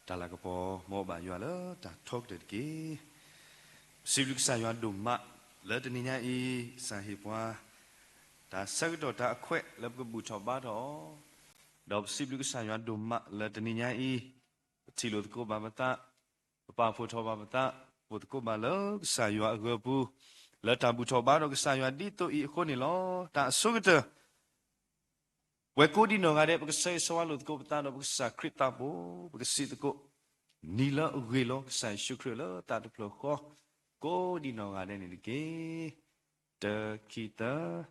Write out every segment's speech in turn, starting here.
တၢ်လၤကပီၤ မ်အဘၣ်ယွၤလၢတၢ်ထီကတၢၢ်တက့ၢ်. ပစံးဘျုးကစၢ်ယွၤဒိၣ်မး လၢတနံၤညါအံၤ ကစၢ်ဟ့ၣ်ပှၤ တၢ်ဆၢကတီၢ်တၢ်အခွဲးလၢပကဘူၣ်ထီၣ်ဘါထီၣ်အီၤ, ဒီးပစံးဘျုးကစၢ်ယွၤဒိၣ်မးလၢတနံၤညါအံၤ ပထံၣ်လိာ်သကိးဘၣ်ပသး, ပပာ်ဖှိၣ်ထီၣ်ဘၣ်ပသး, ပအိၣ်သကိးဘၣ်လၢကစၢ်ယွၤအဂၢၤပူၤ, လၢတၢ်ဘူၣ်ထီၣ်ဘါထီၣ်ကစၢ်ယွၤဒ်သိးအံၤအဃိန့ၣ်လီၤ. တၢ်အဆိကတၢၢ် ပှဲၤကိးဒံးနီၢ်ဂၤဒဲး ပကဆၢဂ့ၤဆၢဝါလိာ်သကိးပသးဒီးပကစၢ်ခရံာ်သးဘိ, ပကစံးသကိး, နံၤလၢအဂ့ၤလီၤ ကစၢ်ယ့ၣ်ၡူးခရံာ်လၢသးတဖျၢၣ်ဃီ, ကိးဒံးနီၢ်ဂၤဒဲးန့ၣ်တက့ၢ်. တၢ ခံ သၢ,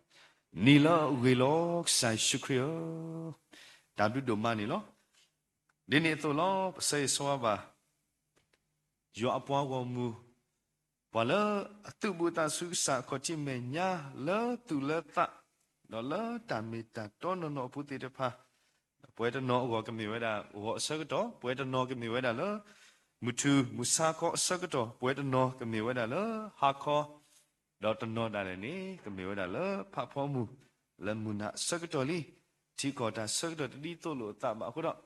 နံၤလၢအဂ့ၤလီၤ ကစၢ်ယ့ၣ်ၡူးခရံာ်ဧၢ, တၢ်ဘျုးဒိၣ်မးန့ၣ်လီၤ. ဒ်န့ၣ်အသိးလီၤ ပဆၢဂ့ၤဆၢဝါဘၣ် ယွၤအပှၤဂီၢ်မုၢ်, ပှၤလၢအသုးဘူးအသးဆူကစၢ်အခီၣ်ထံးမဲာ်ညါ လၢသူၣ်လၢသး, ဒီးလၢတၢ်မ့ၢ်တၢ်တီနီၢ်နီၢ်အပူၤသ့ၣ်တဖၣ်, ပဝဲတနီၤအဂီၢ်ကမ့ၢ်ဝဲဒၣ်ဂီၤအဆၢကတီၢ်, ပဝဲတနီၤကမ့ၢ်ဝဲဒၣ်လၢ မုၢ်ထူၣ်မုၢ်ဆါခီအဆၢကတီၢ်, ပဝဲတနီၤကမ့ၢ်ဝဲဒၣ်လၢဟါခီ, ဒီးတနီၤဒၣ်လဲာ်န့ၣ် ကမ့ၢ်ဝဲဒၣ်လၢဖးဖီမုၢ် လၢမုၢ်နၤအဆၢကတီၢ်လံ. ထံကီၢ်တၢ်ဆၢကတီၢ်တဒ်သိးလိာ်အသးဘၣ်အဃိဒီး,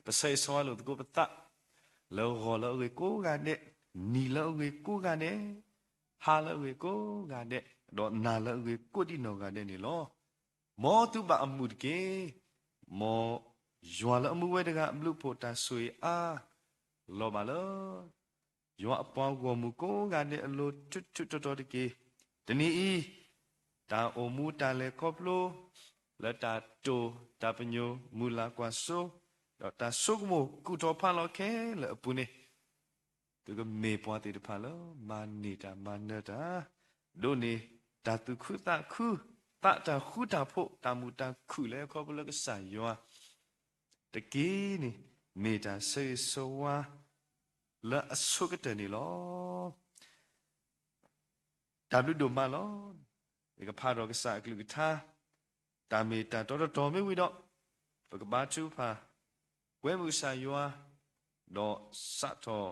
ပဆၢဂ့ၤဆၢဝါလိာ်သကိးပသး, လၢဂီၤလၢအဂ့ၤကိးဂၤဒဲး, နံၤလၢအဂ့ၤကိးဂၤဒဲး, ဟါလၢအဂ့ၤကိးဂၤဒဲး, ဒီးနၤလၢအဂ့ၤကိးဒံးနီၢ်ဂၤဒဲးန့ၣ်လီၤ. မ်သုဘၣ်အမုာ်တက့ၢ်. မ်ယွၤလၢအမူဝဲတဂၤအဘျုးအဖှိၣ်တၢ်ဆိၣ်ဂ့ၤအါ လီၤဘၣ်လၢ ယွၤအပှၤဂီၢ်မုၢ်ကိးဂၤဒဲးအလိၤ ထူးထူးတီၤတီၤတက့ၢ်. တနံၤအံၤ တၢ်အိၣ်မူတၢ်လဲၤခီဖျိ လၢတၢ်တိာ်တၢ်ပညိၣ် မုၢ်လၢ်ကွၢ်စိ ဒီးတၢ်ဆိကမိၣ်ကူၣ်ထီၣ်ဖးလီၤခဲလၢာ်အပူၤန့ၣ်, သုကမ့ၢ်ပှၤသ့ၣ်တဖၣ်လၢ မၤန့ၢ်တၢ်မၤနၢၤတၢ်, ဒိးန့ၢ်တၢ်သူၣ်ခုသးခု, သးတၢ်ဃူတၢ်ဖိး, တၢ်မုာ်တၢ်ခုၣ်လၢခီဖျိလၢကစၢ်ယွၤ တက့ၢ်န့ၣ် မ့ၢ်တၢ်ဆၢဂ့ၤဆၢဝါ လၢအဆိကတၢၢ်န့ၣ်လီၤ. တၢ်ဘျုးဒိၣ်မးလီၤ. ယကဖးဒီးကစၢ်အကလုၢ်ကထါ, တၢ်မ့ၢ်တၢ်တီတတီၤမ့ၢ်ဝံၤဒီး, ပကဘါထုကဖၣ်, ကွဲမုာ်ကစၢ်ယွၤ, ဒီးစးထီၣ်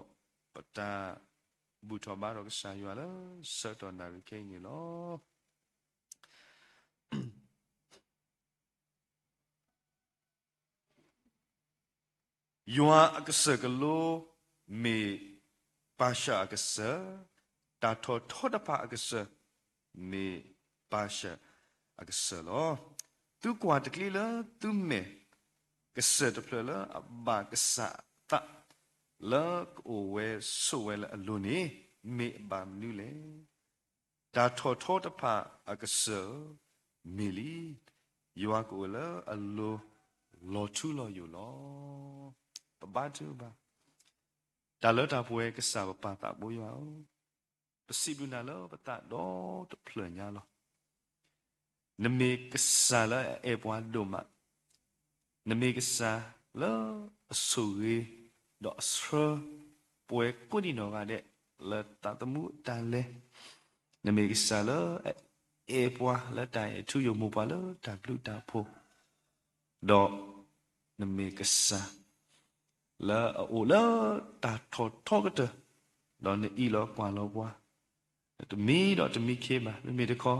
ပတၢ်ဘူၣ်ထီၣ်ဘါထီၣ်ကစၢ်ယွၤလၢ ဆၢကတီၢ်နၣ်ရံၣ်ခဲအံၤန့ၣ်လီၤ. ယွၤအကစၢၢ်ကလိ မ့ၢ်ပၢ်ၡၢၣ်အကစၢၢ်, တၢ်ထီၣ်ထီတဖၣ်အကစၢၢ် မ့ၢ်ပၢ်ၡၢၣ်အကစၢၢ်လီၤ. သုကွၢ်တကျ့လၢသုမဲာ်, ကစၢၢ်တဖျၢၣ်လၢအဘၣ်ကစၢ်အသး, လၢကအိၣ်ဝဲဆိးဝဲလၢအလိၤန့ၣ် မ့ၢ်အဘၣ်မနုၤလဲၣ်. တၢ်ထီၣ်ထီတဖၣ်အကစၢၢ် မ့ၢ်လံ, ယွၤကအိၣ်လၢအလိၤ လီၤထူလီၤယိာ်လီၤ. ပဘါထုကဖၣ်, တၢ်လၢတၢ်ပှဲၤကစၢ်ပပၢ်သးဘိယွၤဧၢ, ပစံးဘျုးနၤလၢပသးဒီတဖျၢၣ်ညါလီၤ. နမ့ၢ်ကစၢ်လၢအအဲၣ်ပှၤဒိၣ်မး, နမ့ၢ်ကစၢ်လၢအဆိၣ်ဂ့ၤ ဒီးအဆှၢ ပဝဲကိးဒံးနီၢ်ဂၤဒဲး လၢသးသမူအတၢ်လဲၤ, နမ့ၢ်ကစၢ်လၢအအဲၣ်ပှၤလၢတၢ်အဲၣ်ထူယိာ်မိၢ်ပှၢ်လၢတၢ်ဘျုးတၢ်ဖှိၣ်, ဒီးနမ့ၢ်ကစၢ် လၢအအိၣ်လၢတၢ်ထီၣ်ထီကတၢၢ်, ဒီးနအံးလီၤကွၢ်လီၤပှၤ, တမံဒီးတမံခ့ဘၣ်, မ့မ့ၢ်တခီ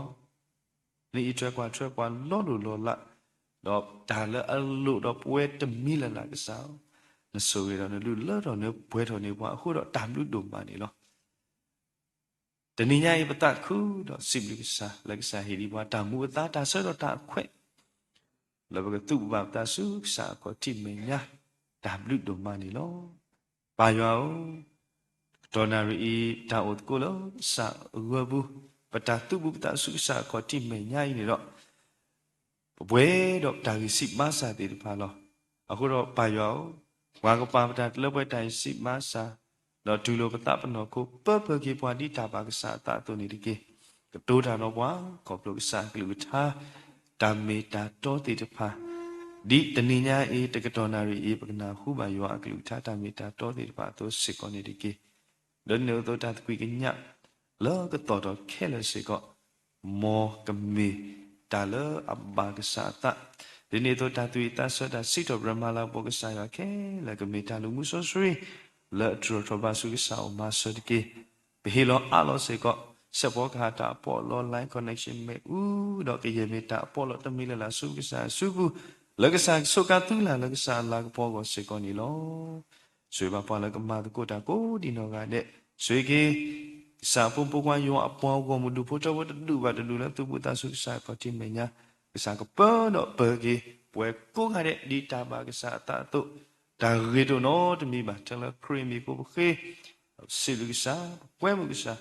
နအံးထွဲကွၢ်ထွဲပှၤလီၤလိၢ်လီၤလး, ဒီးတၢ်လၢအလိၣ်ဒီးပဝဲတမံလၢ်လၢ်ကစၢ်, နဆိၣ်ဂ့ၤဒီးနလုၢ်လၢထီၣ်နပှဲၤထီၣ်န့ၢ်ပှၤအဃိဒီးတၢ်ဘျုးဒိၣ်မးန့ၣ်လီၤ. တနံၤညါအံၤပသးခုဒီးစံးဘျုးကစၢ် လၢကစၢ်ဟ့ၣ်ဒံးပှၤတၢ်မူအသါတၢ်ဆၢကတီၢ်တၢ်အခွဲး လၢပကသူၣ်ပဘၣ်ပသးဆူကစၢ်အခီၣ်ထံးမဲာ်ညါ, တၢ်ဘျုးဒိၣ်မးန့ၣ်လီၤ. ပၢ်ယွၤဧၢ, တကတီၢ်နၣ်ရံၣ်အံၤ ပတၢ်အိၣ်သကိးလၢကစၢ်အဂၢၤပူၤ, ပတၢ်သူၣ်ဘူးပသးဆူကစၢ်အခီၣ်ထံးမဲာ်ညါအံၤန့ၣ်ဒီး ပပှဲၤဒီးပတၢ်ဂံၢ်စၢ်ဘါစၢ်သ့ၣ်တဖၣ်လီၤ. အဃိဒီးပၢ်ယွၤဧၢ, ပှၤကပာ်ပတၢ်တလၢပှဲၤတၢ်ဂံၢ်စၢ်ဘါစၢ်, ဒီးတူၢ်လိာ်ပသးပနီၢ်ခိ ပၢၢ်ပၢၢ်က့ၤပှၤဒ်တၢ်ဘၣ်ကစၢ်အသးအသိးန့ၣ်တက့ၢ်. ကတိၤတၢ်ဒီးပှၤ ခီဖျိကစၢ်အကလုၢ်ကထါ တၢ်မ့ၢ်တၢ်တီသ့ၣ်တဖၣ်, ဒ်တနံၤညါအံၤ တကတီၢ်နၣ်ရံၣ်အံၤ ပကနၢ်ဟူဘၣ်ယွၤအကလုၢ်ကထါတၢ်မ့ၢ်တၢ်တီသ့ၣ်တဖၣ်အသိးစ့ၢ်ကီးန့ၣ်တက့ၢ်. ဒီးန့ၣ်အသိးတၢ်သကွံာ်ကညး လၢကသီၣ်ထီၣ်ခဲလၢာ်စ့ၢ်ကီး မ်ကမ့ၢ်တၢ်လၢအဘၣ်ကစၢ်အသး, ဒ်န့ၣ်အသိးတၢ်သူၣ်ဝံၣ်သးဆၢတၢ်စံးထီၣ်ပတြၢၤမၤလၤကပီၤကစၢ်ယွၤခဲလၢာ် ကမ့ၢ်တၢ်လူၤမူစီဆှံ လၢအတြီၢ်ထီၣ်ဘၣ်ဆူကစၢ်အအိၣ်မၤစၢၤတက့ၢ်. ပဟ့ၣ်လီၤအးလီၤစ့ၢ်ကီး စဲးဖီကဟၣ်တၢ်အပီးအလီ line connection မ့ၣ်အူ, ဒီးကယဲၢ်မ့ၢ်တၢ်အပီးအလီတမံၤလၢ်လၢ်ဆူကစၢ်အစုပူၤ, လၢကစၢ်ကဆိးကါသုလၢ်လၢကစၢ်အလၤကပီၤအဂီၢ်စ့ၢ်ကီးန့ၣ်လီၤ. ဆိၣ်ဂ့ၤဘၣ်ပှၤလၢကမၤသကိးတၢ်ကိးဒံးနီၢ်ဂၤဒဲး, ဆိၣ်ဂ့ၤက့ၤ ကစၢ်အဖိမုၣ်ဖိခွါယွၤအပှၤဂီၢ်မုၢ် ဒူၣ်ဖိထၢဖိတဒူၣ်ဘၣ်တဒူၣ်လၢသူၣ်ဘီၣ်သးစူၤ ကစၢ်ခီၣ်ထံးမဲာ်ညါ, ကစၢ်ကပၢဒီးပၢၤက့ၤ ပဝဲကိးဂၤဒဲး ဒ်တၢ်ဘၣ်ကစၢ်အသးအသိး, တၢ်ဂ့ၤတအိၣ်နီတမံၤဘၣ်. ထဲလၢခရံာ်မံၤအဃိပဃ့ ပစံးဘျုးကစၢ်, ပကွဲမုာ်ကစၢ်,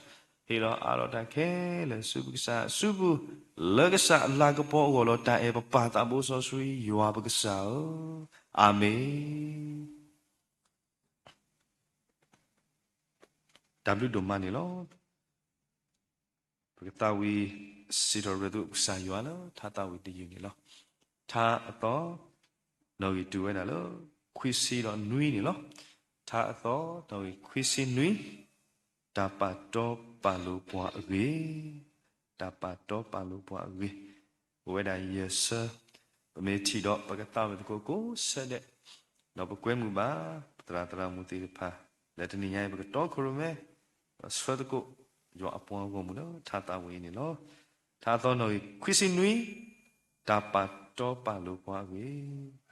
ဟ့ၣ်လီၤအးလီၤတၢ်ခဲလၢာ်ဆူပကစၢ်အစုပူၤ, လၢကစၢ်အလၤကပီၤအဂီၢ်လီၤ. တၢ်အဲၣ်ပပၢ်သးဘိစီဆှံယွၤပကစၢ်ဧၢ, အၤမ့ၣ်. တၢ်ဘျုးဒိၣ်မးန့ၣ်လီၤ. ပကသးဝံၣ်စံးထီၣ်ပတြၢၤသကိးကစၢ်ယွၤလၢထါသးဝံၣ်တယုၢ်န့ၣ်လီၤ. ထါအသီ နီၣ်ဂံၢ်တုၤဝဲဒၣ်လၢ ခွံဆံဒီးနွံန့ၣ်လီၤ. ထါအသီ နီၣ်ဂံၢ်ခွံဆံနွံ, တၢ်ပာ်တီပာ်လိၤပှၤအဂ့ၢ်, တၢ်ပာ်တီပာ်လိၤပှၤအဂ့ၢ်, အိၣ်ဝဲဒၣ်ယဲၢ်ဆၢ, ပမ့ၢ်ထံၣ်ဒီးပကသးဝံၣ်သကိးကိးဆၢဒဲး, ဒီးပကွဲမုာ်ဘၣ် ပသရၣ်သရၣ်မုၣ်သ့ၣ်တဖၣ်, လၢတနံၤညါအံၤ ပကတီခိၣ်ရိၣ်မဲ ဒီးဆှၢသကိး ယွၤအပှၤဂီၢ်မုၢ်လၢထါသးဝံၣ်အံၤန့ၣ်လီၤ. ထါအသီ နီၣ်ဂံၢ်ခွံဆံနွံ, တၢ်ပာ်တီပာ်လိၤပှၤအဂ့ၢ်.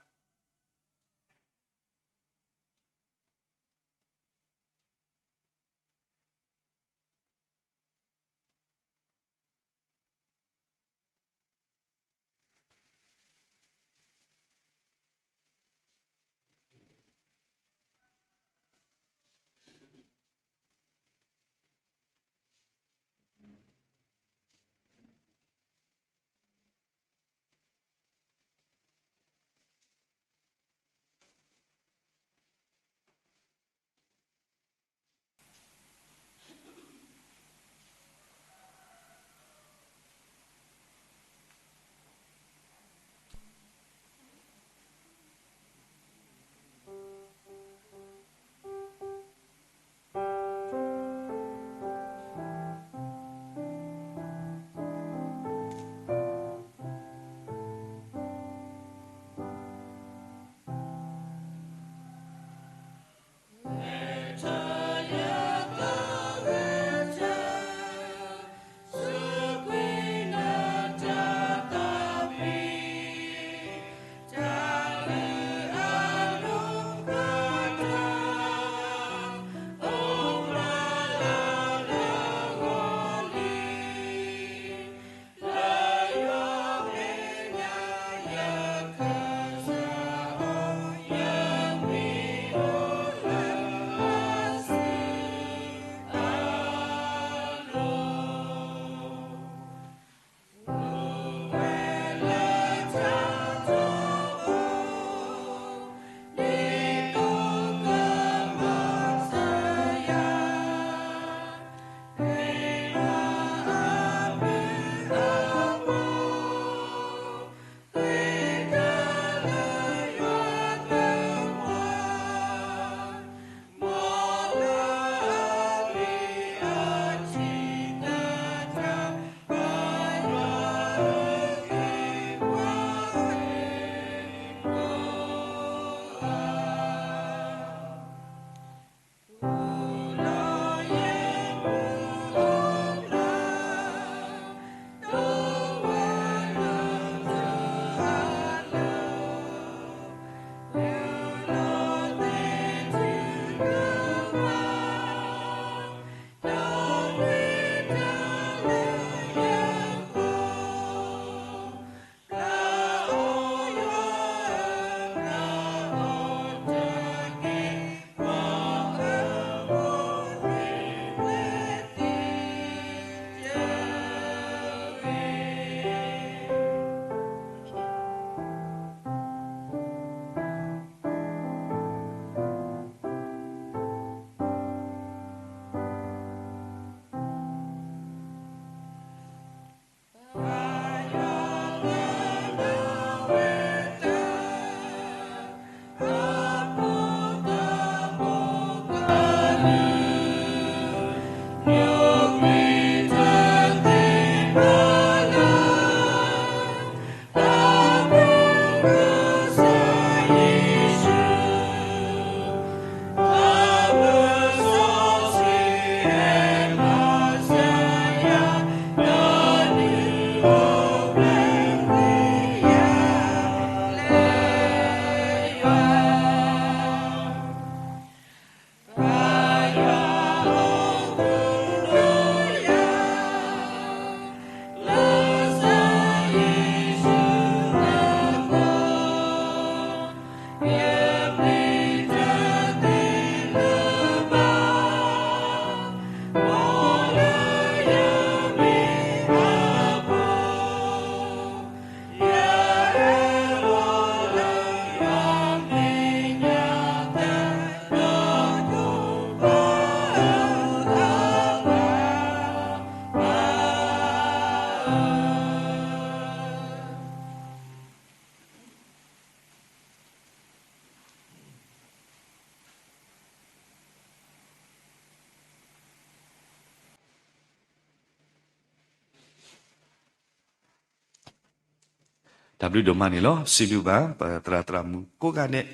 တၢ်ဘျုးဒိၣ်မးန့ၣ်လီၤ. စံးဘျုးဘၣ် ပသရၣ်သရၣ်မုၣ်ကိးဂၤဒဲး,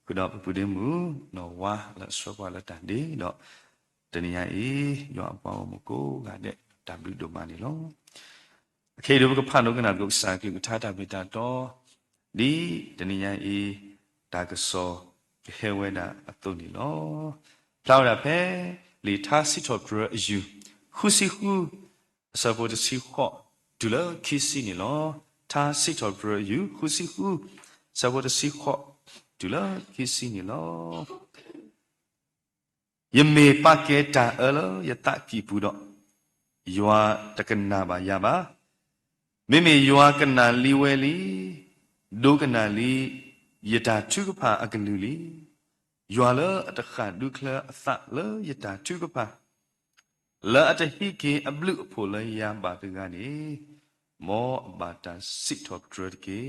ဃုာ်ဒီးပပုၢ်ဒ့မုၣ် နီၢ်ဝါလၢအဆှၢပှၤလၢတၢ်ဒ့ဒီး, တနံၤညါအံၤ ယွၤအပှၤဂီၢ်မုၢ်ကိးဂၤဒဲး တၢ်ဘျုးဒိၣ်မးန့ၣ်လီၤ. အခဲအံၤဒ်ပကဖးနီၣ်ကနၣ်လိာ်ကစၢ်ကလုၢ်ကထါတၢ်မ့ၢ်တၢ်တီ, ဒ်တနံၤညါအံၤ တၢ်ကစီၣ်ကဟဲဝဲဒၣ်အသိးန့ၣ်လီၤ. ဖျါဝဲဒၣ်ဖဲ လံာ်ထါစံးထီၣ်ပတြၢၤအယုၢ် ဃုဆံဃု အဆၢဖိတဆံဃိး တုၤလၢခံဆံန့ၣ်လီၤ. ထါစံးထီၣ်ပတြၢၤအယုၢ် ဃုဆံဃု အဆၢဖိတဆံဃိး တုၤလၢခံဆံန့ၣ်လီၤ. ယမ့ၢ်ပာ်ကဲတၢ်အၢလၢယသးကံၢ်ပူၤဒီး, ယွၤတကနၣ်ဘၣ်ယၤဘၣ်. မ့မ့ၢ်ယွၤကနၣ်လံဝဲလံ, ဒိကနၣ်လံ ယတၢ်ထုကဖၣ်အကလုၢ်လံ. ယွၤလၢအတဃၣ်ဒူချၢအသးလၢယတၢ်ထုကဖၣ်, လၢအတဟံးက့ၤအဘျုးအဖှိၣ်လၢယၤဘၣ်တဂၤန့ၣ်, မ်အဘၣ်တၢ်စံးထီၣ်ပတြၢၤတက့ၢ်.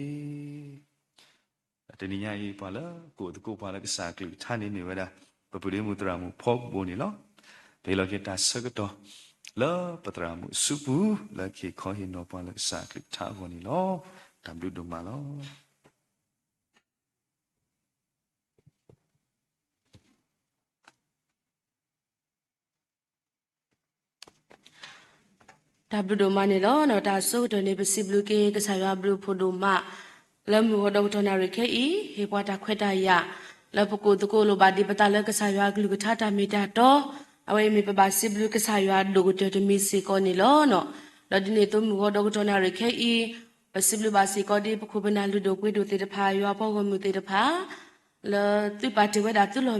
တနံၤညါအံၤ ပှၤလၢကအိၣ်သကိးပှၤလၢကစၢ်ကလုၢ်ကထါန့ၣ်မ့ၢ်ဝဲဒၣ် ပပုၢ်ဒ့မုၣ်သရၣ်မုၣ်ဖီကဘိန့ၣ်လီၤ. ပဟ့ၣ်လီၤက့ၤတၢ်ဆၢကတီၢ် လၢပသရၣ်မုၣ်အစုပူၤ လၢကဟ့ၣ်ခီဟ့ၣ်နီၤပှၤလၢကစၢ်ကလုၢ်ကထါအဂီၢ်န့ၣ်လီၤ. တၢ်ဘျုးဒိၣ်မးလီၤ. တၢ်ဘျုးဒိၣ်မးန့ၣ်လီၤ. တၢ်ဆၢကတီၢ်န့ၣ် ပစံးဘျုးက့ၤကစၢ်ယွၤအဘျုးအဖှိၣ်ဒိၣ်မး လၢမုၢ်ဂီၤဒီကတီၢ်နၣ်ရံၣ်ခဲအံၤ ဟ့ၣ်ပှၤတၢ်ခွဲးတၢ်ယာ် လၢပကအိၣ်သကိးလိၣ်ဘၣ်ဒံးပသးလၢကစၢ်ယွၤအကလုၢ်ကထါတၢ်မ့ၢ်တၢ်တီ, အဝဲအံၤမ့ၢ်ပဘၣ်စံးဘျုးကစၢ်ယွၤဒိၣ်ကတၢၢ်တမံၤစ့ၢ်ကီးန့ၣ်လီၤ. ဒီးဒ်န့ၣ်အသိးမုၢ်ဂီၤဒီကတီၢ်နၣ်ရံၣ်ခဲအံၤ ပစံးဘျုးဘၣ်စ့ၢ်ကီးဒ်ပခိၣ်ပနၢ်လုၢ်ဒိၣ်ပှ့ၤဒိၣ်သ့ၣ်တဖၣ် ယွၤအပှၤဂီၢ်မုၢ်သ့ၣ်တဖၣ် လၢသုပာ်တ့ၢ်ဝဲဒၣ်သုလီၢ်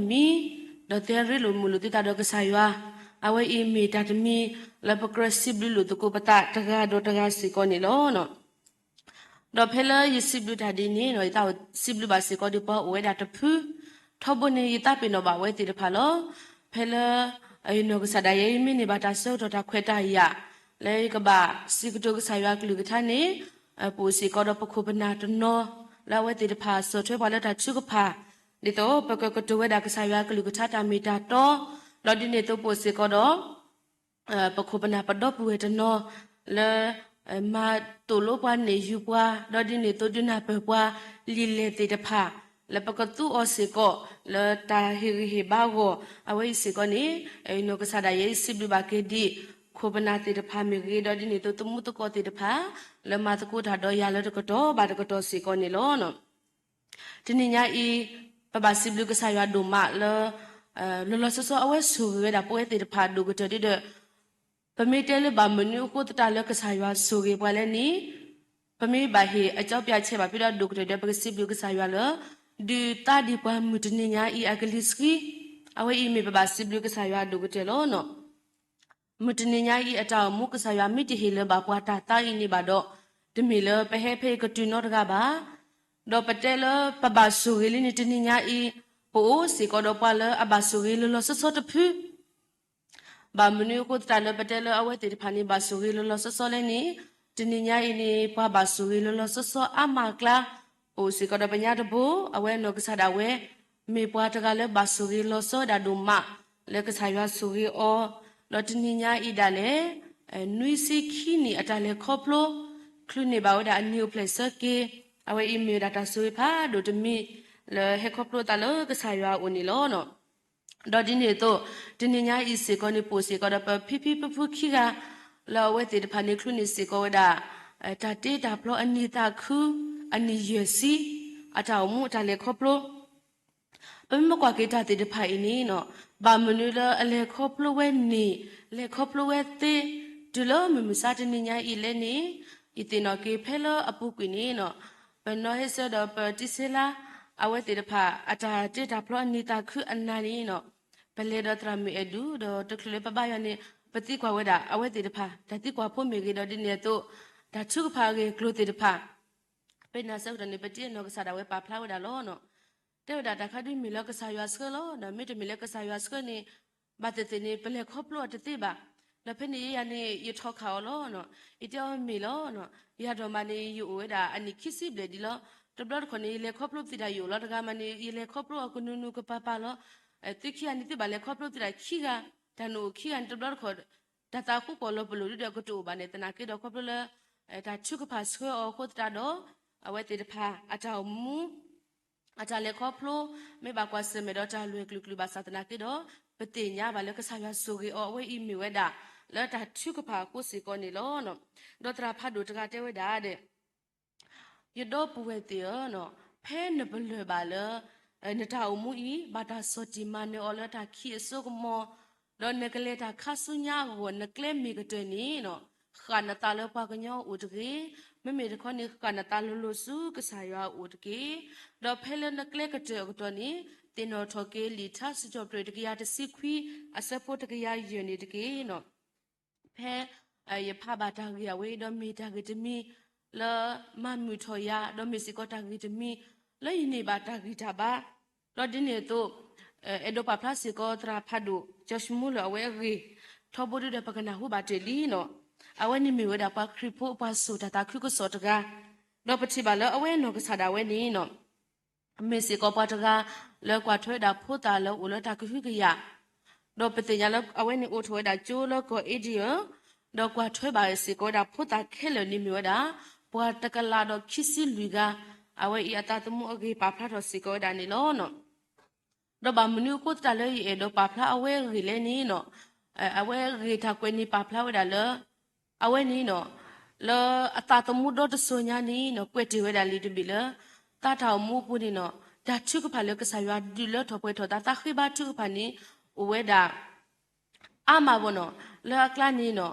မံ, ဒီးသုရ့လိာ်မုာ်လိာ်သုသးဒီးကစၢ်ယွၤ, အဝဲအံၤမ့ၢ်တၢ်တမံၤ လၢပကြၢးစံးဘျုးလိာ်သကိးပသးတဂၤဒီးတဂၤစ့ၢ်ကီးန့ၣ်လီၤ. ဒီးဖဲလၢယစံးဘျုးတၢ်ဒ်န့ၣ် ယသးအိၣ်စံးဘျုးဘၣ်စ့ၢ်ကီးဒ်ပှၤအိၣ်ဝဲဒၣ်တဖု, ထီဘိန့ၣ် ယသးပ့ၤနီၣ်ဘၣ်ဝဲသ့ၣ်တဖၣ်လီၤ. ဖဲလၢ ယနီၢ်ကစၢ်ဒၣ်ယဲအံၤမ့ၢ်န့ၢ်ဘၣ်တၢ်ဆၢကတီၢ်တၢ်ခွဲးတၢ်ယာ် လၢယကဘၣ်စံးကတိၤကစၢ်ယွၤအကလုၢ်ကထါန့ၣ်, ပအိၣ်စ့ၢ်ကီးဒီးပခိၣ်ပနၢ်တနီၤ လၢအဝဲသ့ၣ်တဖၣ်ဆီၣ်ထွဲပှၤလၢတၢ်ထုကဖၣ်, ဒ်သိးပကကတိၤဝဲဒၣ်ကစၢ်ယွၤအကလုၢ်ကထါတၢ်မ့ၢ်တၢ်တီ, ဒီးဒ်န့ၣ်အသိးပအိၣ်စ့ၢ်ကီးဒီး ပခိၣ်ပနၢ်ပဒီပုၢ်ဝဲၢ်တနီၤ လၢ မၤသိၣ်လိပှၤန့ၢ်ယုၤပှၤ, ဒီးဒ်န့ၣ်အသိးဒုးနၢ်ပၢၢ်ပှၤလံာ်လဲၢ်သ့ၣ်တဖၣ် လၢပကသူအီၤစ့ၢ်ကီး လၢတၢ်ဟ့ၣ်ဂံၢ်ဟ့ၣ်ဘါအဂီၢ်, အဝဲအံၤစ့ၢ်ကီးန့ၣ် နီၢ်ကစၢ်ဒၣ်ယဲအံၤစံးဘျုးဘၣ်က့ၤဒ် ခိၣ်ပနၢ်သ့ၣ်တဖၣ်မ့ၢ်ဂ့ၤ, ဒီးဒ်န့ၣ်အသိးသမူသကိးသ့ၣ်တဖၣ် လၢမၤသကိးတၢ်ဒီးယၤလၢတကတီၢ်ဘၣ်တကတီၢ်စ့ၢ်ကီးန့ၣ်လီၤ. တနံၤညါအံၤ ပဘၣ်စံးဘျုးကစၢ်ယွၤဒိၣ်မးလၢ လီၤလီၤဆီဆီအဝဲဆိၣ်ဂ့ၤဝဲဒၣ်ပဝဲသ့ၣ်တဖၣ်ဒိၣ်ကတၢၢ်ဒ်ဒီး ပမ့ၢ်တဲလၢဘၣ်မနုၤအဃိသတးလၢကစၢ်ယွၤဆိၣ်ဂ့ၤပှၤလဲၣ်န့ၣ်, ပမ့ၢ်ဘၣ်ဟ့ၣ်အကၠီပၠးဆဲးဘၣ်ဖဲဒီးဒိၣ်ကတၢၢ်ဒီး ပကစံးဘျုးကစၢ်ယွၤလၢ ဒုးသါဒံးပှၤမုၢ်တနံၤညါအံၤအကလံၤဆှံ, အဝဲအံၤမ့ၢ်ပဘၣ်စံးဘျုးကစၢ်ယွၤဒိၣ်ကတၢၢ်လီၤ. မုၢ်တနံၤညါအံၤအတၢ်အိၣ်မူကစၢ်ယွၤမ့ၢ်တဟ့ၣ်လၢၤဘၣ်ပှၤတၢ်သါအံၤန့ၣ်ဘၣ်ဒီး, တမ့ၢ်လၢပဟဲဖဲအံၤကတုၤနီတဂၤဘၣ်. ဒီးပတဲလၢပဘၣ်ဆိၣ်ဂ့ၤလံန့ၣ်တနံၤညါအံၤ, ပအိၣ်စ့ၢ်ကီးဒီးပှၤလၢအဘၣ်ဆိၣ်ဂ့ၤလီၤလီၤဆီဆီတဖု ဘၣ်မနုၤအဃိသတးလၢပတဲလၢအဝဲသ့ၣ်တဖၣ်န့ၣ် ဘၣ်ဆိၣ်ဂ့ၤလီၤလီၤဆီဆီလဲၣ်န့ၣ်, တနံၤညါအံၤန့ၣ် ပှၤဘၣ်ဆိၣ်ဂ့ၤလီၤလီၤဆီဆီအါမးအကျါ, ပအိၣ်စ့ၢ်ကီးဒီးပညါတဘိ, အဝဲနီၢ်ကစၢ်ဒၣ်ဝဲ မ့ၢ်ပှၤတဂၤလၢဘၣ်ဆိၣ်ဂ့ၤလီၤဆီဝဲဒၣ်ဒိၣ်မး, လၢကစၢ်ယွၤဆိၣ်ဂ့ၤအီၤ, ဒီးတနံၤညါအံၤဒၣ်လဲာ် နွံဆံခံနံၣ်အတၢ်လဲၤခီဖျိ, ချုးန့ၢ်ဘၣ်ဝဲဒၣ်အနံၤအိၣ်ဖျဲၣ်ဆၢက့ၤ, အဝဲအံၤမ့ၢ်ဝဲဒၣ်တၢ်ဆိၣ်ဂ့ၤဖးဒိၣ်တမံၤ လၢဟဲခီဖျိအသးလၢကစၢ်ယွၤအအိၣ်န့ၣ်လီၤ. ဒီးဒ်န့ၣ်အသိး, တနံၤညါအံၤစ့ၢ်ကီးန့ၣ် ပအိၣ်စ့ၢ်ကီးဒီးပဖံဖံဖုဖုခံဂၤ, လၢအဝဲသ့ၣ်တဖၣ်န့ၣ် ချုးန့ၢ်စ့ၢ်ကီးဝဲဒၣ် တၢ်တ့တၢ်ဖျီအနံၣ်သးခု အနံၣ်ယဲၢ်ဆံ အတၢ်အိၣ်မူအတၢ်လဲၤခီဖျိ, ပမ့ၢ်ကွၢ်က့ၤတၢ်သ့ၣ်တဖၣ်အံၤန့ၣ်, ဘၣ်မနုၤလၢအလဲၤခီဖျိဝဲန့ၣ်, လဲၤခီဖျိဝဲသ့, တုၤလၢမုၢ်မဆါတနံၤညါအံၤလဲၣ်န့ၣ်, ယသ့ၣ်နီၣ်က့ၤဖဲလၢအပူၤကွံာ်န့ၣ် ပနီၢ်ဟဲဆၢဒီးပတံၤဆဲလါ အဝဲသ့ၣ်တဖၣ် အတၢ်တ့တၢ်ဖျီအနံၣ်သးခုအနံၤန့ၣ်, ပလဲၤဒီးသရၣ်မုၣ်အဲၣ်ဒူၣ် ဒီးတချုးလၢပဘါယွၤန့ၣ် ပသံကွၢ်ဝဲဒၣ် အဝဲသ့ၣ်တဖၣ် တၢ်သံကွၢ်ဖိမ့ၢ်ဂ့ၤ ဒီးဒ်န့ၣ်အသိး တၢ်ထုကဖၣ်အဂ့ၢ်အကျိၤသ့ၣ်တဖၣ် ပနၢ်ဆၢကတီၢ်န့ၣ် ပတံၤအနီၢ်ကစၢ်ဒၣ်ဝဲပာ်ဖျါဝဲဒၣ်လီၤ. တဲဝဲဒၣ်တၢ်ခါဒုးမ့ၢ်လၢကစၢ်ယွၤဆှၢလီၤ, ဒီးမ့တမ့ၢ်လၢကစၢ်ယွၤဆှၢန့ၣ် ဘၣ်သ့ၣ်သ့ၣ်န့ၣ် ပလဲၤခီဖျိအီၤတသ့ဘၣ်. ဒီးဖဲန့ၣ်ယဲယၤန့ၣ် ယထီၣ်ခးအီၤလီၤ. ယတဲအီၤမ့ၢ်လီၤ. ယၤဒီးမးန့ၣ် ယအိၣ်ဝဲဒၣ်အနံၣ်ခံဆံဘျဲၣ်ဒံးလီၤ. တဘျီတခီၣ်န့ၣ် ယလဲၤခီဖျိပသံးတၢ်ယအိၣ်လီၤ. တဂၤမးန့ၣ် ယလဲၤခီဖျိအီၤကနူၤနူၤကပၤပၤလီၤ. သုခံဂၤန့ၣ် သုဘၣ်လဲၤခီဖျိပသံးတၢ်ခံဂၤ, တၢ်နအိၣ်ခံဂၤန့ၣ် တဘျီတခီၣ် တၢ်သးဃူကီၢ်လီၤပလိာ်ဒ်ဒီးကတအိၣ်ဘၣ်န့ၣ် သနာ်က့ဒီးခီဖျိလၢ တၢ်ထုကဖၣ်ဆှၢအီၤအဃိသတးဒီး အဝဲသ့ၣ်တဖၣ် အတၢ်အိၣ်မူ အတၢ်လဲၤခီဖျိ မ့ၢ်ဘၣ်ကွၢ်ဆၢၣ်မဲာ်ဒီးတၢ်လွဲၢ်ကျိၤကျိၤဘၣ်ဆၣ်သနာ်က့ဒီး ပသ့ၣ်ညါဘၣ်လၢကစၢ်ယွၤဆိၣ်ဂ့ၤအီၤ အဝဲအံၤမ့ၢ်ဝဲဒၣ် လၢတၢ်ထုကဖၣ်အဃိစ့ၢ်ကီးန့ၣ်လီၤ. ဒီးသရၣ်ဖးဒိၣ်တဂၤတဲဝဲဒၣ်ဒီး ယဒီပုၢ်ဝဲၢ်သ့ၣ်ဧၢ, ဖဲနပလၢၢ်ဘၣ်လၢ နတၢ်အိၣ်မူအံၤ ဘၣ်တၢ်ဆီၣ်တံၢ်မၤနၢၤအီၤလၢတၢ်ခံးအစိကမီၤ, ဒီးနကလဲၤတၢ်ခါဆူညါအဂီၢ် နကျဲမ့ၢ်ကတၢၢ်န့ၣ် ဃၣ်နသးလၢပှၤကညီအအိၣ်တဂ့ၤ, မ့မ့ၢ်တခီန့ၣ် ဃၣ်နသးလိၤလိၤဆူကစၢ်ယွၤအအိၣ်တက့ၢ်. ဒီးဖဲလၢနကျဲကတၢၢ်အကတီၢ်န့ၣ် သ့ၣ်နီၣ်ထီၣ်က့ၤလံာ်ထါစံးထီၣ်ပတြၢၤတကယၤတဆံခွံ အဆၢဖိတကယၤယဲၢ်န့ၣ်တက့ၢ်. ဖဲယဖးဘၣ်တၢ်ဂ့ၢ်အဝဲအံၤ ဒီးမ့ၢ်တၢ်ဂ့ၢ်တမံၤလၢမၤမုာ်ထီၣ်ယၤ, ဒီးမ့ၢ်စ့ၢ်ကီးတၢ်ဂ့ၢ်တမံၤလၢယန့ၢ်ဘၣ်တၢ်ဂံၢ်တၢ်ဘါ, ဒီးဒ်န့ၣ်အသိး အဲၣ်ဒိးပာ်ဖျါစ့ၢ်ကီးသရၣ်ဖးဒိၣ် George Muller အဝဲအဂ့ၢ် ထီဘိဒုဒီးပကနၢ်ဟူဘၣ်တ့ၢ်လံနီၤ. အဝဲန့ၣ်မ့ၢ်ဝဲဒၣ်ပှၤခရံာ်ဖိအပှၤစိာ်တၢ်သးခုကစီၣ်တဂၤ, ဒီးပထံၣ်ဘၣ်လၢအဝဲအနီၢ်ကစၢ်ဒၣ်ဝဲန့ၣ်နီၤ မ့ၢ်စ့ၢ်ကီးပှၤတဂၤလၢကွၢ်ထွဲဝဲဒၣ်ဖိသၣ်လၢအိၣ်လၢတၢ်ကဟုကယာ်, ဒီးပသ့ၣ်ညါလၢအဝဲန့ၣ်အိးထီၣ်ဝဲဒၣ်ကၠိလၢကီၢ်အ့ဒံၣ်ဧၢ, ဒီးကွၢ်ထွဲဘၣ်စ့ၢ်ကီးဝဲဒၣ်ဖိသၣ်ခဲလၢာ်န့ၣ်မ့ၢ်ဝဲဒၣ် ပှၤတကလးဒီးခံဆံလွံၢ်ဂၤ, အဝဲအံၤအသးသမူအဂ့ၢ်ပာ်ဖျါထီၣ်စ့ၢ်ကီးဝဲဒၣ်န့ၣ်လီၤ. ဒီးဘၣ်မနုၤအဃိသတးလၢယအဲၣ်ဒိးပာ်ဖျါအဝဲအဂ့ၢ်လဲၣ်န့ၣ်နီၤ, အဝဲအဂ့ၢ်တၢ်ကွဲးန့ၣ်ပာ်ဖျါဝဲဒၣ်လၢ အဝဲန့ၣ်နီၤ လၢအသးသမူဒီတစိၤညါန့ၣ်နီၤ ကွဲးတ့ၢ်ဝဲဒၣ်လံာ်တဘ့ၣ်လၢ သးတၢ်အိၣ်မူအပူၤန့ၣ်နီၤ တၢ်ထုကဖၣ်လၢကစၢ်ယွၤဒုးလၢထီၣ်ပှဲၤထီၣ်သး သးဃ့ဘါထုကဖၣ်န့ၣ် အိၣ်ဝဲဒၣ် အါမးဘၣ်နီၤ, လၢအကျါန့ၣ်နီၤ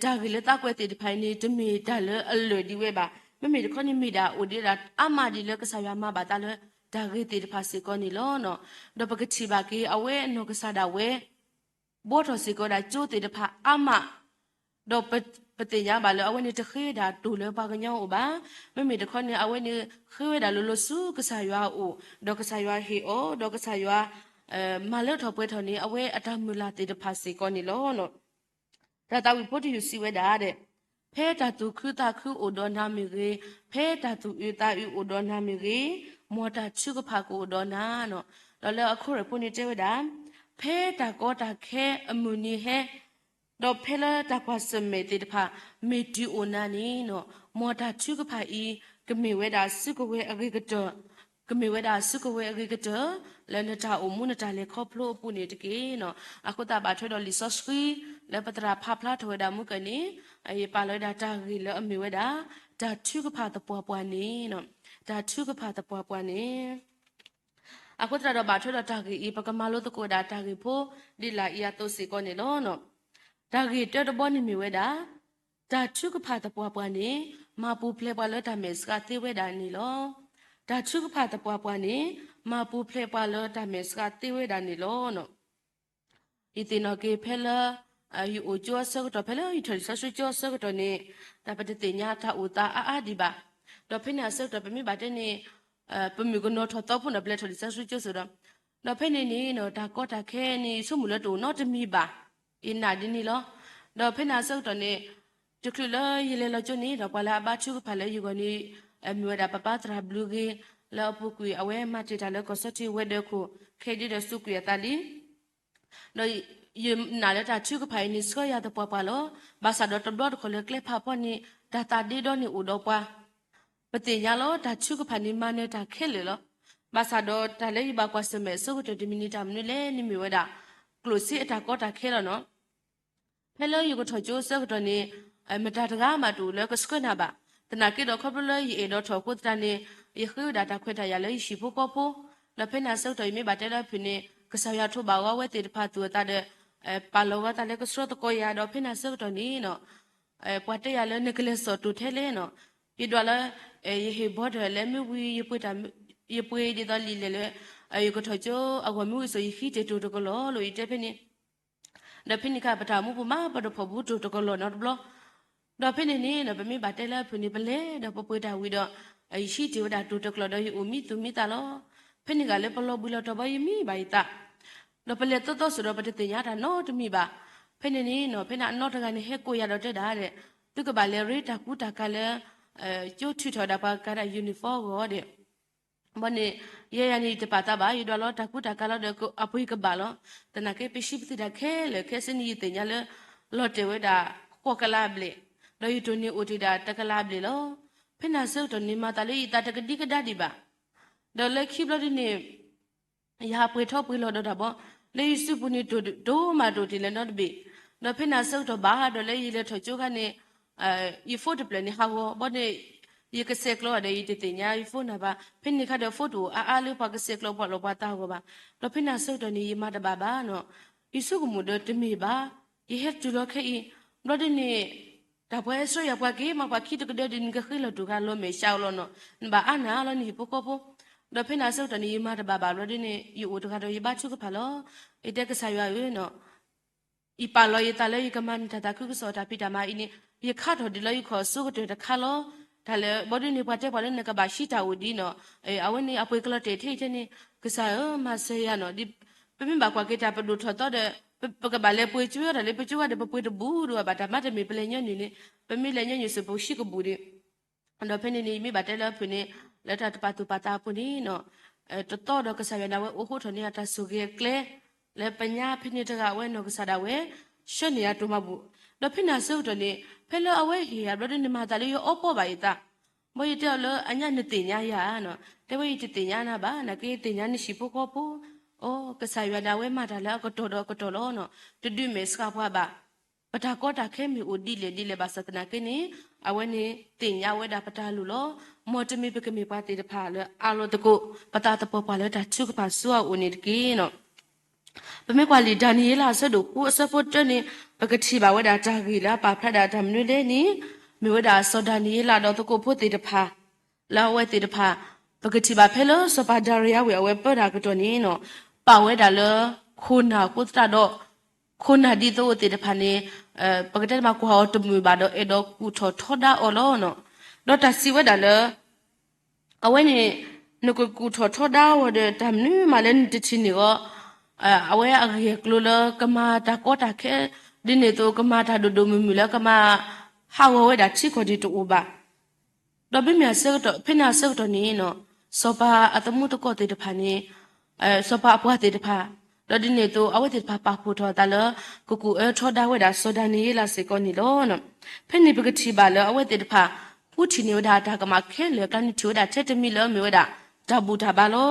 တၢ်ဂ့ၢ်လၢသးကွဲးသ့ၣ်တဖၣ်အံၤန့ၣ် တမ့ၢ်တၢ်လၢအလၢာ်ဒံးဝဲဘၣ်. မ့မ့ၢ်တခီန့ၣ်မ့ၢ်ဒၣ်အိၣ်ဒံးဒၣ်အါမးဒံးလၢကစၢ်ယွၤမၤဘၣ်သးလၢတၢ်ဂ့ၢ်သ့ၣ်တဖၣ်စ့ၢ်ကီးန့ၣ်လီၤ. ဒီးပကထံၣ်ဘၣ်က့ၤအဝဲအနီၢ်ကစၢ်ဒၣ်ဝဲ ဘှီထီၣ်စ့ၢ်ကီးဝဲဒၣ်ကၠိသ့ၣ်တဖၣ်အါမး, ဒီးပသ့ၣ်ညါဘၣ်လၢအဝဲန့ၣ်တဃ့ဝဲဒၣ်တိၢ်လၢပှၤကညီအအိၣ်ဘၣ်. မ့မ့ၢ်တခီန့ၣ် အဝဲန့ၣ်ဃ့ဝဲဒၣ်လိၤလိၤဆူကစၢ်ယွၤအအိၣ်, ဒီးကစၢ်ယွၤဟ့ၣ်အီၤ, ဒီးကစၢ်ယွၤ မၤလၢထီၣ်ပှဲၤထီၣ်န့ၣ် အဝဲအတၢ်မုၢ်လၢ်သ့ၣ်တဖၣ်စ့ၢ်ကီးန့ၣ်လီၤ. တၢ်သးဝံၣ်ဖိတယုၢ်စံးဝဲဒၣ်ဒီး ဖဲတၢ်သူၣ်ခုသးခုအိၣ်ဒီးနၤမ့ၢ်ဂ့ၤ, ဖဲတၢ်သူၣ်အုးသးအုးအိၣ်ဒီးနၤမ့ၢ်ဂ့ၤ, မ်တၢ်ထုကဖၣ်ကအိၣ်ဒီးနၤနီၤ. ဒီးလၢအခိၣ်ရၢၢ်ဖိန့ၣ်တဲဝဲဒၣ်, ဖဲတၢ်ကီတၢ်ခဲအမုၢ်နံၤဟဲ ဒီးဖဲလၢတၢ်ကွၢ်ဆၢၣ်မဲာ်သ့ၣ်တဖၣ် မ့ၢ်တုၤအိၣ်နၤန့ၣ်နီၤ, မ်တၢ်ထုကဖၣ်အံၤ ကမ့ၢ်ဝဲဒၣ်စုကဝဲၤအဂ့ၤကတၢၢ်, ကမ့ၢ်ဝဲဒၣ်စုကဝဲၤအဂ့ၤကတၢၢ် လၢနတၢ်အိၣ်မူနတၢ်လဲၤခီဖျိအပူၤန့ၣ်တက့ၢ်နီၤ. အဃိသတးဘၣ်ထွဲဒီးလံာ်စီဆှံ လၢပသရၣ်ဖးဖျါထီၣ်ဝဲဒၣ်မုၢ်ကၢၢ်န့ၣ် ယပာ်လီၤဝဲဒၣ်တၢ်ဂ့ၢ်လၢအမ့ၢ်ဝဲဒၣ် တၢ်ထုကဖၣ်သပှၢ်ပှၢ်န့ၣ်, တၢ်ထုကဖၣ်သပှၢ်ပှၢ်န့ၣ် အဃိသတးဒီးဘၣ်ထွဲဒီးတၢ်ဂ့ၢ်အံၤ ပကမၤလိသကိးဝဲဒၣ်တၢ်ဂ့ၢ်ဖိ ဒ်လာ်အံၤအသိးစ့ၢ်ကီးန့ၣ်လီၤ. တၢ်ဂ့ၢ်တၢတဘီန့ၣ်မ့ၢ်ဝဲဒၣ်, တၢ်ထုကဖၣ်သပှၢ်ပှၢ်န့ၣ် မၤပူၤဖျဲးပှၤလၢတၢ်မဲာ်ဆှးသ့ဝဲဒၣ်န့ၣ်လီၤ. တၢ်ထုကဖၣ်သပှၢ်ပှၢ်န့ၣ် မၤပူၤဖျဲးပှၤလၢတၢ်မဲာ်ဆှးသ့ဝဲဒၣ်န့ၣ်လီၤ. ယသ့ၣ်နီၣ်က့ၤဖဲလၢ ယအိၣ်ကၠိအဆၢကတီၢ် ဖဲလၢယထီၣ်လံာ်စီဆှံကၠိအဆၢကတီၢ်န့ၣ် တၢ်ပတသ့ၣ်ညါတၢ်အိၣ်သးအါအါဒံးဘၣ်. ဒီးဖဲန့ၣ်အဆၢကတီၢ် ပမ့ၢ်ဘၣ်တဲန့ၣ် ပမုၣ်ကနီၤထီၣ်သီဖိန့ၣ် ပလဲၤထီၣ်လံာ်စီဆှံကၠိစ့ၢ်ဒီး, ဒီးဖဲန့ၣ်န့ၣ် တၢ်ကီတၢ်ခဲန့ၣ် ယဆိကမိၣ်လၢတအိၣ်နီတမံၤဘၣ်, ယနာ်ဒ်န့ၣ်လီၤ. ဒီးဖဲန့ၣ်အဆၢကတီၢ်န့ၣ် တချုးလၢယလဲၤလီၤကၠိန့ၣ်ဒီး ပှၤလၢအဘါထုကဖၣ်လၢယဂီၢ်န့ၣ် မ့ၢ်ဝဲဒၣ်ပပၢ်သရၣ်ဘျုးဂ့ၤ လၢအပူၤကွံာ်အဝဲမၤတ့ၢ်တၢ်လၢကီၢ်စီထံဝဲၤဒၢးခိၣ် ခဲဒ်ဒီးစူးကွံာ်အသးလံ ဒီးယနာ်လၢတၢ်ထုကဖၣ်အံၤန့ၣ်ဆှၢယၤသပှၢ်ပှၢ်လီၤ. ဘၣ်ဆၣ်ဒီးတဘျီတခီၣ်လၢကျဲဖးဖီန့ၣ် တၢ်သးဒ့ဒီန့ၣ်အိၣ်ဒီးပှၤ, ပသ့ၣ်ညါလီၤ တၢ်ထုကဖၣ်န့ၣ်မၤနၢၤတၢ်ခဲလၢာ်လီၤ. ဘၣ်ဆၣ်ဒီးတၢ်လၢယဘၣ်ကွၢ်ဆၢၣ်မဲာ်အဆိကတၢၢ်တမံၤန့ၣ် တၢ်မနုၤလဲၣ်န့ၣ်မ့ၢ်ဝဲဒၣ် ကျိၣ်စ့အတၢ်ကီတၢ်ခဲလီၤနီၤ. ဖဲလၢယကထီၣ်ကၠိအဆၢကတီၢ်န့ၣ် မတၤတဂၤမးတအိၣ်လၢကဆှၢနၤဘၣ်. သနာ်က့ဒီးခီဖျိလၢယအဲၣ်ဒိးထီၣ်အဃိသတးန့ၣ် ယဃ့ဝဲဒၣ်တၢ်ခွဲးတၢ်ယာ်လၢယဟံၣ်ဖိဃီဖိ, ဒီးဖဲန့ၣ်အဆၢကတီၢ် ယမ့ၢ်ဘၣ်တဲလၢအဖုၣ်န့ၣ် ကစၢ်ယွၤထိးဘၣ်အီၤဝဲသ့ၣ်တဖၣ်သူၣ်အသးဒီး ပာ်လီၤဝဲသးလၢကဆှၢသကိးယၤ ဒီးဖဲန့ၣ်အဆၢကတီၢ်န့ၣ်နီၤ ပှၤတဲယၤလၢနကလဲၤစိာ်တိၢ်ထဲလဲၣ်နီၤ. ယဒွးလၢ ယဟ့ၣ်ဘီထီၣ်လၢမ့ၢ်ဝံၤ ယပှ့ၤဒ်သိးလံာ်လဲၣ်လၢ ယကထီၣ်ကၠိအဂီၢ်မ့ၢ်ဝံၤအသိး ယဟံးတ့ၢ်တိၢ်တကလီၢ်လိာ် ယတဲဖဲန့ၣ် ဒီးဖဲန့ၣ်အခါ ပတၢ်အိၣ်မူပူၤမး ပတဖီၣ်ဘူးတိၢ်တကလီၢ်နီတဘျီ. ဒီးဖဲန့ၣ်န့ၣ် ပမ့ၢ်ဘၣ်တဲလၢအဖုၣ်န့ၣ် ပလဲၤဒီးပပှ့ၤတၢ်ဝံၤဒီး ယဟံးတ့ၢ်ဝဲဒၣ်တိၢ်တကလီၢ်ဒီး ယအိၣ်မံသူၣ်မံသးလီၤ. ဖဲန့ၣ်ဂၤလၢပလီၤဘှံးလီၤတီၤဘီ ယမံဘၣ်ယသး ဒီးပလဲၤသီသီစိၤဒီး ပတသ့ၣ်ညါတၢ်နီတမံၤဘၣ်. ဖဲန့ၣ်န့ၣ်နီၤ ဖဲန့ၣ်အနီၢ်တဂၤန့ၣ် ဟဲကိးယၤဒီးတဲဒၣ်ဒီး သုကဘၣ်လဲၤရ့တၢ်ကူတၢ်ကၤလၢ ကၠိထုးထီၣ်ဝဲဒၣ်ပှၤကၤဒၣ် uniform အဂီၢ်ဒီး ဘီန့ၣ် ယဲယၤန့ၣ် ယတပာ်သးဘၣ် ယဒွးလီၤတၢ်ကူတၢ်ကၤလီၤဒီး အပှ့ၤကဘၣ်လီၤ. သနာ်က့ ပဟံးပသံတၢ်ခဲလၢာ်ခဲဆ့န့ၣ် ယသ့ၣ်ညါလၢ လီၤတဲာ်ဝဲဒၣ် ဃိးကလးဘျဲၣ်, ဒီးယတိၢ်န့ၣ်အိၣ်တ့ၢ်ဒၣ်တကလးဘျဲၣ်လီၤ. ဖဲန့ၣ်အဆၢကတီၢ်န့ၣ် မၤသးလၢယသးတကဒံကဒါဒံးဘၣ်. ဒီးလၢခံဘျီဒ်န့ၣ် ယဟးပှဲၤထီၣ်ပှဲၤလီၤဒီးတၢ်ဘီ, လၢယစုပူၤန့ၣ် တိၢ်တိၢ်မးတိၢ်တ့ၢ်လၢၤနီတဘ့ၣ်. ဒီးဖဲန့ၣ်အဆၢကတီၢ်ဘၣ်ဒီးလၢယလဲၤထီၣ်ကၠိခါန့ၣ် ယဖိတဖျၢၣ်န့ၣ်ဟးဂီၤဘီန့ၣ် ယကဆဲးကျိးဒီးယတသ့ၣ်ညါယဖိန့ၣ်ဘၣ်. ဖဲန့ၣ်အခါဒီးဖိတအိၣ်အါအါလၢပှၤကဆဲးကျိး ပှၤလီၤပှၤသးဂီၤဘၣ်. ဒီးဖဲန့ၣ်အဆၢကတီၢ်န့ၣ် ယမၤတဘၣ်ဘၣ်နီၤ. ယဆိကမိၣ်ဒီးတမ့ၢ်ဘၣ်, ယဟဲတုၤလီၤခဲအံၤ ဘျီဒ်န့ၣ် တၢ်ပှၤဟဲဆှၢယၤပှၤက့ၤ မ့ၢ်ပှၤခံတကဒၢဒ်န့ၣ် ကဃ့လီၤတူၢ်ဃာ်လီၤမဲာ်ဆှးအီၤလီၤနီၤ. နဘၣ်အါနၤလီၤန့ၣ် ဟံၣ်ဖိဃီဖိ. ဒီးဖဲန့ၣ်အဆၢကတီၢ်န့ၣ် ယမၤတဘၣ်ဘၣ်ဘျီဒ်န့ၣ် ယအိၣ်တဂၤဒီးယဘါထုကဖၣ်လီၤ. ယတဲကစၢ်ယွၤဧၢနီၤ ယပာ်လီၤယသးလၢယကမၤန့ၢ်တၢ်သးခုကစီၣ်တၢ်ဖံးတၢ်မၤအံၤန့ၣ် ယခါထီၣ်ဒံးလၢယခီၣ်အဆိကတၢၢ်တခါလီၤ. တၢ်လၢဘီဒ်န့ၣ် ပှၤတဲပှၤလၢနကဘၣ်ဟံးတၢ်အိၣ်ဒံးနီၤ. အဝဲန့ၣ်အပှ့ၤကလီၤတဲာ်ထဲအံၤထဲန့ၣ် ကစၢ်ဧၢ မၤစၢၤယၤနီၤ. ပမ့ၢ်ဘၣ်ကွၢ်က့ၤတၢ်ပဒိၣ်ထီၣ်သီဒီး ပကဘၣ်လဲၤပှ့ၤကၠိတၢ်လၢပကၠိဂၤဒီး ပပှ့ၤတဘူးဒီးဘၣ်တၢ်မၤတမ့ၢ်ပလဲၤညီနုၢ်န့ၣ် ပမ့ၢ်လဲၤညီနုၢ်စ့ၢ်ပဟံးကဘူးဒံး ဒီးဖဲန့ၣ်န့ၣ် ယမ့ၢ်ဘၣ်တဲလၢအဖုၣ်န့ၣ် လၢတၢ်တပာ်သူၣ်ပာ်သးအပူၤန့ၣ်နီၤ တသီဒီးကစၢ်ယွၤန့ၣ် အဝဲအိးဟိထီၣ်န့ၢ်အတၢ်ဆိၣ်ဂ့ၤအကျဲ လၢပညါဖဲန့ၣ်တဂၤအဝဲနီၢ်ကစၢ်ဒၣ်ဝဲ ဆှၢန့ၢ်အတိၢ်မၤဘူၣ်. ဒီးဖဲန့ၣ်အဆၢကတီၢ်န့ၣ် ဖဲလၢအဝဲဟ့ၣ်ယၤဘျီဒ်န့ၣ် မၤသးလၢယအီပီဘၣ်ယသး ဘီယတဲအီၤလၢအညါနသ့ၣ်ညါယၤနီၤ. တဲဝဲယတသ့ၣ်ညါနၤဘၣ် နာ်က့သ့ၣ်ညါနဟံၣ်ဖိဃီဖိ အိ ကစၢ်ယွၤန့ၣ် အဝဲမၤတၢ်လၢအကတီၢ်ဒီးအကတီၢ်လီၤနီၤ. တဒုးမဲာ်ဆှးပှၤဘၣ်. ပတၢ်ကီတၢ်ခဲမ့ၢ်အိၣ်ဒ်လဲၣ်ဒ်လဲၣ်ဘၣ်ဆၣ်သနာ်က့န့ၣ် အဝဲန့ၣ်သ့ၣ်ညါဝဲဒၣ်ပတၢ်လိၣ်လီၤ. မ်တမ့ၢ်ပကမ့ၢ်ပှၤသ့ၣ်တဖၣ်လၢအးလီၤသကိး ပသးသပှၢ်ပှၢ်လၢတၢ်ထုကဖၣ်စိအအိၣ်န့ၣ်တက့ၢ်နီၤ. ပမ့ၢ်ကွၢ်လံာ်ဒၤနံးယ့လးအဆၢဒိၣ်ဃုအဆၢဖိတၢန့ၣ် ပကထံၣ်ဘၣ်ဝဲဒၣ်တၢ်ဂ့ၢ်လၢအပာ်ဖျါဒၣ်တၢ်မနုၤလဲၣ်န့ၣ် မ့ၢ်ဝဲဒၣ်စီၤဒၤနံးယ့လးဒီးသကိးဖိသ့ၣ်တဖၣ် လၢအဝဲသ့ၣ်တဖၣ် ပကထံၣ်ဘၣ်ဖဲလၢစီၤပၤဒၤရံယၤဝ့ၢ်အဝဲပၢတၢ်အကတီၢ်န့ၣ်နီၤ ပာ်ဝဲဒၣ်လၢ ခိၣ်နၢ်အဃိသတးဒီး ခိၣ်နၢ်ဒ်သိးသ့ၣ်တဖၣ်န့ၣ် ပကတဲတမးကွၢ်အီၤတမုာ်ဘၣ်ဒီးအဲၣ်ဒိးကူၣ်ထီၣ်ထီဒါအီၤလီၤနီၤ. ဒီးတၢ်စံးဝဲဒၣ်လၢ အဝဲန့ၣ် နကကူၣ်ထီၣ်ထီဒါအီၤဒီးတၢ်မနုၤမးလၢနတထံၣ်န့ၢ်အီၤ အဝဲအဂ့ၢ်အကျိၤလၢကမၤတၢ်ကီတၢ်ခဲ ဒ်န့ၣ်အသိးကမၤတၢ်ဒိၣ်ဒိၣ်မုၢ်မုၢ်လၢကမၤဟးဂီၤဝဲဒၣ်ထံကီၢ်ဒံးတအိၣ်ဘၣ်. ဒီးဖဲန့ၣ်အဆၢကတီၢ် ဖဲန့ၣ်အဆၢကတီၢ်န့ၣ်နီၤ စီၤပၤအသမူသကိးသ့ၣ်တဖၣ်န့ၣ် စီၤပၤအပှၤသ့ၣ်တဖၣ် ဒီးဒ်န့ၣ်အသိး အဝဲသ့ၣ်တဖၣ်ပာ်ဖှိၣ်ထီၣ်အသးလၢ ကကူၣ်အၢထီဒါဝဲဒၣ်စီၤဒၤနံးယ့လးစ့ၢ်ကီးန့ၣ်လီၤ. ဖဲန့ၣ်ပကထံၣ်ဘၣ်လၢအဝဲသ့ၣ်တဖၣ် ဃုထံၣ်န့ၢ်ဝဲဒၣ်တၢ်ကမၣ်ခဲလၢာ်အကျါန့ၣ် ထံၣ်ဝဲဒၣ်ထဲတမံၤလၢအမ့ၢ်ဝဲဒၣ် တၢ်ဘူၣ်တၢ်ဘါလီ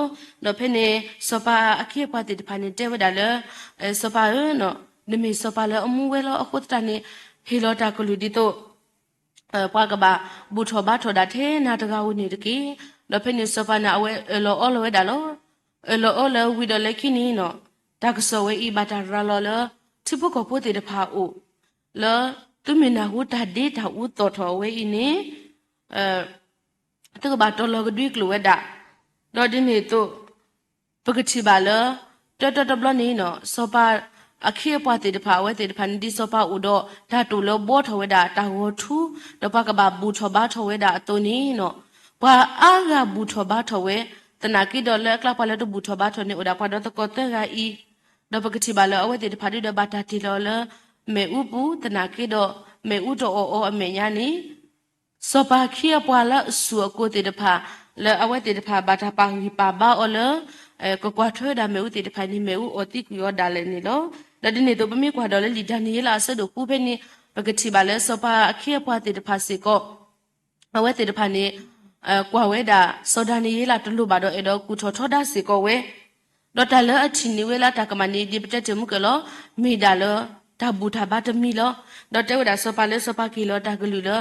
ၤ. ဒီးဖဲန့ၣ် စီၤပၤအခ့အပှၤသ့ၣ်တဖၣ်န့ၣ်တဲဝဲဒၣ်လၢ စီၤပၤဧၢ, နမ့ၢ်စီၤပၤလၢအမူဝဲလီၤ. အဃိသတးန့ၣ် ဟ့ၣ်လီၤတၢ်ကလုၢ်ဒ်သိး ပှၤကဘၣ်ဘူၣ်ထီၣ်ဘါထီၣ်ဒၣ်ထဲနၤတဂၤဧိၤန့ၣ်တက့ၢ်. ဒီးဖဲန့ၣ်စီၤပၤန့ၣ် အဝဲအၢၣ်လီၤအီလီၤဝဲဒၣ်လီၤ. အၢၣ်လီၤအီလီၤဝံၤဒီးလၢခံန့ၣ်နီၤ တၢ်ကစီၣ်ဝဲအံၤဘၣ်တၢ်ရၤလီၤလၢ ထံဖိကီၢ်ဖိသ့ၣ်တဖၣ်အအိၣ် လၢသုမ့ၢ်နၢ်ဟူတၢ်ဒ့တၢ်အူသီၣ်ထီၣ်အဝဲအံၤန့ၣ် သုကဘၣ်တီၤလီၤကဒွံကျိာ်ဝဲဒၣ်. ဒီးဒ်န့ၣ်အသိး ပကထံၣ်ဘၣ်လၢ တၢတၢတဘျီန့ၣ်နီၤ စီၤပၤအခ့အပှၤသ့ၣ်တဖၣ် အဝဲသ့ၣ်တဖၣ်န့ၣ် ဒ်စီၤပၤအိၣ်ဒီးတၢ်တိာ်လၢဘှီထီၣ်ဝဲဒၣ်တၢ်ဂီၤထူ ဒီးပှၤကဘၣ်ဘူၣ်ထီၣ်ဘါထီၣ်ဝဲဒၣ်အသိးန့ၣ်နီၤ ပှၤအါဂၤဘူၣ်ထီၣ်ဘါထီၣ်ဝဲ, သနာ်က့ဒီးလၢအကျါပှၤလၢတဘူၣ်ထီၣ်ဘါထီၣ်န့ၣ် အိၣ်ဒၣ်ပှၤဒီးသကိးသၢဂၤအံၤ, ဒီးပကထံၣ်ဘၣ်လၢအဝဲသ့ၣ်တဖၣ်ဒုဒီးဘၣ်တၢ်တ့ၢ်လီၤလၢ မ့ၣ်အူပူၤ သနာ်က့ဒီး မ့ၣ်အူတအီၣ်အီၤအမဲာ်ညါန့ၣ် စီၤပၤအခ့အပှၤလၢအဆူၣ်အကိၤသ့ၣ်တဖၣ် လၢအဝဲသ့ၣ်တဖၣ်ဘၣ်တၢ်ပာ်ဂံၢ်ပာ်ဘါအီၤလၢ ကကွၢ်ထွဲဝဲဒၣ်မ့ၣ်အူသ့ၣ်တဖၣ်န့ၣ် မ့ၣ်အူအီၣ်သံကွံာ်အီၤဒၣ်လဲာ်န့ၣ်လီၤ. ဒီးဒ်န့ၣ်အသိးပမ့ၢ်ကွၢ်ဒီးလၢလံာ်ဒၤနံးယ့လးအဆၢဒိၣ်ဃုဖဲန့ၣ် ပကထံၣ်ဘၣ်လၢစီၤပၤအခ့အပှၤသ့ၣ်တဖၣ်စ့ၢ်ကီး အဝဲသ့ၣ်တဖၣ်န့ၣ် ကွၢ်ဝဲဒၣ်စီၤဒၤနံးယ့လးတလိၣ်ဘၣ်ဒီးအဲၣ်ဒိးကူၣ်ထီၣ်ထီဒါစ့ၢ်ကီးဝဲ, ဒီးတၢ်လၢအထံၣ်န့ၢ်ဝဲလၢအတၢ်ကမၣ်န့ၣ် ဒ်ပတဲတ့ၢ်မုၢ်ကၢၢ်လီၤ, မ့ၢ်ဒၣ်လၢတၢ်ဘူၣ်တၢ်ဘါတမံၤလီၤ. ဒီးတဲဝဲဒၣ်စီၤပၤလၢစီၤပၤကဟ့ၣ်လီၤတၢ်ကလုၢ်လၢ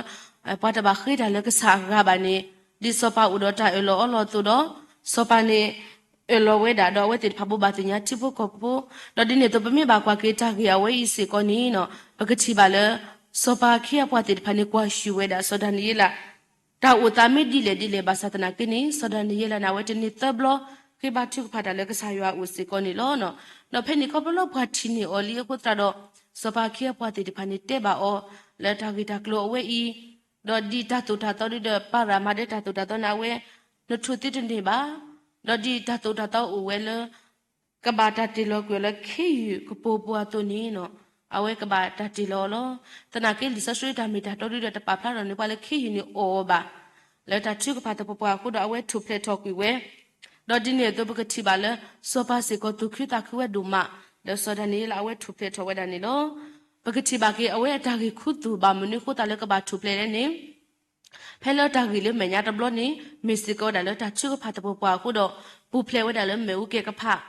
ပှၤတဘၣ်ဃ့တၢ်လၢကစၢ်အဂၤဘၣ်န့ၣ်, ဒ်စီၤပၤအိၣ်ဒီးတၢ်အၢၣ်လီၤအီလီၤအသိးဒီး စီၤပၤန့ၣ် အၢၣ်လီၤဝဲဒၣ်ဒီးအဝဲသ့ၣ်တဖၣ်ဘိးဘၣ်သ့ၣ်ညါထံဖိကီၢ်ဖိ, ဒီးဒ်န့ၣ်အသိးပမ့ၢ်ဘၣ်ကွၢ်က့ၤတၢ်ဂ့ၢ်အဝဲအံၤစ့ၢ်ကီးန့ၣ် ပကထံၣ်ဘၣ်လၢ စီၤပၤအခ့အပှၤသ့ၣ်တဖၣ်န့ၣ် ကွၢ်ဆူၣ်ဝဲဒၣ်စီၤဒၤနံးယ့လး တၢ်အိၣ်သးမ့ၢ်ဒ်လဲၣ်ဒ်လဲၣ်ဘၣ်ဆၣ်သနာ်က့န့ၣ် စီၤဒၤနံးယ့လးန့ၣ် အဝဲတန့ၢ်သၢဘျီ ဃ့ဘါထုကဖၣ်တၢ်လၢကစၢ်ယွၤအအိၣ်စ့ၢ်ကီးန့ၣ်လီၤ. ဒီးဖဲန့ၣ်ခီဖျိလၢပှၤထံၣ်န့ၢ်အီၤလံအဃိသတးဒီး စီၤပၤအခ့အပှၤသ့ၣ်တဖၣ်န့ၣ်တဲဘၣ်အီၤ လၢတၢ်ဂ့ၢ်တၢ်ကျိၤအဝဲအံၤ, ဒီးဒ်တၢ်သိၣ်တၢ်သီဒုဒီးပၤရၤမၤဒဲးတၢ်သိၣ်တၢ်သီန့ၣ် အဝဲ နထိၣ်သ့တန့ၢ်ဘၣ်, ဒီးဒ်တၢ်သိၣ်တၢ်သီအိၣ်ဝဲလၢ ကဘၣ်တၢ်တ့ၢ်လီၤကွံာ်အီၤလၢခ့ယုၢ်ကပိာ်ပူၤအသိးန့ၣ် အဝဲကဘၣ်တၢ်တ့ၢ်လီၤအီၤလီၤ. သနာ်က့လံာ်စီဆှံတၢ်မ့ၢ်တၢ်တီဒုဒီးတပာ်ဖျါထီၣ်န့ၢ်ပှၤလၢခ့ယုၢ်န့ၣ်အီၣ်အီၤဘၣ်. လၢတၢ်ထုကဖၣ်သပှၢ်ပှၢ်အဃိဒီးအဝဲထူၣ်ဖျဲးထီၣ်ကွံာ်ဝဲ, ဒီးဒ်န့ၣ်အသိးပကထံၣ်ဘၣ်လၢ စီၤပၤစ့ၢ်ကီးသူၣ်ခုသးခုဝဲဒိၣ်မး, ဒီးစီၤဒၤနံးယ့လးအဝဲထူၣ်ဖျဲးထီၣ်ဝဲဒၣ်န့ၣ်လီၤ. ပကထံၣ်ဘၣ်က့ၤအဝဲအတၢ်ဂ့ၢ်ခူသူၣ်ဘၣ်မနုၤအဃိသတးလၢကဘၣ်ထူၣ်ဖျဲးလဲၣ်န့ၣ် ဖဲလၢတၢ်ဂ့ၢ်လၢမဲာ်ညါတဘျီန့ၣ် မ့ၢ်စ့ၢ်ကီးဝဲဒၣ်လၢတၢ်ထုကဖၣ်သပှၢ်ပှၢ်အဃိဒီး ပူၤဖျဲးဝဲဒၣ်လၢမ့ၣ်အူကဲကဖၣ်,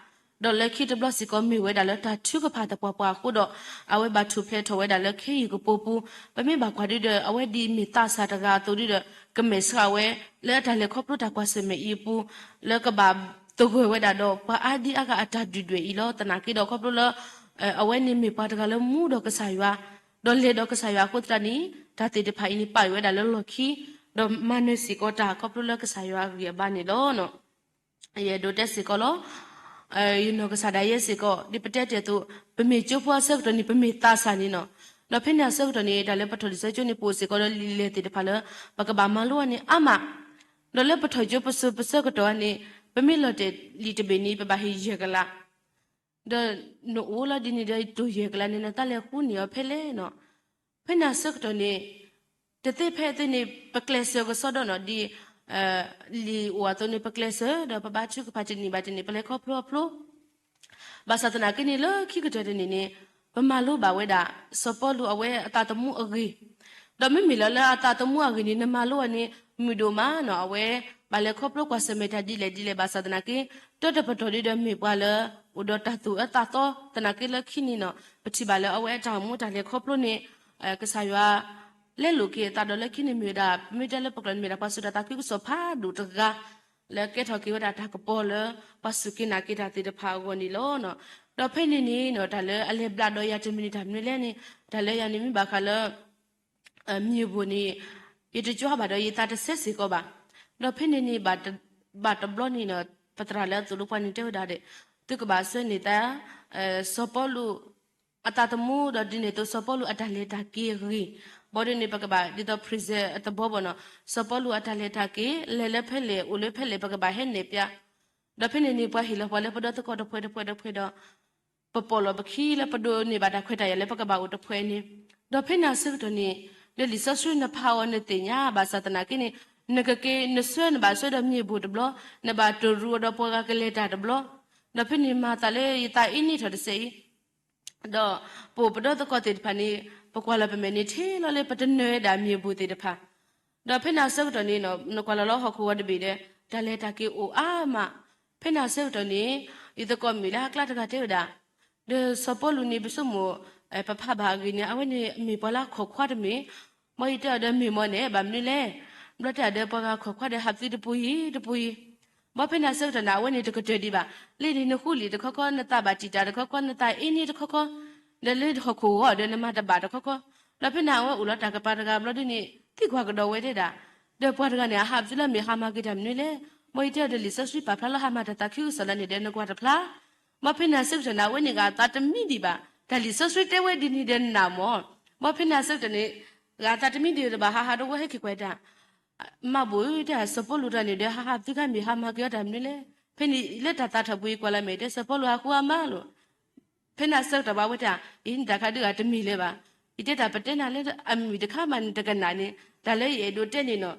ဒီးလၢခံတဘျီစ့ၢ်ကီး မ့ၢ်ဝဲဒၣ်လၢတၢ်ထုကဖၣ်သပှၢ်ပှၢ်အဃိဒီး အဝဲဘၣ်ထူၣ်ဖျဲးထီၣ်ဝဲဒၣ်လၢခ့ယုၢ်ကပိာ်ပူၤ, ပမ့ၢ်ဘၣ်ကွၢ်ဒုဒီး အဝဲဒ်အမ့ၢ်သးစၢ်တဂၤအသိးဒုဒီး ကမဲာ်ဆှးဝဲ လၢအတၢ်လဲၤခီဖျိတၢ်ကွၢ်ဆၢၣ်မဲာ်အံၤအပူၤ လၢကဘၣ်သဂၢၢ်ဝဲဒၣ်ဒီးပှၤအါဒံအါဂၤအတၢ်ဒုၣ်ဒွဲၣ်အံၤလီၤ. သနာ်က့ဒီးခီဖျိလၢ အဝဲန့ၣ်မ့ၢ်ပှၤတဂၤလၢမူဒီးကစၢ်ယွၤ, ဒီးလဲၤဒီးကစၢ်ယွၤအဃိသတးန့ၣ် တၢ်သ့ၣ်တဖၣ်အံၤန့ၣ် ပာ်အီၤဝဲဒၣ်လၢလီၢ်ခံ, ဒီးမၤနၢၤစ့ၢ်ကီးတၢ်ခီဖျိလၢကစၢ်ယွၤအဂံၢ်အဘါန့ၣ်လီၤ. ယအဲၣ်ဒိးတဲစ့ၢ်ကီးလီၤ. ယနီၢ်ကစၢ်ဒၣ်ယဲစ့ၢ်ကီး ဒ်ပတဲတ့ၢ်အသိး ပမ့ၢ်ကၠိဖိအဆၢကတီၢ်န့ၣ် ပမ့ၢ်သးစၢ်န့ၣ်နီၤ. ဒီးဖဲန့ၣ်အဆၢကတီၢ်န့ၣ် တၢ်လၢပထီၣ်လံာ်စီဆှံကၠိန့ၣ် ပအိၣ်စ့ၢ်ကီးဒီးလံာ်လဲၢ်သ့ၣ်တဖၣ်လၢ ပကဘၣ်မၤလိအီၤန့ၣ်အါမး, ဒီးလၢပထီၣ်ကၠိပစိၤပဆၢကတီၢ်န့ၣ် ပမ့ၢ်လီၤတဲာ်လံာ်တဘ့ၣ်န့ၣ် ပဘၣ်ဟ့ၣ်ယဲၢ်ကလး, ဒီးနအိၣ်လီၤဒ်န့ၣ်ဒီး တိၢ်ယဲၢ်ကလးန့ၣ် နတၢ်လဲၤဃုန့ၢ်အီၤဖဲလဲၣ်နီၤ. ဖဲန့ၣ်အဆၢကတီၢ်န့ၣ် တသ့ဖဲအသ့န့ၣ် ပကျဲးစၢးကစီဒီနီၤ ဒ် လံာ်အိၣ်အသိးန့ၣ် ပကျဲးစၢးဒီးပဘါထုကဖၣ်တနံၣ်ဘၣ်တနံၣ် ပလဲၤခီဖျိအဖျိ ဘၣ်ဆၣ်သနာ်က့န့ၣ် လၢခံကတၢၢ်တနံၣ်န့ၣ် ပမၤလိဘၣ်ဝဲဒၣ် စီၤပီလူးအဝဲအသးသမူအဂ့ၢ်, ဒီးမ့မ့ၢ်လၢလၢအသးသမူအဂ့ၢ်န့ၣ် နမၤလိအီၤန့ၣ် မုာ်ဒိၣ်မးနီၤ အဝဲ ဘၣ်လဲၤခီဖျိကွၢ်ဆၢၣ်မဲာ်တၢ်ဒ်လဲၣ်ဒ်လဲၣ်ဘၣ်ဆၣ်သနာ်က့ တၢတပတီၢ်ဒ်ဒီးမ့ၢ်ပှၤလၢ အိၣ်ဒီးတၢ်သူၣ်အၢသးသီ သနာ်က့လၢခံန့ၣ်နီၤ ပထံၣ်ဘၣ်လၢအဝဲအတၢ်အိၣ်မူတၢ်လဲၤခီဖျိန့ၣ် ကစၢ်ယွၤ လဲလိာ်က့ၤအသးဒီးလၢခံန့ၣ်မ့ၢ်ဝဲဒၣ် ပမ့ၢ်တဲလၢပကျိာ်န့ၣ်မ့ၢ်ဒၣ်ပှၤစူၢ်တၢ်သးခုကစီၣ်ဖးဒိၣ်တဂၤ လၢကဲထီၣ်က့ၤဝဲဒၣ်တၢ်ကပီၤလၢ ပှၤစူၢ်က့ၤနာ်က့ၤတၢ်သ့ၣ်တဖၣ်အဂီၢ်န့ၣ်လီၤ. ဒီးဖဲန့ၣ်န့ၣ်နီၤ တၢ်လၢအလဲၤဘျးဒီးယၤတမံၤန့ၣ် တၢ်မနုၤလဲၣ်န့ၣ် တၢ်လၢယၤန့ၣ်မ့ၢ်ဘၣ်ဃးလၢ မ့ၢ်ဘိၣ်န့ၣ် ယတကၠွဘၣ်ဒီးယသးတဆဲးစ့ၢ်ကီးဘၣ်. ဒီးဖဲန့ၣ်န့ၣ် ဘၣ်တဘျီန့ၣ်နီၤ ပသရၣ်လၢအသိၣ်လိပှၤန့ၣ်တဲဝဲဒၣ်ဒီး သုကဘၣ်ဆှၢန့ၢ်သး စီၤပီလူး အသးသမူဒီးဒ်န့ၣ်အသိး စီၤပီလူးအတၢ်လဲၤတၢ်က့ၤအဂ့ၢ်, ဘၣ်ဒ်န့ၣ် ပကဘၣ်ဒ်သိး present အသဘီဘၣ်နီၤ, စီၤပီလူးအတၢ်လဲၤတၢ်က့ၤ လဲၤလၢဖဲလဲၣ် အိၣ်လၢဖဲလဲၣ် ပကဘၣ်ဟဲနဲၣ်ပျး ဒီးဖဲန့ၣ်န့ၣ် ပှၤဟ့ၣ်လီၤပှၤလၢပဒီသကိးတဖှဲးတဖှဲးတဖှဲးဒီး ပပိာ်လီၤပခံလၢပဒိးန့ၢ်ဘၣ်တၢ်ခွဲးတၢ်ယာ်လၢပကဘၣ်အိၣ်တဖှဲးန့ၣ်, ဒီးဖဲန့ၣ်အဆၢကတီၢ်န့ၣ် ဒီးလံာ်စီဆှံနဖးအီၤနသ့ၣ်ညါဘၣ်ဆၣ်သနာ်က့န့ၣ် နကက့ၤနဆှၢနဘၣ်ဆှၢဒီးမ့ၢ်ဘိၣ်တဘျီ, နဘၣ်တရူးအီၤဒီးပှၤဂၤကလဲၤတၢ်တဘျီ, ဒီးဖဲန့ၣ်မၤသးလၢယသးအ့န့ထီၣ်တစဲးအံၤ ဒီးပအိၣ်ပဒီသကိးသ့ၣ်တဖၣ်န့ၣ် ပကွၢ်လီၤပမဲာ်န့ၣ် ထံၣ်လီၤလၢပတနၢၤဝဲဒၣ်မ့ၢ်ဘိၣ်သ့ၣ်တဖၣ်, ဒီးဖဲန့ၣ်အဆၢကတီၢ်န့ၣ် နကွၢ်လီၤလၢဟီၣ်ခိၣ်ဂီၤတဘ့ၣ်ဒီး တၢ်လဲၤတၢ်က့ၤအိၣ်အါမး, ဖဲန့ၣ်အဆၢကတီၢ်န့ၣ် ယသကိးမုၣ်လၢအကျါတဂၤတဲဝဲဒၣ်, ဒီးစီၤပီလူးန့ၣ် ပဆိကမိၣ် ပဖးဘၣ်အဂ့ၢ်န့ၣ် အဝဲန့ၣ်မ့ၢ်ပှၤလၢအခိၣ်ခွါတမ့ၢ်, ဘၣ်ယတဲအီၤဒီးမ့ၢ်မ့ၢ်န့ၣ် ဘၣ်မနုၤလဲၣ်, ဘျီတဲအီၤဒီးပှၤဂၤခိၣ်ခွါဒီးဟးသံတပူၤအံၤတပူၤအံၤ, ဘၣ်ဖဲန့ၣ်အဆၢကတီၢ်န့ၣ် အဝဲန့ၣ်တကတၢၢ်ဒံးဘၣ်, လၢဒ်နဃုလံာ်တခီခီ နသးဘၣ်တံာ်တာ်တခီခီ နသးအ့န့တခီခီ, ဒီးလၢဟီၣ်ခိၣ်ဂီၤဒီးနမၤတဘၣ်တခီခီ, ဒီးဖဲန့ၣ်အဝဲအိၣ်လီၤတၢ်ကပၤတဂၤဘျီဒ်န့ၣ် သံကွၢ်ကဒီးဝဲတဲဒၣ်, ဒီးပှၤတဂၤန့ၣ် အဟးသံလၢမ့ၢ်ဟါမၢ်က့ၤတၢ်မနုၤလဲၣ်, ဘၣ်ယတဲအီၤဒီးလံာ်စီဆှံပာ်ဖျါလၢဟါမၢ်တၢ်သးခုကစီၣ်လၢန့ၣ်ဒီးနကွၢ်တဖျါ ဘၣ်ဖဲန့ၣ်အဆၢကတီၢ်န့ၣ် အဝဲန့ၣ်ဂၤအသးတမံဒံးဘၣ်, တၢ်လံာ်စီဆှံတဲဝဲဒ်န့ၣ်ဒီးနးမၢ်, ဘၣ်ဖဲန့ၣ်အဆၢကတီၢ်န့ၣ် ဂၤအသးတမံဒံးတဘၣ် ဟးဟးဒီးဝဲဟဲက့ၤကွၢ်တၢ်, မၤဘူၣ်တၢ် စီၤပီလူးတၢ်န့ၣ်ဒီး ဟးဟးသံခါမ့ၢ်ဟါမၢ်က့ၤအီၤတၢ်မနုၤလဲၣ်, ဖဲန့ၣ်လၢတၢ်သးထီၣ်ပူၤယကွၢ်လၢမဲာ်တဲ စီၤပီလူးဟးဃုအါမးလီၤ ဖဲန့ၣ်အဆၢကတီၢ်ဘၣ်ဝဲတၢ် အံၤနတၢ်ခါဒုးဂၤတမံၤလၢၤဘၣ်, ယတဲတၢ်ပတဲနၤလၢအမံၤတခါမးန့ၣ်တကနၣ်န့ၣ် တၢ်လၢယအဲၣ်ဒိးတဲန့ၣ်နီၤ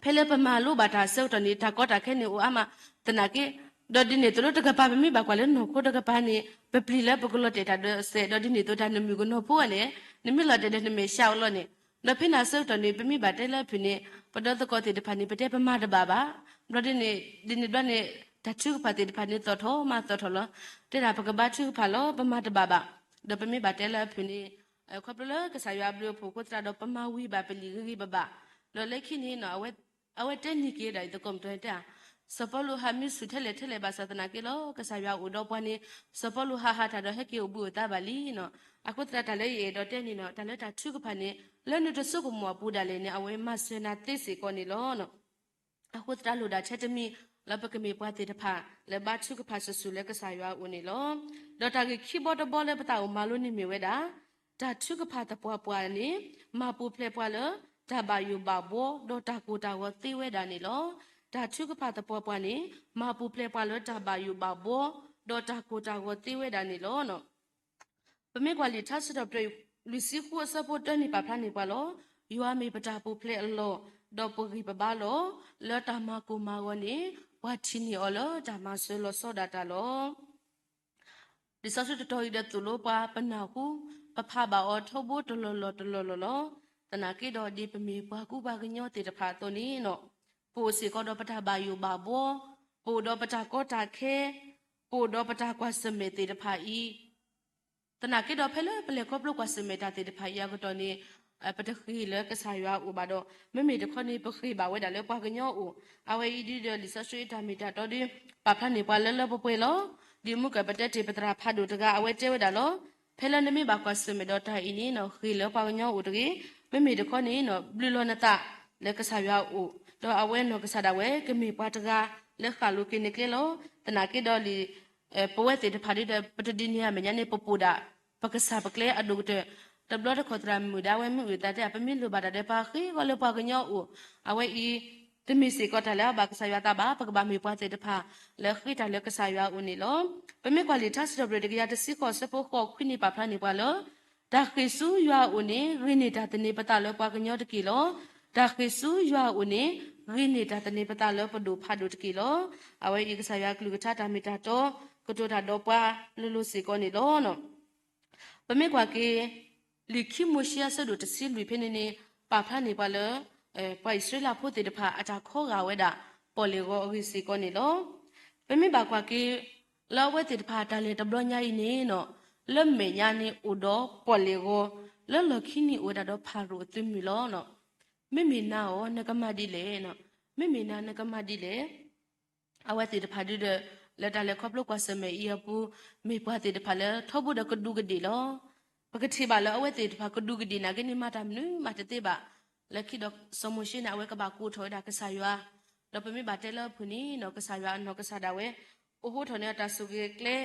ဖဲလၢပမၤလိဘၣ်တၢ်အဆၢကတီၢ်န့ၣ် တၢ်ကီတၢ်ခဲန့ၣ်အိၣ်အါမး, သနာ်က့ ဒီးဒ်န့ၣ်သိးလၢတကပၤ ပမ့ၢ်ဘၣ်ကွၢ်လၢနီၢ်ခိတကပၤန့ၣ် ပပျံၤလၢပကလီၤတဲာ်တၢ်ဒီးစဲး ဒီးဒ်န့ၣ်သိးတၢ်နမုၣ်ကနီၤဖိန့ၣ် နမ့ၢ်လီၤတဲာ်ဒီးနမဲာ်ဆှးအီၤလီၤန့ၣ်, ဒီးဖဲန့ၣ်အဆၢကတီၢ်န့ၣ် ပမ့ၢ်ဘၣ်တဲလၢအဖုၣ်န့ၣ် ပဒီသကိးသ့ၣ်တဖၣ်န့ၣ် ပတဲပမၤတဘၣ်ဘၣ်, ဘျီဒ်န့ၣ် ဒ်န့ၣ်ဘျီန့ၣ် တၢ်ထုကဖၣ်သ့ၣ်တဖၣ်န့ၣ် သီၣ်ထီၣ်မးသီၣ်ထီၣ်လီၤ, တဲဒၣ်ပကဘါထုကဖၣ်လီၤ ပမၤတဘၣ်ဘၣ်, ဒီးပမ့ၢ်ဘၣ်တဲလၢအဖုၣ်န့ၣ် ခီဖျိလၢကစၢ်ယွၤအဘျုးအဖှိၣ်အဃိသတးဒီး ပမၤဝံၤဘၣ်ပလံာ်ဂ့ၤဂ့ၤဘၣ်ဘၣ်, ဒီးလၢခံန့ၣ် အဝဲတဲန့ၢ်က့ၤဒၣ်အံၤသကိးမုၣ်တီန့ၣ်တဲ စီၤပီလူးဟးမံဆူၣ်ထဲလဲၣ်ထဲလဲၣ်ဘၣ်ဆၣ်သနာ်က့လီၤ ကစၢ်ယွၤအိၣ်ဒီးပှၤန့ၣ် စီၤပီလူးဟးဟးတၢ်ဒီးဟဲက့ၤအိၣ်ဘှံးအိၣ်သါဘၣ်လံနီၤ, အဃိသတးတၢ်လၢယအဲၣ်ဒိးတဲန့ၣ်နီၤ တၢ်လၢတၢ်ထုကဖၣ်န့ၣ် လၢနတဆိကမိၣ်အပူၤဒၣ်လဲာ်န့ၣ် အဝဲမၤစၢၤနၤသ့စ့ၢ်ကီးန့ၣ်လီၤ. အဃိသတးလိၣ်ဒၣ်ထဲတမံၤ လၢပကမ့ၢ်ပှၤသ့ၣ်တဖၣ် လၢဘါထုကဖၣ်ဆူၣ်ဆူၣ်လၢကစၢ်ယွၤအအိၣ်န့ၣ်လီၤ. ဒီးတၢ်ဂ့ၢ်ခံဘီတဘီလၢပသးအိၣ်မၤလိန့ၣ်မ့ၢ်ဝဲဒၣ် တၢ်ထုကဖၣ်သပှၢ်ပှၢ်န့ၣ် မၤပူၤဖျဲးပှၤလၢ တၢ်ဘၣ်ယိၣ်ဘၣ်ဘှီ ဒီးတၢ်ကိၢ်တၢ်ဂီၤသ့ဝဲဒၣ်န့ၣ်လီၤ. တၢ်ထုကဖၣ်သပှၢ်ပှၢ်န့ၣ် မၤပူၤဖျဲးပှၤလၢတၢ်ဘၣ်ယိၣ်ဘၣ်ဘှီ ဒီးတၢ်ကိၢ်တၢ်ဂီၤသ့ဝဲဒၣ်န့ၣ်လီၤ. ပမ့ၢ်ကွၢ်လံာ်ထါစံးထီၣ်ပတြၢၤ လွံၢ်ဆံဃုအဆၢဖိတၢန့ၣ် ပာ်ဖျါန့ၢ်ပှၤလီၤ. ယွၤမ့ၢ်ပတၢ်ပူၤဖျဲးအလီၢ်, ဒီးပဂံၢ်ပဘါလီၤ. လၢတၢ်မၤကိၢ်မၤဂီၤန့ၣ် ပှၤထံၣ်န့ၢ်အီၤလၢတၢ်မၤစၢၤလီၤဆီဒၣ်တၢ်လီၤ. လံာ်စီဆှံတတီၤအံၤဒီးသိၣ်လိပှၤ ပနၢ်ဟူ, ပဖးဘၣ်အီၤထီဘိတလီၢ်လီၢ်တလီၢ်လီၢ်လီၤ. သနာ်က့ဒီးဒ်ပမ့ၢ်ပှၤကူပှၤကညီသ့ၣ်တဖၣ်အသိးန့ၣ်နီၤ, ပအိၣ်စ့ၢ်ကီးဒီးပတၢ်ဘၣ်ယိၣ်ဘၣ်ဘှီ, ပအိၣ်ဒီးပတၢ်ကီတၢ်ခဲ, ပအိၣ်ဒီးပတၢ်ကွၢ်ဆၢၣ်မဲာ်သ့ၣ်တဖၣ်အံၤ သနာ်က့ဒီးဖဲလၢပလဲၤခီဖျိကွၢ်ဆၢၣ်မဲာ်တၢ်သ့ၣ်တဖၣ်အံၤအကတီၢ်န့ၣ်, ပတဃ့ၢ်လၢကစၢ်ယွၤအအိၣ်ဘၣ်ဒီး မ့မ့ၢ်တခီန့ၣ် ပဃ့ၢ်ဘၣ်ဝဲဒၣ်လၢပှၤကညီအအိၣ်, အဝဲအံၤဒ်ဒီးလံာ်စီဆှံအတၢ်မ့ၢ်တၢ်တီဒီး ပာ်ဖျါန့ၢ်ပှၤလၢလၢပှဲၤပှဲၤလီၤ. ဒ်မုၢ်ကၢၢ်ပတဲတ့ၢ်ပသရၣ်ဖးဒိၣ်တဂၤ အဝဲတဲဝဲဒၣ်လီၤ. ဖဲလၢနမ့ၢ်ဘၣ်ကွၢ်ဆၢၣ်မဲာ်ဒီးတၢ်အံၤန့ၣ်နီၤ ဃ့ၢ်လၢပှၤကညီအအိၣ်တဂ့ၤ, မ့မ့ၢ်တခီန့ၣ်နီၤ ဘျုးလီၤနသးလၢကစၢ်ယွၤအအိၣ်, ဒီးအဝဲနီၢ်ကစၢ်ဒၣ်ဝဲ ကမ့ၢ်ပှၤတဂၤလၢဃၣ်လိၤက့ၤနကျဲလီၤ. သနာ်က့ဒီးလံာ် ပဝဲသ့ၣ်တဖၣ်ဒ်ဒီး ပတဒ်န့ၣ်အမဲာ်ညါန့ၣ် ပပိာ်ဒၣ် ပကစၢ်ပကျဲအဒိၣ်ကတၢၢ်, တဘျီတခီၣ်သရၣ်မုၣ်ဒၣ်ဝဲမ့ၢ်အုၣ်သးတဲ ပမ့ၢ်လိၣ်ဘၣ်တၢ်ဒီးပဃ့ၢ်ဃီလၢပှၤကညီအအိၣ်, အဝဲအံၤ တမ့ၢ်စ့ၢ်ကီးတၢ်လၢအဘၣ်ကစၢ်ယွၤသးဘၣ်, ပကဘၣ်မ့ၢ်ပှၤသ့ၣ်တဖၣ် လၢဃ့ၢ်တၢ်လၢကစၢ်ယွၤအအိၣ်န့ၣ်လီၤ. ပမ့ၢ်ကွၢ်လံာ်ထါစံးထီၣ်ပတြၢၤတကယၤတဆံဃိးအဆၢဖိဃိးခွံန့ၣ် ပာ်ဖျါန့ၢ်ပှၤလၢ တၢ်ဃ့ၢ်ဆူယွၤအအိၣ်န့ၣ် ဂ့ၤန့ၢ်တၢ်သန့ၤပသးလၢပှၤကညီတက့ၢ်လီၤ. တၢ်ဃ့ၢ်ဆူယွၤအအိၣ်န့ၣ် ဂ့ၤန့ၢ်တၢ်သန့ၤပသးလၢပဒိၣ်ဖးဒိၣ်တက့ၢ်လီၤ. အဝဲအံၤကစၢ်ယွၤကလုၢ်ကထါတၢ်မ့ၢ်တၢ်တီ ကတိၤတၢ်ဒီးပှၤလိၤလိၤစ့ၢ်ကီးန့ၣ်လီၤ. ပမ့ၢ်ကွၢ်က့ၤ လံာ်ခံမိၤၡ့အဆၢဒိၣ်တဆံလွံၢ်ဖဲန့ၣ်န့ၣ် ပာ်ဖျါန့ၢ်ပှၤလၢ ပှၤအံၣ်စရ့လးဖိသ့ၣ်တဖၣ် အတၢ်ခီဂာ်ဝဲဒၣ် ပီၣ်လဲၣ်ဂီၤအဂ့ၢ်စ့ၢ်ကီးန့ၣ်လီၤ. ပမ့ၢ်ဘၣ်ကွၢ်က့ၤ လၢအဝဲသ့ၣ်တဖၣ်တၢ်လဲၤတဘျီညါအံၤန့ၣ်နီၤ, လၢမဲာ်ညါန့ၣ်အိၣ်ဒီးပီၣ်လဲၣ်ဂီၤ, လၢလီၢ်ခံန့ၣ်အိၣ်ဝဲဒၣ်ဒီးဖၤရိၤအသုးမုၢ်လီၤ. မ့မ့ၢ်နၤအီၤ နကမၤဒ်လဲၣ်, မ့မ့ၢ်နၤနကမၤဒ်လဲၣ်. အဝဲသ့ၣ်တဖၣ်ဒုဒီး လၢတၢ်လဲၤခီဖျိကွၢ်ဆၢၣ်မဲာ်အံၤအပူၤ မ့ၢ်ပှၤသ့ၣ်တဖၣ်လၢထီဘိဒီးကဒူးကဒ့ၣ်လီၤ. ပကထံၣ်ဘၣ်လၢအဝဲသ့ၣ်တဖၣ်ကဒူးကဒ့ၣ်နာ်က့န့ၣ် မၤတၢ်မနုၤမၤတသ့ဘၣ်. လၢခံဒီးစီၤမိၤၡ့န့ၣ် အဝဲကဘၣ်ကိးထီၣ်ဝဲဒၣ်ကစၢ်ယွၤ, ဒီးပမ့ၢ်ဘၣ်တဲလၢအဖုၣ်န့ၣ်နီၤ ကစၢ်ယွၤအနီၢ်ကစၢ်ဒၣ်ဝဲ အိးထီၣ်န့ၢ်အတၢ်ဆိၣ်ဂ့ၤ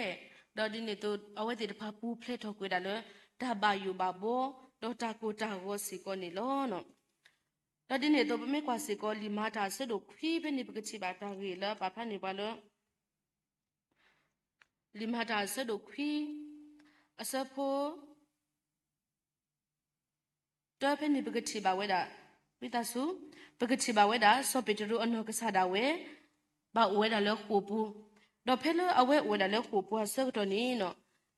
ကျဲ, ဒီးဒ်န့ၣ်အသိး အဝဲသ့ၣ်တဖၣ်ပူၤဖျဲးထီၣ်ကွံာ်ဝဲဒၣ်လၢ တၢ်ဘၣ်ယိၣ်ဘၣ်ဘှီ ဒီးတၢ်ကိၢ်တၢ်ဂီၤစ့ၢ်ကီးန့ၣ်လီၤ. ဒီးဒ်န့ၣ်အသိး ပမ့ၢ်ကွၢ်စ့ၢ်ကီး လံာ်မၤတၢ်အဆၢဒိၣ်ခွံဖဲန့ၣ် ပကထံၣ်ဘၣ်တၢ်ဂ့ၢ်လၢပာ်ဖျါန့ၢ်ပှၤလၢ လံာ်မၤတၢ်အဆၢဒိၣ်ခွံ အဆၢဖိ တၢဖဲန့ၣ် ပကထံၣ်ဘၣ်ဝဲဒၣ် ဝံသးစူၤ ပကထံၣ်ဘၣ်ဝဲဒၣ် စီၤပ့းတရူးအနီၢ်ကစၢ်ဒၣ်ဝဲ ဘၣ်အိၣ်ဝဲဒၣ်လၢဃိာ်ပူၤ, ဒီးဖဲလၢအဝဲအိၣ်ဝဲဒၣ်လၢဃိာ်ပူၤအဆၢကတီၢ်န့ၣ်နီၤ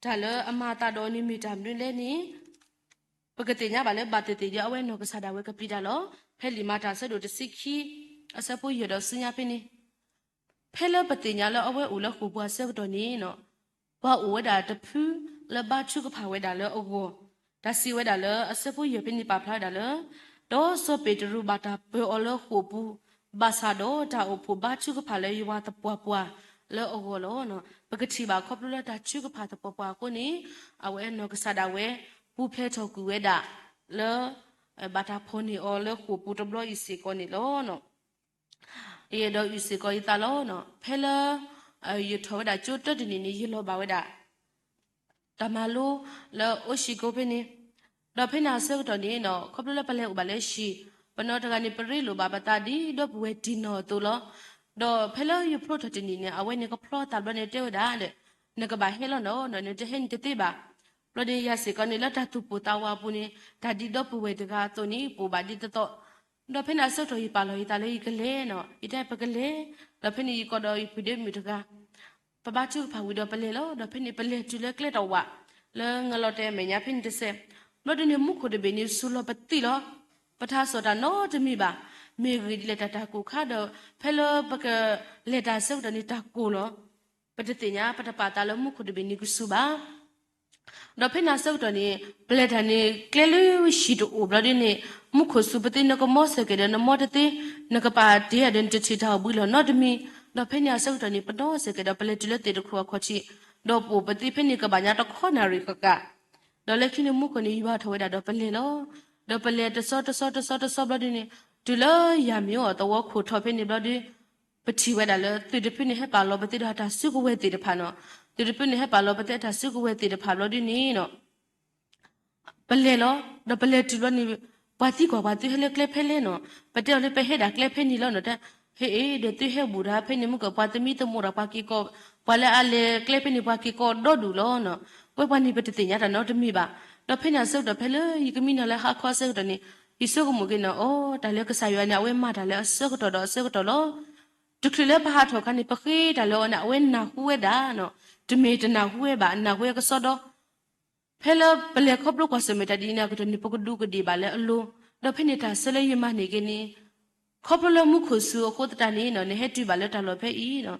တၢ်လၢအမၤအသးဒီးအီၤန့ၣ်မ့ၢ်တၢ်မနုၤလဲၣ်န့ၣ် ပကသ့ၣ်ညါဘၣ်လၢဘၣ်သ့ၣ်သ့ၣ်ဒီးအဝဲနီၢ်ကစၢ်ဒၣ်ဝဲကပျံၤတၢ်လီၤ. ဖဲလံာ်မၤတၢ်အဆၢဒိၣ်တဆံခံ အဆၢဖိယဲၢ်ဒီးဆူညါဖဲန့ၣ် ဖဲလၢပသ့ၣ်ညါလၢအဝဲအိၣ်လၢဃိာ်ပူၤအဆၢကတီၢ်န့ၣ်နီၤ ပှၤအိၣ်ဝဲဒၣ်တဖုလၢဘါထုကဖၣ်ဝဲဒၣ်လၢအဂီၢ်, တၢ်စံးဝဲဒၣ်လၢအဆၢဖိယဲၢ်ဖဲန့ၣ်ပာ်ဖျါဝဲဒၣ်လၢ ဒီးစီၤပ့းတရူးဘၣ်တၢ်ပၢၤအီၤလၢဃိာ်ပူၤ, ဘၣ်ဆၣ်ဒီးတၢ်အိၣ်ဖှိၣ်ဘါထုကဖၣ်လၢယွၤသပှၢ်ပှၢ်လၢအဂီၢ်လီၤ. ပကထံၣ်ဘၣ်ခီဖျိလၢတၢ်ထုကဖၣ်သပှၢ်ပှၢ်အဃိန့ၣ် အဝဲနီၢ်ကစၢ်ဒၣ်ဝဲ ပူၤဖျဲးထီၣ်ကွံာ်ဝဲဒၣ်လၢ ဘၣ်တၢ်ဖီၣ်န့ၢ်အီၤလၢဃိာ်ပူၤတဘျီအံၤစ့ၢ်ကီးန့ၣ်လီၤ. ယအဲၣ်ဒိးအုၣ်စ့ၢ်ကီးယသးလီၤ. ဖဲလၢ ယထီၣ်ဝဲဒၣ်ကၠိတၢတနံၣ်န့ၣ် ယလီၤဘၣ်ဝဲဒၣ် တၢ်မၤလိလၢအိၣ်ဟံၣ်ကိးဖဲန့ၣ်, ဒီးဖဲန့ၣ်အဆၢကတီၢ်န့ၣ်နီၤ ခီဖျိလၢပလဲၤအိၣ်ဘၣ်လၢဟံၣ်, ပနီၢ်တဂၤန့ၣ် ပရ့လိာ်ဘၣ်ပသးဒ်ဒီပုၢ်ဝဲၢ်တံၢ်နီၢ်အသိးလီၤ. ဒီးဖဲလၢယဖျိထီၣ်တနံၣ်န့ၣ် အဝဲန့ၣ်ကဖျီသးဘျီန့ၣ်တဲဝဲဒၣ်ဒီး နကဘၣ်ဟဲလီၤနီၤ, နတဟဲန့ၣ်တသ့ဘၣ်. ဘျီန့ၣ်ယၤစ့ၢ်ကီးန့ၣ် လၢတၢ်သူၣ်ပိၢ်သးဝးအပူၤန့ၣ် တၢ်ဒ်ဒီပုၢ်ဝဲၢ်တဂၤအသိးန့ၣ် ပအိၣ်ဘၣ်ဒ်သိးသိး, ဒီးဖဲန့ၣ်အဆၢကတီၢ်ယပာ်လီၤယသးလၢယကလဲၤနီၤ, ယတဲပကလဲၤ, ဒီးဖဲန့ၣ်ယကိးဒီးယဖုဒ့မုၣ်တဂၤ ပဘါထုကဖၣ်ဝံၤဒီးပလဲၤလီၤ. ဒီးဖဲန့ၣ် ပလဲၤတုၤလၢကျဲတဝာ် လၢငလီၤတဲာ်အမဲာ်ညါဖဲန့ၣ်တစဲး, ဘျီဒ်န့ၣ် မူခိၣ်တဘ့ၣ်န့ၣ် စူၤလီၤပသံလီၤ. ပတဟးစိာ်တၢ်နီတမံၤဘၣ်. မ့ၢ်ဂ့ၢ်ဒ်လဲၣ် တၢ်တၢ်ကိၢ်ခါဒီး ဖဲလၢပကလဲၤတၢ်အဆၢကတီၢ်န့ၣ် တၢ်ကိၢ်လီၤ. ပတသ့ၣ်ညါ ပတပာ်သးလၢမူခိၣ်တဘ့ၣ်န့ၣ်ကစူၤဘၣ်. ဒီးဖဲန့ၣ်အဆၢကတီၢ်န့ၣ် ပလဲၤတၢ်န့ၣ် ကျဲလၢဟံၣ်တအိၣ်ဘျီဒ်န့ၣ် မူခိၣ်စူၤပသံ နကမီစ့ၢ်ကီးဒီးနမီတသ့, နကပာ်တ့ၢ်ဒီးနတထံၣ်တၢ်အိၣ်ဘှံးလီၤနီတမံၤ. ဒီးဖဲန့ၣ်အဆၢကတီၢ်န့ၣ် ပနီစ့ၢ်ကီးဒီး ပလဲၤတုၤလၢသ့ၣ်တခိၣ်အခီၣ်ထံး, ဒီးပအိၣ်ပသံဖဲန့ၣ်ကဘၣ်ညါတခီနၣ်ရံၣ်ဃၣ်ဃၣ်, ဒီးလၢခံန့ၣ်မူခိၣ်န့ၣ် ယွၤထီၣ်ဝဲဒၣ်ဒီးပလဲၤလီၤ. ဒီးပလဲၤတဆီတဆီတဆီတဆီဘျီဒ်န့ၣ် တုၤလၢယၤမ့ၢ်အိၣ်သဝီခိၣ်ထီၣ်ဖဲန့ၣ်ဘျီဒ် ပထံၣ်ဝဲဒၣ်လၢသုးတဖုန့ၣ် ဟဲပာ်လီၤပသ့ဒီးအတၢ်စုကဝဲၤသ့ၣ်တဖၣ်နီၤ. သုးတဖုန့ၣ် ဟဲပာ်လီၤပသ့အတၢ်စုကဝဲၤသ့ၣ်တဖၣ်ဘျီဒ်န့ၣ်နီၤ ပလဲၤလီၤ. ဒီးပလဲၤတုၤဘျီန့ၣ် ပှၤသံကွၢ်ပှၤ သုဟဲလၢကျဲဖဲလဲၣ်နီၤ. ပတဲအီၤလၢပဟဲဒၣ်ကျဲဖဲန့ၣ်လီၤနီၤ. တၢ်ဟဲအံၤဒီးသုဟဲဘူးဒၣ်ဖဲန့ၣ် မုၢ်ကီၢ်ပှၤသမံသမိးဒီးပှၤက့ၤကီး, ပှၤလၢအလဲၤကျဲဖဲန့ၣ် ပှၤက့ၤကီးဒီဒူၣ်လီၤနီၤ. ဝဲပှၤန့ၣ် ပတသ့ၣ်ညါတၢ်နီတမံၤဘၣ်. ဒီးဖဲန့ၣ်အဆၢကတီၢ် ဖဲလၢယကမံနီၤလၢဟါခီအဆၢကတီၢ်န့ၣ် ယဆိကမိၣ်က့ၤနီၤ အိ တၢ်လၢကစၢ်ယွၤန့ၣ် အဝဲမၤတၢ်လၢအဆၢကတီၢ်ဒီးအဆၢကတီၢ်လီၤ. တချုးလၢပဟးထီၣ်အခါန့ၣ် ပဃ့တၢ်လၢအီၤန့ၣ် အဝဲနၢ်ဟူဝဲဒၣ်နီၤ. တမ့ၢ်တနၢ်ဟူဝဲဘၣ်, နၢ်ဟူဝဲကစီဒီ ဖဲလၢပလဲၤခီဖျိကွၢ်ဆၢၣ်မဲာ်တၢ်ဒ်န့ၣ်အကတီၢ်န့ၣ် ပကဒူးကဒ့ၣ်ဘၣ်လၢအလိၤ, ဒီးဖဲန့ၣ်တၢ်ဆၢလၢယမၤန့ၢ်က့ၤန့ၣ် ခီဖျိလၢမူခိၣ်စူၤအဃိသတးန့ၣ်နီၤ နဟဲတုၤဘၣ်လၢတၢ်လီၢ်ဖဲအံၤနီၤ,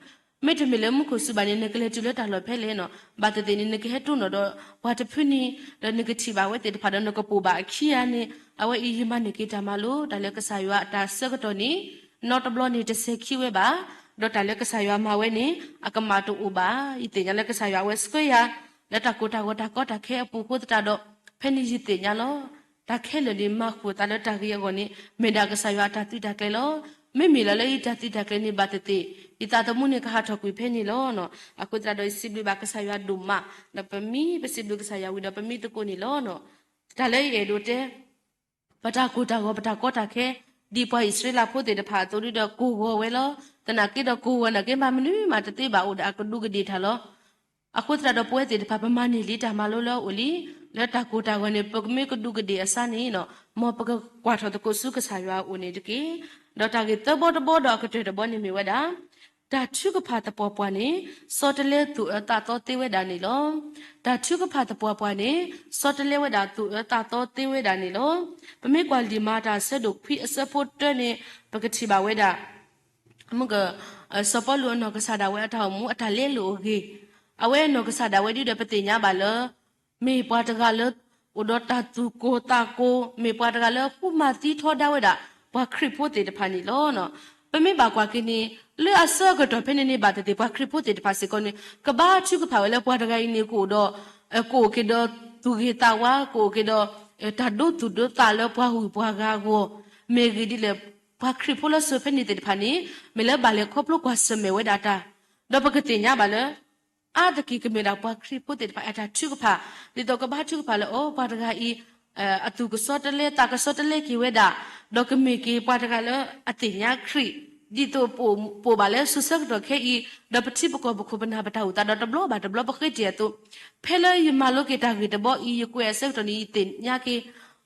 မ့တမ့ၢ်လၢမူခိၣ်စူၤဘၣ်န့ၣ် နကလဲၤတုၤလၢတၢ်လီၢ်ဖဲလဲၣ်နီၤ, ဘၣ်သ့ၣ်သ့ၣ်န့ၣ် နကဟဲတိၢ်နီၣ်ဒီးပှၤတဖုန့ၣ်, ဒီးနကထံၣ်ဘၣ်ဝဲသ့ၣ်တဖၣ်ဒီးနကပိာ်ဘၣ်အခံဂၤန့ၣ်, အဝဲအံၤယမၤန့ၢ်က့ၤတၢ်မၤလိ တၢ်လၢကစၢ်ယွၤအတၢ်ဆၢကတီၢ်န့ၣ် နီတဘျီန့ၣ်တစဲၤခံဝဲဘၣ်, ဒီးတၢ်လၢကစၢ်ယွၤမၤဝဲန့ၣ် အကမၣ်တအိၣ်ဘၣ်. ယသ့ၣ်ညါလၢကစၢ်ယွၤအဝဲဆှၢယၤ လၢတၢ်ကိၢ်တၢ်ဂီၤတၢ်ကီတၢ်ခဲအပူၤအဃိသတးဒီး, ဖဲန့ၣ်ယသ့ၣ်ညါလီၤ. တၢ်ခဲလၢာ်န့ၣ် မၤဃုာ်သးလၢတၢ်ဂ့ၤအဂီၢ်န့ၣ် မ့ၢ်ဒၣ်ကစၢ်ယွၤအတၢ်သုးတၢ်ကျဲၤလီၤ. မ့မ့ၢ်လီၤလၢယတၢ်သုးတၢ်ကျဲၤန့ၣ် ဘၣ်သ့ၣ်သ့ၣ် ယသးသမူန့ၣ်ကဟးထီၣ်ကွံာ်ဖဲန့ၣ်လီၤ. အဃိသတးဒီးယစံးဘျုးဘၣ်ကစၢ်ယွၤဒိၣ်မး, ဒီးပမ့ၢ်ပစံးဘျုးကစၢ်ယွၤဝံၤဒီးပမ့ၢ်သကိးန့ၣ်လီၤ. တၢ်လၢယအဲၣ်ဒိးတဲ ပတၢ်ကိၢ်တၢ်ဂီၤ ပတၢ်ကီတၢ်ခဲ ဒ်ပှၤအံၣ်စရ့လးဖိသ့ၣ်တဖၣ်အသိးဒီး ကိၢ်ဂီၤဝဲလီၤ. သနာ်က့ဒီးကိၢ်ဂီၤနာ်က့ မၤမနုၤမးတသ့ဘၣ် အိၣ်ဒီးအကဒူးကဒ့ၣ်တၢ်လီၤ. အဃိသတးဒီးပဝဲသ့ၣ်တဖၣ် ပမၤန့ၢ်လံတၢ်မၤလိလၢအအိၣ်လံ, လၢတၢ်ကိၢ်တၢ်ဂီၤန့ၣ် ပကမ့ၢ်ကဒူးကဒ့ၣ်အစၢ်န့ၣ် မ်ပကကွၢ်ထီၣ်သကိးဆူကစၢ်ယွၤအအိၣ်န့ၣ်တက့ၢ်. ဒီးတၢ်ဂ့ၢ်သၢဘီတဘီဒီးအကတၢၢ်တဘီန့ၣ်မ့ၢ်ဝဲဒၣ် တၢ်ထုကဖၣ်သပှၢ်ပှၢ်န့ၣ် ဆီတလဲသူၣ်အၢသးသီသ့ဝဲဒၣ်န့ၣ်လီၤ. တၢ်ထုကဖၣ်သပှၢ်ပှၢ်န့ၣ် ဆီတလဲဝဲဒၣ်သူၣ်အၢသးသီသ့ဝဲဒၣ်န့ၣ်လီၤ. ပမ့ၢ်ကွၢ်လံာ်မၤတၢ်အဆၢဒိၣ်ခွံအဆၢဖိတၢန့ၣ် ပကထံၣ်ဘၣ်ဝဲဒၣ် မုၢ်က စီၤပီလူးအနီၢ်ကစၢ်ဒၣ်ဝဲအတၢ်အိၣ်မူအတၢ်လဲလိာ်အဂ့ၢ်, အဝဲအနီၢ်ကစၢ်ဒၣ်ဝဲဒုဒီးပသ့ၣ်ညါဘၣ်လၢ မ့ၢ်ပှၤတဂၤလၢ အိၣ်ဒီးတၢ်သူၣ်ကိၢ်သးကိၢ်, မ့ၢ်ပှၤတဂၤလၢဃုမၤသံထီဒါဝဲဒၣ် ပှၤခရံာ်ဖိသ့ၣ်တဖၣ်န့ၣ်လီၤ. ပမ့ၢ်ဘၣ်ကွၢ်က့ၤန့ၣ် လၢအဆၢကတီၢ်ဖဲန့ၣ်န့ၣ် ဘၣ်သ့ၣ်သ့ၣ် ပှၤခရံာ်ဖိသ့ၣ်တဖၣ်စ့ၢ်ကီးန့ၣ် ကဘါထုကဖၣ်ဝဲလၢပှၤတဂၤအံၤန့ၣ် ကအိၣ်ဒီး ကအိၣ်က့ၤဒီးသူၣ်ဂ့ၤသးဝါ, ကအိၣ်က့ၤဒီး တၢ်ဒိသူၣ်ဒိသးလၢပှၤဂုၤပှၤဂၤအဂီၢ်, မ့ၢ်ဂ့ၢ်ဒ်လဲၣ် ပှၤခရံာ်ဖိလၢစိၤဖဲန့ၣ်သ့ၣ်တဖၣ်န့ၣ် မ့ၢ်လၢဘၣ်လဲၤခီဖျိကွၢ်ဆၢၣ်မဲာ်ဝဲဒၣ်တၢ်, ဒီးပကသ့ၣ်ညါဘၣ်လၢ အါတက့ၢ်ကမ့ၢ်ဒၣ်ပှၤခရံာ်ဖိသ့ၣ်တဖၣ်အတၢ်ထုကဖၣ်, ဒ်သိးကဘါထုကဖၣ်လၢအီၤ ပှၤတဂၤအံၤ အသူၣ်ကဆီတလဲ သးကဆီတလဲက့ၤဝဲဒၣ်, ဒီးကမ့ၢ်က့ၤပှၤတဂၤလၢအသ့ၣ်ညါခရံာ်, ဒ်သိးပအိၣ်ဘၣ်လၢစိၤဆၢကတီၢ်ခဲအံၤ, ဒီးပထံပကီၢ်ပခိၣ်ပနၢ်ပတၢ်အိၣ်သးဒီးတဘျီဘၣ်တဘျီပဃ့တ့ၢ်အသိး, ဖဲလၢယမၤလိက့ၤတၢ်ဂ့ၢ်တဘီအံၤ ယကွဲးအဆၢကတီၢ်န့ၣ် ယသ့ၣ်ညါက့ၤ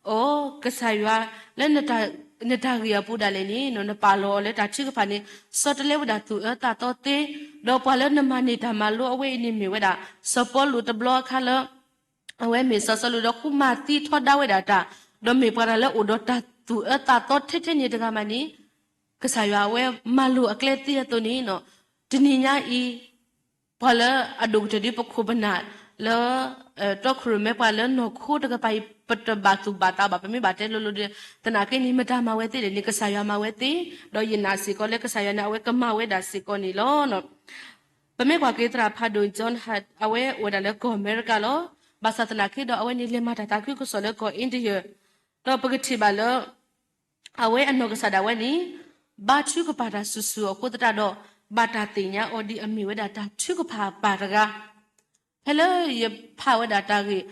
အိ ကစၢ်ယွၤ လၢ နတၢ်ဂ့ၢ်အပူၤဒၣ်လဲာ်န့ၣ် နပာ်လီၤအီၤလၢတၢ်ထုကဖၣ်န့ၣ် ဆီတလဲဝဲဒၣ်သူၣ်အၢသးသီသ့, ဒီးပှၤလၢနမၤန့ၢ်တၢ်မၤလိအဝဲအံၤန့ၣ်မ့ၢ်ဝဲဒၣ် စီၤပီလူးတဘျီအခါလၢ အဝဲမ့ၢ်စီၤစီလူးဒီးဃုမၤသံထီဒါဝဲဒၣ်တၢ်, ဒီးမ့ၢ်ပှၤတဂၤလၢအိၣ်ဒီးတၢ်သူၣ်အၢသးသီထဲထဲန့ၣ်တဂၤမးန့ၣ် ကစၢ်ယွၤအဝဲမၤလိာ်အကျဲသ့အသိးန့ၣ် တနံၤညါအံၤ ပှၤလၢအဒိၣ်ကတၢၢ်ဒ်ပခိၣ်ပနၢ်လၢ တီခိၣ်ရိၣ်မဲပှၤလၢနီၢ်ခိတကပၤအံၤ ပတဘၣ်သူၣ်ဘၣ်သးဘၣ် ပမ့ၢ်ဘၣ်တဲလိၤလိၤဒီး သနာ်က့န့ၣ် မတၤမၤဝဲသ့လဲၣ်န့ၣ် ကစၢ်ယွၤမၤဝဲသ့, ဒီးယနာ်စ့ၢ်ကီးလၢကစၢ်ယွၤန့ၣ် အဝဲကမၤဝဲဒၣ်စ့ၢ်ကီးန့ၣ်လီၤ. ပမ့ၢ်ကွၢ်က့ၤသရၣ်ဖးဒိၣ် John Hunt အဝဲအိၣ်ဝဲဒၣ်လၢကီၢ်အမဲရကၤလီၤ. ဘၣ်ဆၣ်သနာ်က့ဒီး အဝဲန့ၣ်လဲၤမၤတၢ်သးခုကစီၣ်လၢကီၢ် India ဒီးပကထံၣ်ဘၣ်လၢ အဝဲအနီၢ်ကစၢ်ဒၣ်ဝဲန့ၣ် ဘါထုကဖၣ်တၢ်ဆူၣ်ဆူၣ်အဃိသတးဒီး ဘၣ်တၢ်သ့ၣ်ညါအီၤဒ်အမ့ၢ်ဝဲဒၣ်တၢ်ထုကဖၣ်အပၢ်တဂၤ ဖဲလၢယဖးဝဲဒၣ်တၢ်ဂ့ၢ်,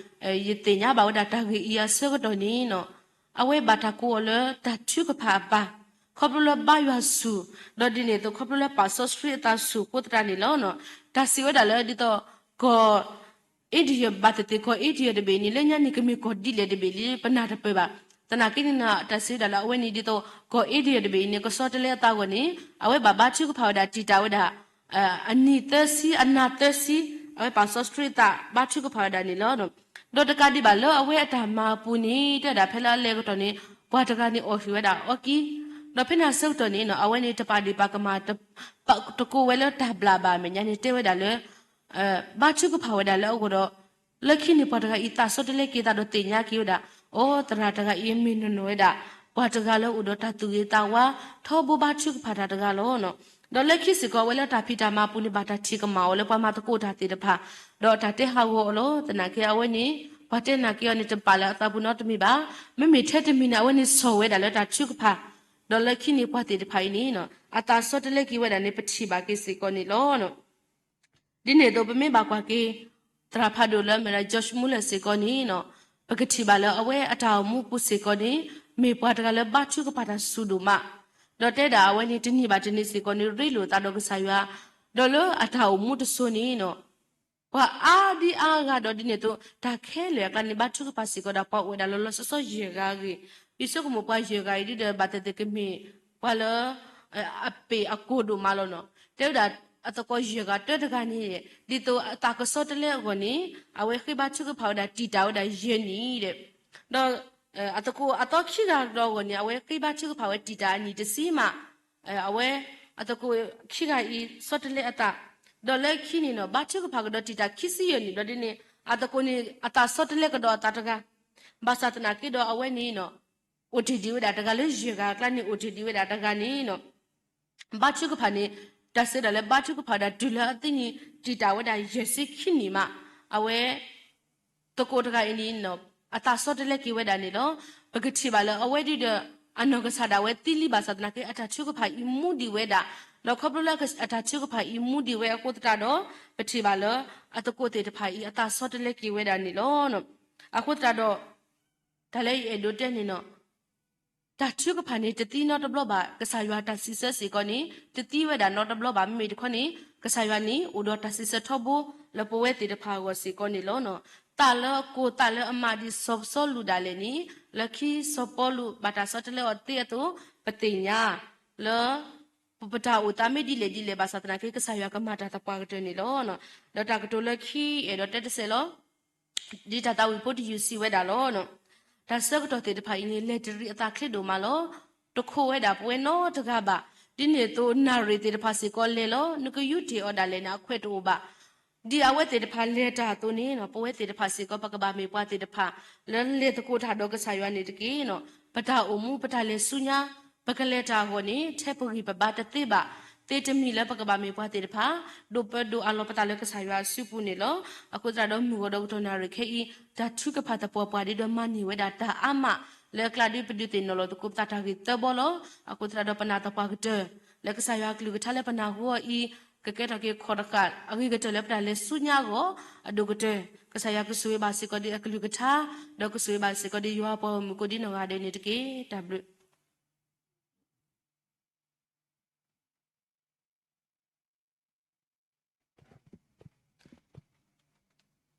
ယသ့ၣ်ညါဘၣ်ဝဲဒၣ်တၢ်ဂ့ၢ်အံၤအဆၢကတီၢ်န့ၣ် အဝဲဘၣ်တၢ်ကိးအီၤလၢတၢ်ထုကဖၣ်အပၢ်, ခီဖျိလၢဘါယွၤဆူၣ်, ဒီးဒ်န့ၣ်အသိး ခီဖျိလၢပာ်စီဆှံအသးဆူၣ်အဃိသတးန့ၣ်လီၤ. တၢ်စံးဝဲဒၣ်လၢဒ်သိး ကီၢ် India ဘၣ်သ့ၣ်သ့ၣ် ကီၢ် India တဘ့ၣ်န့ၣ် လၢညါန့ၣ် ကမ့ၢ်ကီၢ်ဒ်လဲၣ်တဘ့ၣ်လံ ပနၢ်တပၢၢ်ဘၣ်. သနာ်က့န့ၣ် တၢ်စံးဝဲဒၣ်လၢအဝဲန့ၣ်ဒ်သိး ကီၢ် India တဘ့ၣ်အံၤန့ၣ် ကဆီတလဲအသးအဂီၢ်န့ၣ် အဝဲဘၣ်ဘါထုကဖၣ်ဝဲဒၣ် တံာ်တာ်ဝဲဒၣ် အနံၣ်သၢဆံ အနၤသၢဆံ အဝဲပာ်စီဆှံအသးဘါထုကဖၣ်ဝဲဒၣ်န့ၣ်လီၤ. ဒီးတကးဒံးဘၣ်လၢအဝဲအတၢ်မၤအပူၤန့ၣ် တဲဝဲဒၣ်ဖဲလၢအလဲၤကတီၢ်န့ၣ် ပှၤတဂၤန့ၣ်အီၣ်ဟံၣ်ဝဲဒၣ်အီကံ, ဒီးဖဲန့ၣ်အဆၢကတီၢ်န့ၣ် အဝဲန့ၣ်တပာ်ဒ့ၣ်ပာ်ကမၣ် တကိးဝဲလၢတၢ်ဘျၣ်ဘၣ်အမဲာ်ညါန့ၣ် တဲဝဲဒၣ်လၢ ဘါထုကဖၣ်ဝဲဒၣ်လၢအဂီၢ်ဒီး လၢခံန့ၣ်ပှၤတဂၤအံၤသးဆီတလဲက့ၤသးဒီးသ့ၣ်ညါက့ၤဝဲဒၣ်, အိ သရၣ်တဂၤအံၤအမ့ၢ်နီၢ်နီၢ်ဝဲဒၣ် ပှၤတဂၤလၢအိၣ်ဒီးတၢ်သူၣ်ဂ့ၤသးဝါ ထီဘိဘါထုကဖၣ်တၢ်တဂၤလီၤ. ဒီးလၢခံစ့ၢ်ကီး အဝဲလၢတၢ်ဖံးတၢ်မၤအပူၤန့ၣ် ဘၣ်တၢ်ထံၣ်ကမၣ်အီၤလၢပှၤမၤသကိးတၢ်သ့ၣ်တဖၣ်, ဒီးတၢ်တဲဟးဂီၤအီၤလီၤ. သနာ်က့အဝဲန့ၣ် ပှၤတဲနာ်က့အီၤန့ၣ် တဘၣ်လၢအသးပူၤနီတမံၤဘၣ်. မ့မ့ၢ်ထဲတမံၤန့ၣ် အဝဲန့ၣ်ဆီၣ်ဝဲဒၣ်လၢတၢ်ထုကဖၣ်, ဒီးလၢခံန့ၣ်ပှၤသ့ၣ်တဖၣ်အံၤန့ၣ် အသးဆီတလဲက့ၤဝဲဒၣ်န့ၣ် ပထံၣ်ဘၣ်က့ၤစ့ၢ်ကီးန့ၣ်လီၤ. ဒ်န့ၣ်အသိး ပမ့ၢ်ဘၣ်ကွၢ်က့ၤ သရၣ်ဖးဒိၣ်လၢအမ့ၢ်ဒၣ် George Muller စ့ၢ်ကီးန့ၣ် ပကထံၣ်ဘၣ်လၢအဝဲအတၢ်အိၣ်မူပူၤစ့ၢ်ကီးန့ၣ် မ့ၢ်ပှၤတဂၤလၢဘါထုကဖၣ်တၢ်ဆူၣ်ဒိၣ်မး, ဒီးတဲဒၣ်အဝဲန့ၣ် တနံၤဘၣ်တနံၤစ့ၢ်ကီးန့ၣ် ရ့လိာ်သးဒီးကစၢ်ယွၤ, ဒီးလၢအတၢ်အိၣ်မူတစိၤန့ၣ် ပှၤအါဒံအါဂၤဒီးဒ်န့ၣ်အသိး တၢ်ခဲလၢာ်အကျါန့ၣ် ဘါထုကဖၣ်စ့ၢ်ကီးဒၣ်ပှၤအိၣ်ဝဲဒၣ်လီၤလီၤဆီဆီယဲၢ်ဂၤအဂ့ၢ်, ယဆိကမိၣ်ပှၤယဲၢ်ဂၤအံၤဒ်ဒီး ဘၣ်သ့ၣ်သ့ၣ်ကမ့ၢ်ပှၤလၢ အပ့ၢ်အကိၢ်ဒိၣ်မးလီၤနီၤ. တဲဝဲဒၣ်အသကိးယဲၢ်ဂၤတၢတဂၤန့ၣ် ဒ်သိးအသးကဆီတလဲအဂီၢ်န့ၣ် အဝဲဃ့ဘါထုကဖၣ်ဝဲဒၣ်တံာ်တာ်ဝဲဒၣ်ယဲၢ်နံၣ်ဒီး, ဒီး အသကိးအသီခံဂၤကဒီးအဂီၢ်န့ၣ် အဝဲဃ့ဘါထုကဖၣ်ဝဲတံာ်တာ်အနံၣ်တဆံမး, အဝဲ အသကိးခံဂၤအံၤ ဆီတလဲအသး, ဒီးလၢခံန့ၣ်နီၤ ဘါထုကဖၣ်ကဒီးတံာ်တာ်ခံဆံယဲၢ်နံၣ်ဘျီဒ်န့ၣ် အသကိးန့ၣ် အသးဆီတလဲကဒီးအသးတဂၤ, ဘၣ်ဆၣ်သနာ်က့ဒီးအဝဲန့ၣ်နီၤ အိၣ်တ့ၢ်ဒံးဝဲဒၣ်တဂၤလၢယဲၢ်ဂၤအကျါန့ၣ် အိၣ်တ့ၢ်ဒံးဝဲဒၣ်တဂၤန့ၣ်နီၤ ဘါထုကဖၣ်န့ၣ် တၢ်စံးဒၣ်လၢဘါထုကဖၣ်ဒၣ်တုၤလၢအသံန့ၣ် တံာ်တာ်ဝဲဒၣ်ယဲၢ်ဆံခံနံၣ်မး, အဝဲ သကိးတဂၤအံၤန့ၣ် အသးဆီတလဲက့ၤဝဲဒၣ်န့ၣ်လီၤ. ပကထံၣ်ဘၣ်လၢအဝဲဒၣ်ဒီး အနီၢ်ကစၢ်ဒၣ်ဝဲသံလံဘၣ်ဆၣ်သနာ်က့ အတၢ်ထုကဖၣ်အံၤမူဒံးဝဲဒၣ်, ဒီးခီဖျိလၢအတၢ်ထုကဖၣ်အံၤမူဒံးဝဲအဃိသတးဒီး ပထံၣ်ဘၣ်လၢ အသကိးသ့ၣ်တဖၣ်အံၤ အသးဆီတလဲက့ၤဝဲဒၣ်န့ၣ်လီၤ. အဃိသတးဒီး တၢ်လၢယအဲၣ်ဒိးတဲန့ၣ်နီၤ တၢ်ထုကဖၣ်န့ၣ် တသံနီတဘျီဘၣ်, ကစၢ်ယွၤတၢ်စံးဆၢစ့ၢ်ကီးန့ၣ် တသံဝဲဒၣ်နီတဘျီဘၣ်. မ့မ့ၢ်တခီန့ၣ် ကစၢ်ယွၤန့ၣ် အိၣ်ဒီးတၢ်စံးဆၢထီဘိ လၢပဝဲသ့ၣ်တဖၣ်အဂီၢ်စ့ၢ်ကီးန့ၣ်လီၤ. သးလၢအကိၢ်သးလၢအမးဒ်စီၤပစီလူးဒၣ်လဲာ်န့ၣ် လၢခံစီၤပီလူးဘၣ်တၢ်ဆီတလဲအီၤသ့အသိး ပသ့ၣ်ညါ လၢ ပတၢ်အိၣ်သးမ့ၢ်ဒ်လဲၣ်ဒ်လဲၣ်ဘၣ်ဆၣ်သနာ်က့ ကစၢ်ယွၤကမၤတၢ်သပှၢ်ကတၢၢ်န့ၣ်လီၤ. ဒီးတၢ်ကတိၤလၢခံအဲၣ်ဒိးတဲတစဲးလီၤ. ဒ်တၢ်သးဝံၣ်ဖိတယုၢ်စံးဝဲဒၣ်လီၤ. တၢ်ဆၢကတီၢ်သ့ၣ်တဖၣ်အံၤန့ၣ် လဲၤတရံးအသးချ့ဒိၣ်မးလီၤ. တခိးဝဲဒၣ်ပဝဲနီတဂၤဘၣ်. ဒ်န့ၣ်အသိးနၣ်ရံၣ်သ့ၣ်တဖၣ်စ့ၢ်ကီးလဲၤလီၤ. နကယူးတ့ၢ်အီၤဒၣ်လဲာ်န့ၣ် အခွဲးတအိၣ်ဘၣ်. ဒ်အဝဲသ့ၣ်တဖၣ်လဲၤတၢ်အသိးန့ၣ် ပဝဲသ့ၣ်တဖၣ်စ့ၢ်ကီး ပကဘၣ်မ့ၢ်ပှၤသ့ၣ်တဖၣ် လၢလဲၤသကိးတၢ်ဒီးကစၢ်ယွၤန့ၣ်တက့ၢ်. ပတၢ်အိၣ်မူ ပတၢ်လဲၤဆူညါ ပကလဲၤတၢ်အဂီၢ်န့ၣ် ထဲပဂံၢ်ပဘါတသ့ဘၣ် သ့တမံၤလၢပကဘၣ်မ့ၢ်ပှၤသ့ၣ်တဖၣ် ဒိးပၢဒိးအးလီၤပသးလၢကစၢ်ယွၤအစုပူၤန့ၣ်လီၤ. အဃိသတးဒီးမုၢ်ဂီၤဒီးကတီၢ်နၣ်ရံၣ်ခဲအံၤ တၢ်ထုကဖၣ်သပှၢ်ပှၢ်ဒ်ဒီးမၤန့ၢ်ဝဲဒၣ်တၢ်အါမး လၢအကျါဒ်ပဒုးသ့ၣ်နီၣ်လီၤသကိးပသးတၢ်ဂ့ၢ်သၢဘီလီၤ. အဃိသတးဒီးပနၢ်သပှၢ်ကတၢၢ် လၢကစၢ်ယွၤအကလုၢ်ကထါလၢပနၢ်ဟူအီၤအံၤ ကကဲထီၣ်က့ၤခီၣ်တဃာ် အဂ့ၤကတၢၢ်လၢပတၢ်လဲၤဆူညါအဂီၢ် အဒိၣ်ကတၢၢ် ကစၢ်ယွၤကဆိၣ်ဂ့ၤဘၣ်စ့ၢ်ကီးဒ်အကလုၢ်ကထါ ဒီးကဆိၣ်ဂ့ၤဘၣ်စ့ၢ်ကီးဒ်ယွၤပှၤဂီၢ်မုၢ်ကိးဒ်နီၢ်ဂၤဒဲးန့ၣ်တက့ၢ်. တၢ်ဘျုး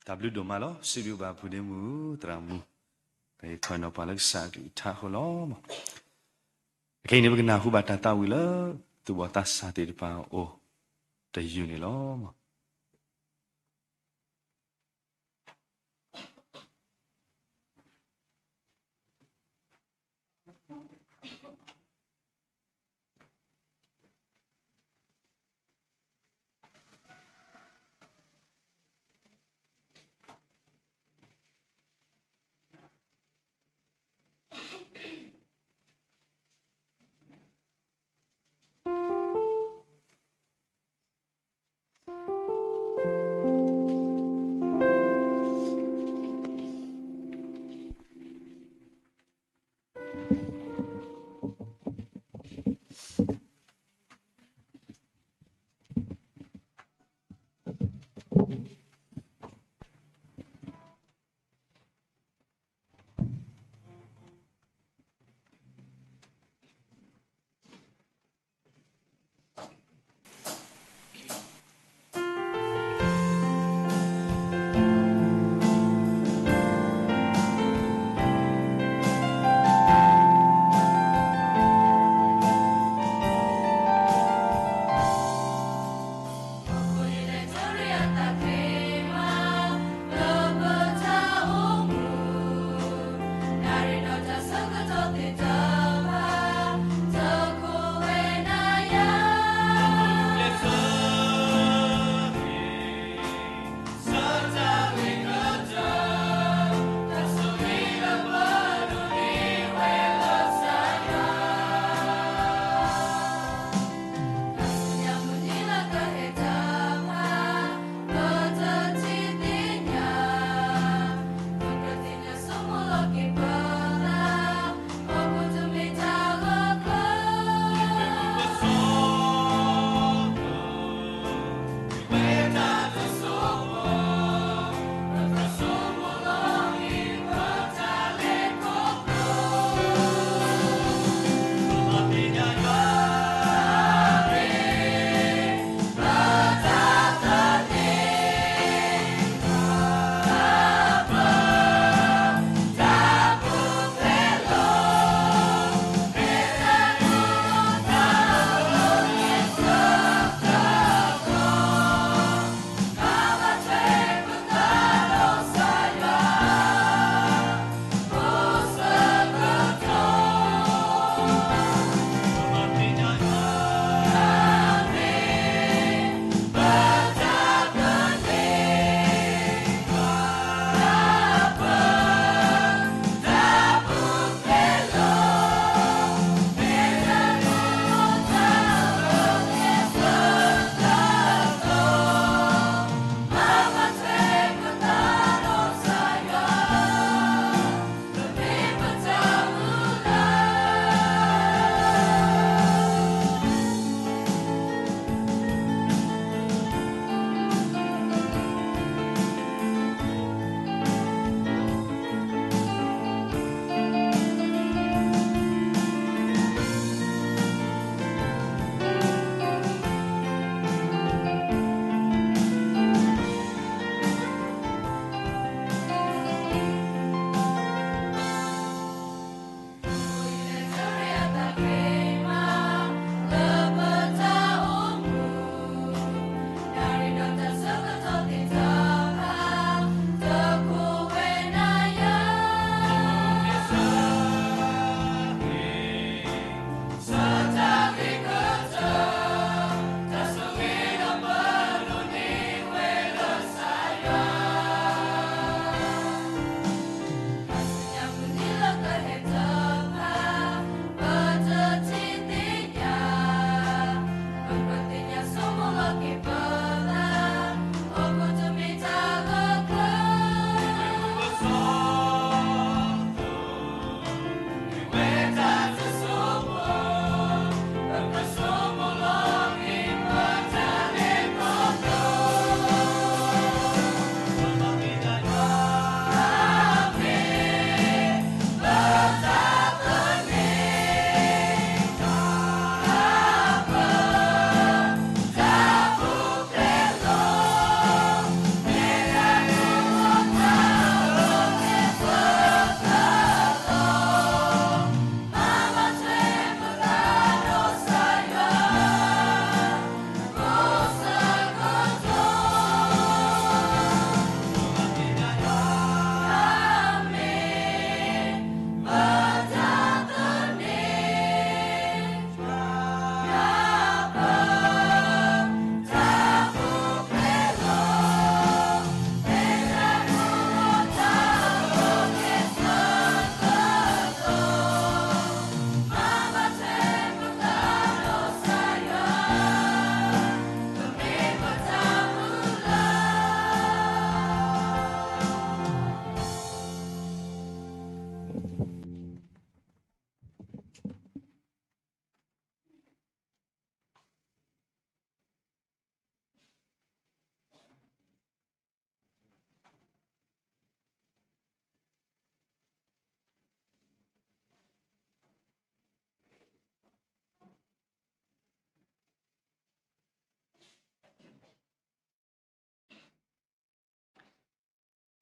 တၢ်ဘျုးဒိၣ်မးလီၤ. စံးဘျုးဘၣ်ဖုဒ့မုၣ်သရၣ်မုၣ် ပဟ့ၣ်ခီနီၢ်ပှၤလၢကစၢ်အကလုၢ်ကထါအဃိလီၤ. အခဲအံၤန့ၣ် ပကနၢ်ဟူဘၣ်တၢ်သးဝံၣ်လၢ သူၣ်ဘီၣ်သးစၢ်သ့ၣ်တဖၣ်အအိၣ်တယုၢ်န့ၣ်လီၤ.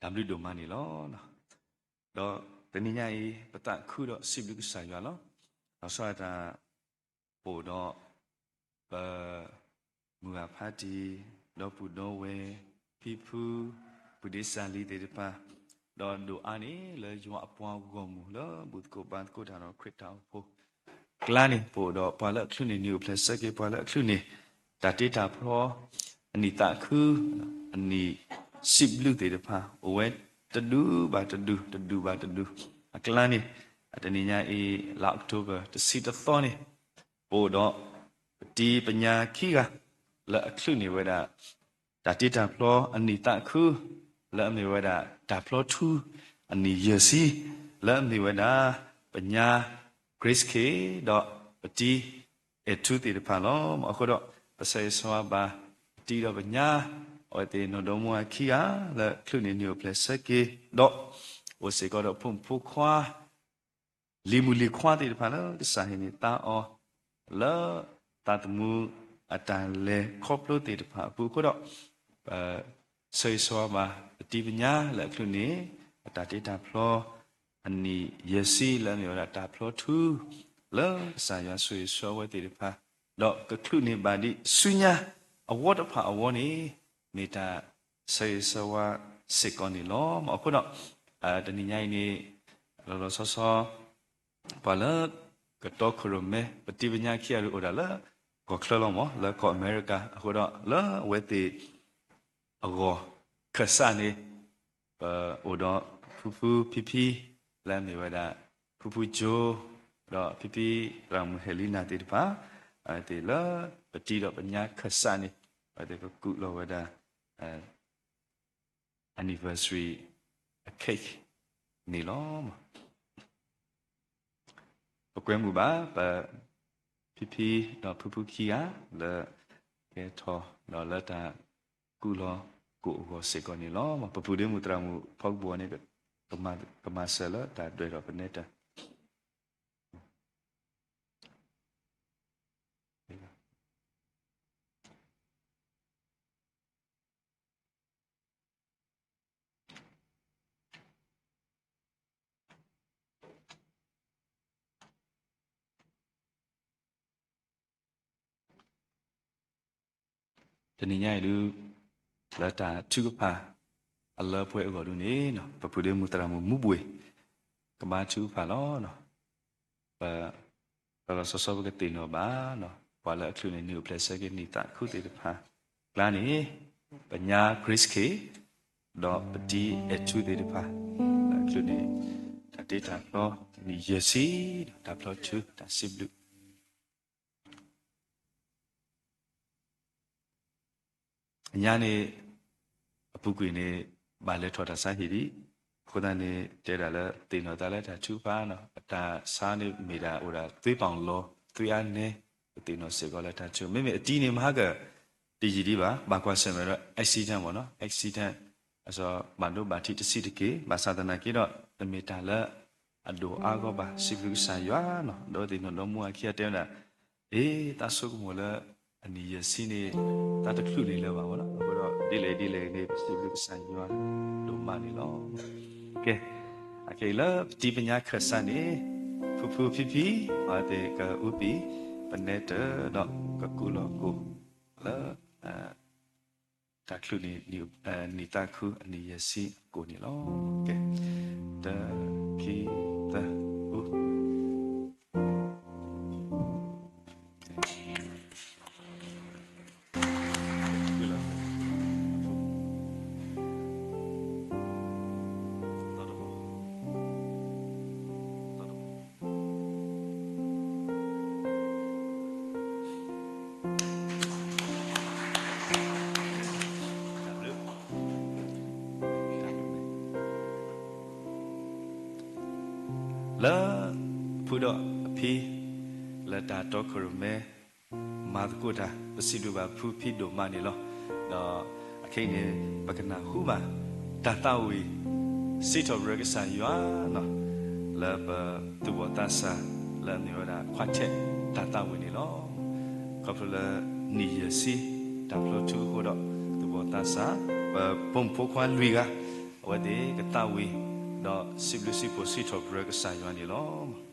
တၢ်ဘျုးဒိၣ်မးန့ၣ်လီၤ. ဒီးတနံၤညါအံၤ ပသးခုဒီးစံးဘျုးကစၢ်ယွၤလီၤ. လီၤဆီဒၣ်တၢ် ပအိၣ်ဒီး ပ မုၢ်ဂၤဖါတံၢ်, ဒီပုၢ်ဒီဝဲၢ်, ဖံဖု, ပုၢ်ဒ့စၢ်လံၤသ့ၣ်တဖၣ်, ဒီးဒိၣ်အါန့ၣ် လၢယွၤအပှၤဂီၢ်မုၢ်လၢဘူၣ်သကိးဘါသကိးတၢ်ဒီးခရံာ်တၢ်အိၣ်ဖှိၣ် ကျါန့ၣ် ပအိၣ်ဒီးပှၤလၢအချုးန့ၢ်နံၤအိၣ်ဖျဲၣ်ဆၢက့ၤ ပှၤလၢအချုးန့ၢ် တၢ်တ့တၢ်ဖျီ အနံၣ်သးခု အနံၣ်စံးဘျုးသ့ၣ်တဖၣ် အိၣ်ဝဲတဒူၣ်ဘၣ်တဒူၣ် တဒူၣ်ဘၣ်တဒူၣ် အကျါန့ၣ် တနံၤညါအံၤ လါအီးကထိဘၢၣ် တဆံတသီန့ၣ် ပအိၣ်ဒီး ပတံၤပညါခံဂၤ လၢအချုးန့ၢ်ဝဲဒၣ် တၢ်တ့တၢ်ဖျီအနံၣ်သးခု လၢအမ့ၢ်ဝဲဒၣ် တၢ်ဖျီထူ အနံၣ်ယဲၢ်ဆံ လၢအမ့ၢ်ဝဲဒၣ် ပညါ Grace K ဒီးပတံၤ အဲၣ်ထူသ့ၣ်တဖၣ်လီၤ. အဃိဒီး ပဆၢဂ့ၤဆၢဝါဘၣ် ပတံၤဒီးပညါ အဝဲသ့ၣ်နီၢ်ဒီမါဝၤခံဂၤ လၢချုးန့ၢ်နံၤအိၣ်ဖျဲၣ်ဆၢက့ၤ ဒီး အိၣ်စ့ၢ်ကီးဒီးဖိမုၣ်ဖိခွါ လံၤမုၣ်လံၤခွါသ့ၣ်တဖၣ်လၢကစၢ်ဟ့ၣ်န့ၢ်သါအီၤ လၢသးသမူအတၢ်လဲၤခီဖျိသ့ၣ်တဖၣ်အပူၤအဃိဒီး ပ ဆၢဂ့ၤဆၢဝါဘၣ် ပတံၤပညါလၢအချုးန့ၢ် အတၢ်တ့တၢ်ဖျီ အနံၣ်ယဲၢ်ဆံလၢအမ့ၢ်ဝဲဒၣ်တၢ်ဖျီထူ လၢကစၢ်ယွၤဆိၣ်ဂ့ၤဆိၣ်ဝါဝဲသ့ၣ်တဖၣ် ဒီးကချုးန့ၢ်ဘၣ်ဒံးဆူညါ အဝီတဖၣ်အဝီန့ၣ် မ့ၢ်တၢ်ဆၢဂ့ၤဆၢဝါစ့ၢ်ကီးန့ၣ်လီၤ. အဃိဒီး တနံၤညါအံၤန့ၣ် လီၤလီၤဆီဆီ ပှၤလၢ ကတီခိၣ်ရိၣ်မဲ ပတံၤပညါခံဂၤဒုးအိၣ်ဒၣ်လၢ ဂီၤချၢလီၤမး လၢကီၢ်အမဲရကၤ အဃိဒီးလၢအဝဲသ့ၣ် အဂီၢ်ခၢၣ်စးန့ၣ် ပအိၣ်ဒီးဖုဖုဖံဖံ လၢအမ့ၢ်ဝဲဒၣ် ဖုဖုကၠိ ဒီးဖံဖံသရၣ်မုၣ်ဟဲလံနၤသ့ၣ်တဖၣ် အဝဲသ့ၣ်လၢပတံၤဒီးပညါခၢၣ်စးန့ၣ် အဝဲသ့ၣ်ကကူးလီၤဝဲဒၣ် anniversary အ cake န့ၣ်လီၤ. ပကွဲမုာ်ဘၣ် ပ ဖံဖံဒီးဖုဖုခံဂၤ လၢ ကဲထီၣ် ဒီးလၢတၢ်ကူးလီၤကိၣ်အဂီၢ်စ့ၢ်ကီးန့ၣ်လီၤ. ပပုၢ်ဒ့မုၣ်သရၣ်မုၣ်ဖီကဘီန့ၣ် ကမၤစၢၤလၢတၢ်ဒွဲၣ်ထီၣ်ပနဲတၢ် တနံၤညါအံၤဒုး လၢတၢ်ထုကဖၣ် အလၢပှဲၤအဂီၢ်ဒုးန့ၣ် ပပုၢ်ဒ့မုၣ်သရၣ်မုၣ်မူဘှ့ၣ် ကဘါထုကဖၣ်လီၤ. ပ လီၤလီၤဆီဆီပကသ့ၣ်နီၣ်ဘၣ် ပှၤလၢအချုးန့ၢ်နံၣ်အိၣ်ဖျဲၣ်ဆၢက့ၤနံၣ်သးခုသ့ၣ်တဖၣ် ကျါန့ၣ် ပညါ Grace K ဒီးပတံၤအဲၣ်ထူသ့ၣ်တဖၣ် လၢအချုးန့ၢ် တၢ်တ့တၢ်ဖျီ နံၣ်ယဲၢ်ဆံ တၢ်ဖျီထူ တၢ်စံးဘျုး အညါန့ၣ် အပူၤကွံာ်န့ၣ် ဘၣ်လဲၤထီၣ်တၢ်ဆါဟံၣ်ဒံး, အဃိသတးန့ၣ် တဲဒၣ်လၢသ့ၣ်နီၣ်သးလၢတၢ်ထုကဖၣ်န့ၣ် အတၢ်ဆါန့ၣ်မ့ၢ်ဒၣ်အိၣ်ဒၣ်သွံၣ်ပီၣ်လီၤ သွံၣ်အါနဲ ပသ့ၣ်နီၣ်စ့ၢ်ကီးလၢတၢ်ထု မ့မ့ၢ်အတံၤန့ၣ် မဟါက တယံာ်ဒံးဘၣ် ဘၣ်ကွၢ်ဆၢၣ်မဲာ်ဒီး accident မ့ၢ်နီၤ accident အစီၤဘၣ်ဒိဘၣ်ထံးတဆံးတက့ၢ် ဘၣ်ဆၣ်သနာ်က့ဒီး တမ့ၢ်တၢ်လၢ အဒိၣ်အါဂီၢ်ဘၣ် စံးဘျုးကစၢ်ယွၤနီၤ ဒီးသ့ၣ်နီၣ်ဒီမါဝၤခံဂၤတဲဝဲဒၣ် အ့ သးဆိကမိၣ်လၢ အနံၣ်ယဲၢ်ဆံန့ၣ် သးတချုးန့ၣ်လၢၤဘၣ်မ့ၢ်နီၤ အဃိဒီးဒ်လဲၣ်ဒ်လဲၣ်န့ၣ် ပစံးဘျုးကစၢ်ယွၤဒိၣ်မးန့ၣ်လီၤ. ကဲ အခဲအံၤလၢပတံၤပညါခၢၣ်စးန့ၣ် ဖုဖုဖံဖံ အဝဲသ့ၣ်ကအုပံၤ ပနဲတၢၢ်ဒီးကကူးလီၤကိၣ်လၢ တၢ်ချုးန့ၢ် နံၣ်သးခုအနံၣ်ယဲၢ်ဆံအကိၣ်န့ၣ်လီၤ. ကဲ တၢ ခံ သၢ အု လၢ ဖုဒီးအဖံ လၢတၢ်တီခိၣ်ရိၣ်မဲ မၤသကိးတၢ် ပစံးဘျုးဘၣ်ဖုဖံဒိၣ်မးန့ၣ်လီၤ. ဒီးအခဲအံၤန့ၣ် ပကနၢ်ဟူဘၣ် တၢ်သးဝံၣ် စံးထီၣ်ပတြၢၤကစၢ်ယွၤနီၤ လၢပသူၣ်ဘီၣ်သးစၢ် လၢအမ့ၢ်ဝဲဒၣ် quartet တၢ်သးဝံၣ်န့ၣ်လီၤ. ခီဖျိလၢနံၣ်ယဲၢ်ဆံ တၢ်ဖျီထူအဃိဒီး သူၣ်ဘီၣ်သးစၢ် ပဖိမုၣ်ဖိခွါလွံၢ်ဂၤ အဝဲသ့ၣ်ကသးဝံၣ် ဒီးစံးဘျုးစံးဖှိၣ်စံးထီၣ်ပတြၢၤကစၢ်ယွၤန့ၣ်လီၤ.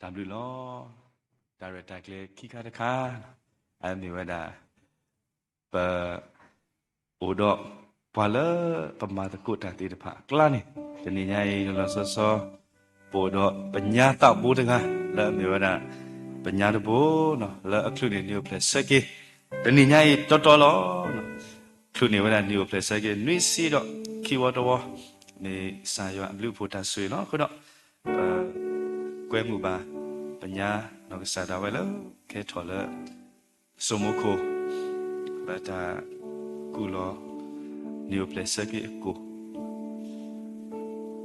တၢ်ဘျုးလီၤ. တၢ်ရဲၣ်တၢ်ကျဲၤခံခါတခါ, အမ့ၢ်ဝဲဒၣ် ပ အိၣ်ဒီးပှၤလၢပမၤသကိးတၢ်သ့ၣ်တဖၣ်အကျါန့ၣ်, တနံၤညါအံၤ လီၤလီၤဆီဆီ ပအိၣ်ဒီးပညါသးဘိတဂၤ လၢအမ့ၢ်ဝဲဒၣ် ပညါတဘိ လၢအချုးန့ၢ်နံၣ်အိၣ်ဖျဲၣ်ဆၢက့ၤ တနံၤညါအံၤတီတီလီၤ. ချုးန့ၢ်ဝဲဒၣ်နံၣ်အိၣ်ဖျဲၣ်ဆၢက့ၤ နွံဆံဒီးခံဝီတဝီ မ့ၢ်ကစၢ်ယွၤအဘျုးအဖှိၣ်တၢ်ဆိၣ်ဂ့ၤလီၤ. အဃိဒီး ပကွဲမုာ်ဘၣ် ပညါနီၢ်ကစၢ်ဒၣ်ဝဲလၢ ကဲထီၣ်လၢ စိမိခိၣ် လၢတၢ်ကူၣ်လီၤ နံၣ်အိၣ်ဖျဲၣ်ဆၢက့ၤအကိၣ်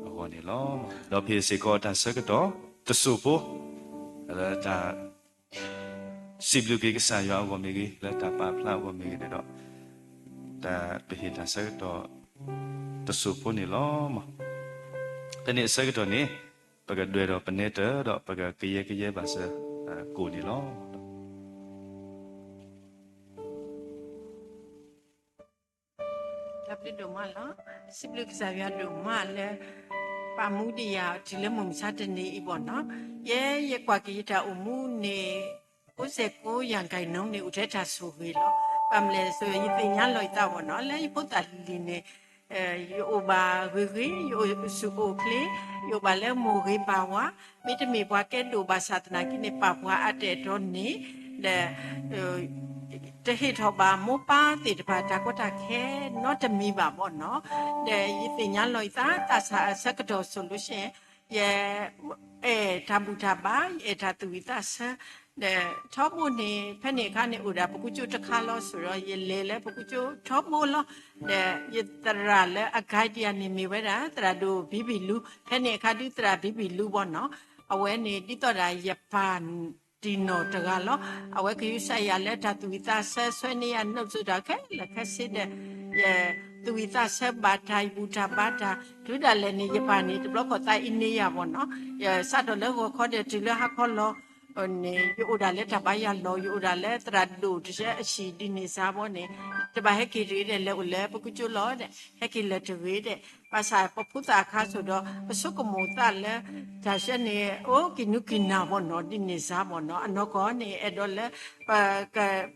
အဂီၢ်န့ၣ်လီၤ. ဒီးပဟ့ၣ်စ့ၢ်ကီးတၢ်ဆၢကတီၢ်တစိၢ်ဖိ လၢတၢ် စံးဘျုးက့ၤကစၢ်ယွၤအဂီၢ်မ့ၢ်ဂ့ၤ, လၢတၢ်ပာ်ဖျါအဂီၢ်မ့ၢ်ဂ့ၤန့ၣ်ဒီး တၢ်ပဟ့ၣ်တၢ်ဆၢကတီၢ် တစိၢ်ဖိန့ၣ်လီၤ. တနံၤအဆၢကတီၢ်န့ၣ် ပကဒွဲၣ်ဒီးပနဲတၢၢ်ဒီး ပကကယဲကယဲဘၣ်စၢၤ ကိၣ်န့ၣ်လီၤ. တၢ်ဘျုးဒိၣ်မးလီၤ. စံးဘျုးကစၢ်ယွၤဒိၣ်မးလၢ ပာ်မူဒံးယၤတုၤလၢမုၢ်မဆါတနံၤအံၤဘၣ်နီၤ. ယဲယကွၢ်က့ၤယတၢ်အိၣ်မူန့ၣ် ကိးစဲးကိးယၢ်ကဲၤနီၤန့ၣ် အိၣ်ထဲတၢ်ဆိၣ်ဂ့ၤလီၤ. ဘၣ်မနုၤလဲၣ် ယသ့ၣ်ညါလီၤယသးဘၣ်နီၤ လၢယဖိသၣ်လံၤလံၤန့ၣ် ယအိၣ်ဘၣ်ဂ့ၤဂ့ၤ, ယအိၣ်ဆူၣ်အိၣ်ချ့, ယအိၣ်ဘၣ်လၢမိၢ်ဂ့ၤပၢ်ဝၤ, မ့တမ့ၢ်ပှၤကဲဒိၣ်ဘၣ်ဆၣ်သနာ်က့န့ၣ် ပာ်ပှၤအါတဲာ်တီန့ၣ်, ဒီး တဟ့ၣ်ထီၣ်ဘၣ်မိၢ်ပၢ်သ့ၣ်တဖၣ်တၢ်ကီတၢ်ခဲနီတမံၤဘၣ်ဘၣ်နီၤ. ဒီးယသ့ၣ်ညါလီၤယသး သးစၢ်အဆၢကတီၢ်စိၤလိၤရှဲ ယအဲၣ်တၢ်ဘူၣ်တၢ်ဘါ, ယအဲၣ်တၢ်သူၣ်ဝံၣ်သးဆၢ, ဒီးထီဘိန့ၣ် ဖဲန့ၣ်အခါန့ၣ် အိၣ်ဒၣ်ပကူကၠိတခါလီၤစိၤဒီး ယလဲၤလၢပကူကၠိထီဘိလီၤ. ဒီးယသရၣ်လၢအ guide ယၤန့ၣ် မ့ၢ်ဝဲဒၣ် သရၣ်ဒိၣ်ဘံဘံလူ, ဖဲန့ၣ်အခါဒုးသရၣ်ဘံဘံလူဘၣ်နီၤ. အဝဲန့ၣ် ဒ်သိးဒၣ်ယပၢ်တံၢ်နီၢ်တဂၤလီၤ. အဝဲကယူးယီၣ်ယၤလၢတၢ်သူၣ်ဝံၣ်သးဆၢ, ဆှၢန့ၢ်ယၤ note စ့ၢ်ကီးခဲလၢာ်ခဲဆ့ဒီး ယသူၣ်ဝံၣ်သးဆၢဘၣ်တၢ်, ယဘူၣ်တၢ်ဘါတၢ်, တုၤဒၣ်လဲာ်န့ၣ် ယပၢ်န့ၣ် တဘျီဃီသးအံၤန့ၢ်ယၤဘၣ်နီၤ. ယစးထီၣ်လၢဂီၤခီဒီး တုၤလၢဟါခီလီၤန့ၣ် ယအိၣ်ဒၣ်လၢတၢ်ဘါယွၤလီၢ်, ယအိၣ်ဒၣ်လၢသရၣ်ဒိၣ်တဆၢအဟံၣ်ဒ်န့ၣ်စါဘၣ်န့ၣ်, တဘၣ်ဟဲက့ၤတဂ့ၤဒီး လဲၤအိၣ်လၢပကူကၠိလီၤဒီး ဟဲက့ၤလၢၤတဂ့ၤဒီး ဘၣ်ဆၣ်ပဖိသၣ်အခါစိၤဒီး ပဆိကမိၣ်သးလၢ တၢ်ဆၢန့ၣ် အိၣ်ကံၢ်နူကံၢ်နၢ်ဘၣ်နီၤ, ဒ်န့ၣ်စါဘၣ်နီၤ. အနီၢ်ကီၢ်န့ၣ် အဲၣ်ဒိးလၢ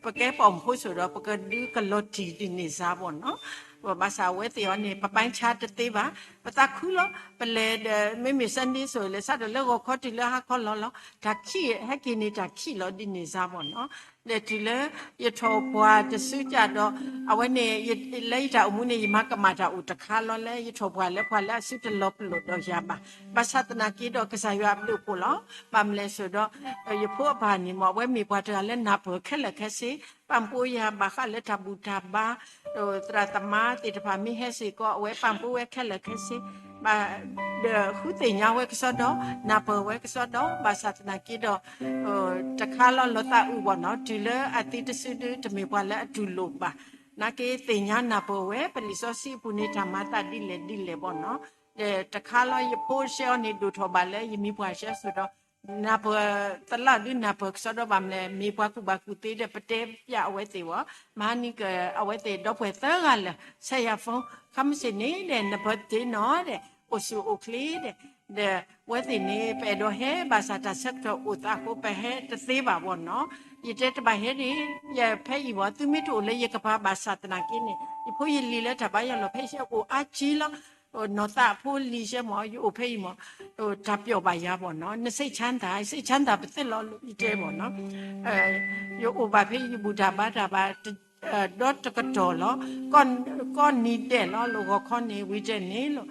ပကဲပိာ်မုၣ်ဖိစိၤဒီး ပကဒုးကလီၤတံၢ်ဒ်န့ၣ်စါဘၣ်နီၤ. ဘၣ်ဆၣ်အဝဲသ့ၣ်အံၤန့ၣ် ပပိုင်းခြားတသ့ဘၣ်, ပသးခုလီၤ. ပလဲၤဒီး မ့မ့ၢ် Sunday စိၤလဲၤ စးထီၣ်လၢဂီၤခီတုၤလၢဟါခီလီၤလီၤ, တၢ်ခံး ဟဲက့ၤန့ၣ်တၢ်ခံးလီၤ ဒ်န့ၣ်စါဘၣ်နီၤ. ဒီးတုၤလၢယထီၣ်ပှၢ်တစုကဒီး အဝဲန့ၣ် လၢယတၢ်အိၣ်မူန့ၣ် ယမၤကမၣ်တၢ်အိၣ်တခါလီၤလၢ ယထီၣ်ပှၢ်လၢပှၤလၢအစုတလီၤပလိာ်ဒီးယၤဘၣ်. ဘၣ်ဆၣ်သနာ်က့ဒီး ကစၢ်ယွၤအဘျုးအဖှိၣ်လီၤ. ဘၣ်မနုၤလဲၣ်စိၤဒီး ယဖိအပၢ်န့ၣ်မ့ၢ် အဝဲမ့ၢ်ပှၤတဂၤလၢနၢ်ပၢၢ်ခဲလၢာ်ခဲဆ့, ပံ့ပိုးယၤဘၣ်ဃးလၢတၢ်ဘူၣ်တၢ်ဘါ, သရၣ်သမါသ့ၣ်တဖၣ်မ့ၢ်ဟဲစ့ၢ်ကီး အဝဲပံ့ပိုးဝဲခဲလၢာ်ခဲဆ့, ဒီးဃုသ့ၣ်ညါဝဲကစီဒီ, နၢ်ပၢၢ်ဝဲကစီဒီ, ဘၣ်ဆၣ်သနာ်က့ဒီး တခါလီၤလီၤသးအုးဘၣ်နီၤ, တုၤလၢအသံတစုဒု တမ့ၢ်ပှၤလၢအတူၢ်လိာ်ဘၣ်. နာ်က့သ့ၣ်ညါနၢ်ပၢၢ်ဝဲ ပလံာ်စီဆှံအပူၤန့ၣ် တၢ်မၤသးဒ်လဲၣ်ဒ်လဲၣ်ဘၣ်နီၤ. ဒီးတခါလီၤ ယဖိရှဲအံၤန့ၣ် ဒိၣ်ထီၣ်ဘၣ်လၢယမ့ၢ်ပှၤရှဲစိၤဒီး နၢ်ပၢၢ်သလၣ်ဒု နၢ်ပၢၢ်ကစီဒီ ဘၣ်မနုၤလဲၣ် မ့ၢ်ပှၤကူၣ်ဘၣ်ကူၣ်သ့ဒီး ပတဲပျးအဝဲသ့ၣ်ဝဲ, မဟါနံၤက အဝဲသ့ၣ်ဒီပုၢ်ဝဲၢ်သၢဂၤလၢာ် ဆဲးယၤ phone, ခါမ့ၢ်စ့ၢ်န့ၣ်ဒီး နပၢၢ်တ့ၢ်နီၤဒီး အိၣ်ဆူၣ်အိၣ်ချ့ဒီး ဒီးအဝဲသ့ၣ်န့ၣ် ပအဲၣ်ဒိးဟဲ ဘၣ်ဆၣ်တၢ်ဆၢကတီၢ်အိၣ်သးအဃိ ပဟဲတသ့ဘၣ်ဘၣ်နီၤ. ယတဲတဘၣ်ဟဲဒ် ယဖဲအံၤဘၣ်, သုမ့ၢ်တအိၣ်လၢယကပၤဘၣ်ဆၣ်သနာ်က့န့ၣ် ယဖိယလံၤလၢတၢ်ဘါယွၤလီၢ် ဖဲယအိၣ်အါကံလီၤ. နီၢ်သးအဖိလံၤရှဲမ့ၢ် ယအိၣ်ဖဲအံၤမ့ၢ် တၢ်ပျီၣ်ဘၣ်ယၤဘၣ်နီၤ, နစိတ်ချမ်းသာ, စိတ်ချမ်းသာ ပသ့လီၤ ယတဲဘၣ်နီၤ. ယအိၣ်ဘၣ်ဖဲယဘူၣ်တၢ်ဘါတၢ်ဘၣ် ဒီတကတီၢ်လီၤ. ကီၢ်နံၤဒဲးလီၤ လၢဂီၤခီန့ၣ် ဝံၤတဲန့ၣ်လီၤ.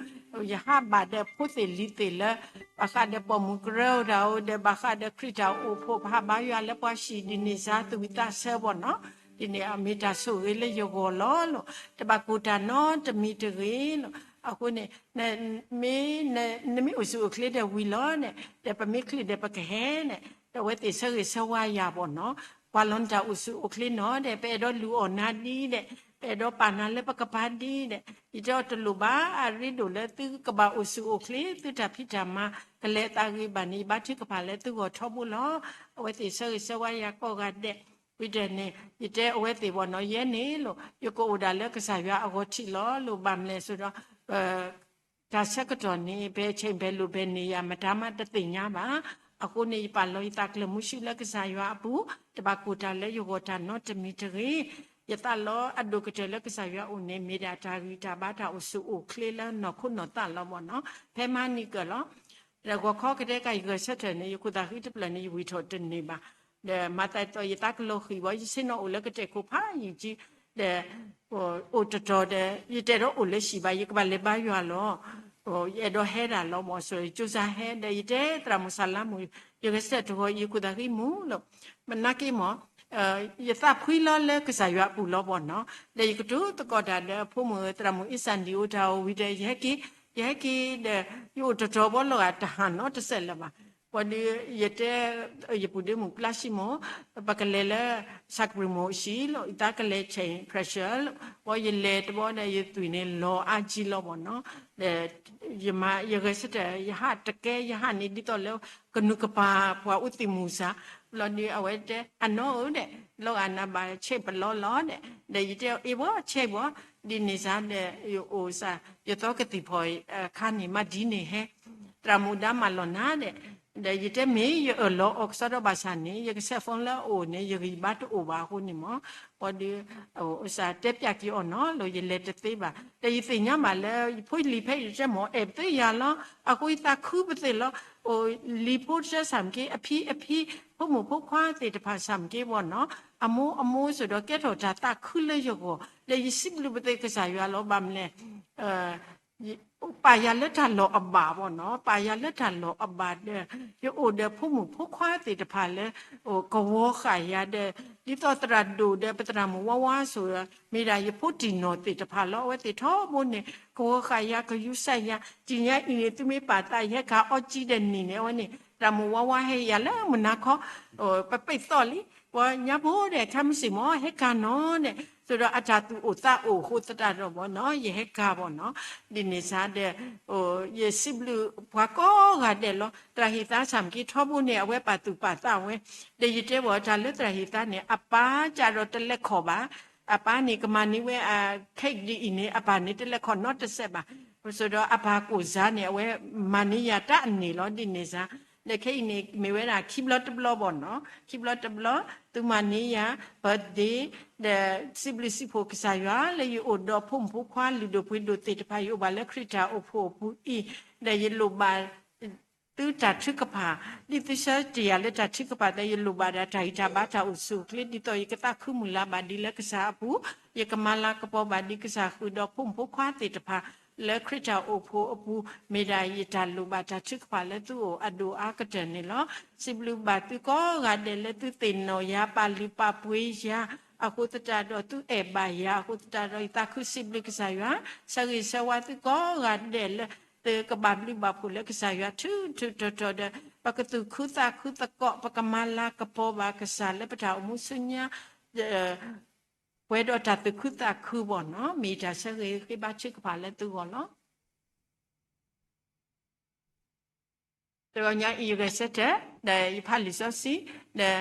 ယဟးဘၣ်ဒီးဖိသ့ၣ်လံၤသ့ၣ်လၢ ဘၣ်ဃးဒီးပိာ်မုၣ်ကရၢတၢ်အိၣ်ဒီး ဘၣ်ဃးဒီးခရံာ်တၢ်အိၣ်ဖှိၣ် ပဟးဘါယွၤလၢပှၤဟံၣ်ဒ်န့ၣ်စါ သူၣ်ဝံၣ်သးဆၢဘၣ်နီၤ. ဒ်န့ၣ်အမ့ၢ်တၢ်ဆိၣ်ဂ့ၤလၢယဂီၢ်လီၤလီၤ. တဘၣ်ကိၢ်တၢ်နီတမံၤတဂ့ၤလီၤ. အဃိန့ၣ် မ့ၢ် နမ့ၢ်အိၣ်ဆူၣ်အိၣ်ချ့ဒီးဝံၤလီၤန့ၣ် ဒီးပမ့ၢ်ချုးဒီးပကဟဲန့ၣ် ဒီးအဝဲသ့ၣ်ဆၢဂ့ၤဆၢဝါယၤဘၣ်နီၤ. ကွၢ်လီၤနတၢ်အိၣ်ဆူၣ်အိၣ်ချ့နီၤဒီး ပအဲၣ်ဒိးလူၤအီၣ်နၤဒ်ဒီး ပအဲၣ်ဒိးပာ်နၤလၢပကပၤဒ်ဒီး ယတဲအီၤတလိၣ်ဘၣ် အရ့ဒိၣ်လၢသုကဘၣ်အိၣ်ဆူၣ်အိၣ်ချ့ သုတၢ်ဖံးတၢ်မၤ ကလဲၤသးဂ့ၤဘၣ်န့ၣ် ယဘါထုကဖၣ်လၢသုဂီၢ်ထီဘိလီၤ. အဝဲသ့ၣ်ဆၢဂ့ၤဆၢဝါယၤကိးဂၤဒဲး ဝံၤဒီးန့ၣ် ယတဲအဝဲသ့ၣ်ဘၣ်နီၤ ယဲန့ၣ်လီၤ ယကအိၣ်ဒၣ်လၢကစၢ်ယွၤအဂီၤထံးလီၤလီၤ. ဘၣ်မနုၤလဲၣ်ဆိုတော့ တၢ်ဆၢကတီၢ်န့ၣ် ဘယ်အချိန် ဘယ်လို ဘယ်နေရာ မတၤမှတသ့ၣ်ညါဘၣ်. အဃိန့ၣ် ယပာ်လီၤယသးကျၢၤမူဆူၣ်လၢကစၢ်ယွၤအပူၤ တဘၣ်ကိၢ်တၢ်လၢယဂီၢ်တၢ်နီတမံၤတဂ့ၤ. ယသးလီၤအဒိၣ်ကတၢၢ်လၢကစၢ်ယွၤအအိၣ်န့ၣ် မ့ၢ်ဒၣ်တၢ်ဂံၢ်တၢ်ဘါတၢ်အိၣ်ဆူၣ်အိၣ်ချ့လၢနီၢ်ခိနီၢ်သးလီၤဘၣ်နီၤ. ဖဲမဟါနံၤကၢၢ်လီၤ ဒီးဂီၤခီကတဲကးယဂဲၤဆၢထၢၣ်န့ၣ် ယခိၣ်သးဃံတဖျၢၣ်န့ၣ် ယဝံၣ်ထီၣ်တန့ၢ်ဘၣ်. ဒီးမၤသးဒ်သိးယသးကလီၤဃံၤဘၣ် ယဆ့ၣ်နီၤအိၣ်လၢကတဲာ်ခိၣ်ဖးယံာ်ကံ ဒီး အိၣ်တတီၤဒီး ယတအဲၣ်ဒိးအိၣ်လၢဟံၣ်ဘၣ် ယကဘၣ်လဲၤဘါယွၤလီၤ. ယအဲၣ်ဒိးဟဲဒၣ်လီၤမ့ၢ် ဆိးယကၠိစါဟဲ ဒီးယတဲသရၣ်မုၣ်စၢ်လါမူ ယဂဲၤဆၢထၢၣ်တဂီၤ ယခိၣ်သးဃံမူလီၤ. မနၤက့မ့ၢ် ယသးဖှံလီၤလၢကစၢ်ယွၤအပူၤလီၤဘၣ်နီၤ. ဒီးယကတိၤသကိးတၢ်ဒီးဖိမုၣ်သရၣ်မုၣ်အ့စၣ်ဒံၣ်အိၣ်တၢ်အိၣ်ဝံၤဒီး ယဟဲက့ၤ ယဟဲက့ၤဒီး ယအိၣ်တတီၤဘီလီၤဂာ်တဟးနီတစဲးလၢၤဘၣ်. ဘၣ်ဒီး ယတဲ ယပုၢ်ဒ့မုၣ်ပျၢ်စံမိၣ် ပကလဲၤလၢ စၢ်ကပျံၤမိၢ်အဟံၣ်လီၤ ယသးကလဲၤဆဲး pressure လီၤ. ဘၣ်ယလဲၤတဘျီဒီး ယသွံၣ်န့ၣ်လီၤအါကံလီၤဘၣ်နီၤ. ဒီး ယမၤ ယဂဲၤဆၢထၢၣ် ယဟးတကဲ ယဟးန့ၣ်ဒ်သိးလၢ ကနူၤကပၤပှၤအိၣ်သံၣ်မူၤစၢ် ဘၣ်ဒီး အဝဲတဲ အနီၢ်ဧၢဒီး လီၤဂာ်နၤဘၣ်ဆဲးပလီလီၤဒီး ဒီးယတဲအီၤ အ့ၣ်ဘၣ် ဆဲးဘၣ် ဒ်န့ၣ်စါဒီး ယအိၣ်စၢ် ယသီကသံၣ်ဖီၣ်အခါန့ၣ် မၤဒ်န့ၣ်ဟဲ သရၣ်မုၣ်ဒါမၤလီၢ်နၤဒီး ဒီးယတဲမ့ၢ်ယအၢၣ်လီၤအီၤကစီဒီဘၣ်ဆၣ်န့ၣ် ယကစဲး phone လၢအအိၣ်န့ၣ် ယဂံၢ်ဘါတအိၣ်ဘၣ်အဃိန့ၣ်မ့ၢ်, ဘၣ်ဒီး အစးတဲပၠးက့ၤအီၤနီၤ လၢယလဲၤတသ့ဘၣ်. ဒီးယသ့ၣ်ညါဘၣ်လၢ ယဖိယလံၤဖဲအံၤတကဲမ့ၢ် အဲၣ်ပသ့ယၤလီၤ. အဃိယသးခုပသ့ၣ်လီၤ. အိၣ်လံၤဖိတဆၢဆၣ်မ့ၢ်က့ အဖံအဖံ ဖိမုၣ်ဖိခွါသ့ၣ်တဖၣ်ဆၣ်မ့ၢ်က့ဝဲနီၤ, အမိၢ်အမိၢ် ဆိးဒီးကဲထီၣ်တၢ်သးခုလၢယဂီၢ်, ဒီးယစံးဘျုးပသ့ၣ်ကစၢ်ယွၤလီၤ. ဘၣ်မနုၤလဲၣ် ပာ်ယၤလၢတၢ်လီၢ်အဘၣ်ဘၣ်နီၤ, ပာ်ယၤလၢတၢ်လီၢ်အဘၣ်ဒီး ယအိၣ်ဒီးဖိမုၣ်ဖိခွါသ့ၣ်တဖၣ်လၢ ကဝီၤဃာ်ယၤဒီး ဒ်သိးသရၣ်ဒိၣ်ဒီးပသရၣ်မုၣ်ဝါဝါဆိး မ့ၢ်ဒၣ်ယဖိတံၢ်နီၢ်သ့ၣ်တဖၣ်လီၤ. အဝဲသ့ၣ်ထီဘိန့ၣ် ကဝီၤဃာ်ယၤ ကယူးစဲယၤ, တနံၤညါအံၤန့ၣ် သုမ့ၢ်ပာ်သးယဟဲကၤအီကၠံဒီးနံၤန့ၣ် အဝဲန့ၣ် သရၣ်မုၣ်ဝါဝါဟဲယၤလၢမုၢ်နၤခီ ပပ့ၢ်သီၣ်လံ, ပှၤညါဖိဒီး ခဲမုၢ်ဆ့ၣ်မ့ၢ်ဟဲကၤနီၤန့ၣ်, ဆိးဒီးအတၢ်သူၣ်အိၣ်သးအိၣ်အဃိသတးဒီးဘၣ်နီၤ ယဟဲကၤဘၣ်နီၤ, ဒ်န့ၣ်စ့ၢ်ဒီး ယစံးဘျုးပှၤကိးဂၤဒဲးလီၤ. သရၣ်ဟ့ၣ်သါဆၣ်မ့ၢ်က့ထီဘိန့ၣ် အဝဲပာ်သူၣ်ပာ်သးဝဲ, ဒီးယတဲဘၣ်တၢ်လၢသရၣ်ဟ့ၣ်သါန့ၣ် အပၢ်ကဒီးတလဲၤခီၣ်ဘၣ်, အပၢ်န့ၣ် ကမၤန့ၢ်ဝဲအ cake ဒ်အံၤန့ၣ် အပၢ်န့ၣ် တလဲၤခီၣ်နီတစဲးဘၣ်. ဆိးဒီးအပၢ်ကိၣ်စါန့ၣ် အဝဲမၤန့ၢ်ယၤတၢ်အန့ၣ်လီၤ ဒ်န့ၣ်စ့ၢ်, ဒီးခဲအံၤန့ၣ် မ့ၢ်ဝဲဒၣ်ခံဘျီတဘျီဘၣ်နီၤ, ခံဘျီတဘျီ သုမၤန့ၢ်ယၤ birthday ဒီးစံးဘျုးစံးဖှိၣ်ကစၢ်ယွၤလၢယအိၣ်ဒီးဖိမုၣ်ဖိခွါလုၢ်ဒိၣ်ပှ့ၤဒိၣ်သ့ၣ်တဖၣ် ယအိၣ်ဘၣ်လၢခရံာ်တၢ်အိၣ်ဖှိၣ်အပူၤအံၤ, ဒီးယလိၣ်ဘၣ် သုတၢ်ထုကဖၣ်, ဒ်သုဆၢတ့ၢ်ယၤလၢတၢ်ထုကဖၣ်ဒီး ယလိၣ်ဘၣ်ဒၣ်တၢ်ဂံၢ်တၢ်ဘါတၢ်အိၣ်ဆူၣ်အိၣ်ချ့ ဒ်သိးယကသးခုမုၢ်လၢ်ဘၣ်ဒံးလၢကစၢ်အပူၤ, ယကမၤလၤကပီၤဘၣ်ဒံးကစၢ်ဃုာ်ဒီးဖိမုၣ်ဖိခွါသ့ၣ်တဖၣ် လၢခရံာ်တၢ်အိၣ်ဖှိၣ်အပူၤ, မ့ၢ်ဒၣ်ယတၢ်လိၣ်ဘၣ်တၢ်ထုကဖၣ်လၢသုအိၣ်အဒိၣ်အါကတၢၢ်န့ၣ်လီၤ. စံးဘျုးဘၣ်သုကိးဂၤဒဲးလၢသုသ့ၣ်နီၣ်ယၤ ပာ်လုၢ်ပာ်ပှ့ၤယၤ အဃိသတးဒီး သုအဲၣ်ဘၣ်ယၤ အဃိသတးဒီး ယသးခုစံးဘျုးကစၢ်ယွၤ, ဆၢဂ့ၤဆၢဝါသုကိးဂၤဒဲးလၢ သုကဘၣ်ဘျုးဘၣ်ဖှိၣ်လၢကစၢ်ယွၤထုထုတီတီဒီး ပကသူၣ်ခုသးခုသကိး ပကမၤလၤကပီၤဘၣ်ကစၢ်လၢပတၢ်အိၣ်မူဆူညါ ပှဲၤဒီးတၢ်သူၣ်ခုသးခုဘၣ်နီၤ, မ့ၢ်တၢ်ဆၢဂ့ၤဃ့ဘါထုကဖၣ်လၢသုဂီၢ်လီၤ. တဂီၤညါအံၤ ယဂဲၤဆၢထၢၣ် ဒီးယဖးလံာ်စီဆှံ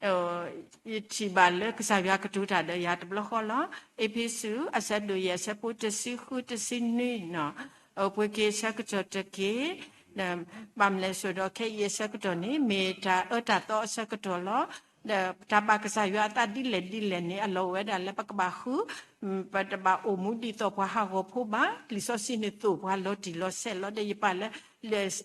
ဒီး ယထံၣ်ဘၣ်လၢကစၢ်ယွၤကတိၤတၢ်ဒီးယၤတဘျီဃီလီၤ. အ့းဖ့းစူး အဆၢဒိၣ်ယဲၢ် အဆၢဖိတဆံဃု တဆံနွံနီၤ, ပှ့ၤက့ၤအဆၢကတီၢ်တက့ၢ်. ဘၣ်မနုၤလဲၣ်ဆိးဒီး ခဲအံၤအဆၢကတီၢ်န့ၣ် မ့ၢ်တၢ်အၢတၢ်သီအဆၢကတီၢ်လီၤ. ဒီးတၢ်ဘၣ်ကစၢ်ယွၤအသးဒ်လဲၣ်ဒ်လဲၣ်န့ၣ် အလီၢ်အိၣ်ဝဲဒၣ်လၢပကဘၣ်ဃု ပတဘၣ်အိၣ်မူဒ်သိးပှၤဟးဂီၤဖိဘၣ်. လံာ်စီဆှံန့ၣ်သိၣ်ပှၤလီၤတံၢ်လီၤဆဲးလီၤ. ဒီးယပာ်လၢ လံာ်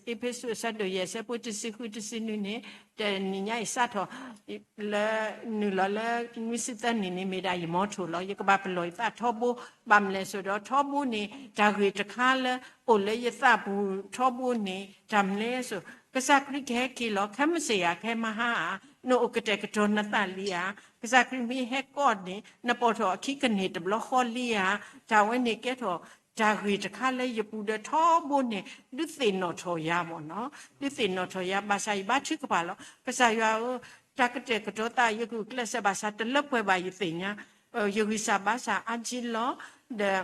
အ့းဖ့းစူးအဆၢဒိၣ်ယဲၢ် အဆၢဖိတဆံဃု တဆံနွံန့ၣ် တနံၤညါအံၤစးထီၣ် လၢ နုာ်လီၤလၢနွံဆံသၢနံၣ်န့ၣ် မ့ၢ်ဒၣ်ယ motto လီၤ. ယကဘၣ်ပလီၢ်ယသးထီဘိ, ဘၣ်မနုၤလဲၣ်ဆိးဒီး ထီဘိန့ၣ် တၢ်ဂ့ၢ်တခါလၢအိၣ်လၢယသးပူၤထီဘိန့ၣ် တၢ်မနုၤလဲၣ်ဆိး ကစၢ်ခရံာ်ကဟဲက့ၤလီၤ ခဲမုၢ်ဆ့ၣ်ဧါ ခဲမဟါဧါ, နအိၣ်ကတဲာ်ကတီၤနသးလံဧါ, ကစၢ်ခရံာ်မ့ၢ်ဟဲကိးန့ၣ် နပိာ်ထီၣ်အခံကန့ၢ်တဘျီဃီလံဧါ, တၢ်ဝဲန့ၣ်ကဲထီၣ် တၢ်ဂ့ၢ်တခါလၢယပူၤဒီးထီဘိန့ၣ် ဒုးသ့ၣ်နီၣ်ထီၣ်ယၤမ့ၢ်နီၤ, ဒုးသ့ၣ်နီၣ်ထီၣ်ယၤ ဘၣ်ဆၣ်ယဘါထုကဖၣ်လီၤ. ကစၢ်ယွၤဧၢ, တၢ်ကတဲာ်ကတီၤသးယဂုာ်ကျဲးစၢးဘၣ်ဆၣ် တလၢပှဲၤဘၣ်ယသ့ၣ်ညါ, ယဂံၢ်စၢ်ဘါစၢ်အါကံလီၤ. ဒီး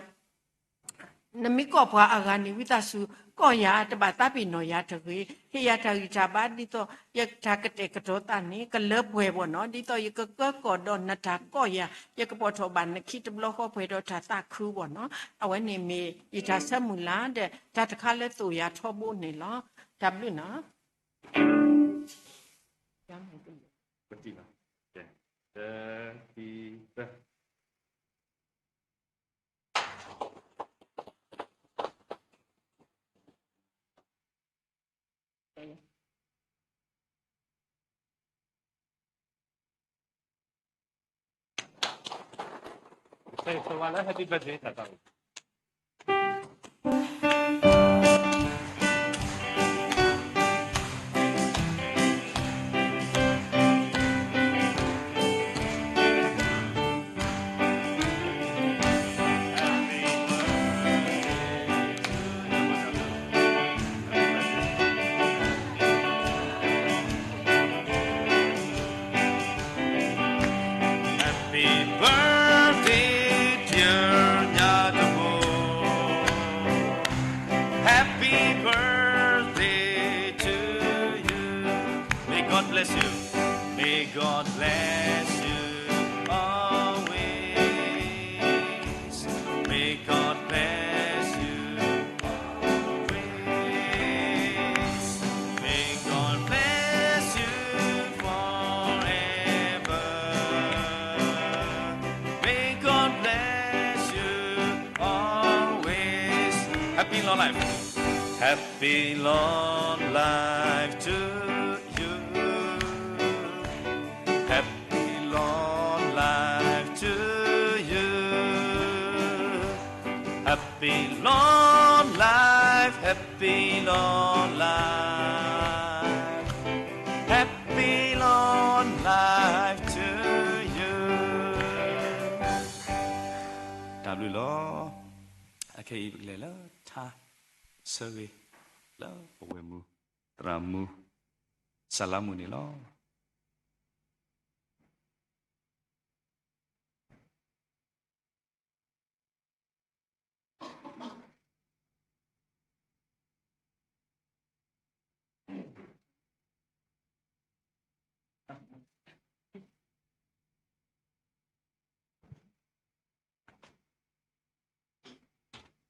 နမ့ၢ်ကိးပှၤအဂၤန့ၣ် ဝံသးစူၤ ကိးယၤ တဘၣ်သးပ့ၤနီၣ်ယၤတဂ့ၤ, ဟ့ၣ်ယၤတၢ်ဂံၢ်တၢ်ဘါဒ်သိး ယတၢ်ကတဲာ်ကတီၤသးန့ၣ် ကလၢပှဲၤဘၣ်နီၤ, ဒ်သိးယကကၢကီၢ်ဒီးနတၢ်ကိးယၤ, ယကပိာ်ထီၣ်ဘၣ်နခံတဘျီဃီပှဲၤဒီးတၢ်သးခုဘၣ်နီၤ, အဝဲန့ၣ်မ့ၢ်ယတၢ်ဆၢမုၢ်လၢ်ဒီး တၢ်တခါလၢသိၣ်ယၤထီဘိန့ၣ်လီၤ. တၢ်ဘျုးနီၤ. Happy birthday, dear Nyadamo. Happy birthday to you. May God bless you. May God bless you always. May God bless you always. May God bless Happy long life. Happy long life to you. Happy long life to you. Happy long life, happy long life. Happy long life to you. တၢ်ဘျုးလီၤ. အခဲအံၤ ပကလဲၤလၢထါဆၢဂ့ၤ လၢပဝဲၢ်မူ သရၣ်မူ စၢ်လါမူန့ၣ်လီၤ.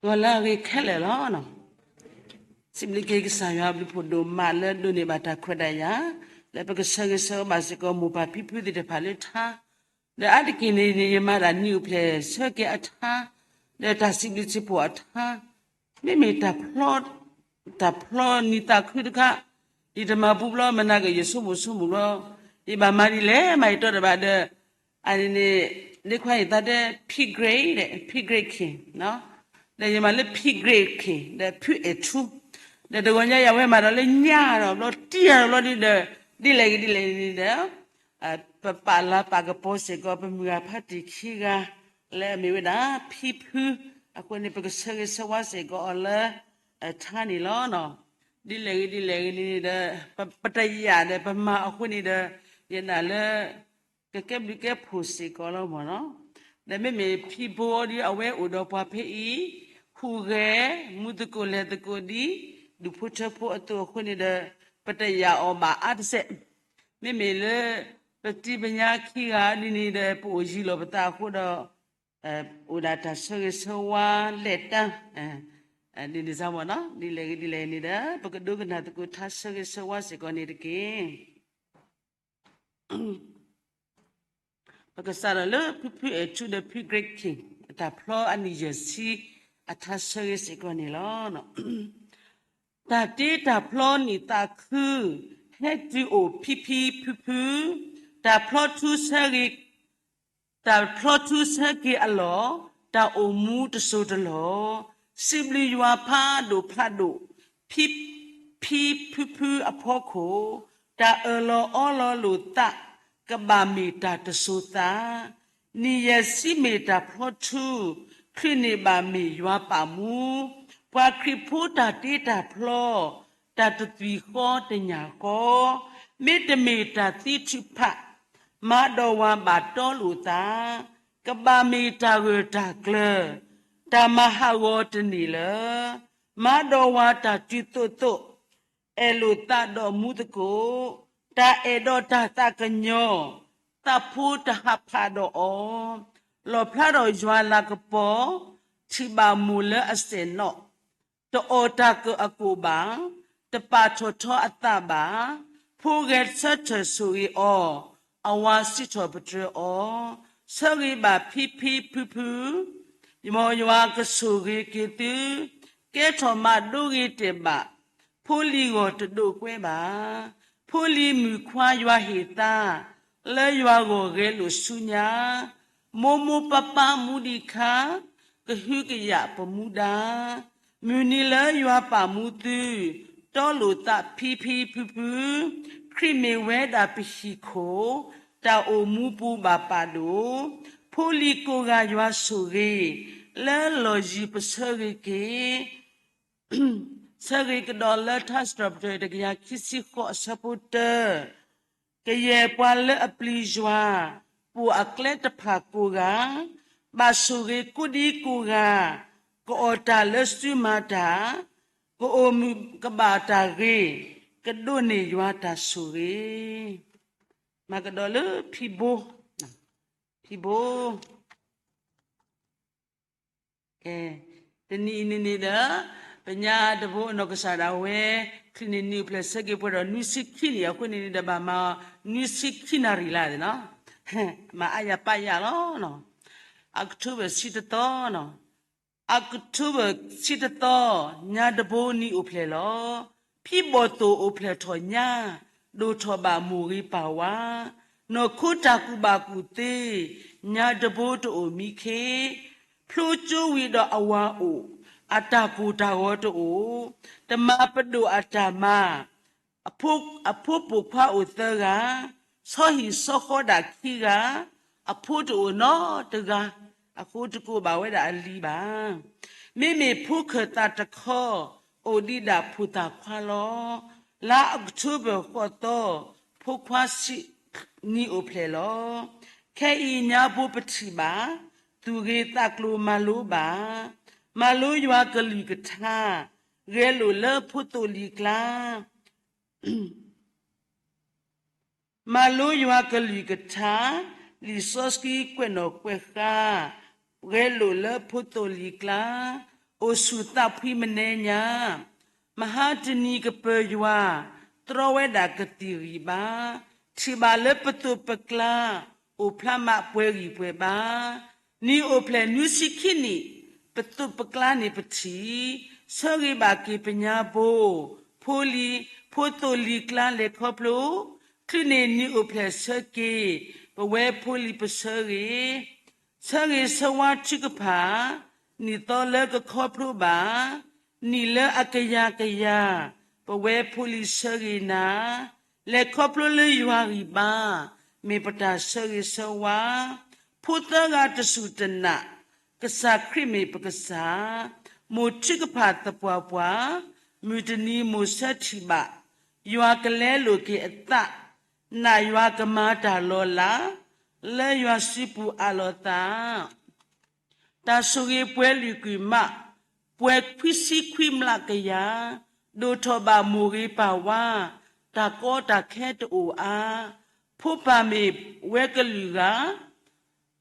ဂီၤလၢအဂ့ၤခဲလၢာ်လီၤ. စံးဘျုးက့ၤကစၢ်ယွၤအဘျုးဖးဒိၣ်မးလၢဒိးန့ၢ်ဘၣ်တၢ်ခွဲးတၢ်ယာ် လၢပကဆၢဂ့ၤဆၢဝါဘၣ်စ့ၢ်ကီးမိၢ်ပၢ်ဖံဖုသ့ၣ်တဖၣ်လၢထါ ဒီးအါတက့ၢ်န့ၣ်န့ၣ် ယမၤဒၣ်နံၣ်အိၣ်ဖျဲၣ်ဆၢက့ၤအထါ ဒီးတၢ်စံးဘျုးစံးဖှိၣ်အထါ မ့မ့ၢ်တၢ်ဖျီ တၢ်ဖျီနံၣ်သးခုတခါ ယတမၤဘူၣ်ဘျီ မနၤက့ၤယဆိကမိၣ်ဆိကမိၣ်ဘျီ ယဘၣ်မၤဒ်လဲၣ် မၤယတီတဘၣ်ဒီး အန့ၣ်န့ၣ် ဒ်ခွါအံၤသးတဲ ဖံကြ့း ဒီး ဖံကြ့းခ့ၣ် ဒီးယမၤလၢ ဖံကြ့းခ့ၣ် ဒီး ဖုအဲၣ်ထူ ဒီးတဂီၤညါယဝဲမၤဒီးလၢညါဒီးဘျီ တံၢ်ယၤဒီးဘျီဒ်ဒီး ဒ်လဲၣ်ဂ့ၤဒ်လဲၣ်ဂ့ၤန့ၣ်ဒီး ပပာ်လၤပာ်ကပီၤစ့ၢ်ကီး ပမုၢ်ဂၤဖးတံၢ်ခံဂၤ လၢအမ့ၢ်ဝဲဒၣ် ဖံဖု အဃိန့ၣ် ပကဆၢဂ့ၤဆၢဝါစ့ၢ်ကီးအီၤလၢ ထါန့ၣ်လီၤ. ဒ်လဲၣ်ဂ့ၤဒ်လဲၣ်ဂ့ၤန့ၣ်ဒီး ပတယာ်ဒီးပမၤအဃိန့ၣ်ဒီး ယနာ်လၢ ကကဲဘျုးကဲဖှိၣ်စ့ၢ်ကီးလီၤမ့ၢ်နီၤ. ဒီးမ့မ့ၢ်ဖံဘိဒီး အဝဲအိၣ်ဒီးပှၤဖဲအံၤ ဟူးဂဲၤ မူသကိးလဲၤသကိးဒ် ဒူၣ်ဖိထၢဖိအသိးအဃိန့ၣ်ဒီး ပတယာ်အီၤဘၣ်အါတစဲး မ့မ့ၢ်လၢ ပတံၤပညါခံဂၤဒ်န့ၣ်ဒီး ပအိၣ်ယံၤလီၤပသးအဃိဒီး အိၣ်ဒၣ်တၢ်ဆၢဂ့ၤဆၢဝါလဲၤတၢ် ဒ်န့ၣ်စ့ၢ်မ့ၢ်နီၤ. ဒ်လဲၣ်ဂ့ၤဒ်လဲၣ်န့ၣ်ဒီး ပကဒိကနၣ်သကိးထါဆၢဂ့ၤဆၢဝါစ့ၢ်ကီးန့ၣ်တက့ၢ်. ပကစးထီၣ်လၢ ဖုဖုအဲၣ်ထူဒီး ဖုကြ့းခ့ၣ် အတၢ်ဖျီအနံၣ်ယဲၢ်ဆံ အထါဆၢဂ့ၤစ့ၢ်ကီးန့ၣ်လီၤ. တၢ်တ့တၢ်ဖျီနံၣ်သးခု ဟဲတုၤအိၣ်ဖံဖံဖုဖု, တၢ်ဖျီထူဆၢဂ့ၤ တၢ်ဖျီထူဆၢက့ၤအလီၢ်, တၢ်အိၣ်မူတစိၤတလီၢ်, စံးဘျုးယွၤဖးဒိၣ်ဖးဒိၣ်, ဖံဖံဖုဖုအဖီခိၣ်, တၢ်အၢၣ်လီၤအီလီၤလိာ်သး, ကဘၣ်မ့ၢ်တၢ်တစိၤသး, နံၣ်ယဲၢ်ဆံမ့ၢ်တၢ်ဖျီထူ, ချုးန့ၢ်ဘၣ်မ့ၢ်ယွၤပာ်မူ, ပှၤခရံာ်ဖိတၢ်တ့တၢ်ဖျီ, တၢ်တသွံၣ်ဃီတညၣ်ဃီ, မ့တမ့ၢ်တၢ်သံထုးဖး, မၤဒီးဝၤဘၣ်တီလိာ်သး, ကဘၣ်မ့ၢ်တၢ်ဂၢၢ်တၢ်ကျၢၤ, တၢ်မၤဟးဂီၤတန့ၢ်လၢၤ, မၤဒီးဝၤတၢ်တုၤသိးသိး, အဲၣ်လိာ်သးဒီးမူသကိး, တၢ်အဲၣ်ဒီးတၢ်သးကညီၤ, သးဖိတဟးဖးဒီးအီၤ, လီၣ်ဖျါဒီးယွၤလၤကပီၤ, ထံၣ်ဘၣ်မိၢ်လၢအစဲၣ်နီၣ်, တအီၣ်တၢ်ကအကိာ်ဘၣ်, တပာ်ထီၣ်ထီအသးဘၣ်, ဖိဂဲၤဆၢထၢၣ်ဆိၣ်ဂ့ၤအီၤ, အဝၤစံးထီၣ်ပတြၢၤအီၤ, ဆၢဂ့ၤဘၣ်ဖံဖံဖုဖု, မ်ယွၤကဆိၣ်ဂ့ၤက့ၤသု, ကဲထီၣ်မးဒိဂ့ၤတဲာ်ဘၣ်, ဖိလံၤဂီၢ်တဒိးကွဲဘၣ်, ဖိလံၤမုၣ်ခွါယွၤဟ့ၣ်သါ, လၢယွၤဂီၢ်ဂဲၤလိာ်ဆူညါ, မိၢ်မိၢ်ပၢ်ပၢ်မူဒံးခါ, ကဟုကယာ်ပမူဒါ, မုၢ်နံၤလၢယွၤပာ်မူသု, တီလိာ်သးဖံဖံဖုဖု, ခရံာ်မ့ၢ်ဝဲဒၣ်ပဟံၣ်ခိၣ်, တၢ်အိၣ်မူပူၤဘၣ်ပာ်ဒိၣ်, ဖိလံၤကိးဂၤယွၤဆိၣ်ဂ့ၤ, လၢလီၢ်ယံၤပဆၢဂ့ၤက့ၤ ဆၢဂ့ၤကဒီးလၢထါစံးထီၣ်ပတြၢၤ တကယၤခံဆံဃိးအဆၢဖိတၢ, ကယဲၢ်ပှၤလၢအပျံၤယွၤ, ပိာ်အကျဲတဖၣ်ကိးဂၤ, ဘၣ်ဆိၣ်ဂ့ၤကိးဒံကိးဂၤ, ကအီၣ်တၢ်လၢစုမၤတၢ်, ကအိၣ်မုာ်ကဘၣ်တၢ်ဂ့ၤ, ကဒိးန့ၢ်ယွၤတၢ်ဆိၣ်ဂ့ၤ. မၤကဒီးလၢဖံဘိ, ဖံဘိ ကဲ, တနံၤအံၤန့ၣ်န့ၣ်ဒီး ပညါတဘိအနီၢ်ကစၢ်ဒၣ်ဝဲ ချုးန့ၢ်နံၣ်အိၣ်ဖျဲၣ်ဆၢက့ၤပှဲၤဒီးနွံဆံခံနံၣ်အဃိန့ၣ်န့ၣ်ဒီး ဘၣ်မၤနွံဆံခံနၣ်ရံၣ်လါန့ၣ်နီၤ, မၤအါယၤပာ်ယၤလီၤ. October ဆံတသီနီၤ, အီးကထိဘၢၣ် ဆံတသီ, ညါတဘိနံၤအိၣ်ဖျဲၣ်လီၤ. ဖံဘီၣ်သိၣ်အိၣ်ဖျဲၣ်ထီၣ်ညါ, ဒိၣ်ထီၣ်ဘၣ်မိၢ်ဂ့ၤပၢ်ဝါ, နီၢ်ခိတၢ်ကူၣ်ဘၣ်ကူၣ်သ့, ညါတဘိတအိၣ်မံခ့, ဖျိကၠိဝံၤဒီးအဝၤအိၣ်, အတၢ်ကိၢ်တၢ်ဂီၤတအိၣ်, တမၤပဒိၣ်အတၢ်မၤ, အဖိပိာ်ခွါအိၣ်သၢဂၤ, ဆီဟံၣ်ဆီဃီဒၣ်ခံဂၤ, အဖိတအိၣ်နီတဂၤ, အဃိတကိးဘၣ်ဝဲဒၣ်အလံၤဘၣ်. မ့မ့ၢ်ဖိခၢၣ်သးတခီ, အိၣ်ဒံးဒၣ်ဖိသၣ်ခွါလီၤ. လါအီးကထိဘၢၣ်ဃိးသီ, ဖိခွါဆံးနံၤအိၣ်ဖျဲၣ်လီၤ. ခဲအံၤညါဘိပထံၣ်ဘၣ်, သူၣ်ဂ့ၤသးကျိၤမၤလိဘၣ်, မၤလိယွၤကလုၢ်ကထါ, ဂဲၤလိာ်လၢဖိသိၣ်လံၤကျါ မၤလိယွၤကလုၢ်ကထါ, လံာ်စီဆှံကွဲးနီၣ်ကွဲးဃါ, ဂဲၤလိာ်လၢဖိသိၣ်လံၤကျါ, အိၣ်ဆူၣ်သးဖှံမနုၤညါ, မဟါတနံၤကပၢၤယွၤ, တြီဝဲဒၣ်ကသံၣ်ဂံၢ်ဘါ, ထံၣ်ဘၣ်လၢပသိးပကျါ, အိၣ်ဖျါမးပှဲၤဂံၢ်ပှဲၤဘါ, နံၤအိၣ်ဖျဲၣ်နွံဆံခံနံၣ်, ပသိးပကျါန့ၣ်ပထံၣ်, ဆၢဂ့ၤဘၣ်က့ၤပညါဘိ, ဖိလံၤ, ဖိသိၣ်လံၤကျါလဲၤခီဖျိ, ချုးန့ၢ်နံၤအိၣ်ဖျဲၣ်ဆၢက့ၤ, ပဝဲဖိလံၤပဆၢဂ့ၤ, ဆၢဂ့ၤဆၢဝါထုကဖၣ်, နံၣ်သီလၢကခီဖျိဘၣ်, နံၣ်လၢအကယၤကယၤ, ပဝဲဖိလံၤဆၢဂ့ၤနၤ, လဲၤခီဖျိလၢယွၤဂံၢ်ဘါ, မ့ၢ်ပတၢ်ဆၢဂ့ၤဆၢဝါ, ဖိသၢဂၤတစူၢ်တနာ်, ကစၢ်ခရံာ်မ့ၢ်ပကစၢ်, မိၢ်ထုကဖၣ်သပှၢ်ပှၢ်, မုၢ်တနံၤမိၢ်ဆၢထံၣ်ဘၣ်, ယွၤကလဲလိာ်က့ၤအသး, နာ်ယွၤကမၤတၢ်လီၤလး, လၢယွၤစုပူၤအးလီၤသး တၢ်ဆိၣ်ဂ့ၤပှဲၤလုာ်ကွံာ်မး, ပှဲၤခွံဆံခွံမျးကယၤ, ဒိၣ်ထီၣ်ဘၣ်မိၢ်ဂ့ၤပၢ်ဝါ, တၢ်ကီတၢ်ခဲတအိၣ်အါ, ဖိပၢ်မ့ၢ်ဝဲကလုာ်ဂၤ,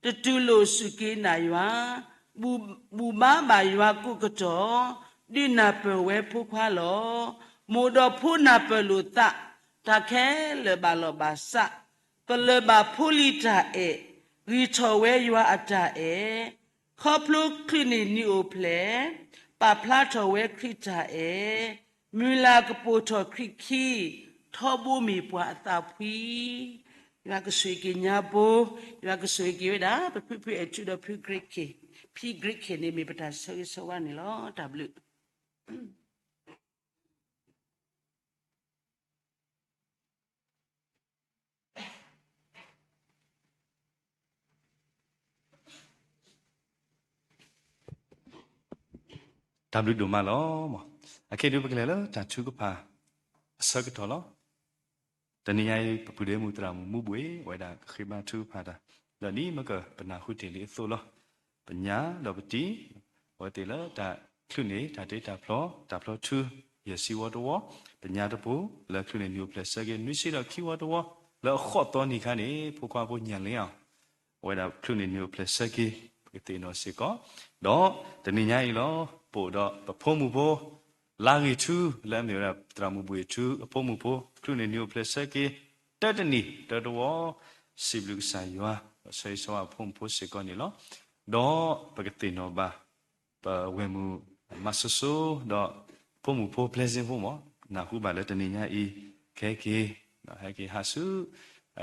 တတူၢ်လိာ်စူၢ်က့ၤနာ်ယွၤ, ဘူၣ်ဘါဘၣ်ယွၤကိးကတီၢ်, ဒုးနၢ်ပၢၢ်ဝဲဖိခွါလီၤ. မိၢ်ဒီးဖိနၢ်ပၢၢ်လိာ်သး, တၢ်ခဲလၢာ်ဘၣ်လီၢ်ဘၣ်စး, ပလၢၢ်ဘၣ်ဖိလံၤတၢ်အဲၣ်, ဂံၢ်ထီၣ်ဝဲယွၤအတၢ်အဲၣ်, ခီဖျိချုးန့ၢ်နံၤအိၣ်ဖျဲၣ်, ပာ်ဖျါထီၣ်ဝဲခရံာ်တၢ်အဲၣ်, မုၢ်လၢ်ကပိာ်ထီၣ်ခရံာ်ခံ, ထီဘိမ့ၢ်ပှၤအသးဖှံ ယွၤကဆိၣ်ဂ့ၤက့ၤညါဘိ, ယွၤကဆိၣ်ဂ့ၤက့ၤဝဲဒၣ် ပဖုဖုအဲၣ်ထူဒီးဖု grade K, ဖံ grade K န့ၣ်မ့ၢ်ပတၢ်ဆၢဂ့ၤဆၢဝါန့ၣ်လီၤ. တၢ်ဘျုး တၢ်ဘျုးဒိၣ်မးလီၤ. အခဲအံၤဒုးပကလဲၤလၢတၢ်ထုကဖၣ်အဆၢကတီၢ်လီၤ. တနံၤညါအံၤ ပပုၢ်ဒ့မုၣ်သရၣ်မုၣ်မူဘှ့ၣ် အဝဲဒၣ်ကဃ့ဘါထုကဖၣ်တၢ် လၢနံၤမ့ၢ်ကပနၢ်ဟူတ့ၢ်လံအသိးလီၤ. ပညါဒီးပတံၤ အဝဲသ့ၣ်လၢတၢ်ချုးန့ၢ် တၢ်တ့တၢ်ဖျီ တၢ်ဖျီထူ ယဲၢ်ဆံဝီတဝီ, ပညါတပူၤ လၢချုးန့ၢ်နံၤအိၣ်ဖျဲၣ်ဆၢက့ၤ နွံဆံဒီးခံဝီတဝီ, လၢအဃိးသီနံၤခါန့ၣ် ဖိခွါဖိညၣ်လ့အီၤ အဝဲဒၣ်ချုးန့ၢ်နံၤအိၣ်ဖျဲၣ်ဆၢက့ၤ ပကသ့ၣ်နီၣ်စ့ၢ်ကီး, ဒီးတနံၤညါအံၤလီၤ ပအိၣ်ဒီးပဖိမုၣ်ဖိ လါဂ့ၤထူ လၢအမ့ၢ်ဝဲဒၣ်သရၣ်မုၣ်ဘှ့ၣ်ထူ အဖိမုၣ်ဖိ ချုးန့ၢ်နံၤအိၣ်ဖျဲၣ်ဆၢက့ၤ တၢတနံၣ်တၢတဝီ, စံးဘျုးကစၢ်ယွၤ ဒီးဆၢဂ့ၤဆၢဝါအဖိမုၣ်ဖိစ့ၢ်ကီးန့ၣ်လီၤ. ဒီးပကသ့ၣ်နီၣ်ဘၣ် ပဝဲၢ်မုၣ်မၤစိၤစိၤ ဒီးဖိမုၣ်ဖိ Pleasant ဖိမး နၢ်ဟူဘၣ်လၢတနံၤညါအံၤ ကဟဲက့ၤ ဟဲက့ၤဟးဆူ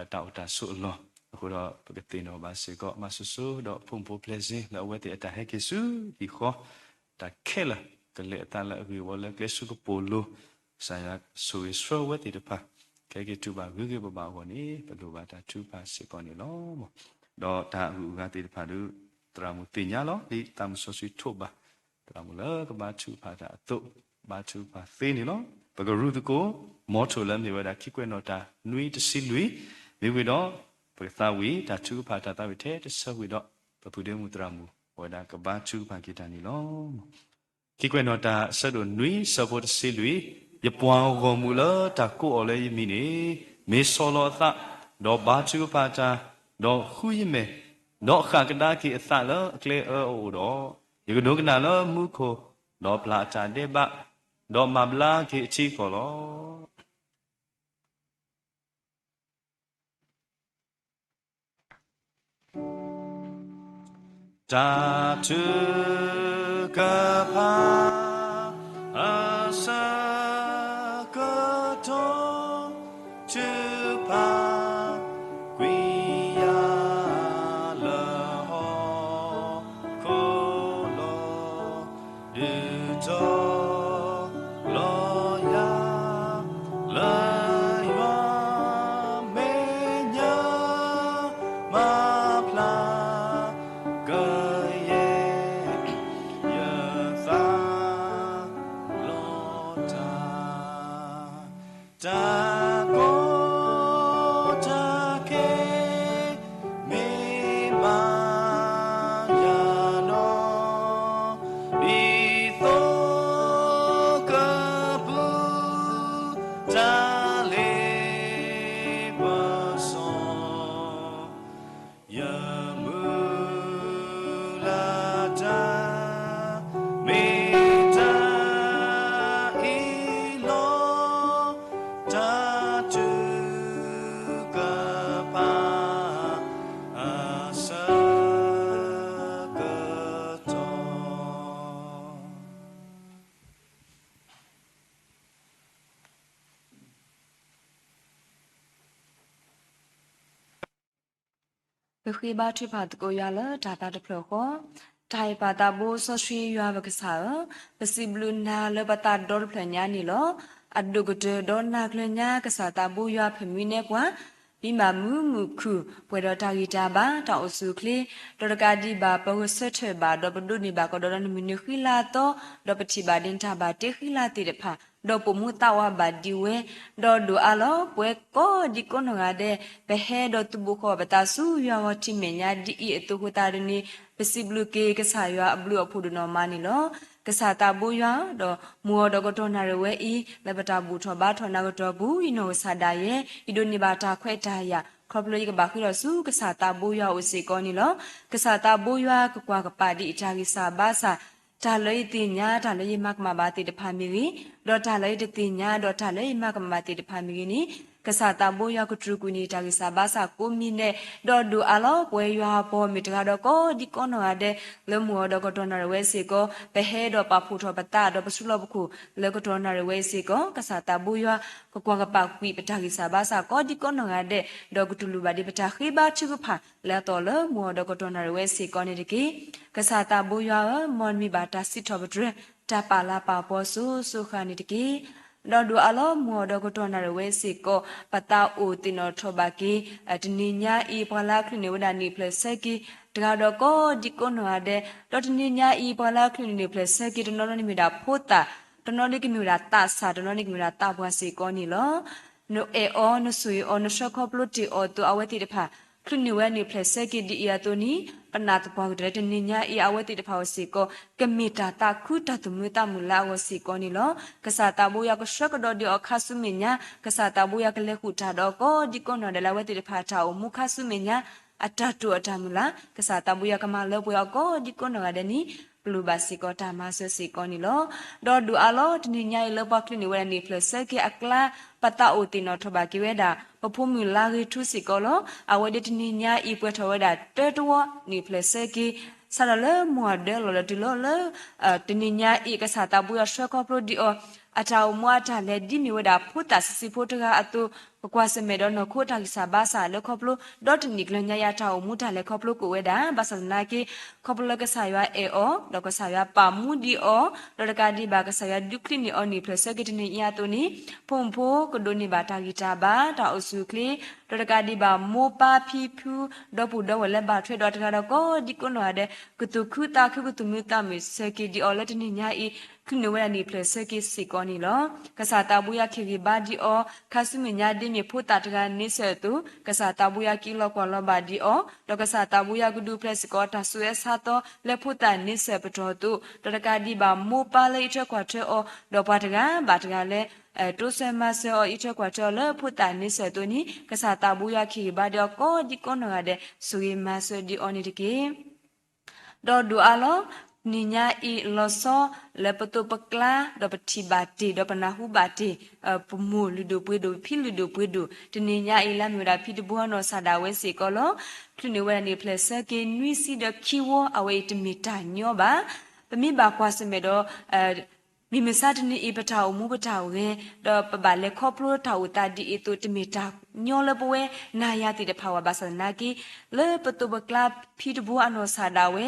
တၢ်အိၣ်တၢ်ဆိးအလီၢ်, အဃိဒီးပကသ့ၣ်နီၣ်ဘၣ်စ့ၢ်ကီး မၤစိၤစိၤဒီးဖိမုၣ်ဖိ Pleasant လၢအဝဲသ့ၣ်အတၢ်ဟဲက့ၤဆူဟံၣ်ဃီ, တၢ်ခဲလၢာ် ကလဲၤအသးလၢအဂ့ၢ်ဝီလၢကျဲဆူကပိာ်လိၤ, ကစၢ်ယွၤဆိၣ်ဂ့ၤဆှၢဝဲသ့ၣ်တဖၣ် ကဟဲက့ၤတူၢ်ဘၣ်ဂ့ၤဂ့ၤဘၣ်ဘၣ်အဂီၢ်န့ၣ် ပလိၣ်ဘၣ်တၢ်ထုကဖၣ်စ့ၢ်ကီးန့ၣ်လီၤ. ဒီးတၢ်အဂုၤအဂၤသ့ၣ်တဖၣ်ဒီး သရၣ်မုၣ်သ့ၣ်ညါလီၤ ဒ်သးမုၣ်စီဆှံထိးဘၣ် သရၣ်မုၣ်လၢကဘါထုကဖၣ်တၢ်အသိး ဘါထုကဖၣ်သ့န့ၣ်လီၤ. ပကရူၢ်သကိး မီထိၣ်လၢမ့ၢ်ဝဲဒၣ်ခံကွဲးနီၣ်တၢ်နွံတဆံလွံၢ်, မ့ၢ်ဝံၤဒီး ပကသးဝံၣ်တၢ်ထုကဖၣ်တၢ်သးဝံၣ်ထဲတဆၢဝံၤဒီး ပပုၢ်ဒ့မုၣ်သရၣ်မုၣ် အဝဲဒၣ်ကဘါထုကဖၣ်က့ၤတၢ်န့ၣ်လီၤ. ခံကွဲးနီၣ်တၢ်အဆၢဒိၣ်နွံ ဆၢဖိတဆံလွံၢ်, ယပှၤဂီၢ်မုၢ်လၢတၢ်ကိးအီၤလၢယမံၤန့ၣ် မ့ၢ်ဆီၣ်လီၤအသး, ဒီးဘါထုကဖၣ်တၢ်, ဒီးဃုယမဲာ်, ဒီးဃၣ်ကဒါက့ၤအသးလၢအကျဲအၢအအိၣ်ဒီး, ယကဒိကနၣ်လၢမူခိၣ်, ဒီးပျၢ်အတၢ်ဒဲးဘး, ဒီးမၤဘျါက့ၤအထံအကီၢ်လီၤ. တၢ် တၢ်ထုကဖၣ်အဆၢကတီၢ် ထုကဖၣ်ကွံာ်ယၤလၢဟီၣ်ခိၣ်လီၤ. ဒုးတီၤလီၤယၤ လၢယွၤမဲာ်ညါ မၤဖျါ ကယဲၢ် ယသးလီၤတၢ်, တၢ်ကီတၢ်ခဲ မ့ၢ်မၤယၤနီၢ်, ဒ်သိးကပူၤ တၢ်လ့ပစီ ယမုၢ်လၢ်တၢ် မ့ၢ်တၢ်အံၤလီၤ, တၢ်ထုကဖၣ်အဆၢကတီၢ်. ပဃ့ဘါထုကဖၣ်သကိးယွၤလၢတၢ်သးတဖျၢၣ်ဃီ, တၢ်ဟ့ၣ်ပာ်သးဘိစီဆှံယွၤပကစၢ်ဧၢ, ပစံးဘျုးနၤလၢပသးဒီတဖျၢၣ်ညါန့ၣ်လီၤ. အဒိၣ်ကတၢၢ်ဒီးနၢ်ကျၢၤညါကစၢ်သးဘိယွၤဖဲမုၢ်နံၤပှၤ မံမၤမုာ်မုာ်ခုၣ် ပှဲၤဒီးတၢ်ဂံၢ်တၢ်ဘါ တၢ်အိၣ်ဆူၣ်အိၣ်ချ့, ဒီးတကးဒံးဘၣ် ပဂဲၤဆၢထၢၣ်ဘၣ် ဒီးပဒိးန့ၢ်ဘၣ်ကဒီးဒီးနမုၢ်နံၤဃံလၤအသီ, ဒီးပထံၣ်ဘၣ်ဒ်နတၢ်ဘၣ်တ့ဃံလၤသ့ၣ်တဖၣ်, ဒီးပိာ်မုၣ်သးဝးဘၣ်ဒံးဝဲ, ဒီးဒိၣ်အါလီၤ ပဝဲကိးဒံကိးနီၢ်ဂၤဒဲး ပဟဲဒီးသုးဘူးဃီၤပသးဆူယွၤဂီၢ်ထံးမဲာ်ညါဒ်အံၤအသိးအဃိသတးဒီးန့ၣ် ပစံးဘျုးက့ၤကစၢ်ယွၤအဘျုးအဖှိၣ်ဒိၣ်နီၢ်မးန့ၣ်လီၤ. ကစၢ်သးဘိယွၤ ဒီးမုၢ်အီၤဒီးကတီၢ်နၣ်ရံၣ်ဝဲအံၤ လၢပတၢ်ဘူၣ်ထီၣ်ဘါထီၣ်နၤကတီၢ်ပူၤ ယနီၢ်ကစၢ်ဒၣ်ယဲ ယဒိးန့ၢ်ဘၣ်တၢ်ခွဲးတၢ်ယာ် ခီဖျိယကဘၣ်ဃ့ထီၣ်ဆူကစၢ်သးဘိယွၤအအိၣ်စ့ၢ်ကီးန့ၣ်လီၤ. ကစၢ်သးဘိယွၤကကွၢ်ကပာ်ဒ်အံၤတၢ်ဂံၢ်စၢ်ဘါစၢ် တၢ်လၢယသ့ၣ်ညါ တၢ်လၢယမၤကမၣ်ဘၣ်သ့ၣ်တဖၣ်မ့ၢ်ဂ့ၤ, ဒီးတၢ်လၢယတသ့ၣ်ညါ ဒီးတၢ်လၢယမၤကမၣ်ဘၣ်သ့ၣ်တဖၣ်မ့ၢ်ဂ့ၤန့ၣ် ကစၢ်သးဘိယွၤကတြူာ်ကွံာ်န့ၢ်တၢ်ဂံၢ်စၢ်ဘါစၢ်ကိးမံၤဒဲး, ဒီးဒိၣ်အါလီၤ ပဝဲယွၤအပှၤမ့ၢ်တဂၤဒီးကိးဒံကိးနီၢ်ဂၤဒဲး လၢမုၢ်အီၤဒီးကတီၢ်နၣ်ရံၣ်ဝဲအံၤစ့ၢ်ကီး ပဟဲဒီးပာ်ဖှိၣ်ထီၣ်ပသး ဒီးပစုလီၢ်ပခိၣ် လၢကတီၢ်နၣ်ရံၣ်ဝဲအံၤစ့ၢ်ကီး ကစၢ်သးဘိယွၤ ကကွၢ်ကပာ်ကွံာ်ပတၢ်ဂံၢ်စၢ်ဘါစၢ်ကိးဒံကိးနီၢ်ဂၤဒဲး, ဒီးကတူၢ်လိာ်ဘၣ်ဒံးပတၢ်ဃ့ဘါထုကဖၣ် လၢအသီၣ်လၢမုၢ်အီၤဒီးကတီၢ်နၣ်ရံၣ်ဝဲအံၤစ့ၢ်ကီးန့ၣ်တက့ၢ်. ကစၢ်သးဘိယွၤဧၢ, မ်နမံၤဘၣ်တၢ်စံးထီၣ်ပတြၢၤ တၢ်ပာ်လၤပာ်ပှၤစိၤစိၤဃၣ်န့ၣ်တက့ၢ်. ဒီးဒိၣ်အါလီၤ မုၢ်အီၤဒီးကတီၢ်နၣ်ရံၣ်ဝဲအံၤစ့ၢ်ကီး ပသးအိၣ်သ့ၣ်နီၣ်ထီၣ်ဘၣ်က့ၤ တနံၤညါအံၤ ပှၤလၢအချုးန့ၢ်ဝဲဒၣ်န့ၣ်ဖျၢၣ်ဆၢက့ၤ တဂၤဒီးကိးဒံကိးနီၢ်ဂၤဒဲး, ဒီးတနံၤညါအံၤ ပှၤလၢအချုးန့ၢ်န့ၣ်ဖျၢၣ်ဆၢက့ၤ တနီၤနီၤန့ၣ်မ့ၢ်ဝဲဒၣ်ဖိသၣ်, တနီၤန့ၣ်ကမ့ၢ်ဝဲဒၣ်သးစၢ်, တနီၤန့ၣ်ကမ့ၢ်ဝဲဒၣ်သးပှၢ်စ့ၢ်ကီးန့ၣ်လီၤ. နအဲၣ်အီၤ နဆိၣ်ဂ့ၤအီၤ နဆှၢခီဖျိတ့ၢ်အီၤအသိး အဝဲသ့ၣ်တဖၣ် ချုးန့ၢ်ဝဲန့ၣ်ဖျၢၣ်ဆၢက့ၤဒ်အံၤအသိးန့ၣ် ပနာ်သပှၢ်ကတၢၢ်လၢတနံၤညါအံၤ အဝဲသ့ၣ်တဖၣ်အဂီၢ်စ့ၢ်ကီး ကမ့ၢ်တၢ်သးခုတၢ်သူၣ်မံသးမုာ်လၢအဂီၢ်စ့ၢ်ကီးန့ၣ်လီၤ. ကစၢ်သးဘိယွၤကဆှၢကဒီးဒံးအီၤခါဆူမဲာ်ညါ, ကစၢ်သးဘိယွၤကလဲၤဃုာ်တၢ်ဒီးအီၤကိးဒံကိးနီၢ်ဒဲးလၢအဝဲသ့ၣ်တဖၣ်အတၢ်အိၣ်မူခါဆူမဲာ်ညါ အတၢ်တိာ်အတၢ်မုၢ်လၢ်, ကစၢ်သးဘိယွၤကမၤလၢပှဲၤအီၤကိးဒံကိးနီၢ်ဂၤဒဲးန့ၣ် ပလိၣ်ဘၣ်စ့ၢ်ကီးတၢ်မၤစၢၤစ့ၢ်ကီးန့ၣ်လီၤ. ဒီးဒိၣ်အါလီၤ တနံၤညါအံၤလၢပှၤချုးန့ၢ်ဝဲဒၣ်န့ၣ်ဖျၢၣ်ဆၢက့ၤအကျါ ပသးအိၣ်သ့ၣ်နီၣ်ထီၣ်ဘၣ်က့ၤဝဲဒၣ် ပဖိမုၣ်လါဂ့ၤထူစ့ၢ်ကီးလီၤ. အဝဲဒၣ်တနံၤညါအံၤပှဲၤထီၣ်ဝဲဒၣ်တၢတဝီန့ၣ်ဖျၢၣ်ဆၢက့ၤ စးထီၣ်လၢမုၢ်အီၤဒၢလီၤလၢတုၤလီၤလၢ တနံၤညါအံၤ ကစၢ်သးဘိယွၤဆှၢခီဖျိဒံးအီၤ အတၢ်အိၣ်မူအတၢ်လဲၤဒ်မ့ၢ်ဝဲဒၣ်ဖိသၣ်ဆံးဆံးဖိတဂၤအသိး ကကွၢ်ဆၢၣ်မဲာ်ဒီးနီၢ်ခိတၢ်ဂံၢ်စၢ်ဘါစၢ်လၢခီဖျိ ဒီတနံၣ်ကျၢၤညါအံၤအတၢ်အိၣ်မူတၢ်လဲၤခီဖျိကအိၣ်ဝဲဒၣ် ဘၣ်ဆၣ်သနာ်က့ ခီဖျိလၢကစၢ်ယွၤအဲၣ်အီၤ ဒီးကစၢ်ယွၤပာ်မူဒံးအီၤ ဒီးတကးဒံးဘၣ်ကစၢ်ယွၤဒုးချုးန့ၢ်အီၤန့ၣ်ဖျၢၣ်ဆၢက့ၤတနံၤညါအံၤအသိးန့ၣ် ဖိမုၣ်ဖိကဒိးန့ၢ်ဘၣ်တၢ်ဂံၢ်တၢ်ဘါ တၢ်အိၣ်ဆူၣ်အိၣ်ချ့ ဒီးတကးဒံးဘၣ်မိၢ်ပၢ်ဖံဖု ဒီပုၢ်ဒီဝဲၢ်လၢဘၣ်ထွဲဒီးတဂၤဒီးကိးဒံကိးနီၢ်ဂၤဒဲး ကသူၣ်ခုသးခုကသူၣ်မံသးမုာ်ဆၢက့ၤဒံးအီၤလၢတနံၤညါအံၤ ချုးန့ၢ်ဝဲဒၣ်န့ၣ်ဖျၢၣ်ဆၢက့ၤစ့ၢ်ကီးန့ၣ်လီၤ. ကစၢ်သးဘိယွၤကဟ့ၣ်ဂံၢ်ဘါဒံးအီၤ ခါဆူမဲာ်ညါဒ်မ့ၢ်ဖိသၣ်တဂၤန့ဆၢၣ်အသိး ကစၢ်သးဘိယွၤက့ၤလီၤကွၢ်လီၤဘၣ်ဒံးအီၤ ဒီးကစၢ်သးဘိယွၤကဒုးပျဲစ့ၢ်ကီးတၢ်ဆိၣ်ဂ့ၤဆါသီလၢဖိသၣ်န့ဆၢၣ်ပတီၢ်အသိး ဒီးတကးဒံးဘၣ်မိၢ်ပၢ်လၢအံးထွဲကွၢ်ထွဲအီၤ ဒီးပှၤတဂၤဘၣ်တဂၤလၢ တိစၢၤမၤစၢၤအီၤအံးထွဲကွၢ်ထွဲအီၤလၢဖိသၣ်န့ဆၢၣ်အသိးန့ၣ် ကစၢ်သးဘိယွၤကဟ့ၣ်ဂံၢ်ဘါဒံးအီၤကိးဒံကိးနီၢ်ဂၤဒဲး ဆိၣ်ဂ့ၤမၤစၢၤဒံးအီၤန့ၣ်တက့ၢ်. ဒီးဒိၣ်အါလီၤ နံၤညါအံၤလီၤဆီ လၢပသိးပကျါ ဒီးပထံၣ်ဘၣ်တ့ၢ် ဒီးပနၢ်ဟူဘၣ်တ့ၢ် ပမိၢ်လုၢ်ဒိၣ်ပှ့ၤဒိၣ် ဖံလုၢ်ဒိၣ်ပှ့ၤဒိၣ် တနံၤညါအံၤ လၢအမ့ၢ်ဝဲဒၣ်ဖံတဘိအနီၢ်ကစၢ်ဒၣ်ဝဲစ့ၢ်ကီးလီၤ. ချုးန့ၢ်ဝဲဒၣ်န့ၣ် ဖျဲၣ်ဆၢက့ၤနွံဆံဒီးခံဝီ အဝဲအံၤတမ့ၢ်တၢ်ညီဘၣ်. ပမ့ၢ်ဘၣ်ကွၢ်ဆၢၣ်မဲာ်ဒီး မုၢ်မဆါတနံၤအံၤ ပတၢ်အိၣ်မူပတၢ်အိၣ်ဂဲၤ ဒီးပဘၣ်လဲၤခီဖျိတၢ်အိၣ်သးဒ်အံၤအသိး တမ့ၢ်တၢ်ညီလၢပဝဲနၤယၤသ့ၣ်တဖၣ်ဝဲ ဘၣ်ဆၣ်သနာ်က့ လၢပသိးပကျါဖံတဘိအနီၢ်ကစၢ်ဒၣ်ဝဲ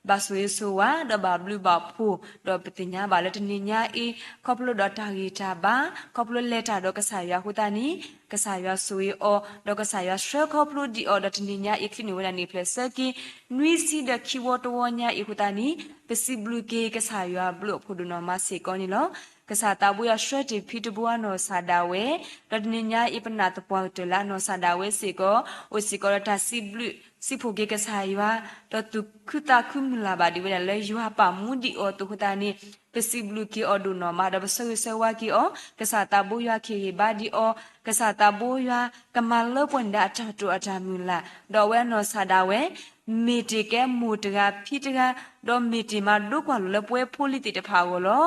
ဘၣ်ဆိၣ်ဂ့ၤဆိၣ်ဝါ ဒီးဘၣ်ဘျုးဘၣ်ဖှိၣ် ဒီးပသ့ၣ်ညါဘၣ်လၢတနံၤညါအံၤ ခီဖျိဒီးတၢ်ဂံၢ်တၢ်ဘါ ခီဖျိလဲၤတၢ်ဒီးကစၢ်ယွၤအဃိသတးန့ၣ် ကစၢ်ယွၤဆိၣ်ဂ့ၤအီၤ ဒီးကစၢ်ယွၤဆှၢခီဖျိဒံးအီၤ ဒီးတနံၤညါအံၤ ချုးန့ၢ်ဝဲဒၣ်န့ၣ် ဖျဲၣ်ဆၢက့ၤ နွံဆံဒီးခံဝီတဝီညါအံၤအဃိသတးန့ၣ် ပစံးဘျုးက့ၤကစၢ်ယွၤဘျုးအဖှိၣ်ဒိၣ်နီၢ်မးစ့ၢ်ကီးန့ၣ်လီၤ. ကစၢ်သးဘိယွၤဆှၢတ့ၢ်ဖံတဘိအနီၢ်ကစၢ်ဒၣ်ဝဲ ဒီးတနံၤညါအံၤ ပနာ်သပှၢ်ကတၢၢ်လၢအနီၢ်ကစၢ်ဒၣ်ဝဲစ့ၢ်ကီး အိၣ်စ့ၢ်ကီးဒီးတၢ်စံးဘျုး စံးဖှိၣ်က့ၤကစၢ်ယွၤ ဒီးသူၣ်ခုသးခုမုၢ်လၢ်ဘၣ်ဒံးဝဲဒၣ်လၢယွၤပာ်မူဒံးအီၤအသိးအဃိသတးန့ၣ် ပစံးဘျုးက့ၤအီၤဒိၣ်နီၢ်မး ဒီးပဆၢဂ့ၤဆၢဝါက့ၤအီၤ ကစၢ်သးဘိယွၤခ့ၣ်ဂ့ၤဘါဒံးအီၤ ကစၢ်သးဘိယွၤကမၤလၢပှဲၤန့ၢ်ဒၣ်အတၢ်တိာ်အတၢ်မုၢ်လၢ် ဒီးအဝဲအနီၢ်ကစၢ်ဒၣ်ဝဲ မ့ၢ်တ့ၢ်ကဲမိၢ်တဂၤဖံတဂၤ ဒီးမ့ၢ်တ့ၢ်မၤဒိကွၢ်လိာ်လၢပဝဲဖိလံၤသ့ၣ်တဖၣ်အဂီၢ်လီၤ.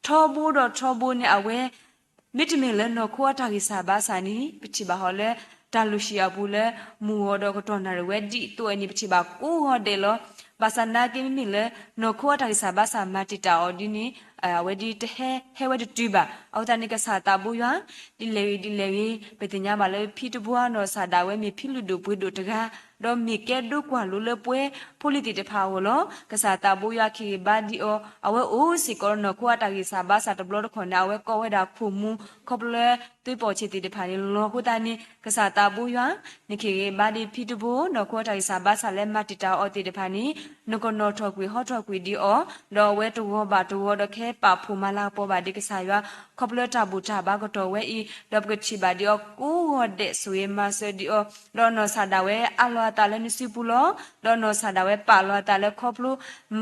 ထီဘိဒီးထီဘိန့ၣ် အဝဲ မ့တမ့ၢ်လၢနီၢ်ခိအတၢ်ဂံၢ်စၢ်ဘါစၢ်န့ၣ် ပထံၣ်ဘၣ်ဃီလၢ တၢ်လုၢ်ဟံၣ်အပူၤလၢ မုၢ်ဂီၤဒီးကတီၢ်နၣ်ရံၣ်ဝဲဒ်သိးအံၤန့ၣ် ပထံၣ်ဘၣ်ကိးဂီၤဒဲးလီၤ. ဘၣ်ဆၣ်သနာ်က့ မ့မ့ၢ်လၢ နီၢ်ခိအတၢ်ဂံၢ်စၢ်ဘါစၢ်မၤတံာ်တာ်အီၤဒ်န့ၣ် အဝဲဒ်တဟဲ ဟဲဝဲတတုၤဘၣ်. အဃိသတးန့ၣ် ကစၢ်သးဘိယွၤ ဒ်လဲၣ်ဂ့ၤဒ်လဲၣ်ဂ့ၤ ပသ့ၣ်ညါဘၣ်လၢဖံတဘိအနီၢ်ကစၢ်ဒၣ်ဝဲ မ့ၢ်ဖံလုၢ်ဒိၣ်ပှ့ၤဒိၣ်တဂၤ ဒီးမ့ၢ်ကဲဒိကွၢ်လိာ်လၢပဝဲဖိလံၤသ့ၣ်တဖၣ်အဂီၢ်လီၤ. ကစၢ်သးဘိယွၤခ့ၣ်ဂ့ၤဘါဒံးအီၤ အဝဲအိၣ်စ့ၢ်ကီးလၢနီၢ်ခိအတၢ်ဂံၢ်စၢ်ဘါစၢ်တဘျီတခီၣ်န့ၣ် အဝဲကိးဝဲဒၣ်ခိၣ်မူ ခီဖျိလၢ သွေးပေါင်ခြေသ့ၣ်တဖၣ်န့ၣ်လီၤ. အဃိသတးန့ၣ် ကစၢ်သးဘိယွၤ နခ့ၣ်ဂ့ၤဘါဒံးဖံတဘိ နီၢ်ခိအတၢ်ဂံၢ်စၢ်ဘါစၢ်လၢမၤတံာ်တာ်အီၤသ့ၣ်တဖၣ်န့ၣ် နကနီၣ်ထီၣ်ကွံာ်ဟီထီၣ်ကွံာ်ဒံးအီၤ ဒီးအဝဲတဂီၤဘၣ်တဂီၤဒီးကဟဲပာ်ဖှိၣ်မၤလၤကပီၤဘၣ်ဒံးကစၢ်ယွၤ ခီဖျိတၢ်ဘူၣ်တၢ်ဘါကတီၢ်ဝဲအံၤ ဒီးပကထံၣ်ဘၣ်ဒံးအီၤကိးဂီၤဒဲး ဆိၣ်ဂ့ၤမၤစၢၤဒံးအီၤ ဒီးနီၢ်ကစၢ်ဒၣ်ဝဲအးလီၤအသးလၢနစုပူၤလီၤ. ဒီးနီၢ်ကစၢ်ဒၣ်ဝဲပာ်လီၤအသးလၢခီဖျိ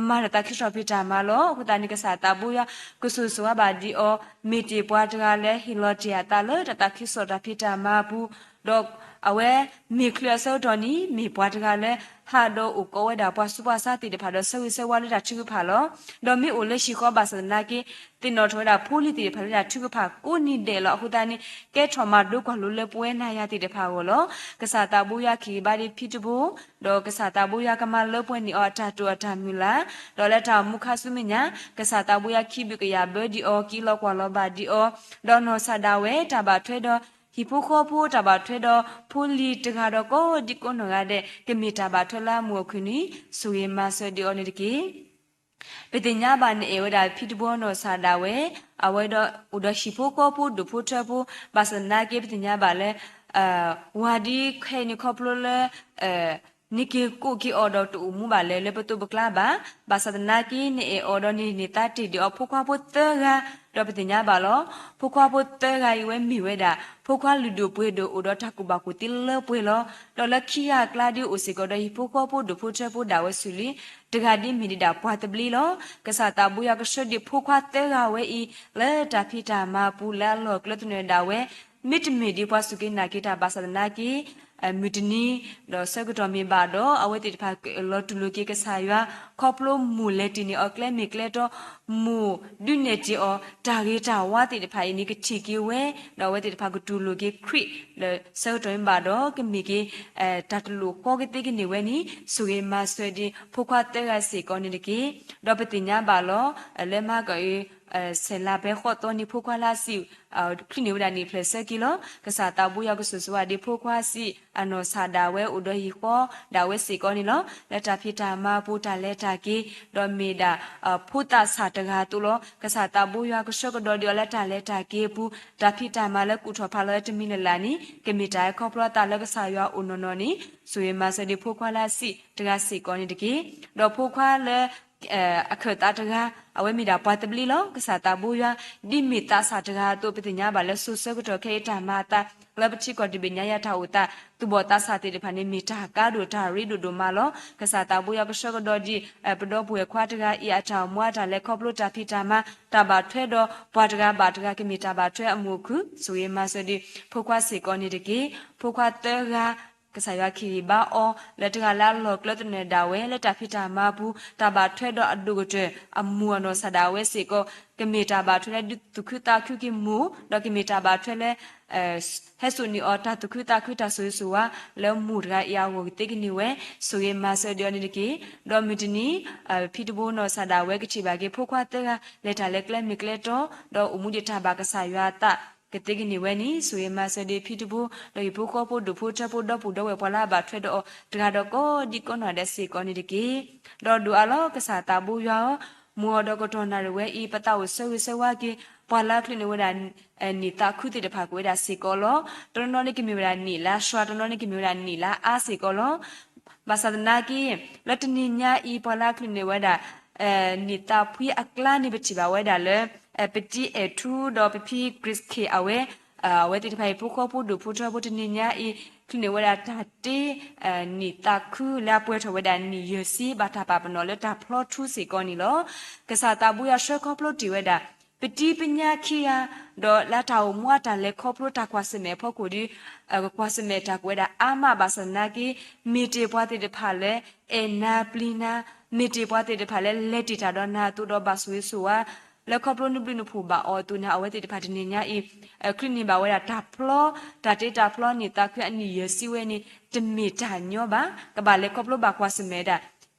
မၤတၢ်သးခုကစီၣ်ဖံးတၢ်မၤလီၤ. အဃိသတးန့ၣ် ကစၢ်သးဘိယွၤ ကဆိၣ်ဂ့ၤဆိၣ်ဝါဘၣ်ဒံးအီၤ မ့ၢ်တ့ၢ်ပှၤတဂၤလၢဟ့ၣ်လီၤတ့ၢ်အသးလၢတၢ်သးခုကစီၣ်တၢ်ဖံးတၢ်မၤအပူၤ ဒီးအဝဲမ့ၢ်ချုးအဆၢကတီၢ်န့ၣ် မ့ၢ်ပှၤတဂၤလၢ ဟးဒီးအိၣ်ကိးဝဲဒၣ်ပှၤဆူးပှၤဆါသ့ၣ်တဖၣ် ဒီးဆၢဂ့ၤဆၢဝါလၢတၢ်ထုကဖၣ်လီၤ. ဒီးမ့ၢ်အိၣ်လၢဟံၣ်ဃီဘၣ်ဆၣ်သနာ်က့ သ့ၣ်နီၣ်ထီၣ်ဝဲဒၣ်ဖိလံၤသ့ၣ်တဖၣ်လၢတၢ်ထုကဖၣ်ကိးနံၤဒဲးလီၤ. အဃိသတးန့ၣ် ကဲထီၣ်မၤဒိကွၢ်လိာ်လၢပဝဲနၤယၤသ့ၣ်တဖၣ်အဂီၢ်လီၤ. ကစၢ်သးဘိယွၤခ့ၣ်ဂ့ၤဘါဒံးဖံတဘိ ဒီးကစၢ်သးဘိယွၤကမၤလၢပှဲၤန့ၢ်အီၤအတၢ်တိာ်အတၢ်မုၢ်လၢ် ဒီးလၢတၢ်အိၣ်မူခါဆူမဲာ်ညါ ကစၢ်သးဘိယွၤခံဘုၣ်ကယာ်ဘၢဒံးအီၤ က့ၤလီၤကွၢ်လီၤဘၣ်ဒံးအီၤ ဒီးနီၢ်ကစၢ်ဒၣ်ဝဲတၢ်ဘၣ်ထွဲဒီး ဟံၣ်ဖိဃီဖိတၢ်ဘၣ်ထွဲဒီး ဖိလံၤတဂၤဒီးကိးဒံကိးနီၢ်ဂၤဒဲး ကမ့ၢ်တၢ်ဘၣ်ထွဲလၢအမုာ်အခုၣ်န့ၣ် ဆိၣ်ဂ့ၤမၤစၢၤဒံးအီၤန့ၣ်တက့ၢ်. ပသ့ၣ်ညါဘၣ်နအဲၣ်ဝဲဒၣ်ဖံတဘိနီၢ်ကစၢ်ဒၣ်ဝဲ အဝဲဒီးအိၣ်ဒီးဟံၣ်ဖိဃီဖိဒိၣ်ဖိထၢဖိ ဘၣ်ဆၣ်သနာ်က့ ပသ့ၣ်ညါဘၣ်လၢ ဝၤဒ်ခဲအံၤန့ၣ်ခီဖျိလၢ နက့ၤကိးက့ၤအီၤဒီးတအိၣ်မူဘၣ်လၢ လၢပသိးပကျါဘၣ်. ဘၣ်ဆၣ်သနာ်က့ နအဲၣ်အီၤဒီးနန့ၢ်သါတ့ၢ်ဒံးအီၤဖိခွါဖိသၢဂၤ ဒီးပသ့ၣ်ညါဘၣ်လီၤ. ဖိခွါဖိသၢဂၤအံၤဝဲမ့ၢ်ဝဲဒၣ် ဖိခွါလုၢ်ဒိၣ်ပှ့ၤဒိၣ်အိၣ်ဒီးတၢ်ကူၣ်ဘၣ်ကူၣ်သ့လၢပှဲၤလီၤ. ဒီးလၢခံဂၤအကျါဒ်အိၣ်စ့ၢ်ကီးဒီးဟံၣ်ဖိဃီဖိဒိၣ်ဖိထၢဖိဒၣ်ဝဲဆူၣ်လံ တဂၤဒ်မ့ၢ်ဒံးဒၣ်ပှၤသဘျ့လီၤ. ကစၢ်သးဘိယွၤကဆှၢဒံးဖိခွါသၢဂၤဝဲအံၤ လၢတၢ်ဖံးတၢ်မၤပူၤလၢအလီၢ်ကျဲသနၢၣ်ဒၣ်ဝဲ မ့တမ့ၢ်ဒ်ပှၤစူၢ်က့ၤနာ်က့ၤတၢ်ဘၣ်ဆၣ်သနာ်က့ မုၢ်တနံၤ ဒီးဆၢကတီၢ်မ့ၢ်ဘၣ်ဒီး အဝဲသ့ၣ်တဖၣ်ကလီၤတူၢ်လိာ်က့ၤကစၢ်ယွၤ ခီဖျိမိၢ်လဲၤတ့ၢ်န့ၢ်အီၤကျဲမ့ၢ်ကျဲတီ မိၢ်ဒုးနဲၣ်တ့ၢ်အီၤ တၢ်ဂ့ၤတၢ်ဝါသ့ၣ်တဖၣ်အံၤန့ၣ် ကထံၣ်က့ၤဝဲ ဒီးအဝဲသ့ၣ်တဖၣ်ကတူၢ်လိာ်က့ၤခရံာ် ဒီးဆၢကတီၢ်မ့ၢ်ဘၣ်ဒီး ကမ့ၢ်က့ၤ တၢ်တလိၣ်ဃီကသ့ကန့ၢ်ဝဲန့ၣ် ဆိၣ်ဂ့ၤမၤစၢၤဒံး ဖိခွါသၢဂၤစ့ၢ်ကီးန့ၣ်တက့ၢ်. ဒီးပသ့ၣ်ညါဘၣ်လီၤ လၢမၤကအံၤ ဆဲးလၤဖဲဃီးသီန့ၣ် ဖိခွါလၢအဆံး ချုးန့ၢ်ဝဲဒၣ်န့ၣ်ဖျဲၣ်ဆၢက့ၤလီၤ. ကစၢ်သးဘိယွၤကဆိၣ်ဂ့ၤဆိၣ်ဝါဒံးဖိခွါဆံး အနီၢ်ကစၢ်ဒၣ်ဝဲအိၣ်ဒီးဟံၣ်ဃီဒၣ်ဝဲစ့ၢ်ကီးန့ၣ်လီၤ. လၢတၢ်ဖံးတၢ်မၤပူၤတၢ်လဲၤတၢ်က့ၤ ဒီးမ့ၢ်ဒၣ် ဖိသးစၢ်တဂၤအသိးလီၤ. ကစၢ်သးဘိယွၤကဆှၢကဒီးဒံးအီၤလၢတၢ်လဲၤတၢ်က့ၤအပူၤ တၢ်ဖံးတၢ်မၤလၢကူၣ်ထီၣ်ဖးလီၤလၢတမံၤလၢ်လၢ်န့ၣ် ကမ့ၢ်တၢ်ဟဲခီဖျိအသးလၢကစၢ်ယွၤအိၣ်နီၢ်နီၢ်န့ၣ် ဆိၣ်ဂ့ၤမၤစၢၤဒံးဖိခွါလၢအဆံးတဂၤစ့ၢ်ကီးန့ၣ်တက့ၢ်. ဒီးဖိခွါလၢ အခၢၣ်သးတဂၤ အဝဲမ့ၢ်ဒၣ်ပှၤသဘျ့လီၤ. ကစၢ်သးဘိယွၤ ဒ်မ့ၢ်သးစၢ်တဂၤအသိး ပသ့ၣ်ညါဘၣ်လၢစိၤဆၢကတီၢ်ခဲအံၤတၢ်မၤအသး လၢပထံကီၢ်တဘ့ၣ်ညါယၤတၢ်အိၣ်သး သူၣ်ဘီၣ်သးစၢ်သ့ၣ်တဖၣ်န့ၣ် မ့ၢ်တၢ်ကါဒိၣ်တၢ်ရ့ဒိၣ်ဒိၣ်မးလီၤ. ကစၢ်သးဘိယွၤကဆှၢကဒီးဒံး ပဒီပုၢ်ဝဲၢ်ခွါတဂၤအံၤ အတၢ်အိၣ်မူအတၢ်လဲၤခီဖျိတၢ်ဖံးတၢ်မၤ တၢ်ဘၣ်ထွဲဒီးပှၤတဂၤဘၣ်တဂၤ ကမ့ၢ်တၢ်ဘၣ်ထွဲအမုာ်အခုၣ် ဆိၣ်ဂ့ၤမၤစၢၤဒံး ဖိခွါစ့ၢ်ကီးန့ၣ်တက့ၢ်. ဖိခွါသၢဂၤ ကစၢ်ယွၤကဟ့ၣ်ဂံၢ်ဘါအီၤ လၢတဂၤလၢအလီၢ်ကျၢၤသနၢၣ်ဒၣ်ဝဲ လၢတၢ်ဖံးတၢ်မၤပူၤ တၢ်ဘၣ်ထွဲဒီးအဒိၣ်ကတၢၢ် အမိၢ်အနီၢ်ကစၢ်ဒၣ်ဝဲစ့ၢ်ကီး ကမ့ၢ်တၢ်ဘၣ်ထွဲလၢဒုးသူၣ်ခုသးခုက့ၤမိၢ် ဒီးကမ့ၢ်တၢ်ဘၣ်ထွဲလၢ ဟဲစိာ်န့ၢ်အီၤတၢ်သူၣ်ခုသးခုတၢ်ဆိၣ်ဂ့ၤဆိၣ်ဝါ လၢမိၢ်တဂၤအံၤအဂီၢ်ကသ့ကန့ၢ်ဝဲ ဆိၣ်ဂ့ၤမၤစၢၤဒံးအီၤန့ၣ်တက့ၢ်. ဒီးမုၢ်တနံၤ ဖံတဘိနီၢ်ကစၢ်ဒၣ်ဝဲကထံၣ်ဘၣ်က့ၤဖိခွါသၢဂၤ လဲၤတၢ်လၢကျဲမ့ၢ်ကျဲတီ ဒီးအိၣ်မူဒံးတၢ်ဘၣ်ကစၢ်ယွၤအသး ကသ့ကန့ၢ်ဝဲန့ၣ် ဆိၣ်ဂ့ၤမၤစၢၤဒံးဖံတဘိ ဒီးဟံၣ်ဖိဃီဖိဒိၣ်ဖိထၢဖိဒီပုၢ်ဒီဝဲၢ်ပှၤလၢအဘၣ်ထွဲဒီးအီၤ တဂၤဒီးကိးဒံကိးနီၢ်ဒဲးစ့ၢ်ကီးန့ၣ်တက့ၢ်. ဒီးဒိၣ်အါလီၤ ကစၢ်သးဘိယွၤဧၢ, မုၢ်ဂီၤဒီးကတီၢ်နၣ်ရံၣ်ဝဲအံၤ ပသးအိၣ်ဆၢဂ့ၤဆၢဝါက့ၤ ပှၤလၢအချုးန့ၢ်ဝဲဒၣ် နံၣ်သးခုသ့ၣ်တဖၣ်ကအိၣ်ဝဲဒၣ်စ့ၢ်ကီးလီၤ. တနီၤနီၤန့ၣ်ကမ့ၢ်ဝဲဒၣ်နံၣ်လါစှၤ, တနီၤန့ၣ်ကမ့ၢ်ဝဲဒၣ်နံၣ်လါအါစ့ၢ်ကီးလီၤ. ဘၣ်ဆၣ်သနာ်က့ လၢတနံၤညါအံၤ ပှၤလၢအချုးန့ၢ်ဝဲဒၣ် နံၣ်သးဖှံအကျါန့ၣ် ပထံၣ်ဘၣ်ဝဲဒၣ်လၢ ပတံအဲၣ်ထူဒီးပဖံ Grace K အဝဲ အဝဲသ့ၣ်တဖၣ်အံၤ ဖိဃီဖိဒိၣ်ဖိထၢဖိတနံၤညါအံၤ ချုးန့ၢ်ဝဲဒၣ်တၢ်တ့ နံၣ်သးခုလၢအပှဲၤထီၣ်ဝဲဒၣ်နံၣ်ယဲၢ်ဆံ ဘၣ်တၢ်ပာ်ပနီၣ်လၢတၢ်ဖျီထူစ့ၢ်ကီးန့ၣ်လီၤ. ကစၢ်သးဘိယွၤဆှၢခီဖျိတ့ၢ်ဝဲဒၣ် ပတံပညါခံဂၤ ဒီးလၢတၢ်အိၣ်မူအတၢ်လဲၤခီဖျိတၢ်ကွၢ်ဆၢၣ်မဲာ်အဖီခိၣ်ဒီး ကကွၢ်ဆၢၣ်မဲာ်တၢ်ကဝဲဒၣ်အါမးဘၣ်ဆၣ်သနာ်က့ မ့ၢ်တ့ၢ်ပှၤသ့ၣ်တဖၣ်လၢ အဲၣ်နၤပျံၤနၤ, မ့ၢ်တ့ၢ်ပှၤသ့ၣ်တဖၣ်လၢလဲၤတ့ၢ်တၢ်ဒီးနၤအသိးဒီးဘၣ်ဆိၣ်ဂ့ၤဆိၣ်ဝါ လၢခီဖျိနဘျုးနဖှိၣ်ဘၣ်အီၤအသိးန့ၣ် အဝဲသ့ၣ်တဖၣ်တနံၤညါအံၤ ချုးန့ၢ်ဘၣ်ဝဲဒၣ်တၢ်ဖျီ တၢ်တ့တၢ်ဖျီနံၣ်သးခုအနံၣ်ယဲၢ်ဆံဝဲန့ၣ် တမ့ၢ်တၢ်ညီဘၣ်, ကဘၣ်လဲၤခီဖျိဘၣ်ကွၢ်ဆၢၣ်မဲာ်ဒၣ်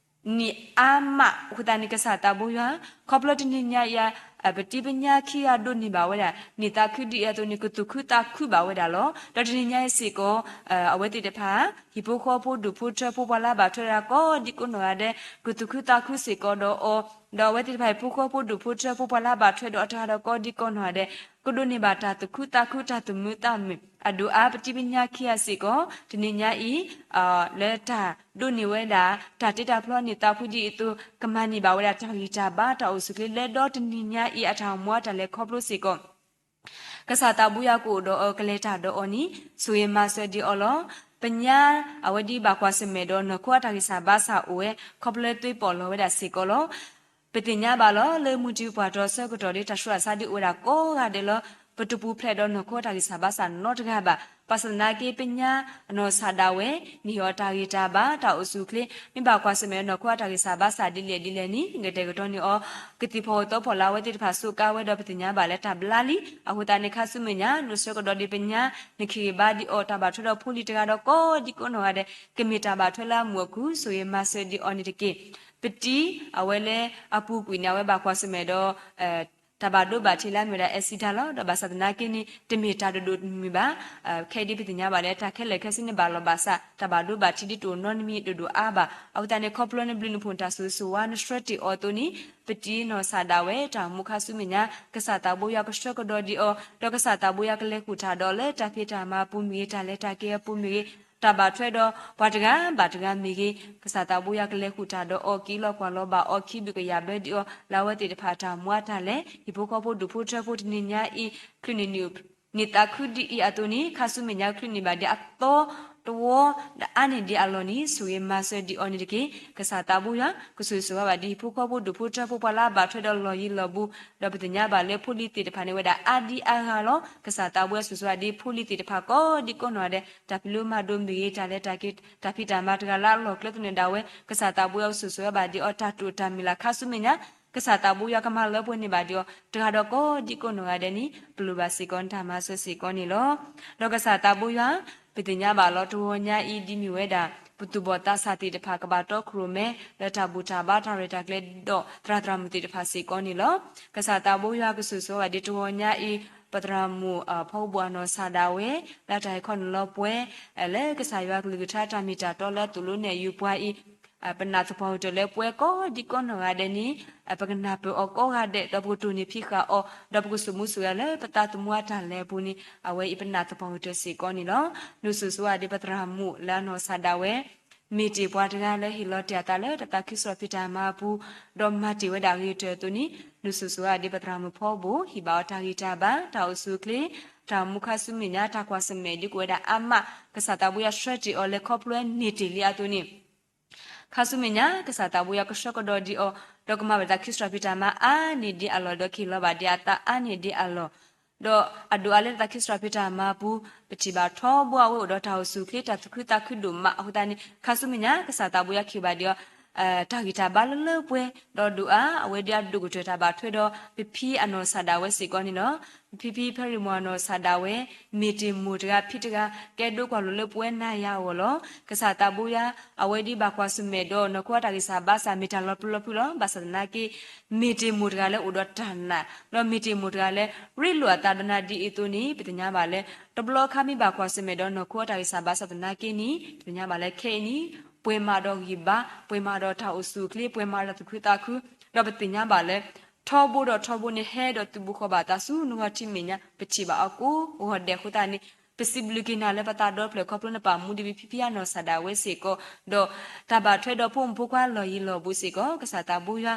နံၣ်အါမး အဃိသတးန့ၣ် ကစၢ်သးဘိယွၤ ခီဖျိတနံၤညါအံၤ ပတံပညါခံဂၤဒိးန့ၢ်ဘၣ်ဝဲဒၣ် နံၣ်သးခုဒ်အံၤအသိးန့ၣ် ကသူၣ်ခုသးခုဘၣ်ဝဲဒၣ်လီၤ. ဒီးတနံၤညါအံၤစ့ၢ်ကီး အဝဲသ့ၣ်တဖၣ် ဟံၣ်ဖိဃီဖိဒိၣ်ဖိထၢဖိပှၤလၢအဘၣ်ထွဲဒၣ်ကိးဒံကိးနီၢ်ဂၤဒဲး ကသူၣ်ခုသးခုစ့ၢ်ကီးဒီးအီၤ, ဒီးအဝဲသ့ၣ်တဖၣ်အံၤ ဖိဃီဖိဒိၣ်ဖိထၢဖိပှၤလၢအဘၣ်ထွဲဒီးအီၤတဂၤဒီးကိးဒံကိးနီၢ်ဂၤဒဲး ကဒိးန့ၢ်ဘၣ်တၢ်သူၣ်ခုသးခုတၢ်သူၣ်မုာ်သးမုာ် အဒိၣ်အါ ပတံပညါခံဂၤစ့ၢ်ကီး တနံၤညါအံၤ လၢတၢ်ဒိးန့ၢ်ဝဲဒၣ် တၢ်တ့တၢ်ဖျီနံၣ်သးဖှံဒ်အံၤအသိး ကမၤန့ၢ်ဘၣ်ဝဲဒၣ်တၢ်ဂံၢ်တၢ်ဘါတၢ်အိၣ်ဆူၣ်အိၣ်ချ့လၢဒီတနံၤညါအံၤ အတၢ်အိၣ်မူအတၢ်လဲၤခီဖျိစ့ၢ်ကီး ကစၢ်သးဘိယွၤကအိၣ်ဒီးအီၤ ကလဲၤတၢ်ဒီးအီၤန့ၣ် ဆိၣ်ဂ့ၤမၤစၢၤဒံးအီၤလီၤ. ပညါ အဝဲဒ်ဘၣ်ကွၢ်ဆၢၣ်မဲာ်ဒီးနီၢ်ခိအတၢ်ဂံၢ်စၢ်ဘါစၢ်အိၣ်ဝဲ ခီဖျိလၢသွ့ပီၣ်လီၤဝဲဒၣ်စ့ၢ်ကီးလီၤ. ပသ့ၣ်ညါဘၣ်လီၤ လၢမုၢ်တံၤပှၢ်တီဆၢကတီၢ်ဒီး တၢ်ဆူးတၢ်ဆါဒ်အိၣ်ဝဲဒၣ်ကိးဂၤဒဲးလီၤ. ပတပူၤဖျဲးဒီးနီၢ်ခိအတၢ်ဂံၢ်စၢ်ဘါစၢ်နီတဂၤဘၣ်. ဘၣ်ဆၣ်သနာ်က့ ပညါအနီၢ်ကစၢ်ဒၣ်ဝဲ နဟ့ၣ်အီၤတၢ်ဂံၢ်တၢ်ဘါတၢ်အိၣ်ဆူၣ်အိၣ်ချ့ မ့ၢ်ဘၣ်ကွၢ်ဆၢၣ်မဲာ်နီၢ်ခိအတၢ်ဂံၢ်စၢ်ဘါစၢ်ဒ်လဲၣ်ဒ်လဲၣ်န့ၣ် ကတဲာ်ကတီၤန့ၢ်အီၤ ကသံၣ်ဖီၣ်အသီဖီၣ်လၢအဝဲသ့ၣ်တဖၣ်စူးကါဝဲဒီး ပသ့ၣ်ညါဘၣ်လၢတၢ်ဘျါလံ. အဃိသတးန့ၣ် ခါဆူမဲာ်ညါ နဆၢကဒီးဒံးပညါ နကဟ့ၣ်ဂံၢ်ဘါဒံးအီၤ တၢ်ဘၣ်ထွဲဒီးဖိလံၤတဂၤဒီးကိးဒံကိးနီၢ်ဂၤဒဲး ကမ့ၢ်တၢ်ဘၣ်ထွဲလၢအမုာ်အကူ ဆိၣ်ဂ့ၤမၤစၢၤဒံးအီၤန့ၣ်တက့ၢ်. ပတံ အဝဲလၢအပူၤကွံာ်န့ၣ် အဝဲဘၣ်ကွၢ်ဆၢၣ်မဲာ်ဒီး တၢ်ဘၣ်ဒိဘၣ်ထံးလၢအမ့ၢ်ဝဲဒၣ် accident လီၤ. ဒီးဘၣ်ဆၣ်သနာ်က့န့ၣ် တမ့ၢ်တၢ်ဒိၣ်ဒိၣ်မုၢ်မုၢ်ဘၣ်. ခဲအံၤဒ်ပသ့ၣ်ညါဘၣ်လၢ တၢ်ခဲလၢာ်ခဲဆ့န့ၣ်ဘၣ်လီၤဘၣ်စး တၢ်ဘၣ်ဒိဘၣ်ထံးဒ်တအိၣ်နီတမံၤဒိၣ်ဒိၣ်အါဘၣ်. အဃိသတးန့ၣ် ခီဖျိနဘျုးနဖှိၣ်နတၢ်ဆိၣ်ဂ့ၤဆိၣ်ဝါ နဆှၢတ့ၢ်အီၤအသိးန့ၣ် ပတံနီၢ်ကစၢ်ဒၣ်ဝဲ တၢ်အိၣ်မူခါဆူမဲာ်ညါ ကစၢ်သးဘိယွၤကဆှၢကဒီးဒံးအီၤ ဒီးကစၢ်သးဘိယွၤကလဲၤဃုာ်တၢ်ဒီးလၢတၢ်ဖံးတၢ်မၤအပူၤမ့ၢ်ဂ့ၤ တၢ်လဲၤတၢ်က့ၤအပူၤမ့ၢ်ဂ့ၤ တၢ်ဘၣ်ထွဲဒီးပှၤတဂၤဘၣ်တဂၤမ့ၢ်ဂ့ၤ ကစၢ်သးဘိယွၤကလဲၤဃုာ်တၢ်ဒီးအီၤ က့ၤလီၤကွၢ်လီၤဘၣ်အီၤ ခံဘုကယာ်ဘျၢဒံးအီၤ လၢအဝဲသ့ၣ်တဖၣ်တၢ်အိၣ်မူအတၢ်လဲၤ ဟံၣ်ဖိဃီဖိဒိၣ်ဖိထၢဖိတနံၤညါအံၤ ချုးန့ၢ် နံၣ်သးခုဒ်အံၤအသိးန့ၣ် ခါဆူမဲာ်ညါချုးန့ၢ်ဘၣ်ဒံးအသီတဝီ ဒီးအါန့ၢ်ဒံးအလီၢ်န့ၣ် ဆိၣ်ဂ့ၤမၤစၢၤဒံးအီၤန့ၣ်တက့ၢ်. ကစၢ်သးဘိယွၤ ကဆိၣ်ဂ့ၤဆိၣ်ဝါဘၣ်ဒံးဟံၣ်ဖိဃီဖိဒိၣ်ဖိထၢဖိပှၤလၢအဘၣ်ထွဲဒီးလီၢ်ယံၤလီၢ်ဘူး ဒီးပသ့ၣ်ညါဘၣ်လၢဖိလံၤသ့ၣ်တဖၣ်န့ၣ် ဝဲဒၣ်အါဒံအါဂၤလီၤ. ကစၢ်သးဘိယွၤကဆိၣ်ဂ့ၤဆိၣ်ဝါဒံးဖိလံၤသ့ၣ်တဖၣ်ကိးဒံကိးနီၢ်ဂၤဒဲး တၢ်ဖံးလိမၤဒိးမ့ၢ်ဂ့ၤ တၢ်လဲၤတၢ်က့ၤ တၢ်ဖံးတၢ်မၤတဂၤလၢအလီၢ်ကျဲသနၢၣ်ဒၣ်ဝဲ ကစၢ်သးဘိယွၤကဆိၣ်ဂ့ၤဆိၣ်ဝါဘၣ်ဒံးအီၤ တၢ်တိာ်တၢ်မုၢ်လၢ်ခါဆူမဲာ်ညါ ကစၢ်သးဘိယွၤကမၤလၢပှဲၤန့ၢ်ဘၣ်ဒံးအီၤ တဂၤဒီးကိးဒံကိးနီၢ်ဂၤဒဲးန့ၣ် ပလိၣ်ဘၣ်စ့ၢ်ကီးနတၢ်မၤစၢၤစ့ၢ်ကီးန့ၣ်လီၤ. ဒီးကစၢ်သးဘိယွၤ ပသ့ၣ်ညါဘၣ်လီၤ တဂီၤညါအံၤ ဒ်မ့ၢ်ဝဲဒၣ် ပသူၣ်ဘီၣ်သးစၢ်သ့ၣ်တဖၣ် ကဘၣ်တီခိၣ်ရိၣ်မဲ လၢတၢ်ဘူၣ်တၢ်ဘါတၢ်ရဲၣ်တၢ်ကျဲၤဒီးသရၣ်သရၣ်မုၣ်သ့ၣ်တဖၣ်စ့ၢ်ကီးန့ၣ်လီၤ. ကစၢ်သးဘိယွၤကဆိၣ်ဂ့ၤဆိၣ်ဝါဘၣ်ဒံးတဂီၤညါအံၤ ပသရၣ်မုၣ်ဖီကဘိၣ်အနီၢ်ကစၢ်ဒၣ်ဝဲ လၢတၢ်ဟဲခီနုာ်လီၤပှဲၤ လၢကစၢ်ယွၤကလုၢ်ကထါတၢ်မ့ၢ်တၢ်တီလၢအသိၣ်လိနဲၣ်ယုာ်ပှၤအံၤ ပနၢ်သပှၢ်ကတၢၢ်လၢပှဲၤကိးဒံကိးနီၢ်ဂၤဒဲးန့ၣ် ပကနၢ်ပၢၢ်အီၤကိးဂၤဒဲး ဒီးပကတိၢ်န့ၢ်ဖံးဃာ်အီၤ ဒီးပကစိာ်မူစိာ်ဂဲၤလၢပသးသမူအတၢ်လဲၤအပူၤန့ၣ် အဝဲအံၤပနၢ်သပှၢ်ကတၢၢ်စ့ၢ်ကီးန့ၣ်လီၤ. နုာ်စိာ်ဆိဝဲဒၣ်ဒ်ပသရၣ်မုၣ်လၢအနီၢ်ကစၢ်ဒၣ်ဝဲ မ့ၢ်တ့ၢ်ပှၤတဂၤလၢဟ့ၣ်လီၤတ့ၢ်အသးလၢတၢ်သးခုစံးထီၣ်ဖံးတၢ်မၤအပူၤ ဒီးမၤတ့ၢ်ဝဲဒၣ်ဂ့ၤကတၢၢ်အသိးန့ၣ် နုာ်စိာ်ဆိဝဲဒၣ်ဒ်ပသရၣ်မုၣ်ဖီကဘိၣ် ဟ့ၣ်ဘၣ်အီၤတၢ်ဂံၢ်တၢ်ဘါ တၢ်အိၣ်ဆူၣ်အိၣ်ချ့ တၢ်အိၣ်မူခါဆူမဲာ်ညါ တၢ်ကွၢ်ဆၢၣ်မဲာ်ဒ်ကအိၣ်ဝဲဒၣ်အါမး ကစၢ်သးဘိယွၤဆှၢတ့ၢ်အီၤလၢခီဖျိန့ၢ်တ့ၢ်လံအသိးန့ၣ် ခါဆူမဲာ်ညါ ကစၢ်သးဘိယွၤကဆှၢကဒီးဒံးအီၤ ဒီးကမၤဘၣ်တၢ်သးခုစံးထီၣ်ဖံးတၢ်မၤအါန့ၢ်ဒံးအလီၢ် ဒီးကဟ့ၣ်လီၤဘၣ်ဒံးအသးအါန့ၢ်ဒံးအလီၢ် ဒီးအဒိးအါလၢသးခ့စရီဖ့တၢ်မၤပူၤ ပထံၣ်ဘၣ်ထီဘိအဝဲအိၣ်ဒီးတၢ်အိၣ်ဆူၣ်အိၣ်ချ့ တၢ်သူၣ်ခုသးခုဒိၣ်မးအဃိသတးန့ၣ် ခါဆူမဲာ်ညါ ကစၢ်သးဘိယွၤကဟ့ၣ်ဘၣ်ဒံးအီၤ တၢ်ဂံၢ်တၢ်ဘါလၢလၢပှဲၤပှဲၤ ဒီးဒိၣ်အါ အဝဲဒၣ်အဒိၣ်ကတၢၢ်တၢ်ဘၣ်ထွဲဒီး ပဖံအနီၢ်ကစၢ်ဒၣ်ဝဲစ့ၢ်ကီးန့ၣ်လီၤ. ပဖံဖံဖဲရံၣ်မိၢ်အနီၢ်ကစၢ်ဒၣ်ဝဲ မ့ၢ်တ့ၢ်မိၢ်တဂၤဖံတဂၤ ကဲဒိကွၢ်လိာ်လၢပဝဲနၤယၤအဂီၢ်လီၤ. ကစၢ်သးဘိယွၤ အဝဲဒၣ်ဘၣ်ကွၢ်ဆၢၣ်မဲာ်ဒီးနီၢ်ခိအတၢ်ဂံၢ်စၢ်ဘါစၢ် မ့ၢ်တၢ်လီၤပျံၤလီၤဖုးလီၤ. ဘၣ်ဆၣ်သနာ်က့ မ့ၢ်တ့ၢ်မိၢ်တဂၤလၢအိၣ်ဒီးတၢ်နာ် ဒီးမ့ၢ်တ့ၢ်မိၢ်တဂၤလၢ ရ့လိာ်အသးဒီးနၤဒ်အံၤအသိးန့ၣ် ပသ့ၣ်ညါဘၣ်လၢ တဘျီခါမ့ၢ်ဘၣ်ကွၢ်ဆၢၣ်မဲာ်ဒီးနီၢ်ခိအတၢ်ဂံၢ်စၢ်ဘါစၢ်သနာ်က့န့ၣ် ပသ့ၣ်ညါဘၣ်လၢခဲအံၤန့ၣ် ပှဲၤမးဒီးဂံၢ်ဘါ ပှဲၤမးဒီးတၢ်အိၣ်ဆူၣ်အိၣ်ချ့ ပှဲၤမးဒီးတၢ်သူၣ်ခုသးခု ဒီးပသ့ၣ်ညါဘၣ်လၢ ထီဘိဒီးထီဘိန့ၣ် ဟဲဒီးသုးဘူးဃီဘၣ်အသးဆူနဂီၢ်ထံမဲာ်ညါ ပထံၣ်ဘၣ်အီၤကိးဂီၤဒဲးအဃိသတးန့ၣ် ပစံးဘျုးက့ၤနၤလၢပသးဒီဖျၢၣ် ခီဖျိနပာ်မူဒံးဘၣ်ဖံဖံအနီၢ်ကစၢ်ဒၣ်ဝဲစ့ၢ်ကီး ဒီးတၢ်ဘၣ်ထွဲဒီးဖိမုၣ်ဖိခွါလီၢ်ယံၤလီၢ်ဘူးစ့ၢ်ကီး ကစၢ်သးဘိယွၤ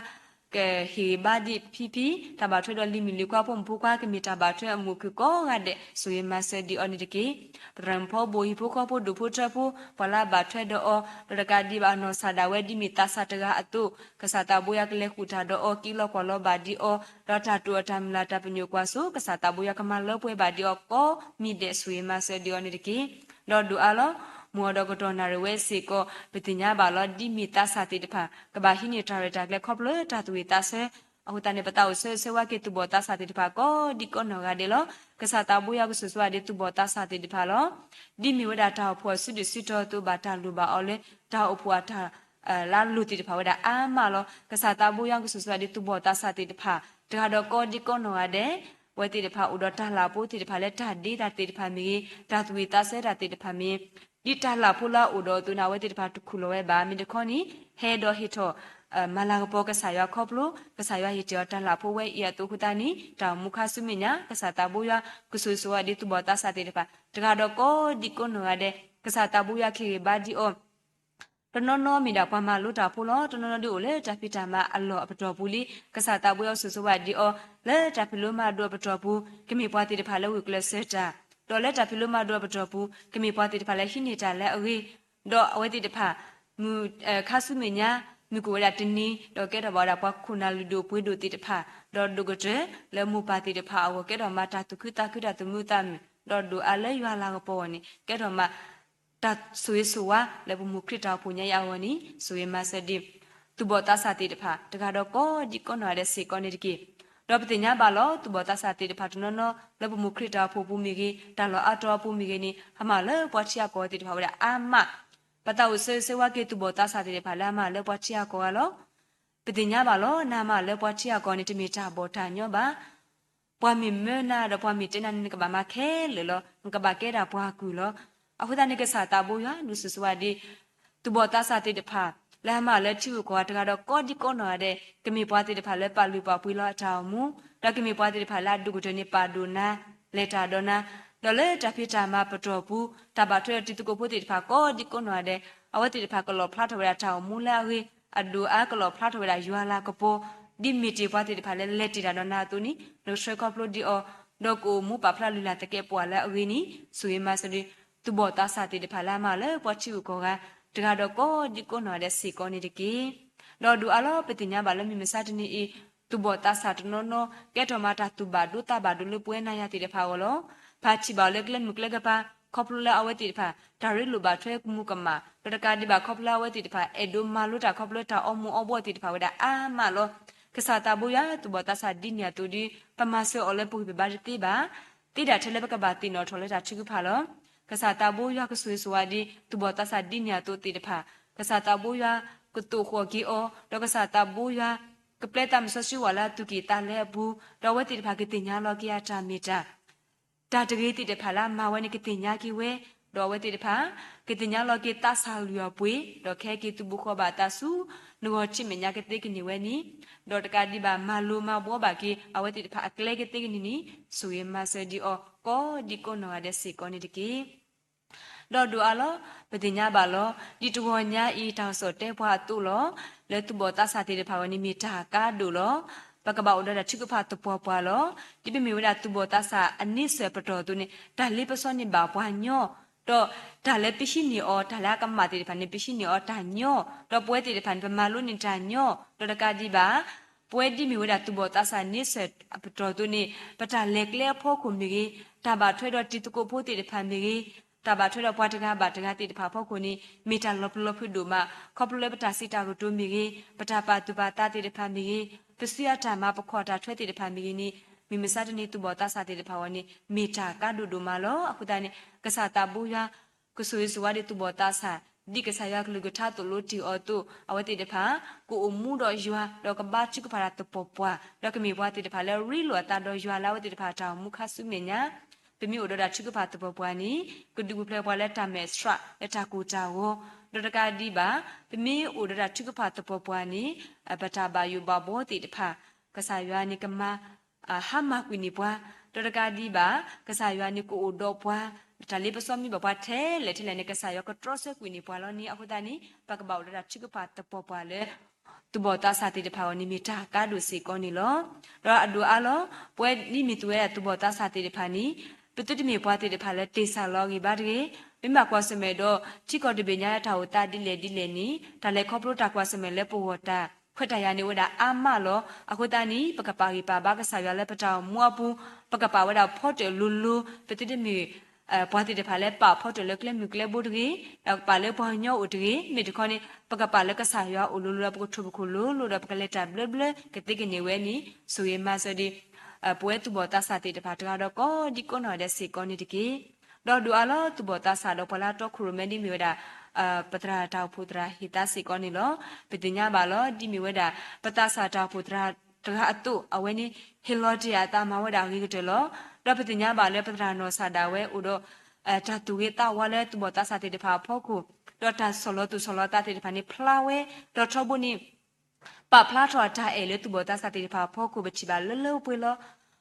ကဟ့ၣ်ဂံၢ်ဘါဒံးဖံဖံ တၢ်ဘၣ်ထွဲဒီးလံၤမုၣ်လံၤခွါဖိမုၣ်ဖိခွါ ကမ့ၢ်တၢ်ဘၣ်ထွဲအမုာ်ခုၣ်ကိးဂၤဒဲး ဆိၣ်ဂ့ၤမၤစၢၤဒံးအီၤန့ၣ်တက့ၢ်. ပသရၣ်မုၣ်ဖီဘိၣ် ဟံၣ်ဖိဃီဖိ ဒူၣ်ဖိထၢဖိ ပှၤလၢအဘၣ်ထွဲဒီးအီၤ ဒီးတကးဒံးဘၣ်အနီၢ်ကစၢ်ဒၣ်ဝဲ ဒ်မ့ၢ်သးစၢ်တဂၤအသိး ကစၢ်သးဘိယွၤကလဲၤဃုာ်တၢ်ဒီးအီၤ က့ၤလီၤကွၢ်လီၤဘၣ်ဒံးအီၤ ဒီးတၢ်တိာ်အီၤတၢ်မုၢ်လၢ်တၢ်ပညိၣ်ကွၢ်စိ ကစၢ်သးဘိယွၤကမၤလၢပှဲၤဘၣ်ဒံးအီၤကိးမံၤဒဲး ဆိၣ်ဂ့ၤမၤစၢၤဒံးအီၤန့ၣ်တက့ၢ်. ဒီးဒိၣ်အါလီၤ မုၢ်အီၤဒီးကတီၢ်နၣ်ရံၣ်ဝဲစ့ၢ်ကီး ပသ့ၣ်ညါဘၣ်လီၤ ဒ်မ့ၢ်သးစၢ်သ့ၣ်တဖၣ် ကဘၣ်ဟံးန့ၢ်တၢ်ရဲၣ်တၢ်ကျဲၤခီဖျိတၢ်သူၣ်ဝံၣ်သးဆၢ အဃိသတးန့ၣ် ပသးအိၣ်ဆၢဂ့ၤဆၢဝါက့ၤသူၣ်ဘီၣ်သးစၢ်သ့ၣ်တဖၣ်ကိးဒံကိးနီၢ်ဂၤဒဲးလီၤ. ကစၢ်သးဘိယွၤကဆိၣ်ဂ့ၤဆိၣ်ဝါဒံးသူၣ်ဘီၣ်သးစၢ်သ့ၣ်တဖၣ်လီၤ. ဒ်မ့ၢ်ဝဲဒၣ်တၢ်အိၣ်ဖှိၣ်အစုဒုၣ်စုတီၤအသိး ဘၣ်တၢ်လိၣ်ဘၣ်အီၤလၢ တၢ်အိၣ်ဖှိၣ်အတၢ်လၢအလိၣ်သ့ၣ်တဖၣ်ဝဲဒၣ်အါမးလီၤ. ကစၢ်သးဘိယွၤကဆိၣ်ဂ့ၤဆိၣ်ဝါဒံးသူၣ်ဘီၣ်သးစၢ်သ့ၣ်တဖၣ် တဂၤဒီးကိးဒံကိးနီၢ်ဂၤဒဲး အဝဲသ့ၣ်တဖၣ်အိၣ်ဒီးတၢ်လၢ်ဖိသ့ၣ်တဖၣ်လၢတၢ်ဒ့တၢ်သ့ၣ်တဖၣ်မ့ၢ်ဂ့ၤ တၢ်သူၣ်ဝံၣ်သးဆၢတၢ်သ့ၣ်တဖၣ်မ့ၢ်ဂ့ၤ ဒ်တၢ်လၢ်ဖိလၢအအိၣ်ဒီးအသိးန့ၣ် အဝဲသ့ၣ်တဖၣ်တခူၣ်လီၤဝဲဘၣ် မ့ၢ်တခီန့ၣ် ဟဲဒီးဟ့ၣ်ထီၣ် မၤလၤကပီၤကစၢ်ယွၤခီဖျိ ကစၢ်ယွၤဟ့ၣ်တ့ၢ်အီၤတၢ်လၢ်ဖိဝဲအံၤအသိးအဃိသတးန့ၣ် တၢ်အိၣ်မူခါဆူမဲာ်ညါ ကစၢ်သးဘိယွၤ ကဆိၣ်ဂ့ၤဆိၣ်ဝါဒံးသူၣ်ဘီၣ်သးစၢ်သ့ၣ်တဖၣ် တဂၤဒီးကိးဒံကိးနီၢ်ဂၤဒဲး ကစၢ်သးဘိယွၤကဟ့ၣ်ဂံၢ်ဘါဒံးအီၤ တနီၤနီၤမ့ၢ်ဒၣ်ပှၤမၤလိတၢ်ဖိလီၤ. တနီၤနီၤဒ်အိၣ်လၢတၢ်ဖံးတၢ်မၤအလီၢ်အပတီၢ်ပူၤလံ ကစၢ်သးဘိယွၤကဆိၣ်ဂ့ၤဆိၣ်ဝါဒံးအီၤ လၢတၢ်ဖံးလိမၤဒိးအပတီၢ်ပူၤ ကမ့ၢ်ပှၤသ့ၣ်တဖၣ်လၢဂုာ်ကျဲးစၢးတၢ် ဒီးလၢတၢ်ဖံးလိမၤဒိးအပတီၢ်ပူၤ ကမ့ၢ်ပှၤသ့ၣ်တဖၣ်လၢဟံးန့ၢ်တၢ်လၢအဂ့ၤ ဒီးအဝဲသ့ၣ်တဖၣ် မုၢ် ခါဆူမဲာ်ညါ မုၢ်ကအိၣ်ဝဲဒၣ်တနံၤ ဒီးကဲထီၣ်ဘၣ်ဝဲဒၣ်ပှၤခိၣ်နၢ်လုၢ်ဒိၣ်ပှ့ၤဒိၣ်သ့ၣ်တဖၣ် ဒီးဒိၣ်ကတၢၢ်လၢမိၢ်ပၢ်သ့ၣ်တဖၣ်အဂီၢ် ကဲထီၣ်မၤတၢ်သူၣ်ခုသးခုတၢ်သမူသးမုာ် ဒီးဒိၣ်အါလၢယွၤလၤကပီၤအဂီၢ်န့ၣ် ကဲထီၣ်မၤ တၢ်ဆိၣ်ဂ့ၤဆိၣ်ဝါလၢပမူခရံာ်တၢ်အိၣ်ဖှိၣ်ညါအံၤအဂီၢ်န့ၣ် ဆိၣ်ဂ့ၤမၤစၢၤဒံး သူၣ်ဘီၣ်သးစၢ်သ့ၣ်တဖၣ် တဂၤဒီးကိးဒံကိးနီၢ်ဂၤဒဲးစ့ၢ်ကီးန့ၣ်တက့ၢ်. ဒီးပသ့ၣ်ညါဘၣ်လီၤ သူၣ်ဘီၣ်သးစၢ်သ့ၣ်တဖၣ်တနီၤနီၤ လၢပမူခရံာ်တၢ်အိၣ်ဖှိၣ်ပူၤမ့ၢ်ဂ့ၤ တၢ်လီၢ်အါတီၤပူၤမ့ၢ်ဂ့ၤန့ၣ် ဟးမၤလၢပှၤထံအကီၢ်သ့ၣ်တဖၣ်ဝဲဒၣ်အါမး ပသးအိၣ်ဆၢဂ့ၤဆၢဝါက့ၤသူၣ်ဘီၣ်သးစၢ်သ့ၣ်တဖၣ်လၢအမၤလၢပှၤထံအကီၢ်ဂၤလီၤ. ပသ့ၣ်ညါဘၣ်လီၤ နမၤလၢပှၤထံအကီၢ်န့ၣ် တမ့ၢ်တၢ်ဘီၣ်တၢ်ညီဘၣ်. ပှၤမ့ၢ်မၢနၤဒီးပှၤမ့ၢ်တဲနၤန့ၣ် နကဘၣ်မၤခဲလၢာ်လီၤ. နကဘၣ်ကဲဒၣ်ပှၤကုၢ်လီၤ. အဃိသတးန့ၣ် ကစၢ်သးဘိယွၤ ဒုးဆိၣ်ဂ့ၤဆိၣ်ဝါဒံး သူၣ်ဘီၣ်သးစၢ်သ့ၣ်တဖၣ် လၢအမၤလၢထံဂုၤကီၢ်ဂၤတဂၤဒီးကိးဒံကိးနီၢ်ဂၤဒဲး ကမ့ၢ်ပှၤသ့ၣ်တဖၣ်လၢပာ်လုၢ်ပာ်ပှ့ၤလီၤအတၢ်အိၣ်မူ ဒီးကမ့ၢ်ပှၤသ့ၣ်တဖၣ်လၢအဒိၣ်ကတၢၢ်န့ၣ်ပာ်ဒိၣ်နၤ လဲၤတၢ်ဒီးနၤ ဒီးလၢတၢ်ဖံးတၢ်မၤပတီၢ်ပူၤ တၢ်ဘၣ်ထွဲဒီးတံၤသကိးဖိသ့ၣ်တဖၣ်ကိးဒံကိးနီၢ်ဂၤဒဲး အဝဲသ့ၣ်တဖၣ်ကလီၣ်ဖျါထီၣ်ဝဲဒၣ်တၢ်အိၣ်မူလၢအဂ့ၤ အဒိၣ်အါကလီၣ်ဖျါထီၣ်ဝဲဒၣ်ယွၤလၤကပီၤ ဒ်မ့ၢ်တ့ၢ်ပှၤသ့ၣ်တဖၣ်လၢလဲၤတ့ၢ်တၢ်ဒီးနၤအသိးန့ၣ် နကဆှၢခီဖျိဒံးအီၤ ဒီးကအိၣ်မူပာ်ဖျါလုၢ်လၢ်သကဲးပဝးလၢအဂ့ၤန့ၣ် ဆိၣ်ဂ့ၤမၤစၢၤဒံး သူၣ်ဘီၣ်သးစၢ်သ့ၣ်တဖၣ်လၢအမၤလၢပှၤထံဂုၤကီၢ်ဂၤ တဂၤဒီးကိးဒံကိးနီၢ်ဂၤဒဲးစ့ၢ်ကီးန့ၣ်တက့ၢ်. ဒီးဒိၣ်အါလီၤ ပသ့ၣ်ညါဘၣ်လၢမုၢ်မဆါတနံၤအံၤ သူၣ်ဘီၣ်သးစၢ်တနီၤနီၤ ကဲထီၣ်မၤတၢ်သူၣ်ဘၣ်ဒိသးဘၣ်ဒိလၢပဝဲနၤယၤသ့ၣ်တဖၣ်အဂီၢ်လီၤ. ဖးထံၣ်ဘၣ်အီၤလၢကျဲမုၢ်ကျဲကပၤ ခီဖျိလၢအဝဲသ့ၣ်တဖၣ် တၢ်ရ့လိာ်ဘၣ်ထွဲကမူၤကမၣ် ဒီးတကးဒံးဘၣ်ခီဖျိလၢအဝဲသ့ၣ်တဖၣ် အဲၣ်ဒိးမၤလိတၢ်ခီဖျိတၢ်အီမူၤအီဘှီၣ်သ့ၣ်တဖၣ်ဝဲဒၣ်အါမးလီၤ. ကစၢ်သးဘိယွၤ သူၣ်ဘီၣ်သးစၢ်ဒ်န့ၣ်အသိးဒီး ပမၤစၢၤအီၤလၢပဂံၢ်ပဘါတသ့ဘၣ် သ့ဒၣ်ထဲလၢပကဘၣ်သ့ၣ်နီၣ်ထီၣ်လၢတၢ်ထုကဖၣ်လီၤ. ကစၢ်သးဘိယွၤကဆိၣ်ဂ့ၤဆိၣ်ဝါဒံး သူၣ်ဘီၣ်သးစၢ်ဒ်န့ၣ်အသိးသ့ၣ်တဖၣ် ကစၢ်သးဘိယွၤကသိၣ်ဃီၣ်က့ၤအီၤ ဒီးကစၢ်သးဘိယွၤ ကပျဲသးမုၢ်စီဆှံဝဲလၢအသူၣ်ကံၢ်သးလဲအပူၤ ဒီးအဝဲသ့ၣ်တဖၣ်ကသ့ၣ်ညါလီၤက့ၤအတၢ်မ့ၢ်တၢ် တၢ်တဂ့ၤသ့ၣ်တဖၣ်လၢအမၤဝဲန့ၣ်ကသ့ၣ်ညါက့ၤဝဲ, ဒီးအဝဲသ့ၣ်တဖၣ် ကသ့ၣ်ညါလီၤက့ၤသးစၢ်လုၢ်အီၤပှ့ၤ, ဒီးကဟဲက့ၤသူၣ်ဘိၣ်ဃီဘၣ်အသးဆူ နဂီၢ်ထံမဲာ်ညါကသ့ကန့ၢ်ဝဲန့ၣ်, ဒီးတကးဒံးဘၣ်မၤလိမၤဘှီဘၣ်က့ၤ အဝဲသ့ၣ်တဖၣ်အကျဲကသ့ကန့ၢ်န့ၣ်, ဆိၣ်ဂ့ၤမၤစၢၤဒံးအီၤ ကိးဒံးကိးနီၢ်ဂၤဒဲးစ့ၢ်ကီးန့ၣ်တက့ၢ်. ဒီးဒိၣ်အါလီၤ, ပသ့ၣ်ညါဘၣ်လီၤ, ဒ်တဂီၤညါအံၤ တၢ်ကစီၣ်တဲပှၤအသိးလီၤ, လၢသူၣ်ဘီၣ်သးစၢ်သ့ၣ်တဖၣ်ဝဲန့ၣ်မ့ၢ်တၢ်ကါဒိၣ်လီၤ. ပကဘၣ်အိၣ်ဒီးတၢ်ထုကဖၣ်သပှၢ်ပှၢ်လီၤ. ဒ်ပမ့ၢ်ဝဲဒၣ်သူၣ်ဘီၣ်သးစၢ်အန့ဆၢၣ်ပတီၢ်အသိးန့ၣ် တၢ်လ့ပစီန့ၢ်ဘၣ်ပှၤညီ, ဒီးတၢ်လၢပဟံးန့ၢ်အီၤ တၢ်လၢအကမၣ်သ့ၣ်တဖၣ်န့ၣ် ပဟံးန့ၢ်အီၤတၢ်ညီ, ဒီးပဝဲသ့ၣ်တဖၣ်န့ၣ် ပမၤလိန့ၢ်တၢ်ညီ, ဒီးတကးဒံးဘၣ် ပဝဲဒ်မ့ၢ်ဝဲဒၣ်သူၣ်ဘီၣ်သးစၢ်န့ဆၢၣ်အပတီၢ်အသိးန့ၣ် ပတၢ်လဲၤကျဲအဖီခိၣ်မ့ၢ်ဂ့ၤ, တၢ်ဘၣ်ထွဲဒီးတံၤသကိးဖိသ့ၣ်တဖၣ်မ့ၢ်ဂ့ၤ, တၢ်ဘၣ်ထွဲဒီးပှၤတဂၤဘၣ်တဂၤသ့ၣ်တဖၣ်အဖီခိၣ်န့ၣ် မ့ၢ်တၢ်လီၤပျံၤလီၤဖုးဒိၣ်မး, ခီဖျိလၢပတၢ်စံးတၢ်ကတိၤမ့ၢ်ဂ့ၤ, ပတၢ်ပာ်သူၣ်ပာ်သးသ့ၣ်တဖၣ်မ့ၢ်ဂ့ၤ, ပစုအတၢ်မၤ ပခီၣ်တၢ်ထွဲသ့ၣ်တဖၣ်မ့ၢ်ဂ့ၤန့ၣ် မ့ၢ်မဆါတနံၤသူၣ်ဘီၣ်သးစၢ်သ့ၣ်တဖၣ်အဂီၢ်န့ၣ် မ့ၢ်တၢ်ကါဒိၣ်ဒိၣ်မးလီၤ. အဃိသတးန့ၣ် ကစၢ်သးဘိယွၤ ကဆိၣ်ဂ့ၤဆိၣ်ဝါဒံးသူၣ်ဘီၣ်သးစၢ် ဒ်ကစၢ်ယွၤကလုၢ်ကထါသိၣ်လိတ့ၢ်အီၤအသိး အဝဲသ့ၣ်တဖၣ် ကအိၣ်မူဒီးယွၤ ဒီးကဘါထုကဖၣ်တၢ်သပှၢ်ပှၢ် ဒီးကမ့ၢ်ပှၤသ့ၣ်တဖၣ်လၢရ့လိာ်အသးဒီးယွၤလၢအဝဲသ့ၣ်တဖၣ်အတၢ်အိၣ်မူခါဆူမဲာ်ညါ ပမ့ၢ်အိၣ်ဒီးတၢ်ထုကဖၣ်သပှၢ်ပှၢ်န့ၣ် ကဒုးပူၤဖျဲးပှၤလၢတၢ်မဲာ်ဆှး လၢတၢ်ကိၢ်တၢ်ဂီၤ, ဒီးတကးဒံးဘၣ် ပမ့ၢ်အိၣ်ဒီးတၢ်ထုကဖၣ်သပှၢ်ပှၢ်န့ၣ် ပတၢ်ဘၣ်ယိၣ်ဘၣ်ဘီသ့ၣ်တဖၣ် ကစၢ်ယွၤန့ၣ်ကမၤ ဟါမၢ်ကွံာ်န့ၢ်ပှၤ, ဒီးတကးဒံးဘၣ် ကစၢ်ယွၤန့ၣ်ကအိၣ်ဒီးပှၤ, တၢ်လ့ပစီမ့ၢ်ဘၣ်ပှၤထဲလဲၣ်ထဲလဲၣ်န့ၣ် ကစၢ်ယွၤကတြီဆၢကွံာ်န့ၢ်ပှၤလီၤန့ၣ် အဃိသတးန့ၣ် ပကဘၣ်အိၣ်ဒီးတၢ်ထုကဖၣ်သပှၢ်ပှၢ်လၢ သူၣ်ဘီၣ်သးစၢ်သ့ၣ်တဖၣ်အဂီၢ်န့ၣ် မ့ၢ်တၢ်ကါဒိၣ်စ့ၢ်ကီးန့ၣ်လီၤ. ဒီးအဒိၣ်အါလီၤ ပဝဲဒ်မ့ၢ်သူဝဲဒၣ်သူၣ်ဘီၣ်သးစၢ်သ့ၣ်တဖၣ်န့ၣ် ပသုတမ့ၢ်ပှၤသ့ၣ်တဖၣ်လၢတ့ၢ်ဆၢလီၤအဂံၢ်ဘါတဂ့ၤ, ပမ့ၢ်ဘၣ်ကွၢ်ဆၢၣ်မဲာ်ဒီး ထံကီၢ်တဘ့ၣ်ညါလၢတၢ်အိၣ်သးဒ်လဲၣ်ဒ်လဲၣ်န့ၣ် တၢ်လဲၤခီဖျိတၢ်ကွၢ်ဆၢၣ်မဲာ်လၢပဂီၢ်တၢ်ခွဲးတၢ်ယာ်န့ၣ်အိၣ်ဝဲဒၣ်အါမးလီၤ. အဃိသတးန့ၣ် ပကပာ်ဂံၢ်ပာ်ဘါကစၢ်ယွၤလၢပတၢ်အိၣ်မူအပူၤ, ပကပာ်ဝဲဒၣ်ဖီတၢၣ်လိၤလိၤ, ပသုတမ့ၢ် ပှၤသ့ၣ်တဖၣ်လၢပာ်ဖီတၢၣ်လၢကျဲမုၢ်ကျဲဘိတဂ့ၤ, ဒီးပာ်လၢပှၤကညီအိၣ်တဂ့ၤ, မ့ၢ်တခီန့ၣ် ပကပာ်လၢကစၢ်ယွၤအိၣ်လိၤလိၤဒီး ပကထိၣ်ပခိၣ်လိၤလိၤဒီး ပကလဲၤတၢ်ဘျၢဘျၢကသ့ကန့ၢ်ဝဲန့ၣ် ဆိၣ်ဂ့ၤမၤစၢၤဒံး ပဝဲသူၣ်ဘီၣ်သးစၢ်သ့ၣ်တဖၣ်တဂၤဒီးကိးဒံကိးနီၢ်ဒဲးစ့ၢ်ကီးန့ၣ်တက့ၢ်. ဒီးဒိၣ်အါလီၤသူၣ်ဘီၣ်သးစၢ်ဒီးပှၤလၢအတီခိၣ်ရိၣ်မဲဒ်မ့ၢ်ဝဲဒၣ် ပသရၣ်တၢ်အိၣ်ဖှိၣ်သရၣ်ဟ့ၣ်သါစ့ၢ်ကီးန့ၣ်လီၤ. ပသ့ၣ်ညါဘၣ်လီၤ ဒ်မ့ၢ်ဝဲဒၣ် ပသးစၢ်တၢ်အိၣ်ဖှိၣ်သရၣ်တဂၤအသိး အဝဲန့ၣ် ဟ့ၣ်လီၤတ့ၢ်အသးမၤဝဲဒၣ်အဂ့ၤကတၢၢ်လီၤ. ဒီးပသ့ၣ်ညါဘၣ်လၢပသရၣ်နီၢ်ဆၣ်ဒၣ်ဝဲအိၣ်ဒီး တၢ်သူၣ်ဂ့ၤသးဝါလၢသူၣ်ဘီၣ်သးစၢ်သ့ၣ်တဖၣ်အဖီခိၣ်, ဒီးတၢ်ဆီၣ်လီၤသူၣ်ဆီၣ်လီၤသးသ့ၣ်တဖၣ်န့ၣ်ဖျါဝဲ, ဒီးထီဘိန့ၣ် ပာ်ဖျါထီၣ်အတၢ်အဲၣ်လၢသူၣ်ဘီၣ်သးစၢ်သ့ၣ်တဖၣ်အဖီခိၣ် ပထံၣ်ဘၣ်လၢလၢပှဲၤပှဲၤလီၤ.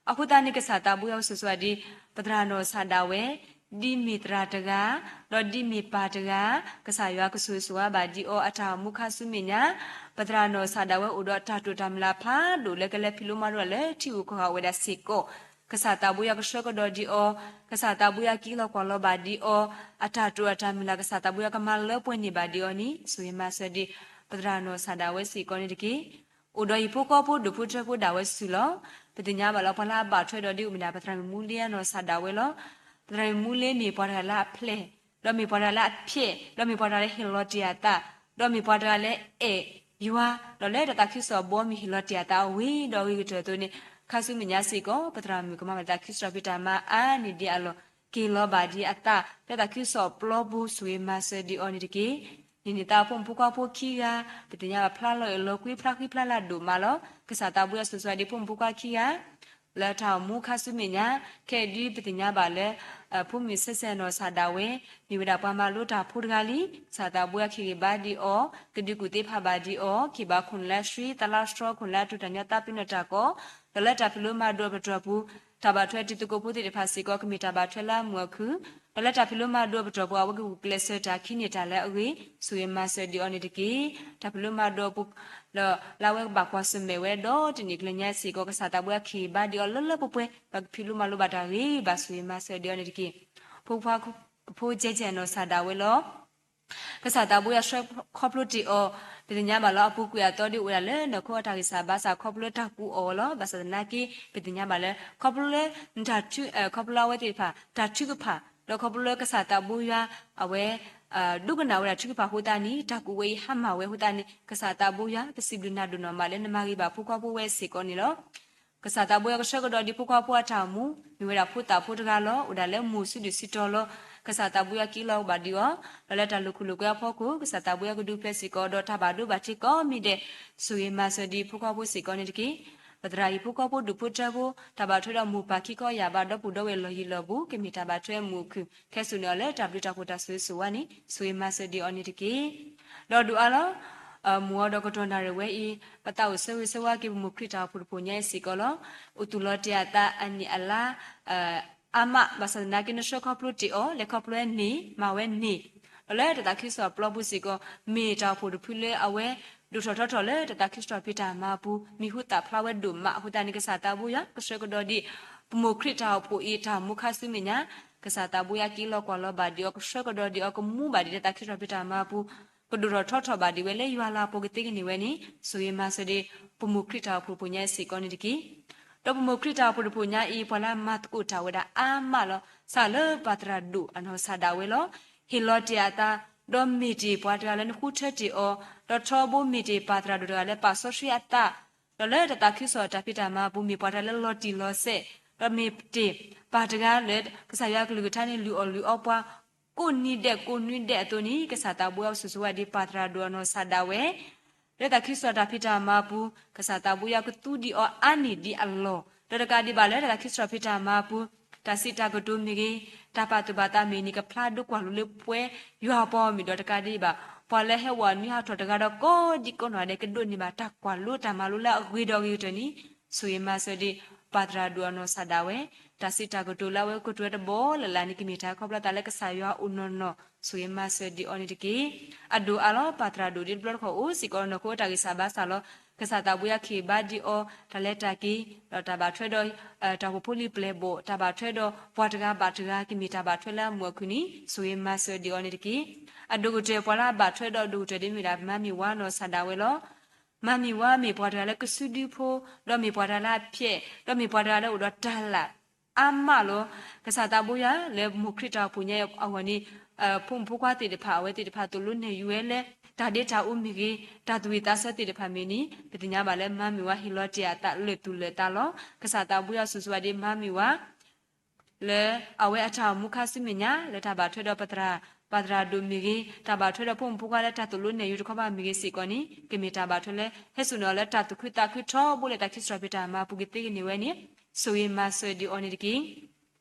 အဃိသတးန့ၣ် ကစၢ်သးဘိယွၤကဆိၣ်ဂ့ၤဆိၣ်ဝါဒံး ပသရၣ်နီၢ်ဆၣ်ဒၣ်ဝဲ ဒ်မ့ၢ်သရၣ်တဂၤ, ဒီးဒ်မ့ၢ်ပၢ်တဂၤ, ကစၢ်ယွၤကဆိၣ်ဂ့ၤဆိၣ်ဝါဘၣ်ဒံးအီၤအတၢ်အိၣ်မူခါဆူမဲာ်ညါ, ပသရၣ်နီၢ်ဆၣ်ဒၣ်ဝဲအိၣ်ဒီးတၢ်တိာ်တၢ်မုၢ်လၢ်ဖးဒိၣ်လၢကလဲၤဖံးလိမၤဒိးလၢထံဂုၤကီၢ်ဂၤအိၣ်ဝဲဒၣ်စ့ၢ်ကီး, ကစၢ်သးဘိယွၤကဆှၢကဒီးဒံးအီၤ, ကစၢ်သးဘိယွၤက့ၤလီၤကွၢ်လီၤဘၣ်ဒံးအီၤ, အတၢ်တိာ်အတၢ်မုၢ်လၢ် ကစၢ်သးဘိယွၤကမၤလၢပှဲၤန့ၢ်ဘၣ်ဒံးအီၤန့ၣ် ဆိၣ်ဂ့ၤမၤစၢၤဒံး ပသရၣ်နီၢ်ဆၣ်ဒၣ်ဝဲစ့ၢ်ကီးန့ၣ်တက့ၢ်. အိၣ်ဒီးဟံၣ်ဖိဃီဖိဒိၣ်ဖိထၢဖိဒၣ်ဝဲစုာ်လီၤ. ပသ့ၣ်ညါဘၣ်လၢပှၤလၢအဘၣ်ထွဲဒီးဒ်အိၣ်မ့ၢ်ဒၣ် ပသရၣ်မုၣ်မူလ့နီၢ်ဆၣ်ဒၣ်ဝဲလီၤ. ပသရၣ်မုၣ်မူလ့မ့ၢ်ပှၤတဂၤလၢအပျဲၢ်, ဒီးမ့ၢ်ပှၤတဂၤလၢအဖျဲး, ဒီးမ့ၢ်ပှၤတဂၤလၢဟ့ၣ်လီၤတ့ၢ်အသး, ဒီးမ့ၢ်ပှၤတဂၤလၢအဲၣ်ယွၤ, ဒီးလၢတၢ်သးခုကစီၣ်အဘီမုၢ်ဟ့ၣ်လီၤတ့ၢ်အသးအဂ့ၤဒီးအဂ့ၤကတၢၢ်အသိးန့ၣ် ခါဆူမဲာ်ညါစ့ၢ်ကီး ပသရၣ်မုၣ်ကမၤဘၣ်တၢ်သးခုကစီၣ်ဖံးတၢ်မၤအါန့ၢ်ဒံးအလီၢ် က့ၤလီၤဘၣ်ဒံးအသး လၢတၢ်သးခုကစီၣ်ပျီပူၤ ဆိၣ်ဂ့ၤမၤစၢၤဒံးအီၤန့ၣ်တက့ၢ်. န့ၣ်န့ၣ်သးဖိမုၣ်ဖိခွါဖိခံဂၤ ပသ့ၣ်ညါဘၣ်ဖျါလီၤအဲၣ်လီၤကွံ ဖျါဃံဖျါလၤဒိၣ်မးလီၤ. ကစၢ်သးဘိယွၤဆိၣ်ဂ့ၤဆိၣ်ဝါဒံးဖိမုၣ်ဖိခွါခံဂၤ လၢတၢ်အိၣ်မူခါဆူမဲာ်ညါ, ခဲအံၤဒုးပသ့ၣ်ညါဘၣ်လၢ ဖိမုၣ်ဆဲးဆဲးနီၢ်ဆၣ်ဒၣ်ဝဲ မ့ၢ်ဝဲဒၣ်ပှၤမၤလိတၢ်ဖိတဂၤလံ. ကစၢ်သးဘိယွၤကဟ့ၣ်ဂံၢ်ဘါဒံးအီၤ, ကဒုးကူၣ်သ့ဖးဘၣ်ဒံးအီၤ, ကဟ့ၣ်ဘၣ်ခိၣ်နူာ်လၢအဆှံ သလါစထြီခိၣ်နူာ်လၢအတူၢ်တၢ်ညီသးပ့ၤနီၣ်တၢ်ကီ, ဒီးလၢတၢ်ဖံးလိမၤဒိးအပတီၢ်ပူၤ တၢ်ဘၣ်ထွဲတံၤသကိးဖိသ့ၣ်တဖၣ်စ့ၢ်ကီး ကမ့ၢ်တၢ်ဘၣ်ထွဲလၢအမုာ်အခု, ဒီးလၢတၢ်ဖံးလိမၤဒိးအပတီၢ်ပူၤ အဝဲကဂုာ်ကျဲးစၢးတၢ်ခံန့ၢ်တၢ်လၢအဂ့ၤ, ဆိၣ်ဂ့ၤမၤစၢၤဒံးအီၤန့ၣ်တက့ၢ်. တၢ်ဖံးလိမၤဒိးအပူၤ ဒီးလၢအဝဲကဘၣ်ကွၢ်ဆၢၣ်မဲာ်ဝဲဒီးတနံၣ်ကျၢၤညါစ့ၢ်ကီး ကစၢ်သးဘိယွၤကဟ့ၣ်ဂံၢ်ဘါဒံးအီၤလၢလၢပှဲၤပှဲၤ, ဒီးကဖံးလိမၤလိဘၣ်တၢ်ဂ့ၤဂ့ၤဘၣ် ဆိၣ်ဂ့ၤမၤစၢၤဒံးအီၤန့ၣ်တက့ၢ်. ဖိခွါ ဖိကဲကဲနီၢ်ဆၣ်ဒၣ်ဝဲလီၤ. ကစၢ်သးဘိယွၤဆှၢခီဖျိတ့ၢ်အီၤ, ပသ့ၣ်ညါဘၣ်လၢအပူၤကွံာ်အသီဒ်အိၣ်ဝဲဒၣ်လၢနီၢ်ခိအတၢ်ဂံၢ်စၢ်ဘါစၢ်ခီဖျိလၢတၢ်ကူအီၤလီၤ. ဘၣ်ဆၣ်သနာ်က့ ပသ့ၣ်ညါဘၣ်လၢ ခီဖျိလၢ နတၢ်ထု ခီဖျိလၢအဝဲသ့ၣ်တဖၣ် တၢ်ထုကဖၣ်, ဒီးခီဖျိလၢကစၢ်သးဘိယွၤ အဝဲ ဒိကနၣ်ဝဲဒၣ်ထုကဖၣ်အဃိသတးန့ၣ် တၢ်ကူးဝဲအံၤဟါမၢ်ဝဲအဃိသတးန့ၣ် ကစၢ်သးဘိယွၤ ပစံးဘျုးနၤဒိၣ်နီၢ်မးလၢ နမၤဂ့ၤဘၣ်ဖိခွါဖိဝဲစ့ၢ်ကီးန့ၣ်လီၤ. ကစၢ်သးဘိယွၤကဆှၢကဒီးဒံးဖိခွါဖိအတၢ်အိၣ်မူ, မ့ၢ်ဝဲဒၣ်ဖိသၣ်ဖိတဂၤလီၤ. အိၣ်ဒၣ်လၢမူၢ်စုဒုၣ်စုတီၤလီၤ. ကစၢ်သးဘိယွၤက့ၤလီၤဘၣ်ဒံးအီၤ, ဒီးလၢတၢ်လိာ်ခိၣ်လိာ်ကွဲအဖီခိၣ် ကစၢ်သးဘိယွၤကဒုးဖျဲးစ့ၢ်ကီးဒီးတၢ်ဘၣ်ဒိဘၣ်ထံးကိးမံၤဒဲး, ဆိၣ်ဂ့ၤမၤစၢၤဒံးဖိခွါဖိစ့ၢ်ကီးန့ၣ်တက့ၢ်. ပသရၣ်ဟံၣ်ဖိဃီဖိဒူၣ်ဖိထၢဖိ တၢ်ဘၣ်ထွဲဒီးမိၢ်ပၢ်ခံခီယၢ်ဘးဒီပုၢ်ဒီဝဲၢ်လီၢ်ယံၤလီၢ်ဘူး ကမ့ၢ်တၢ်ဘၣ်ထွဲမုာ်အခုၣ် ခဲစိာ်န့ၢ်အီၤလၢတၢ်ဘျုးတၢ်ဖှိၣ်တၢ်ဆိၣ်ဂ့ၤဆိၣ်ဝါန့ၣ် ဆိၣ်ဂ့ၤမၤစၢၤဒံးအီၤန့ၣ်တက့ၢ်. ဒီးဒိၣ်အါလီၤ မုၢ်အီၤဒီးကတီၢ်နၣ်ရံၣ်ဝဲအံၤ ပသးအိၣ်ဆၢဂ့ၤဆၢဝါက့ၤပမိၢ်ခရံာ်တၢ်အိၣ်ဖှိၣ်တဖှိၣ်ညါအံၤစ့ၢ်ကီးလီၤ. အိၣ်သူၣ်လီၤတ့ၢ်အသးအနံၣ်အလါ အါမး ဘၣ်ဆၣ်သနာ်က့ နဆှၢခီဖျိတ့ၢ်အီၤ လဲၤခီဖျိဝဲန့ၣ် မၤဝဲန့ၣ် ဒီးလၢတၢ်သးခုကစီၣ်ပျီပူၤစ့ၢ်ကီး မ့ၢ်တၢ်အိၣ်ဖှိၣ်တဖုလၢအဝဲ ဒိၣ်ထီၣ်ထီထီၣ်လၢတၢ်သးခုကစီၣ်ဖံးတၢ်မၤအပူၤ မံၤဟူသၣ်ဖျါဝဲဒိၣ်မးအဃိသတးန့ၣ် ကစၢ်သးဘိယွၤ ကဆှၢကဒီးဒံး ပမိၢ်ခရံာ်တၢ်အိၣ်ဖှိၣ်အံၤ တၢ်အိၣ်မူခါဆူမဲာ်ညါ ကစၢ်သးဘိယွၤက့ၤလီၤကွၢ်လီၤဘၣ်ဒံးအီၤ ကဆှၢကဒီးဒံးအီၤ ကမူဘၣ်ဒံးလၢတၢ်သးခုကစီၣ်ဖံးတၢ်မၤအပူၤ ကဒိၣ်ထီၣ်ထီထီၣ်ဘၣ်ဒံးဝဲလၢယွၤလၤအပူၤကသ့ကန့ၢ်ဝဲန့ၣ် ဆိၣ်ဂ့ၤမၤစၢၤဒံး ပမိၢ်ခရံာ်တၢ်အိၣ်ဖှိၣ်ဖိညါအံၤစ့ၢ်ကီးန့ၣ်တက့ၢ်. ဒီးပမိၢ်ခရံာ်တၢ်အိၣ်ဖှိၣ်တဖှိၣ်ညါအံၤ ပှၤလၢအမၤသကိးတၢ်ဝဲဒၣ်အါမးလီၤ. စးလၢပၢ်သရၣ်ဒိၣ်အနီၢ်ကစၢ်ဒၣ်ဝဲလီၤ. ဟ့ၣ်လီၤတ့ၢ်အသး, ဒီးမ့ၢ်တ့ၢ်ပှၤတဂၤလၢနဃုထၢတ့ၢ်အီၤ, ဒီးထီဘိမ့ၢ်တ့ၢ်ပၢ်သရၣ်ဒိၣ်တဂၤလၢပာ်စီဆှံအသး, ဒီးလၢတၢ်သးခုကစီၣ်တၢ်ဖံးတၢ်မၤအပူၤ မ့ၢ်ပှၤတဂၤလၢလီၤတံၢ်လီၤဆဲး, ဒီးမ့ၢ်တ့ၢ်ပၢ်တဂၤလၢကစၢ်ယွၤအကလုၢ်ကထါန့ၣ် လုၢ်အီၣ်လုၢ်အီပှၤ ကိးနံၤဒဲးကိးနွံဒဲးအသိးန့ၣ် ကစၢ်သးဘိယွၤကဆိၣ်ဂ့ၤဝဲဒၣ်ပၢ်သရၣ်ဒိၣ်အနီၢ်ကစၢ်ဒၣ်ဝဲ လၢတၢ်သးခုကစီၣ်တၢ်ဖံးတၢ်မၤအပူၤ ကစၢ်သးဘိယွၤကသူဒံးအီၤအါန့ၢ်ဒံးအလီၢ်, ဒီးတကးဒံးဘၣ်လၢတၢ်သးခုကစီၣ်ဖံးတၢ်မၤအပူၤ တၢ်စံးတၢ်ကတိၤမ့ၢ်ဂ့ၤ, တၢ်ပာ်သူၣ်ပာ်သးမ့ၢ်ဂ့ၤန့ၣ် ကဖျါဒိကွၢ်လိလၢပှဲၤယွၤအပူၤမ့ၢ်ဒီးတကးဒံးဘၣ် ပှၤလၢဟဲဝဲနွံဟးထီၣ်တဂၤဒီးကိးဒံကိးနီၢ်ဂၤဒဲး ကဒိးန့ၢ်ဘၣ်တၢ်ကွၢ်လိတၢ်မၤလိလၢအဂ့ၤဒီးဂ့ၤကတၢၢ်န့ၣ် ဆိၣ်ဂ့ၤမၤစၢၤဒံး ပၢ်သရၣ်ဒိၣ်အနီၢ်ကစၢ်ဒၣ်ဝဲ တၢ်စံးတၢ်ကတိၤလၢအဝဲကတိၤဝဲတဘီလၢ်လၢ်န့ၣ် ကမ့ၢ်တၢ်ခီဖျိသးလၢကစၢ်ယွၤအိၣ်နီၢ်နီၢ် ဆိၣ်ဂ့ၤမၤစၢၤဒံးအီၤန့ၣ်တက့ၢ်. အဒိၣ်အါလီၤ ပၢ်သရၣ်ဒိၣ်ဒ်တဘျီတခီၣ်အိၣ်စ့ၢ်ကီးနီၢ်ခိတၢ်ဂံၢ်စၢ်ဘါစၢ်လီၤ. ကစၢ်သးဘိယွၤကဟ့ၣ်ဘါဒံးအီၤ တၢ်လဲၤတၢ်က့ၤ ဒီးတၢ်ဘၣ်ထွဲဒီး တၢ်အိၣ်ဖှိၣ်ဖိလံၤပျဲၢ်ဘီၣ် တၢ်ဘၣ်ထွဲဒီးပှၤတဂၤဘၣ်တဂၤ ကမ့ၢ်တၢ်ဘၣ်ထွဲလၢအမုာ်အခုၣ်န့ၣ် ဆိၣ်ဂ့ၤမၤစၢၤဒံးအီၤန့ၣ်တက့ၢ်. အဒိၣ်ကတၢၢ်ပှၤလၢအဘၣ်ထွဲဒီးအဒိၣ်ကတၢၢ်ဒ်မ့ၢ်ဒၣ်မါမံၤဝါနီၢ်ကစၢ်ဒၣ်ဝဲလီၤ. မါမံၤဝါမ့ၢ်ပှၤတဂၤလၢကစုဒုဖိ, ဒီးမ့ၢ်ပှၤတဂၤလၢအဖျဲး, ဒီးမ့ၢ်ပှၤတဂၤလၢအိၣ်ဒီးတၢ်လၢ်အါမးလီၤ. ကစၢ်သးဘိယွၤလၢမိၢ်ခရံာ်တၢ်အိၣ်ဖှိၣ်ညါအဂီၢ်န့ၣ် ဖိမုၣ်ဖိခွါသ့ၣ်တဖၣ် အဝဲသ့ၣ်တဖၣ်သိၣ်လိနဲၣ်ယုၤဝဲလၢ တၢ်ဒ့တၢ်အူမ့ၢ်ဂ့ၤ, တၢ်သူၣ်ဝံၣ်သးဆၢသ့ၣ်တဖၣ်မ့ၢ်န့ၣ် ပသ့ၣ်ညါဘၣ်လၢမါမံၤဝါဟ့ၣ်လီၤတ့ၢ်အသးလၢာ်သူၣ်လၢာ်သးလီၤ. ကစၢ်သးဘိယွၤဆိၣ်ဂ့ၤဝဲဒၣ်မါမံၤဝါ လၢအဝဲအတၢ်အိၣ်မူခါဆူမဲာ်ညါ လၢတၢ်ဘၣ်ထွဲဒီးပသရၣ်, ပၢ်သရၣ်ဒိၣ်မ့ၢ်ဂ့ၤ, တၢ်ဘၣ်ထွဲဒီးဖိမုၣ်ဖိခွါလၢတၢ်သိၣ်လိနဲၣ်ယုၤတခီဘၣ်မ့ၢ်ဂ့ၤစ့ၢ်ကီးန့ၣ် ကမ့ၢ်တၢ်ဘၣ်ထွဲလၢ ဟဲစိာ်န့ၢ်အီၤလၢတၢ်သူၣ်ခုသးခုထီဘိလၢတၢ်ခံစရီဖံးတၢ်မၤပူၤကသ့ကန့ၢ်ဝဲန့ၣ် ဆိၣ်ဂ့ၤမၤစၢၤဒံးအီၤန့ၣ်တက့ၢ်.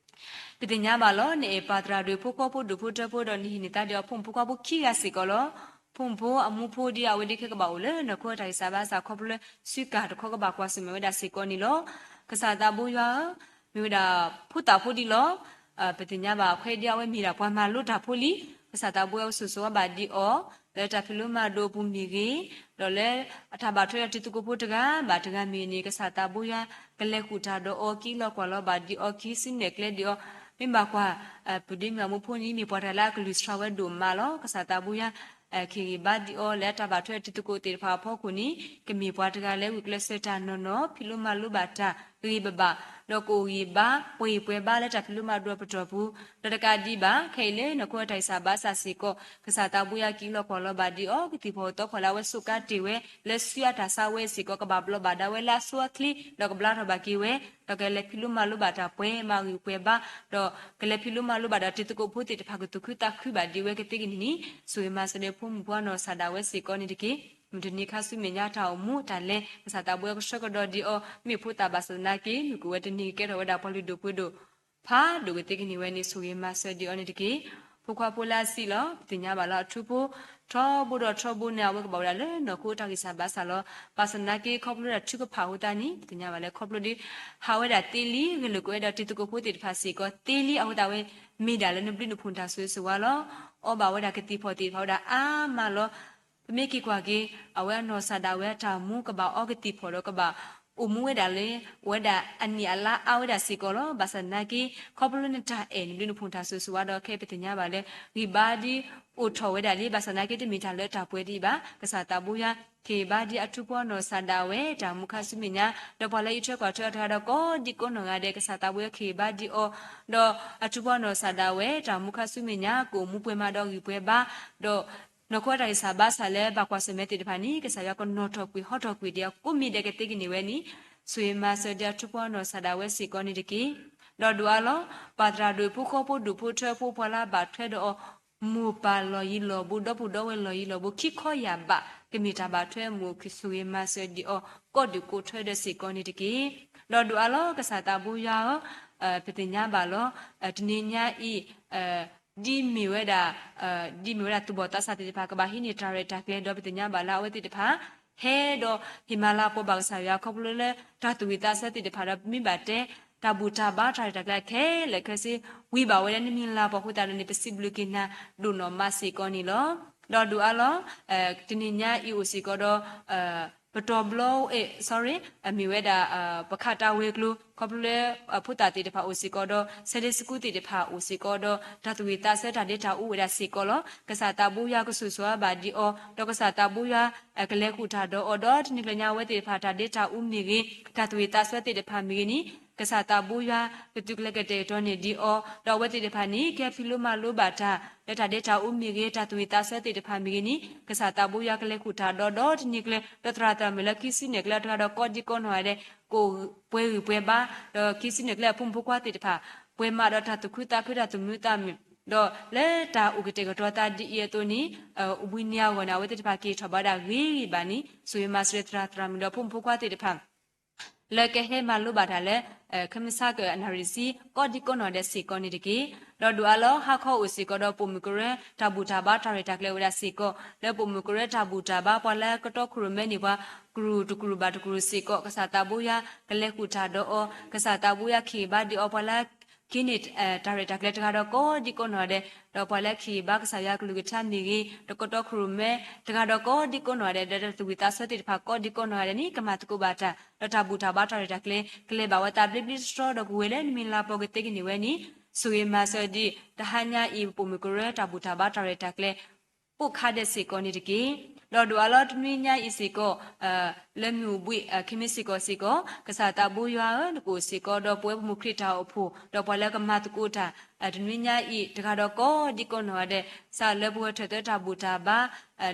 ပသ့ၣ်ညါဘၣ်လီၤ နအဲၣ်ပၢ်သရၣ်ဒိၣ်ဖိဃီဖိဒိၣ်ဖိထၢဖိဒီးနဟ့ၣ်န့ၢ်သါဒံးအီၤဖိမုၣ်ဖိခွါဖိခံဂၤစ့ၢ်ကီးလီၤ. ဖိမုၣ်ဖိအမူဖိဒ်အဝဲဒ်ခဲကဘၣ်အိၣ်လၢနီၢ်ခိတၢ်ဂံၢ်စၢ်ဘါစၢ်ခီဖျိလၢစုကၢ်တခီကဘၣ်ကွၢ်ဆၢၣ်မဲာ်ဝဲဒၣ်စ့ၢ်ကီးန့ၣ်လီၤ. ကစၢ်သးဘိယွၤဧၢ, မ့ၢ်ဝဲဒၣ်ဖိသၣ်ဖိဒ်လီၤ. ပသ့ၣ်ညါဘၣ်အခွဲးဒ်အဝဲမ့ၢ်ဒၣ်ပှၤမၤလိတၢ်ဖိလံ, ကစၢ်သးဘိယွၤကဆိၣ်ဂ့ၤဘၣ်ဒံးအီၤ လၢတၢ်ဖံးလိမၤဒိးအပူၤမ့ၢ်ဂ့ၤ, ဒီးလၢအတၢ်ဘၣ်ထွဲဒီးတံၤသကိးဖိတဂၤဘၣ်တဂၤမ့ၢ်န့ၣ် ကစၢ်သးဘိယွၤ ကလဲၤဃုာ်တၢ်ဒီးအီၤ ကဟံးလီၤကွၢ်လီၤဘၣ်ဒံးအီၤ ကဟံးစုနဲၣ်ကျဲဒံးအီၤ, မ့ၢ်ဘၣ်ကွၢ် ပဒ့မုၣ်အမူဖိန့ၣ် မ့ၢ်ပှၤတဂၤလၢအကလုၢ်စှၤဝဲဒိၣ်မးလီၤ. ကစၢ်သးဘိယွၤ ကဟ့ၣ်ဂံၢ်ဘါဒံးအီၤ လၢအတၢ်ဘၣ်ထွဲတံၤသကိးသ့ၣ်တဖၣ်အဖီခိၣ်န့ၣ် ကမ့ၢ်ပှၤတဂၤလၢဂုာ်ကျဲးစၢးတၢ်နီၢ်နီၢ် ဖံးလိမၤလိဘၣ်တၢ်ဂ့ၤဘၣ်ဘၣ်, ဒီးကအိၣ်ဂံၢ်ဘါပှဲၤပှဲၤဘါလၢတၢ်ဖံးလိမၤဒိးအပတီၢ်ပူၤ, ဒီးတကးဒံးဘၣ် ခဲအံၤလၢနီၢ်ခိအတၢ်ဂံၢ်စၢ်ဘါစၢ်စ့ၢ်ကီး ကစၢ်သးဘိယွၤကဟံးလီၤကွၢ်လီၤဘၣ်ဒံးအီၤ ကသံၣ်ဖီၣ်သီဖီၣ်လၢအဝဲစူးကါတ့ၢ်ဝဲ လၢစုအတၢ်ဆါဝဲစ့ၢ်ကီး ကဘၣ်ဘျီးဘၣ်ဒါဝဲလၢအဆိအချ့ ဒီးကဘျါထီၣ်ဘၣ်က့ၤဝဲ ဒီးကလဲၤဖံးလိမၤလိဘၣ်တၢ်ပှဲၤမးဂံၢ်ပှဲၤဘါ, ဒီးကလဲၤဖံးလိမၤလိဘၣ်ဒီးတံၤသကိးဖိသ့ၣ်တဖၣ်ကသူၣ်ခုသးခုဘၣ်ဒံးဝဲကသ့ကန့ၢ်န့ၣ် ဆိၣ်ဂ့ၤမၤစၢၤဒီးဖိမုၣ်ဖိအနီၢ်ကစၢ်ဒၣ်ဝဲစ့ၢ်ကီးန့ၣ်တက့ၢ်. မုၢ်တနံၤခါဆူမဲာ်ညါတၢ်အိၣ်မူတၢ်လဲၤ ကစၢ်သးဘိယွၤကဆှၢကဒီးဒံးအီၤ မ့ၢ်ဖိသၣ်ဘၣ်ဆၣ်သနာ်က့ မုၢ်ကအိၣ်ဝဲတနံၤကကဲထီၣ်ဝဲဒၣ်ပှၤလုၢ်ဒိၣ်ပှ့ၤဒိၣ် ဖးဒိၣ်ကသ့ကန့ၢ်ဝဲန့ၣ် ဆိၣ်ဂ့ၤမၤစၢၤဒံးအီၤန့ၣ်တက့ၢ်. ဖိခွါဖိလၢအဆံးလီၤ ပသ့ၣ်ညါဘၣ်လၢအထူဖိ ထီဘိဒီးထီဘိန့ၣ် အဝဲကဘၣ်ဝဲဒၣ်လၢနီၢ်ခိတၢ်ဂံၢ်စၢ်ဘါစၢ်လီၤ. ဘၣ်ဆၣ်သနာ်က့ခီဖျိလၢတၢ်ထုကဖၣ်အဃိသတးန့ၣ် ပသ့ၣ်ညါဘၣ်လၢခီဖျိဒ် ဟးဝဲဒၣ်သ့လံ ဂဲၤလိာ်ကွံာ်ဝဲဒၣ်တံၤသကိးဖိသ့ၣ်တဖၣ်စ့ၢ်ကီးသ့လံအဃိသတးဝဲ မ့ၢ်ဒၣ်လၢနဘျုးနဖှိၣ်တၢ်ဆိၣ်ဂ့ၤဆိၣ်ဝါလီၤ. အီၣ်ဘၣ်ဝဲဒၣ်ကသံၣ်ဖီၣ်သ့ၣ်တဖၣ်ဝဲဒၣ်အါမးလီၤ. ပမ့ၢ်က့ၤကွၢ်က့ၤ အဝဲအနီၢ်ကစၢ်ဒၣ်ဝဲအတၢ်အိၣ်မူကဘၣ်အီကသံၣ်ဖီၣ်ဒီးကဘၣ်အိၣ်မူဝဲဒၣ်လၢ အိၣ်ဝဲဒၣ်အနံၣ်အလါအါဝဲဒၣ်စ့ၢ်ကီးလီၤ. ဘၣ်ဆၣ်သနာ်က့ ခီဖျိလၢနတၢ်အဲၣ်နဘျုးနဖှိၣ်တၢ်ဆိၣ်ဂ့ၤဆိၣ်ဝါဒီးခဲအံၤပသ့ၣ်ညါဘၣ်လၢ ဂံၢ်ဘါဒ်အိၣ်ထီၣ်ဝဲဒၣ်လံ ဘၣ်ဆၣ်သနာ်က့တမ့ၢ်တၢ်လၢတၢ်ပှဲၤဒံးဘၣ်. ကစၢ်သးဘိယွၤ ကဟ့ၣ်ဘါဒံးအထူဖိအနီၢ်ကစၢ်ဒၣ်ဝဲ တၢ်အိၣ်မူခါဆူမဲာ်ညါ ဒီးပှၤလၢအအံးထွဲကွၢ်ထွဲအီၤတဂၤဒီးကိးဒံကိးနီၢ်ဂၤဒဲး ကစၢ်သးဘိယွၤကဟ့ၣ်ဘါဒံးအီၤ ဒီးအထူဖိအနီၢ်ကစၢ်ဒၣ်ဝဲ တၢ်အိၣ်မူခါဆူမဲာ်ညါ ကအိၣ်မူပှဲၤမးဒီးဂံၢ်ပှဲၤဘါ ဒီးနီၢ်ခိတၢ်ဂံၢ်စၢ်ဘါစၢ်လၢဘၣ်ကွၢ်ဆၢၣ်မဲာ်သ့ၣ်တဖၣ်န့ၣ် ကစၢ်ယွၤကနီၣ်ထီၣ်ကွံာ်ဟီထီၣ်ကွံာ်ဒံးအီၤကိးမံၤဒဲးကသ့ကန့ၢ်ဝဲန့ၣ် ဆိၣ်ဂ့ၤမၤစၢၤဒံးအထူဖိအနီၢ်ကစၢ်ဒၣ်ဝဲစ့ၢ်ကီးန့ၣ်တက့ၢ်. ဒီးဒိၣ်အါလီၤ ပၢ်သရၣ်ဒိၣ်ဖိဃီဖိဒိၣ်ဖိထၢဖိ ပှၤလၢအဘၣ်ထွဲဒီးအီၤ မိၢ်ပၢ်လီၢ်ယံၤလီၢ်ဘူး ဒီပုၢ်ဒီဝဲၢ်လီၢ်ယံၤလီၢ်ဘူး ခံခီယၢ်ဘး ကမ့ၢ်တၢ်ဘၣ်ထွဲအမုာ်အခုၣ် ဆိၣ်ဂ့ၤမၤစၢၤဒံးအီၤ ကိးဒူၣ်ကိးထွဲဒီးစ့ၢ်ကီးန့ၣ်တက့ၢ်. ဒီးဒိၣ်အါလီၤ ကစၢ်သးဘိယွၤဧၢ, ပသ့ၣ်ညါဘၣ်လီၤ တနံၤညါအံၤ ဒ်မ့ၢ်ဝဲဒၣ် ဒ်မ့ၢ်ဝဲဒၣ်သူၣ်ဘီၣ်သးစၢ်သ့ၣ်တဖၣ် ကဘၣ်ဟံးန့ၢ်တၢ်ရဲၣ်တၢ်ကျဲၤဒီး ပသ့ၣ်ညါဘၣ်လၢအဝဲသ့ၣ်တဖၣ် ဟဲဒီးဟ့ၣ်မၤလၤကပီၤဘၣ်ကစၢ်ယွၤခီဖျိလၢ တၢ်သူၣ်ဝံၣ်သးဆၢသ့ၣ်တဖၣ်ဒီး ပမ့ၢ်ဘၣ်တဲ တၢ်ဘူၣ်တၢ်ဘါတၢ်ရဲၣ်တၢ်ကျဲၤခဲလၢာ်ခဲဆ့ ဝံၤဘၣ်ဝဲလၢနမံၤလၤပှီၢ်အဃိသတးဒီးန့ၣ် ပစံးဘျုးက့ၤနၤဒိၣ်နီၢ်မးစ့ၢ်ကီးန့ၣ်လီၤ. ဒီးဒိၣ်အါလီၤ တနံၤညါအံၤအိၣ်စ့ၢ်ကီးဒီး ပတီၢ်ဘျီ sorry မ့ၢ်ဝဲဒၣ် ပခးတၢ်ဝဲၤကျိၤ ခီဖျိလၢ ဖိသၣ်သ့ၣ်တဖၣ်အိၣ်စ့ၢ်ကီးဒီး Sunday School သ့ၣ်တဖၣ်အိၣ်စ့ၢ်ကီးဒီး တၢ်သူၣ်ဝံၣ်သးဆၢတၢ်ဒ့တၢ်အူဝဲဒၣ်စ့ၢ်ကီးလီၤ. ကစၢ်သးဘိယွၤကဆိၣ်ဂ့ၤဘၣ်ဒံးအီၤ ဒီးကစၢ်သးဘိယွၤ ကလဲၤဃုာ်တၢ်ဒီးအီၤဒီးတနံၤကျၢၤညါ အဝဲသ့ၣ်တဖၣ်တၢ်ဒ့တၢ်အူမ့ၢ်ဂ့ၤ တၢ်သူၣ်ဝံၣ်သးဆၢသ့ၣ်တဖၣ်မ့ၢ်ဂ့ၤန့ၣ် ကစၢ်သးဘိယွၤ ကသုးကျဲၤကတဲာ်ကတီၤန့ၢ်ဒံးအီၤ ဒီးအဝဲသ့ၣ်တဖၣ်န့ၣ် ကဟဲဖံးလိမၤလိဘၣ်တၢ် လၢတၢ်ဒ့တၢ်အူမ့ၢ်ဂ့ၤ တၢ်သူၣ်ဝံၣ်သးဆၢသ့ၣ်တဖၣ်မ့ၢ်ဂ့ၤန့ၣ် ကစၢ်သးဘိယွၤကလဲၤဃုာ်တၢ်ဒီးဒီးတနံၤကျၢၤ ဒီးသရၣ်သရၣ်မုၣ်လၢခံစုနဲၣ်ကျဲတဂၤဒီးကိးဒံကိးနီၢ်ဂၤဒဲး ကအိၣ်ပှဲၤဂံၢ်ပှဲၤဘါ ဒီးခံစုနဲၣ်ကျဲအဖိမုၣ်ဖိခွါသ့ၣ်တဖၣ် ပှဲၤမးဒီးတၢ်သူၣ်ခုသးခုတၢ်သူၣ်မံသးမုာ် ဒီးလၢတၢ်အိၣ်ကတဲာ်ကတီၤသးဒ်အံၤအသိးန့ၣ် အိၣ်ဘှံးနံၤအဂီၢ်န့ၣ် အဝဲသ့ၣ်တဖၣ်က့ၤထီၣ်ဘၣ်ဝဲဒၣ်ဂ့ၤဂ့ၤဘၣ်န့ၣ် ဆိၣ်ဂ့ၤမၤစၢၤသရၣ်သရၣ်မုၣ်ဒီးဖိမုၣ်ဖိခွါသ့ၣ်တဖၣ် လၢကဟဲမၤလိဘၣ်တၢ်လၢ ခမုၢ်ဆါကနၣ်ရံၣ်ဆံ ကိးဒံကိးနီၢ်ဂၤဒဲးစ့ၢ်ကီးန့ၣ်တက့ၢ်. ဒီးဒိၣ်အါလီၤ ဟါခီအိၣ်စ့ၢ်ကီးဒီးပိာ်မုၣ်ကရၢတၢ်ဘူၣ်တၢ်ဘါတၢ်ရဲၣ်တၢ်ကျဲၤဝဲဒၣ်စ့ၢ်ကီး လၢပိာ်မုၣ်ကရၢတၢ်ဘူၣ်တၢ်ဘါ ပှၤလၢကတီခိၣ်ရိၣ်မဲန့ၢ်ပှၤ ကရူၢ်တကရူၢ်ဘၣ်တကရူၢ်စ့ၢ်ကီး ကစၢ်သးဘိယွၤ ကလဲၤဃုာ်တၢ်ဒီးအီၤ ကစၢ်သးဘိယွၤကဟ့ၣ်ဘါဒံးအီၤ ပှၤလၢ က့ၤန့ၢ် တၢ်ရဲၣ်တၢ်ကျဲၤတဂၤဒီးကိးဒံကိးနီၢ်ဂၤဒဲး ဒီးပှၤလၢကဟ့ၣ်ဘါကစၢ်ယွၤကလုၢ်ကထါမ့ၢ်ဂ့ၤ ဒီးကတီခိၣ်ရိၣ်မဲတဂၤဒီးကိးဒံကိးနီၢ်ဂၤဒဲး ဒီးတၢ်သူၣ်ဝံၣ်သးဆၢသ့ၣ်တဖၣ်ကိးဒံကိးနီၢ်ဂၤဒဲးန့ၣ် ကမၤသကိးဘၣ်တၢ် ဒီးတၢ်ဘူၣ်တၢ်ဘါတၢ်ရဲၣ်တၢ်ကျဲၤ ကလဲၤဘၣ်ဝဲသးဘျ့ဘျ့ဆှီဆှီဒီးကဝဲၤလၢနမံၤလၤပီၤကသ့ကန့ၢ်ဝဲန့ၣ် ဆိၣ်ဂ့ၤမၤစၢၤဒံး တဟါညါအံၤ ပိာ်မုၣ်ကရၢတၢ်ဘူၣ်တၢ်ဘါတၢ်ရဲၣ်တၢ်ကျဲၤ အိၣ်ခါဒဲးစ့ၢ်ကီးန့ၣ်တက့ၢ်. ဒီးဒိၣ်အါလီၤတနွံညါအံၤစ့ၢ်ကီး လၢမုၢ်အိၣ်ဘှံး ခံမံၤစ့ၢ်ကီးစ့ၢ်ကီး ကစၢ်သးဘိယွၤဧၢ နကအိၣ်စ့ၢ်ကီးဒီးပဝဲပမိၢ်ခရံာ်တၢ်အိၣ်ဖှိၣ် ဒီးပှၤလၢကမၤသကိးတၢ် တနွံညါအံၤ တဂၤဒီးကိးဒံကိးနီၢ်ဂၤဒဲး စးလၢပဝဲထၢၣ်သၢတၢ်ဘူၣ်တၢ်ဘါ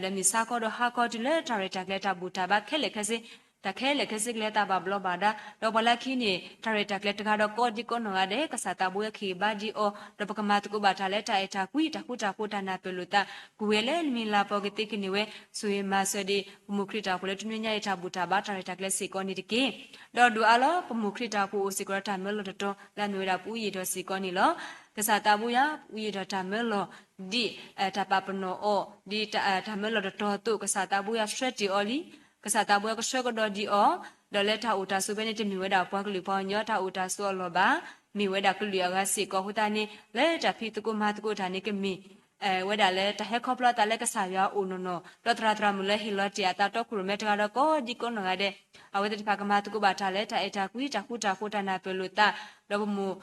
ဒီးမုၢ်ဆါခီဒီးဟါခီတုၤလၢတၢ်ရဲၣ်တၢ်ကျဲၤတၢ်ဘူၣ်တၢ်ဘါခဲလၢာ်ခဲဆ့ တၢ်ခဲလၢာ်ခဲဆ့ကလဲၤသးဘၣ်ဘျီးဘၣ်ဒါ ဒီးပှၤလၢခံန့ၣ် တၢ်ရဲၣ်တၢ်ကျဲၤတဂၤဒီးကိးဒံကိးနီၢ်ဂၤဒဲး ကစၢ်သးဘိယွၤကဟ့ၣ်ဘါဒံးအီၤ ဒီးပကမၤသကိးဘၣ်တၢ်လၢတၢ်အဲၣ်တၢ်ကွံ တၢ်ဃူတၢ်ဖိး တၢ်နၢ်ပၢၢ်လိာ်သး ကဝဲၤလၢနမံၤလၤပီၤကသ့ကန့ၢ်ဝဲ ဆိၣ်ဂ့ၤမၤစၢၤဒံး ပမိၢ်ခရံာ်တၢ်အိၣ်ဖှိၣ်လၢတနွံညါအံၤတၢ်ဘူၣ်တၢ်ဘါတၢ်ရဲၣ်တၢ်ကျဲၤစ့ၢ်ကီးန့ၣ်တက့ၢ်. ဒီးဒိၣ်အါလီၤ ပမိၢ်ခရံာ်တၢ်အိၣ်ဖှိၣ်အိၣ်စ့ၢ်ကီးဒီးတၢ်မၢလီၤတတီၤ လၢအမ့ၢ်ဝဲဒၣ်ပူအူယံာ်ဒီးစ့ၢ်ကီးန့ၣ်လီၤ. ကစၢ်သးဘိယွၤ ပူအူယံာ်ဒီးတၢ်မၢလီၤဒ် တၢ်ပာ်ပနီၣ်အီၤ ဒ်တၢ်မၢလီၤတတီၤအသိး ကစၢ်သးဘိယွၤဆှၢတ့ၢ်အီၤလံ ကစၢ်သးဘိယွၤကဆှၢကဒီးဒံးအီၤ ဒီးလၢတၢ်အိၣ်တၢ်ဆိးဖဲန့ၣ် တမ့ၢ်ဝဲဒၣ်ပှၤကလုာ်ပှၤကညီ တၢ်အိၣ်တၢ်ဆိးအလီၢ်ဘၣ်, မ့ၢ်ဝဲဒၣ်ကလုာ်အဂၤစ့ၢ်ကီးအဃိသတးန့ၣ် လၢတၢ်ဖံးသကိးမၤသကိးတၢ်န့ၣ် ကမ့ၢ် ဝဲဒၣ်လၢတၢ်ဟဲခီဖျိအသးလၢကစၢ်ယွၤအအိၣ်နီၢ်နီၢ် ဒီးသရၣ်သရၣ်မုၣ်လၢဟ့ၣ်လီၤတ့ၢ်အသးတီခိၣ်ရိၣ်မဲတဂၤဒီးကိးဒံကိးနီၢ်ဂၤဒဲး အဝဲသ့ၣ်တဖၣ်ကမၤသကိးဘၣ်တၢ်လၢတၢ်အဲၣ်တၢ်ကွံ တၢ်ဃူတၢ်ဖိး တၢ်နၢ်ပၢၢ်လိာ်သး ဒီးပမိၢ်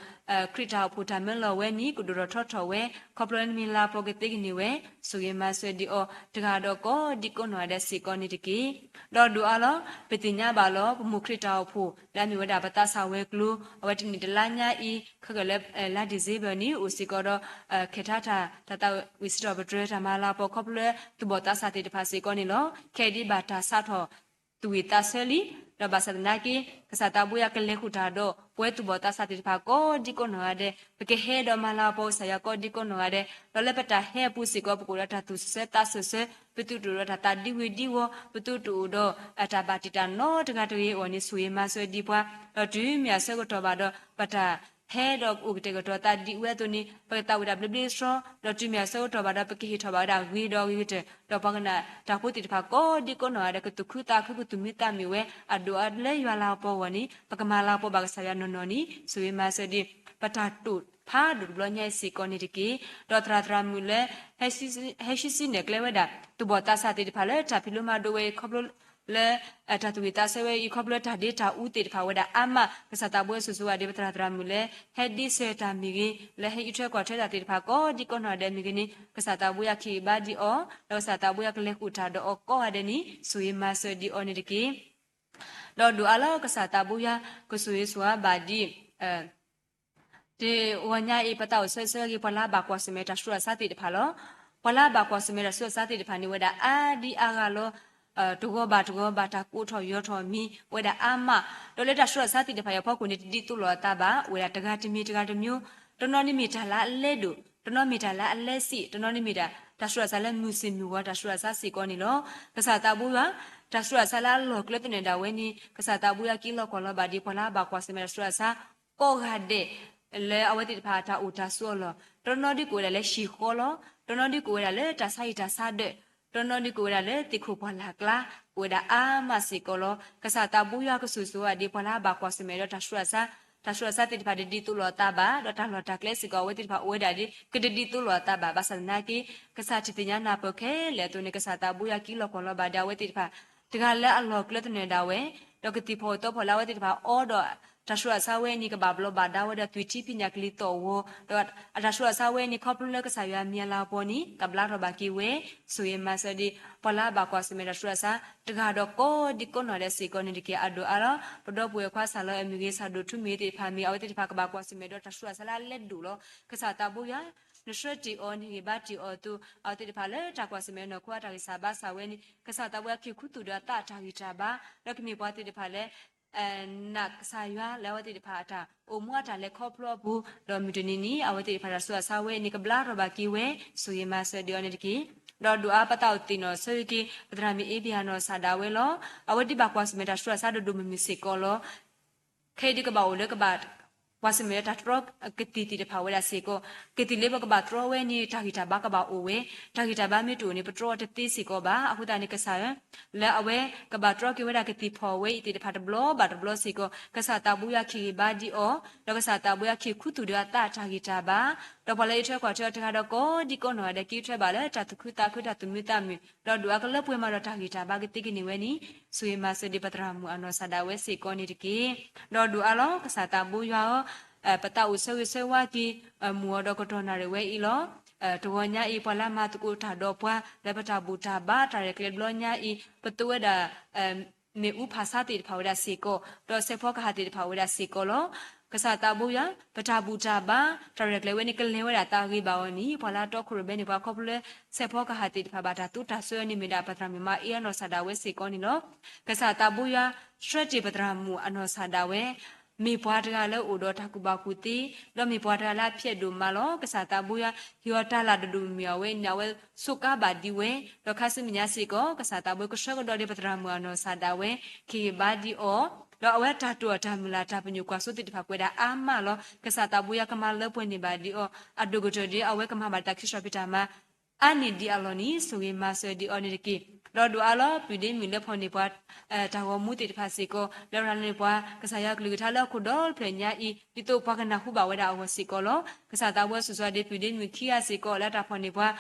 ခရံာ်တၢ်အိၣ်ဖှိၣ်တၢ်မၢလီၤဝဲန့ၣ် ကဒိၣ်ထီၣ်ထီထီၣ်ဝဲ ခီဖျိလၢနမံၤလၤပီၤကသ့ကန့ၢ်ဝဲ ဆိၣ်ဂ့ၤမၤစၢၤဒံးအီၤ တဂၤဒီးကိးဒံကိးနီၢ်ဂၤဒဲးစ့ၢ်ကီးန့ၣ်တက့ၢ်. ဒီးဒိၣ်အါလီၤ ပသ့ၣ်ညါဘၣ်လီၤ ပမိၢ်ခရံာ်တၢ်အိၣ်ဖှိၣ် လၢအမ့ၢ်ဝဲဒၣ်ပသးစၢ်ဝဲၤကျိၤ အဝဲတနံၣ်တလါညါအံၤ ခဲကလၢ လါ December န့ၣ် အိၣ်စ့ၢ်ကီးဒီး ခဲထါတၢ် တၢ်သးဝံၣ်စံးထီၣ်ပတြၢၤတၢ်မၤလၤပီၤခီဖျိလၢ သူၣ်ဘီၣ်သးစၢ်သ့ၣ်တဖၣ်စ့ၢ်ကီးန့ၣ်လီၤ. ခဲအံၤဒ်ဘၣ်တၢ်စးထီၣ် သူၣ်ဝံၣ်သးဆၢလံ, ဒီးဘၣ်ဆၣ်သနာ်က့ ကစၢ်သးဘိယွၤကလဲၤဃုာ်တၢ်ဒီး ပဝဲသူၣ်ဘီၣ်သးစၢ်သ့ၣ်တဖၣ်ကိးဒံကိးနီၢ်ဂၤဒဲး ပကဟဲဒီးမၤလၤကပီၤကစၢ်ယွၤကိးဒံကိးနီၢ်ဂၤဒဲး, ဒီးလၢပတၢ်ဟဲအပူၤစ့ၢ်ကီး ပကအိၣ်ဒီးတၢ်သူၣ်ဆၢသးဆၢဆၢ, ပသုတအိၣ်ဒီးတၢ်သးဒံဝ့ၤဒံဝီၤ, ပသုတအိၣ်ဒီးတၢ်ဘၣ်တံာ်တာ်နီတဂၤတဂ့ၤအဂီၢ်န့ၣ် ဆိၣ်ဂ့ၤမၤစၢၤဒံးပှၤ, ဒီးတုၤမ့ၢ်အဆၢကတီၢ်ဘၣ်ဒီး ပတၢ် ဟဲဒီးအိၣ်ကတဲာ်ကတီၤသးဒံးဝဲအသိးန့ၣ် ပကသးဝံၣ်ဒၣ်ဘျ့ဘျ့ဆှီ, ဒီးတုၤမ့ၢ်အဆၢကတီၢ်ဘၣ်ဒီး ပကဟ့ၣ်ထီၣ်ဘၣ်ဝဲဒၣ်ဂ့ၤဒီးဂ့ၤကတၢၢ်, ဒီးပှၤကနၣ်တၢ်ဖိသ့ၣ်တဖၣ်ကိးဒံကိးနီၢ်ဂၤဒဲး ကသူၣ်ခုသးခု ကသူၣ်မံသးမုာ်ဝဲ အဒိၣ်အါလၢယွၤလၤကပီၤအဂီၢ်န့ၣ် ပကမၤလၤကပီၤဘၣ်ကစၢ်ယွၤနီၢ်နီၢ်န့ၣ် ဆိၣ်ဂ့ၤမၤစၢၤဒံး ပတၢ်တိာ်ဖးဒိၣ်တဘျီညါအံၤစ့ၢ်ကီးန့ၣ်တက့ၢ်. ဒီးသရၣ်သရၣ်မုၣ်လၢ ဟဲဆှံဆှံနဲၣ်ကျဲဝဲဒၣ် သူၣ်ဘီၣ်သးစၢ်သ့ၣ်တဖၣ်လၢတၢ်ဖံးလိမၤဒိးဝဲအံၤခီဖျိ လၢ တၢ်သူၣ်ဝံၣ်သးဆၢဝဲအံၤခီဖျိလၢတၢ်ဒ့တၢ်အူသ့ၣ်တဖၣ်ဝဲဒၣ်အါမး, ကစၢ်သးဘိယွၤဆိၣ်ဂ့ၤဘၣ်ဒံး ပသရၣ်သရၣ်မုၣ်လၢ ဟဲဒ့စၢၤတၢ်မ့ၢ်ဂ့ၤ, လၢဟဲအံးထွဲကွၢ်ထွဲတၢ်သ့ၣ်တဖၣ်ကိးဒံကိးနီၢ်ဂၤဒဲးမ့ၢ်ဂ့ၤန့ၣ် ကစၢ်သးဘိယွၤကဟ့ၣ်ဘါဒံးအီၤ, ဒီးကစၢ်သးဘိယွၤကလဲၤဃုာ်တၢ်ဒီးအီၤကိးဂၤဒဲးန့ၣ် ဆိၣ်ဂ့ၤမၤစၢၤဒံးအီၤန့ၣ်တက့ၢ်. ဒီးဒိၣ်အါလီၤ ကစၢ်သးဘိယွၤ ကဆိၣ်ဂ့ၤဆိၣ်ဝါဘၣ်ဒံး တဂီၤညါအံၤ ပသးအိၣ်ဆၢဂ့ၤဆၢဝါက့ၤ ပှၤလၢအဘၣ်ကွၢ်ဆၢၣ်မဲာ်တၢ်ဆူးတၢ်ဆါသ့ၣ်တဖၣ်လီၤ. ပှၤလၢအဘၣ်ကွၢ်ဆၢၣ်မဲာ်တၢ်ဆူးတၢ်ဆါသ့ၣ်တဖၣ်န့ၣ် ဝဲဒၣ်အါဒံအါဂၤလီၤ. တဂီၤဘၣ်တဂီၤ ဘၣ်တၢ်ကိးထီၣ်ယီၤထီၣ်မံၤ ဝဲဒၣ်အါမး, ဒီးလၢတၢ်ဆူးတၢ်ဆါသ့ၣ်တဖၣ်အံၤအဖီခိၣ်န့ၣ် တဒ်သိးလိာ်အသးဘၣ်, အိၣ်ဝဲဒၣ်တဂၤတမံၤတဂၤတမံၤ, တနီၤန့ၣ်မ့ၢ်တၢ်လၢအလဲဒိၣ်, တနီၤမ့ၢ်တၢ်လၢအလဲစံး, တနီၤန့ၣ်မ့ၢ်ဒၣ် တၢ်ဆူးတၢ်ဆါလၢမုၢ်ဆ့ၣ်မုၢ်ဂီၤတၢ်ဆူးတၢ်ဆါစ့ၢ်ကီးန့ၣ်လီၤ. ကစၢ်သးဘိယွၤ တၢ်ဆူးတၢ်ဆါလၢအလီၢ်ကျဲသနၢၣ်ဒၣ်ဝဲန့ၣ် ကစၢ်သးဘိယွၤက့ၤလီၤကွၢ်လီၤဘၣ်ဒံး ပှၤလၢအဘၣ်ကွၢ်ဆၢၣ်မဲာ်တၢ်ဆူးတၢ်ဆါ ကိးဂၤဒဲး လၢအဝဲသ့ၣ်တဖၣ်အတၢ်အိၣ်တၢ်ဆိးအလီၢ်, တနီၤဒုးကအိၣ်ဝဲဒၣ်လၢဟံၣ်ဃီလီၤ, တနီၤဒုးကအိၣ်ဝဲဒၣ်လၢတၢ်ဆါဟံၣ်တၢ်ဆါဒၢး, တနီၤဒုးကအိၣ်ဝဲဒၣ်လၢသ့ၣ်ခိၣ်ပှၢ်လၢ်ကျါ, အိၣ်ဝဲဒၣ်အါမးစ့ၢ်ကီးလီၤ. ကစၢ်သးဘိယွၤကဆိၣ်ဂ့ၤဆိၣ်ဝါဒံး ပှၤလၢအဘၣ်ကွၢ်ဆၢၣ်မဲာ်ဒီးတၢ်ဆူးတၢ်ဆါ, တၢ်ဆူးတၢ်ဆါသ့ၣ်တဖၣ်တဒ်သိးလိာ်အသးဘၣ်, ဒီးတၢ်လီၢ်တၢ်ကျဲစ့ၢ်ကီးအဝဲသ့ၣ်တဖၣ်အိၣ်ဝဲဒၣ်ဒ် ကတဒ်သိးလိာ်အသးဘၣ်. ဘၣ်ဆၣ်သနာ်က့ ကစၢ်ထံၣ်သ့ၣ်ညါနၢ်ပၢၢ်ခဲလၢာ်အသိးန့ၣ် ကစၢ်သးဘိယွၤက့ၤလီၤကွၢ်လီၤဘၣ်ဒံး အဝဲသ့ၣ်တဖၣ် တဂၤလၢအလီၢ်ကျဲသနၢၣ်ဒၣ်ဝဲ, ဒီးကသံၣ်ဖီၣ်အီၣ်တီဖီၣ်လၢအဝဲသ့ၣ်တဖၣ်အီဒီး တၢ်ဆူးတၢ်ဆါဝဲန့ၣ် ကဘၣ်ဘျီးဘၣ်ဒါဝဲဒီးသွံၣ်ထံဖံးညၣ်ကလံၤသီၣ်ဝီၤ, ဒီးအတၢ်ဆူးတၢ်ဆါဝဲန့ၣ် ခီဖျိလၢကစၢ်ယွၤမံၤအလၤကပီၤန့ၣ် ကဘျါထီၣ်ဘၣ်က့ၤဝဲ, ဆိၣ်ဂ့ၤမၤစၢၤဒံး ပှၤလၢအဘၣ်ကွၢ်ဆၢၣ်မဲာ်တၢ်ဆူးတၢ်ဆါ တဂၤဒီးကိးဒံကိးနီၢ်ဒဲးစ့ၢ်ကီးန့ၣ်တက့ၢ်. အဒိၣ်အါလီၤ ပဒီပုၢ်ဝဲၢ်ခွါစၢ်လၢအမ့ၢ်ဂ့ၤ စၢ်ဒိၣ်ထူမ့ၢ်သ့ၣ်တဖၣ်မ့ၢ် အဝဲသ့ၣ်တဖၣ်ကဘၣ်ကွၢ်ဆၢၣ်မဲာ်ဒီးတၢ်ဆူးတၢ်ဆါလၢအလဲၤဒိၣ်လီၤ. ကစၢ်သးဘိယွၤ နဆှၢတ့ၢ်အီၤ နဟ့ၣ်ဂံၢ်ဘါတ့ၢ်အီၤအသိး အဝဲသ့ၣ်တဖၣ်လၢတၢ်ကွၢ်ဆၢၣ်မဲာ်နီၢ်ခိအတၢ်ဂံၢ်စၢ်ဘါစၢ်ဝဲန့ၣ် ကစၢ်သးဘိယွၤကဟ့ၣ်ခူသူၣ်ဒီးအသးအတၢ်ဂံၢ်တၢ်ဘါ, ဒီးကမ့ၢ်ပှၤသ့ၣ်တဖၣ်လၢ နာ်ကစၢ်ယွၤလၢအဝဲသ့ၣ်တဖၣ်အတၢ်အိၣ်မူအတၢ်လဲၤခီဖျိအပူၤ, ဒီးမုၢ်တနံၤန့ၣ် အဝဲသ့ၣ်တဖၣ်တၢ်ဆူးတၢ်ဆါဝဲန့ၣ် ကဘျါထီၣ်ဘၣ်က့ၤဝဲ, ဆိၣ်ဂ့ၤမၤစၢၤဒံးအီၤန့ၣ်တက့ၢ်. ဒီးဒိၣ်အါပသးအိၣ်သ့ၣ်နီၣ်ဆၢဂ့ၤက့ၤ ပသရၣ်မုၣ်အ့ဘံယၤနီၢ်စၢ်ဒၣ်ဝဲလီၤ. အဝဲဒ်ဘၣ်ကွၢ်ဆၢၣ်မဲာ်တၢ်ဆူးတၢ်ဆါဒိၣ်ဒိၣ်မုၢ်မုၢ်စ့ၢ်ကီးလီၤ. ခဲအံၤဒ်ကဘၣ်အိၣ်လၢကဘၣ် ကွၢ်ဆၢၣ်မဲာ်လၢတၢ်တြီကသံၣ်သ့ၣ်တဖၣ်ဝဲဒၣ်စ့ၢ်ကီး, ကသံၣ်လၢပကဘၣ်တြီဝဲန့ၣ် တၢ်ဂံၢ်တၢ်ဘါကဘၣ်အိၣ်ဝဲ, တၢ်ဂံၢ်တၢ်ဘါမ့ၢ်တအိၣ်န့ၣ် ပတြီအီၤတသ့စ့ၢ်ကီးဘၣ်. အဃိသတးန့ၣ် ကစၢ် လၢအဝဲကဘၣ်တြီက့ၤဝဲဒၣ်ကသံၣ်ဖီၣ်ဝဲအံၤသ့ၣ်တဖၣ်တဘျီဘၣ်တဘျီစ့ၢ်ကီး ကစၢ်သးဘိယွၤကဟ့ၣ်ဂံၢ်ဘါဒံးအီၤ, ဒီးကစၢ်သးဘိယွၤကဟ့ၣ်ခူသူၣ်ဒီးအသးအတၢ်ဂံၢ်တၢ်ဘါ, ဒီးပှၤလၢအအံးထွဲကွၢ်ထွဲအီၤတဂၤဒီးကိးဒံကိးနီၢ်ဒဲးကအံးထွဲဘၣ်လၢတၢ်သူၣ်ခုသးခုတၢ်သူၣ်မံသးမုာ်, ဒီးဒိၣ်အါကလၢပှဲၤမးဒီးတၢ်ဂံၢ်တၢ်ဘါကသ့ကန့ၢ်ဝဲန့ၣ် ဆိၣ်ဂ့ၤမၤစၢၤဒံးပသရၣ်မုၣ်အနီၢ်စၢ်ဒၣ်ဝဲစ့ၢ်ကီးန့ၣ်တက့ၢ်. ဒီးဒိၣ်အါလီၤ ကစၢ်သးဘိယွၤဧၢ, ပသးအိၣ်ဆၢဂ့ၤဆၢဝါက့ၤ မုၢ်အီၤဒီးကတီၢ်နၣ်ရံၣ်ဝဲအံၤလီၤ. တဂီၤညါအံၤ ပှၤလၢအမၤသကိးတၢ်ဒီးပှၤ လၢပတၢ်ဘူၣ်တၢ်ဘါတၢ်ရဲၣ်ကျဲၤတဘျီညါအံၤ ပသိးဝဲဒၣ် မ့ၣ်အူဖးဆါသ့ၣ်တဖၣ်ဝဲဒၣ်စ့ၢ်ကီး, ဒီးစဲးဖီကဟၣ်သ့ၣ်တဖၣ်ဝဲဒၣ်စ့ၢ်ကီးလီၤ. ကစၢ်သးဘိယွၤ ပတၢ်ဘူၣ်တၢ်ဘါ တၢ်ရဲၣ်ကျဲၤဝဲန့ၣ် ကလဲၤဝဲဒၣ်သးဂ့ၤဘၣ်အီၤန့ၣ် ပှၤလၢအတီခိၣ်ရိၣ်မဲန့ၣ် ပှၤခီဖျိလၢ စဲးဖီကဟၣ်သ့ၣ်တဖၣ်ဘၣ်တၢ်သူတၢ်စွဲန့ၣ် မ့ၢ်ဒၣ်ပသရၣ်မုၣ်မၤအ့အနီၢ်စၢ်ဒၣ်ဝဲစ့ၢ်ကီးန့ၣ်လီၤ. ကစၢ်သးဘိယွၤ ဆှၢတ့ၢ်ပသရၣ်မုၣ်အနီၢ်စၢ်ဒၣ်ဝဲ မ့ၢ်ပှၤတဂၤလၢအိၣ်ဒီးတၢ်ကူၣ်ဘၣ်ကူၣ်သ့, ဒီးမ့ၢ်ပှၤတဂၤလၢအဖျဲးဒိၣ်မးလီၤ. ကစၢ်သးဘိယွၤ ဟ့ၣ်အီၤတၢ်လၢ်ဒိၣ်ဒိၣ်မုၢ်မုၢ်အဝဲန့ၣ် အဝဲစူးကါဘၣ်ဒံးဝဲ, ဒီးခါဆူမဲာ်ညါစ့ၢ်ကီး ကစၢ်သးဘိကဆှၢကဒီးဒံးပသရၣ်မုၣ်အနီၢ်စၢ်ဒၣ်ဝဲ ကဟ့ၣ်ဂံၢ်ဘါဒံးအီၤ, ဒီးအဝဲတၢ်တိာ်အီၤတၢ်မုၢ်လၢ်တၢ်ပညိၣ်ကွၢ်စိသ့ၣ်တဖၣ်ပှဲၤဒၣ်အါမးလီၤ. ကစၢ်သးဘိယွၤကမၤလၢပှဲၤန့ၢ်ဘၣ်ဒံးအီၤ, အဒိၣ်ကတၢၢ်ဒ် အဝဲကမၤဘၣ်တၢ်ခံးစီၣ်ဖံးတၢ်မၤ အါန့ၢ်ဒံးအလီၢ်န့ၣ် ဆိၣ်ဂ့ၤမၤစၢၤဒံးအီၤန့ၣ်တက့ၢ်. ဒီးဒိၣ်အါလီၤ ပုၢ်ဒ့မုၣ်လၢဖီၣ်န့ၢ်ပှၤ တၢ်ဂီၤမူသ့ၣ်တဖၣ်စ့ၢ်ကီး လၢရၤလီၤန့ၢ်ပှၤ ကစၢ်ယွၤကလုၢ်ကထါလၢအခိၣ်ဒီဖျၢၣ်ညါအံၤ ဒ်သိးပှၤကနၢ်ဟူဘၣ်ဝဲဒၣ်အဂီၢ်စ့ၢ်ကီးလီၤ. ကစၢ်သးဘိယွၤဆိၣ်ဂ့ၤဒံး ပုၢ်ဒ့မုၣ်ခံဂၤစ့ၢ်ကီး လၢတၢ်ဖီၣ်န့ၢ်ပှၤ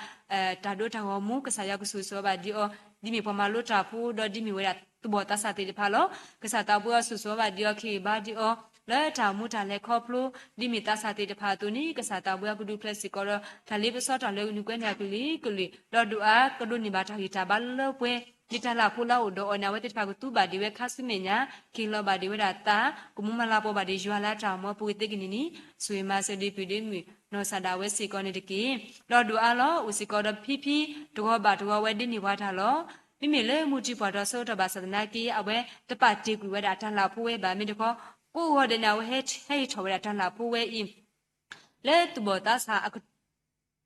တၢ်ဒိတၢ်ဂီၤမူ ကစၢ်ယွၤကဆိၣ်ဂ့ၤဘၣ်ဒံးအီၤ ဒ်မ့ၢ်ပှၤမၤလိတၢ်ဖိ ဒီးဒ်မ့ၢ်ဝဲဒၣ်သူၣ်ဘီၣ်သးစၢ်သ့ၣ်တဖၣ်လီၤ. ကစၢ်သးဘိယွၤဆိၣ်ဂ့ၤဘၣ်ဒံးအီၤ ကဟ့ၣ်ဂံၢ်ဘါဒံးအီၤ လၢတၢ်အိၣ်မူတၢ်လဲၤခီဖျိ ဒ်မ့ၢ်သးစၢ်သ့ၣ်တဖၣ်အသိးန့ၣ် ကစၢ်သးဘိယွၤကဒုးဖျဲးစ့ၢ်ကီးဒီး တၢ်လ့ပစီတၢ်လၢအနုာ်ကွဲန့ၣ်အကလုာ်ကလုာ် ဒီးဒိၣ်အါကဒိးန့ၢ်ဘၣ်တၢ်ဂံၢ်တၢ်ဘါလၢပှဲၤ ဒ်တၢ်လၢ်ဖိလၢအအိၣ်ဒီးအီၤန့ၣ် အဝဲသ့ၣ်တဖၣ်ကသူဘၣ်ဒံးဝဲခါဆူမဲာ်ညါ က့ၤလီၤဘၣ်ဒံးဝဲဒၣ်သး ကမူမၤလၤပှီၢ်ဘၣ်ဒံးယွၤလၢတၢ်အိၣ်မူအပူၤကသ့ကန့ၢ်န့ၣ် ဆိၣ်ဂ့ၤမၤစၢၤဒံး ပုၢ်ဒ့မုၣ်နီၢ်စၢ်ဒၣ်ဝဲစ့ၢ်ကီးန့ၣ်တက့ၢ်. ဒီးဒိၣ်အါလီၤ အိၣ်စ့ၢ်ကီးဒီးဖံဖံ တဂီၤဘၣ်တဂီၤဝဲဒ်န့ၢ်ပှၤတၢ်လီၤ. မ့မ့ၢ်လၢမူထံပှၢ်ထီၣ်ဆၢကတီၢ်ဘၣ်ဆၣ်သနာ်က့ အဝဲတပာ်တ့ၢ်ကွံာ်ဝဲဒၣ်တၢ်လၢ်ဖိဝဲဘၣ် မ့ၢ်တခီ ကိးဂီၤဒဲးန့ၣ် အဝဲဟဲဟဲဟ့ၣ်ထီၣ်ဝဲဒၣ်တၢ်လၢ်ဖိဝဲအံၤ လၢသူၣ်ဘီၣ်သးစၢ်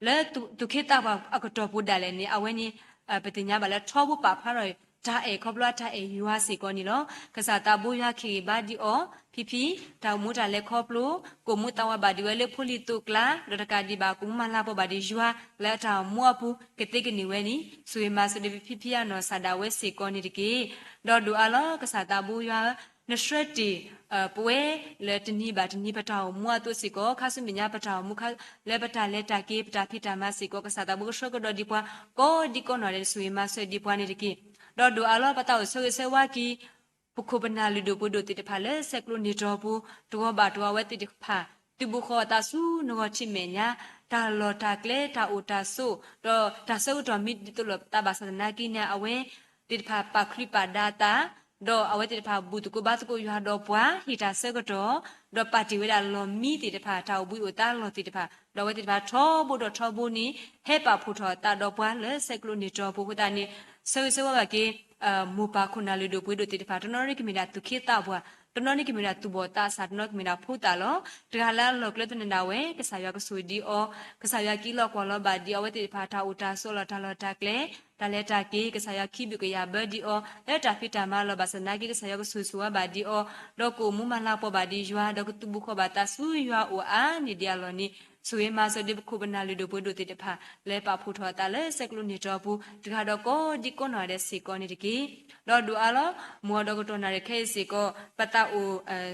လၢသူၣ်က့သးပှၢ်အကတီၢ်ပူၤဒၣ်လဲာ်န့ၣ် အဝဲန့ၣ် ပသ့ၣ်ညါဘၣ်လၢထီဘိပာ်ဖျါထီၣ်တၢ်အဲၣ်ခီဖျိတၢ်အဲၣ်ယွၤစ့ၢ်ကီးန့ၣ်လီၤ. ကစၢ်သးဘိယွၤကဟ့ၣ်ဂံၢ်ဘါဒံးအီၤ ဖံဖံ တၢ်အိၣ်မူတၢ်လဲၤခီဖျိ ကအိၣ်မူသးဝးဘၣ်ဒံးဝဲလၢဖိလံၤသိးကျါ ဒီးတကးဒံးဘၣ် ကမူမၤလၤပှီၢ်ဘၣ်ဒံးယွၤလၢအတၢ်အိၣ်မူအပူၤကသ့ကန့ၢ်ဝဲန့ၣ် ဆိၣ်ဂ့ၤမၤစၢၤဒံးဖံဖံအနီၢ်စၢ်ဒၣ်ဝဲစ့ၢ်ကီးန့ၣ်တက့ၢ်. ဒီးဒိၣ်အါလီၤ ကစၢ်သးဘိယွၤ နဆှၢတ့ၢ် ပဝဲလၢတနံၤဘၣ်တနံၤပတၢ်အိၣ်မူအသိးစ့ၢ်ကီး ခါဆူမဲာ်ညါပတၢ်အိၣ်မူ လၢပတၢ်လဲၤတၢ်က့ၤ ပတၢ်ဖံးတၢ်မၤစ့ၢ်ကီး ကစၢ်သးဘိကဆှၢကဒီးဒံးပှၤ ကိးဒံကိးနီၢ်ဒဲး ဆိၣ်ဂ့ၤမၤစၢၤဒံးပှၤန့ၣ်တက့ၢ်. ဒီးဒိၣ်အါလီၤ ပသးအိၣ်ဆၢဂ့ၤဆၢဝါက့ၤ ပခိၣ်ပနၢ်လုၢ်ဒိၣ်ပှ့ၤဒိၣ်သ့ၣ်တဖၣ်လၢဆဲးကျိးန့ၢ်တီၤပူၤ တဂီၤဘၣ်တဂီၤအဝဲသ့ၣ်တဖၣ် သုးဘူးဃီၤအသးဆူနဂီၢ်ထံးမဲာ်ညါ တၢ်လီၢ်တၢ်ကျဲ တၢ်အိၣ်တၢ်ဆိး ဒီးတၢ်ဆၢကတီၢ်မ့ၢ်ဒ်သိးလိာ်သးဘၣ်ဆၣ်သနာ်က့န့ၣ် အဝဲသ့ၣ်တဖၣ်ပာ်ချံပာ်ဒါအသး ဒီးအဝဲသ့ၣ်တဖၣ်ဘူၣ်သကိးဘါသကိးယွၤဒီးပှၤ ဟ့ၣ်တၢ်ဆၢကတီၢ် ဒီးပာ်တ့ၢ်ဝဲဒၣ်လီၢ်မံသ့ၣ်တဖၣ် တၢ်အိၣ်ဘှံးအိၣ်သါလီၢ်သ့ၣ်တဖၣ် ဒီးအဝဲသ့ၣ်တဖၣ်ထီဘိဒီးထီဘိန့ၣ် ဟဲပာ်ဖှိၣ်ထီၣ်အသးဒီးပှၤလၢဆဲးကျိးန့ၢ်တီၤပူၤအဃိသတးန့ၣ် ဆၢဂ့ၤဆၢဝါဘၣ်က့ၤ မိၢ်ပၢ်ခိၣ်နၢ်လုၢ်ဒိၣ်ပှ့ၤဒိၣ်သ့ၣ်တဖၣ် တနီၤန့ၣ်ကမ့ၢ်ဒၣ်သူၣ်က့သးပှၢ် တနီၤန့ၣ်ကမ့ၢ်ဒၣ်သူၣ်ဘီၣ်သးစၢ် တနီၤကမ့ၢ်ဒၣ်ဖိသၣ်လီၤ. တဂၤလၢအလီၢ်ကျဲသနၢၣ်ဒၣ်ဝဲ ကစၢ်ယွၤကဆိၣ်ဂ့ၤဒံးအီၤ ကစၢ်ယွၤက့ၤလီၤကွၢ်လီၤဘၣ်ဒံးအဝဲသ့ၣ်တဖၣ် တၢ်အိၣ်တၢ်ဆိးလီၢ်တၢ်လီၢ်တၢ်ကျဲ တၢ်လဲၤတၢ်က့ၤ ကစၢ်ယွၤခံဘုၣ်ကယာ်ဘၢဒံးအီၤ လၢတၢ်ဖံးတၢ်မၤလီၢ်ဘၣ်ဆၣ်သနာ်က့ ကစၢ်ယွၤကဆိၣ်ဂ့ၤဆိၣ်ဝါဘၣ်ဒံးအီၤ ဒီးကအိၣ်မူမၤလၤပှီၢ်ဘၣ်ဒံးယွၤ ဒီးကသုးဘူးဃီၤဘၣ်သးဆူယွၤအိၣ်အါန့ၢ်ဒံးအလီၢ်န့ၣ် ဆိၣ်ဂ့ၤမၤစၢၤဒံးပခိၣ်ပနၢ်လုၢ်ဒိၣ်ပှ့ၤဒိၣ်သ့ၣ်တဖၣ် လၢပာ်ဖှိၣ်ထီၣ်အသးလၢဆဲးကျိးန့ၢ်တီၤပူၤ တဂၤဒီးကိးဒံကိးနီၢ်ဒဲးစ့ၢ်ကီးန့ၣ်တက့ၢ်. ဒီးဒိၣ်အါလီၤ မုၢ်အီၤဒီးကတီၢ်နၣ်ရံၣ်ခဲအံၤစ့ၢ်ကီး ပသးအိၣ်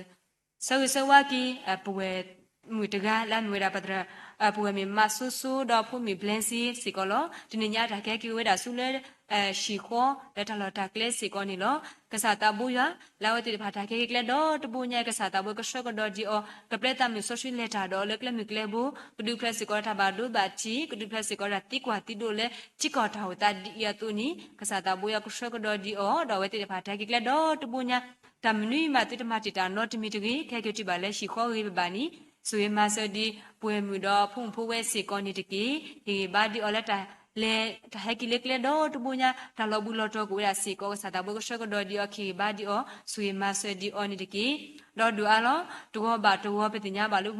ဆၢဂ့ၤဆၢဝါက့ၤ ပဝဲၢ်မုၣ်တဂၤ လၢအမ့ၢ်ဝဲဒၣ်ပသရၣ် ပဝဲၢ်မုၣ်မးစိစိ ဒီးအဖိမုၣ်ဘျဲစ့စ့ၢ်ကီးလီၤ. တနံၤညါတၢ်ကဟဲက့ၤဝဲဒၣ်ဆူလၢ ဟံၣ်ဃီလၢတၢ်လီၢ်တၢ်ကျဲစ့ၢ်ကီးန့ၣ်လီၤ. ကစၢ်သးဘိယွၤ လၢအဝဲသ့ၣ်တဖၣ်တၢ်ကဟဲက့ၤကျဲဒီတဘိညါ ကစၢ်သးဘိကဆှၢကဒီးဒံးအီၤ ကပျဲသးမုာ်စီဆှံလဲၤတၢ်ဒီးအီၤလၢကျဲမုၢ်ကျဲဘိ ကဒုးဖျဲးစ့ၢ်ကီးဒီးတၢ်ဘၣ်ဒိဘၣ်ထံး ကဒုးဖျဲးစ့ၢ်ကီးဒီးတၢ်သံကွၢ်သံဒိးလၢထံကီၢ်တၢ်အိၣ်သးဒ်အံၤအသိးန့ၣ် ကစၢ်သးဘိယွၤကဆှၢကဒီးဒံးအီၤ ဒီးအဝဲသ့ၣ်တဖၣ်တၢ်က့ၤကျဲဒီတဘိညါ တၢ်မနုၤမးသုတမၤတံာ်တာ်နီတမံၤတဂ့ၤ ကဟဲက့ၤတုၤဘၣ်လၢဟံၣ်ဃီဂ့ၤဘၣ်ဘၣ်န့ၣ် ဆိၣ်ဂ့ၤမၤစၢၤဒံး ပှဲၤမုၣ်ဒီးဖိမုၣ်ဖိဝဲစ့ၢ်ကီးန့ၣ်တက့ၢ်. ဟ့ၣ်ဂံၢ်ဘါဒံးအီၤလၢတၢ်လဲၤ တၢ်ဟဲက့ၤလၢကျဲဒီတဘိညါ တၢ်လီၤဘှံးလီၤတီၤကအိၣ်ဝဲဒၣ်စ့ၢ်ကီး ကစၢ်သးဘိကဆှၢကဒီးဒံးအီၤ ကဟ့ၣ်ဂံၢ်ဘါဒံးအီၤ ဆိၣ်ဂ့ၤမၤစၢၤဒံးအီၤန့ၣ်တက့ၢ်. ဒီးဒိၣ်အါလီၤ တဂီၤဘၣ်တဂီၤ ပသ့ၣ်ညါဘၣ်လၢ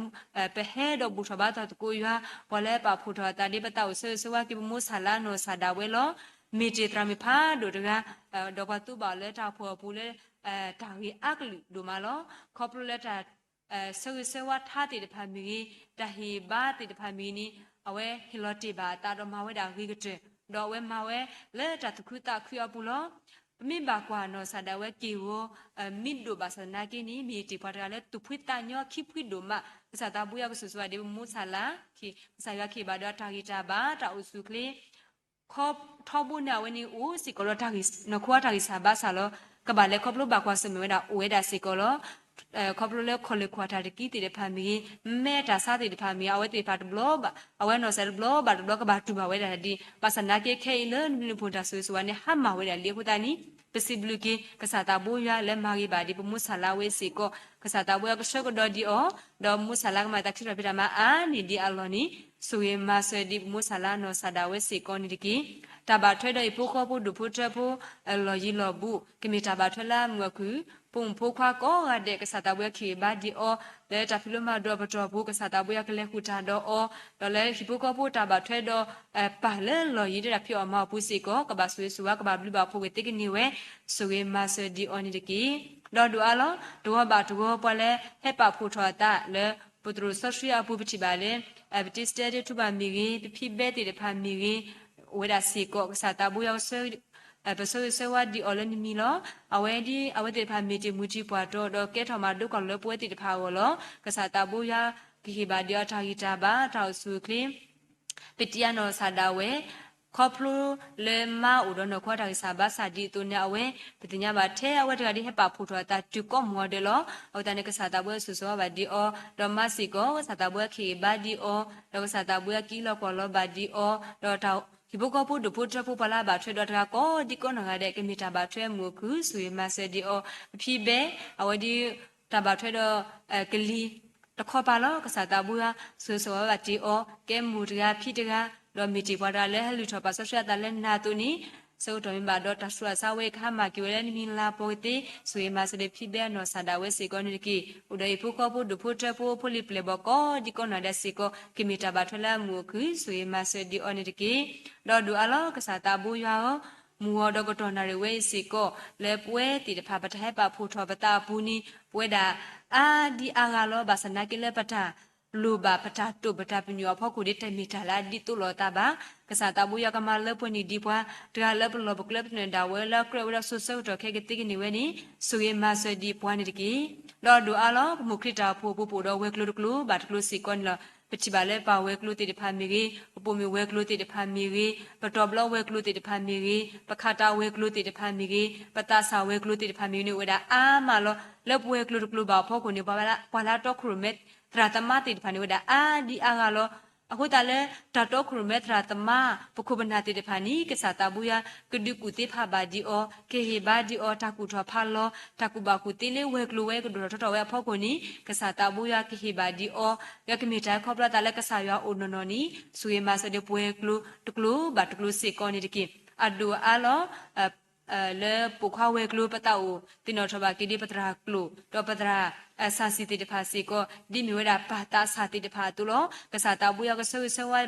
ပဟဲဒီးဘူၣ်ထီၣ်ဘါထီၣ်သကိးယွၤ ပှၤလၢပာ်ဖှိၣ်ထီၣ်အသးဒ်ပသးအိၣ်ဆၢဂ့ၤဆၢဝါက့ၤ ပမိၢ်ဆၣ်လၢအနီၢ်ကစၢ်ဒၣ်ဝဲလီၤ. မ့ၢ်တ့ၢ်သရၣ်မုၣ်ဖးဒိၣ်တဂၤ ဒီးပှၤသူဘၣ်အီၤလၢတၢ်အိၣ်ဖှိၣ်အပူၤလၢ တၢ်ဂ့ၢ်အါကလုာ်ဒိၣ်မးလီၤ. ခီဖျိလၢတၢ် ဆၢဂ့ၤဆၢဝါထါသ့ၣ်တဖၣ်မ့ၢ်ဂ့ၤ, တၢ်ဟ့ၣ်ဘါသ့ၣ်တဖၣ်မ့ၢ်ဂ့ၤန့ၣ် အဝဲဟ့ၣ်လီၤတ့ၢ်ဘၣ်အသးဒီးမၤဝဲဒၣ်ဂ့ၤကတၢၢ်, ဒီးအဝဲမၤဝဲလၢတၢ်သူၣ်ခုသးခုအပူၤလီၤ. ပမ့ၢ်ဘၣ်ကွၢ်နီၢ်ကစၢ်ဒၣ်ဝဲက့ၢ်ဂီၤ မ့ၢ်ဒိၣ်ဘၣ်ဆၣ်သနာ်က့န့ၣ် မ့ၢ်တ့ၢ်ပှၤတဂၤလၢသူၣ်ဖှံသးညီခံဖှံဒိၣ်မး, ကစၢ်သးဘိယွၤကဆိၣ်ဂ့ၤဘၣ်ဒံးပမိၢ်ဆၣ်လၢ်, ကစၢ်ယွၤကဟ့ၣ်ဘၣ်ဒံးအီၤတၢ်ဂံၢ်တၢ်ဘါ တၢ်အိၣ်ဆူၣ်အိၣ်ချ့ ခီထီဘိန့ၣ် အဝဲန့ၣ်အိၣ်စ့ၢ်ကီးလၢနီၢ်ခိအတၢ်ဂံၢ်စၢ်ဘါစၢ်လီၤ. ကဘၣ်လဲၤခီဖျိဘၣ်ကွၢ်ဆၢၣ်မဲာ်ဝဲဒၣ်အိၣ်ဝဲဒၣ်စ့ၢ်ကီးလီၤ. ခီဖျိလၢခီၣ်လ့ၢ်ကွၢ်တၢ်တကံသ့ၣ်တဖၣ်မ့ၢ်ဂ့ၤ, မဲတၢ်ဆါသ့ၣ်တဖၣ်မ့ၢ်ဂ့ၤ, အဝဲသ့ၣ်တဖၣ်တဘျီဘၣ်, အဝဲနီၢ်ကစၢ်တဘျီဘၣ်တဘျီကဘၣ်တူၢ်ဘၣ်ဝဲဒၣ်ဒ် ဘၣ်ဆၣ်သနာ်က့ခဲအံၤလၢနုၢ်နုၢ်ဖိတၢ်ဆိၣ်ဂ့ၤဆိၣ်ဝါန့ၣ် ဟါမၢ်ဝဲဒၣ်လံအဃိသတးန့ၣ် ပစံးဘျုးက့ၤ ကစၢ်သးဘိယွၤလၢမၤဂ့ၤဘၣ်ဒံးပမိၢ်ဆၣ်လၢ်ဝဲစ့ၢ်ကီး, ကစၢ်သးဘိယွၤကဆှၢကဒီးဒံးအီၤ, ဒီးမိၢ်ဆၣ်လၢ်ကမၤတၢ်ချံးထီၣ်ဖံးတၢ်မၤအါန့ၢ်ဒံးအလီၢ်န့ၣ် ဆိၣ်ဂ့ၤမၤစၢၤဒံးပမိၢ်ဆၣ်လၢ်နီၢ်ဆၣ်ဒၣ်ဝဲစ့ၢ်ကီးန့ၣ်တက့ၢ်. တၢ်ဘၣ်ထွဲဒီးဟံၣ်ဖိဃီဖိဒူၣ်ဖိထၢဖိ လီၢ်ယံၤလီၢ်ဘူး ကမ့ၢ်တၢ်ဘၣ်ထွဲလၢအမုာ်အခုၣ်, ဖိမုၣ်ဖိခွါကိးဂၤဒဲး ကစၢ်သးဘိယွၤကဟ့ၣ်ဘါဒံးအီၤ, လၢတၢ်ဖံးလိမၤဒိးအပတီၢ်ပူၤ ကစၢ်သးဘိယွၤကလဲၤဃုာ်တၢ်ဒီးအီၤ, ဒီးလၢဟံၣ်ဖိဃီဖိတၢ်ဘၣ်ထွဲဒီး ပၢ်လၢလီၢ်ယံၤဒီးတၢ်ဖံးအီၣ်မၤအီၣ်ပူၤစ့ၢ်ကီး ကဘၣ်ဆိၣ်ဂ့ၤဆိၣ်ဝါ ကဘၣ်ဘျုးဘၣ်ဖှိၣ်က့ၤသ့ကန့ၢ်ဝဲ, ဆိၣ်ဂ့ၤမၤစၢၤဒံးအီၤန့ၣ်တက့ၢ်. ဒီးဒိၣ်အါလီၤ တဂီၤဘၣ်တဂီၤ ပှၤလၢဟဲပာ်ဖှိၣ်ထီၣ်အသးလၢ ပတြၢၣ်စီဆှံအပူၤ ပထံၣ်ဘၣ်လၢ ပတံစတဲဒ့ထူဘၣ်မ့ၢ်ဂ့ၤ, ပဖံဘဲသ့ၣ်တဖၣ်မ့ၢ်ဂ့ၤ, အိၣ်ဝဲဒၣ်စ့ၢ်ကီး ကစၢ်သးဘိယွၤ ပဆၢဂ့ၤဆၢဝါဒံးအီၤလၢနမံၤလီၤ. အဝဲဒ်အဝဲသ့ၣ်တဖၣ် မ့ၢ်တ့ၢ်မူတံၢ်ပှၢ်တီၤဒီးကဲထီၣ်မၤဒိကီၢ်လၢပဝဲသ့ၣ်တဖၣ်အဂီၢ်လီၤ. ကစၢ်သးဘိယွၤ ကဟ့ၣ်ဘၣ်ဒံးအီၤတၢ်ဂံၢ်တၢ်ဘါ တၢ်အိၣ်ဆူၣ်အိၣ်ချ့ ပတံအနီၢ်ကစၢ်ဒၣ်ဝဲ ခီဖျိလၢမါအိၣ်ဒီးနီၢ်ခိတၢ်ဂံၢ်စၢ်ဘါစၢ်ဒ်အသိးန့ၣ် အဝဲ ပသ့ၣ်ညါဘၣ်ထဲအဝဲတဂၤဒ်ဟဲပာ်ဖှိၣ်ထီၣ်အသးတုၤကိးမုၢ်အီၤဒဲးလီၤ. အဃိသတးန့ၣ် ကစၢ်သးဘိယွၤဆိၣ်ဂ့ၤဆိၣ်ဝါဘၣ်ဒံးအီၤ, ဒီးမါစ့ၢ်ကီး ကစၢ်သးဘိယွၤကဟ့ၣ်ဂံၢ်ဘါဒံးအီၤ, ဒီးကစၢ်သးဘိယွၤကအံးလီၤကွၢ်လီၤဘၣ်ဒံးအီၤ, ဒီးတၢ်ဟံၣ်ဖိဃီဖိဒူၣ်ဖိထၢဖိပှၤလၢအဘၣ်ထွဲဒီးတဂၤကိးဒံကိးနီၢ်ဂၤဒဲး ကမ့ၢ်တၢ်ဘၣ်ထွဲမုာ်အခုၣ် ဆိၣ်ဂ့ၤမၤစၢၤဒံးအီၤ, ပဖံဘဲ အဝဲဒ် တၢ်ဘၣ်ထွဲဒီး ကလံၤတခီပၤလီၤ. ကစၢ်သးဘိယွၤ ဆိၣ်ဂ့ၤဆိၣ်ဝါဘၣ်တ့ၢ်အီၤ ကဲမိၢ်တဂၤဖံတဂၤ, ဒီးမ့ၢ်တ့ၢ်ပှၤတဂၤလၢဟဲလုၢ်ထီၣ်ပာ်စီဆှံအသးလၢနၤအသိးန့ၣ် ဆၢကတီၢ်မ့ၢ်ဘၣ်ဒီးတၢ်ဆူးတၢ်ဆါဝဲ ကဟါမၢ်က့ၤဝဲလၢနမံၤလၤပီၤကသ့, ဆိၣ်ဂ့ၤမၤစၢၤဒံးဖံဘဲအနီၢ်ကစၢ်ဒၣ်ဝဲစ့ၢ်ကီးန့ၣ်တက့ၢ်. အိၣ်ဒီးဟံၣ်ဖိဃီဖိဒူၣ်ဖိထၢဖိ ဖိလံၤပျဲၢ်ဘီၣ်ကိးဒံကိးနီၢ်ဂၤဒဲးစ့ၢ်ကီး ကမ့ၢ်တၢ်ဘၣ်ထွဲလၢအမုာ်အခုၣ် ဆိၣ်ဂ့ၤမၤစၢၤဒံးအီၤန့ၣ်တက့ၢ်. ဒီးဒိၣ်အါလီၤ ကစၢ်သးဘိယွၤဧၢ, မုၢ်ဂီၤဒီးကတီၢ်နၣ်ရံၣ်ဝဲအံၤစ့ၢ်ကီး လၢပဝဲသ့ၣ်တဖၣ် ပတၢ်ဟဲပာ်ဖှိၣ်ထီၣ်ပသးအပူၤန့ၣ် ပဝဲဒၣ်အါဒံအါဂၤလီၤ. ဘၣ်ဆၣ်သနာ်က့လၢပတၢ်လိၣ်ဘၣ် ပတၢ်တိာ်ပတၢ်ပညိၣ်အဖီခိၣ်န့ၣ် တမ့ၢ်တၢ်လၢအဒ်သိးလိာ်အသးဘၣ်. ကစၢ်သးဘိယွၤကမၤလၢပှဲၤန့ၢ်ဒံးပှၤ တဂၤလၢပလီၢ်ပကျဲပသနၢၣ်ဒၣ်ဝဲလၢအကြၢးဝဲဒီးစိၤဆၢကတီၢ်ခဲကသ့ကန့ၢ်ဝဲန့ၣ် ဆိၣ်ဂ့ၤမၤစၢၤဒံးပှၤန့ၣ်တက့ၢ်. ဒီးဒိၣ်အါလီၤ ပမိၢ်ခရံာ်တၢ်အိၣ်ဖှိၣ်အပူၤ ပအိၣ်ဒီးဝဲၤကျိၤတကျိၤဘၣ်တကျိၤစ့ၢ်ကီးန့ၣ်လီၤ. ပထံၣ်ဘၣ်လၢပၢ်ဝဲၤကျိၤသ့ၣ်တဖၣ်မ့ၢ်ဂ့ၤ, ပပိာ်မုၣ်ဝဲၤကျိၤသ့ၣ်တဖၣ်မ့ၢ်ဂ့ၤ, ပတီၤဘျီဝဲၤကျိၤသ့ၣ်တဖၣ်မ့ၢ်ဂ့ၤ, ပခးတၢ်ဝဲၤကျိၤသ့ၣ်တဖၣ်မ့ၢ်ဂ့ၤ, ပသးစၢ်ဝဲၤကျိၤသ့ၣ်တဖၣ်မ့ၢ်ဂ့ၤန့ၣ် အိၣ်ဝဲဒၣ်အါမးလီၤ. လၢပဝဲၤကျိၤတကျိၤဘၣ်အဖီခိၣ်န့ၣ် ပှၤလၢတီခိၣ်ရိၣ်မဲသရၣ်သမါသ့ၣ်တဖၣ်န့ၣ် အိၣ်ဝဲဒၣ်အါဒံအါဂၤလီၤ. အဃိသတးလၢ တၢ်တီခိၣ်ရိၣ်မဲသရၣ်သမါ ပခိၣ်ပနၢ်သ့ၣ်တဖၣ်န့ၣ် ကစၢ်သးဘိယွၤ ကဒုးကူၣ်သ့ဖးဘၣ်ဒံးအီၤ, ကဟ့ၣ်ဘါဒံးအီၤ တၢ်ကူၣ်ထီၣ်ဖးလီၤ, တၢ်ကူၣ်ဘၣ်ကူၣ်သ့လၢဝဲၤကျိၤဝဲကဒိၣ်ထီၣ်ထီထီၣ်ဝဲအဖီခိၣ်န့ၣ် ကစၢ်သးဘိယွၤကဟ့ၣ်ဘၣ်ဒံးအီၤ, လၢကမ့ၢ်တၢ်ခီဖျိသးလၢကစၢ်ယွၤအိၣ်နီၢ်နီၢ်န့ၣ် ဆိၣ်ဂ့ၤမၤစၢၤဒံးပဝဲၤကျိၤတကျိၤဘၣ်တကျိၤစ့ၢ်ကီးန့ၣ်တက့ၢ်. အဒိၣ်အါလီၤ လၢပိာ်ခွါဝဲၤကျိၤ ပသးအိၣ်သ့ၣ်နီၣ်ထီၣ်ဘၣ်က့ၤဒံးပသရၣ်ကျိာ် ဒီးပသရၣ် ဆၣ်စံၣ်သ့ၣ်တဖၣ်စ့ၢ်ကီး ဒ်မ့ၢ်ဝဲဒၣ်ပၢ်သးစၢ်သ့ၣ်တဖၣ်အသိးလီၤ. ကစၢ်သးဘိယွၤကဆၢဂ့ၤဆၢဝါ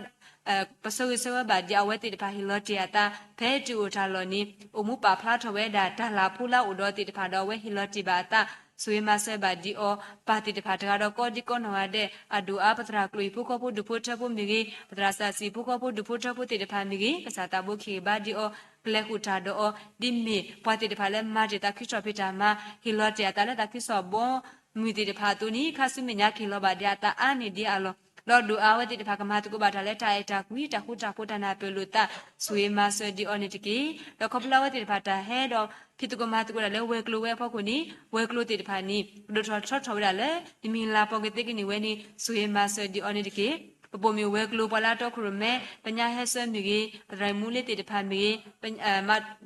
ပဆၢဂ့ၤဆၢဝါဘၣ်ဒံးအဝဲသ့ၣ်တဖၣ်ဟ့ၣ်လီၤတ့ၢ်အသး ဖဲတုၤအိၣ်တၢ်လီၢ်န့ၣ် အိၣ်မူပာ်ဖျါထီၣ်ဝဲဒၣ်တၢ်လၤဖိလၢအအိၣ်ဒီးသ့ၣ်တဖၣ်ဒီးအဝဲဟ့ၣ်လီၤတ့ၢ်ဘၣ်အသး ဆိၣ်ဂ့ၤမၤစၢၤဘၣ်ဒံးအီၤ ပၢ်သ့ၣ်တဖၣ်တဂၤဒီးကိးဒံးကိးနီၢ်ဂၤဒဲး အဒိၣ်အါပသရၣ်ကျိာ် ဟံၣ်ဖိဃီဖိဒူၣ်ဖိထၢဖိမ့ၢ်ဂ့ၤ ပသရၣ်စၢ်စံၣ်ဖိဃီဖိဒူၣ်ဖိထၢဖိသ့ၣ်တဖၣ်မ့ၢ်ဂ့ၤ ကစၢ်သးဘိကဟ့ၣ်ဘါဒံးအီၤ ကလဲၤဃုာ်တၢ်ဒီးအီၤ ဒ်မ့ၢ်ပှၤသ့ၣ်တဖၣ်လၢမၤတ့ၢ်သးခံထီၣ်ဖံးတၢ်မၤ ဟ့ၣ်လီၤတ့ၢ်အသးလၢသးခုကစီၣ်ဘီမုၢ်သ့ၣ်တဖၣ်အသိးန့ၣ် ခါဆူမဲာ်ညါကဟ့ၣ်လီၤဘၣ်ဒံးအသးအါန့ၢ်ဒံးအလီၢ် ဒီးဒုးအါအဝဲသ့ၣ်တဖၣ်ကမၤသကိးဘၣ်တၢ်လၢတၢ်အဲၣ်တၢ်ကွံ တၢ်ဃူတၢ်ဖိး တၢ်နၢ်ပၢၢ်လိာ်သး ဆိၣ်ဂ့ၤမၤစၢၤဒံးအီၤန့ၣ်တက့ၢ်. ဒီးခီဖျိလၢအဝဲသ့ၣ်တဖၣ်တၢ်ဟဲဒီးဖံးသကိးမၤသကိးတၢ်လၢဝဲၤကျိၤဝဲအဖီခိၣ်န့ၣ် ဝဲၤကျိၤသ့ၣ်တဖၣ်န့ၣ် ကဒိၣ်ထီၣ်ထီထီၣ်ဝဲဒၣ်လၢ တမံၤလၤပီၤကသ့ကန့ၢ်ဝဲန့ၣ် ဆိၣ်ဂ့ၤမၤစၢၤဒံးအီၤန့ၣ်တက့ၢ်. ပပိာ်မုၣ်ဝဲၤကျိၤ ပှၤလၢအတီခိၣ်ရိၣ်မဲ ပညါဟဲဆၢမ့ၢ်ဂ့ၤ, ပသရၣ်မုၣ်လ့သ့ၣ်တဖၣ်မ့ၢ်ဂ့ၤ,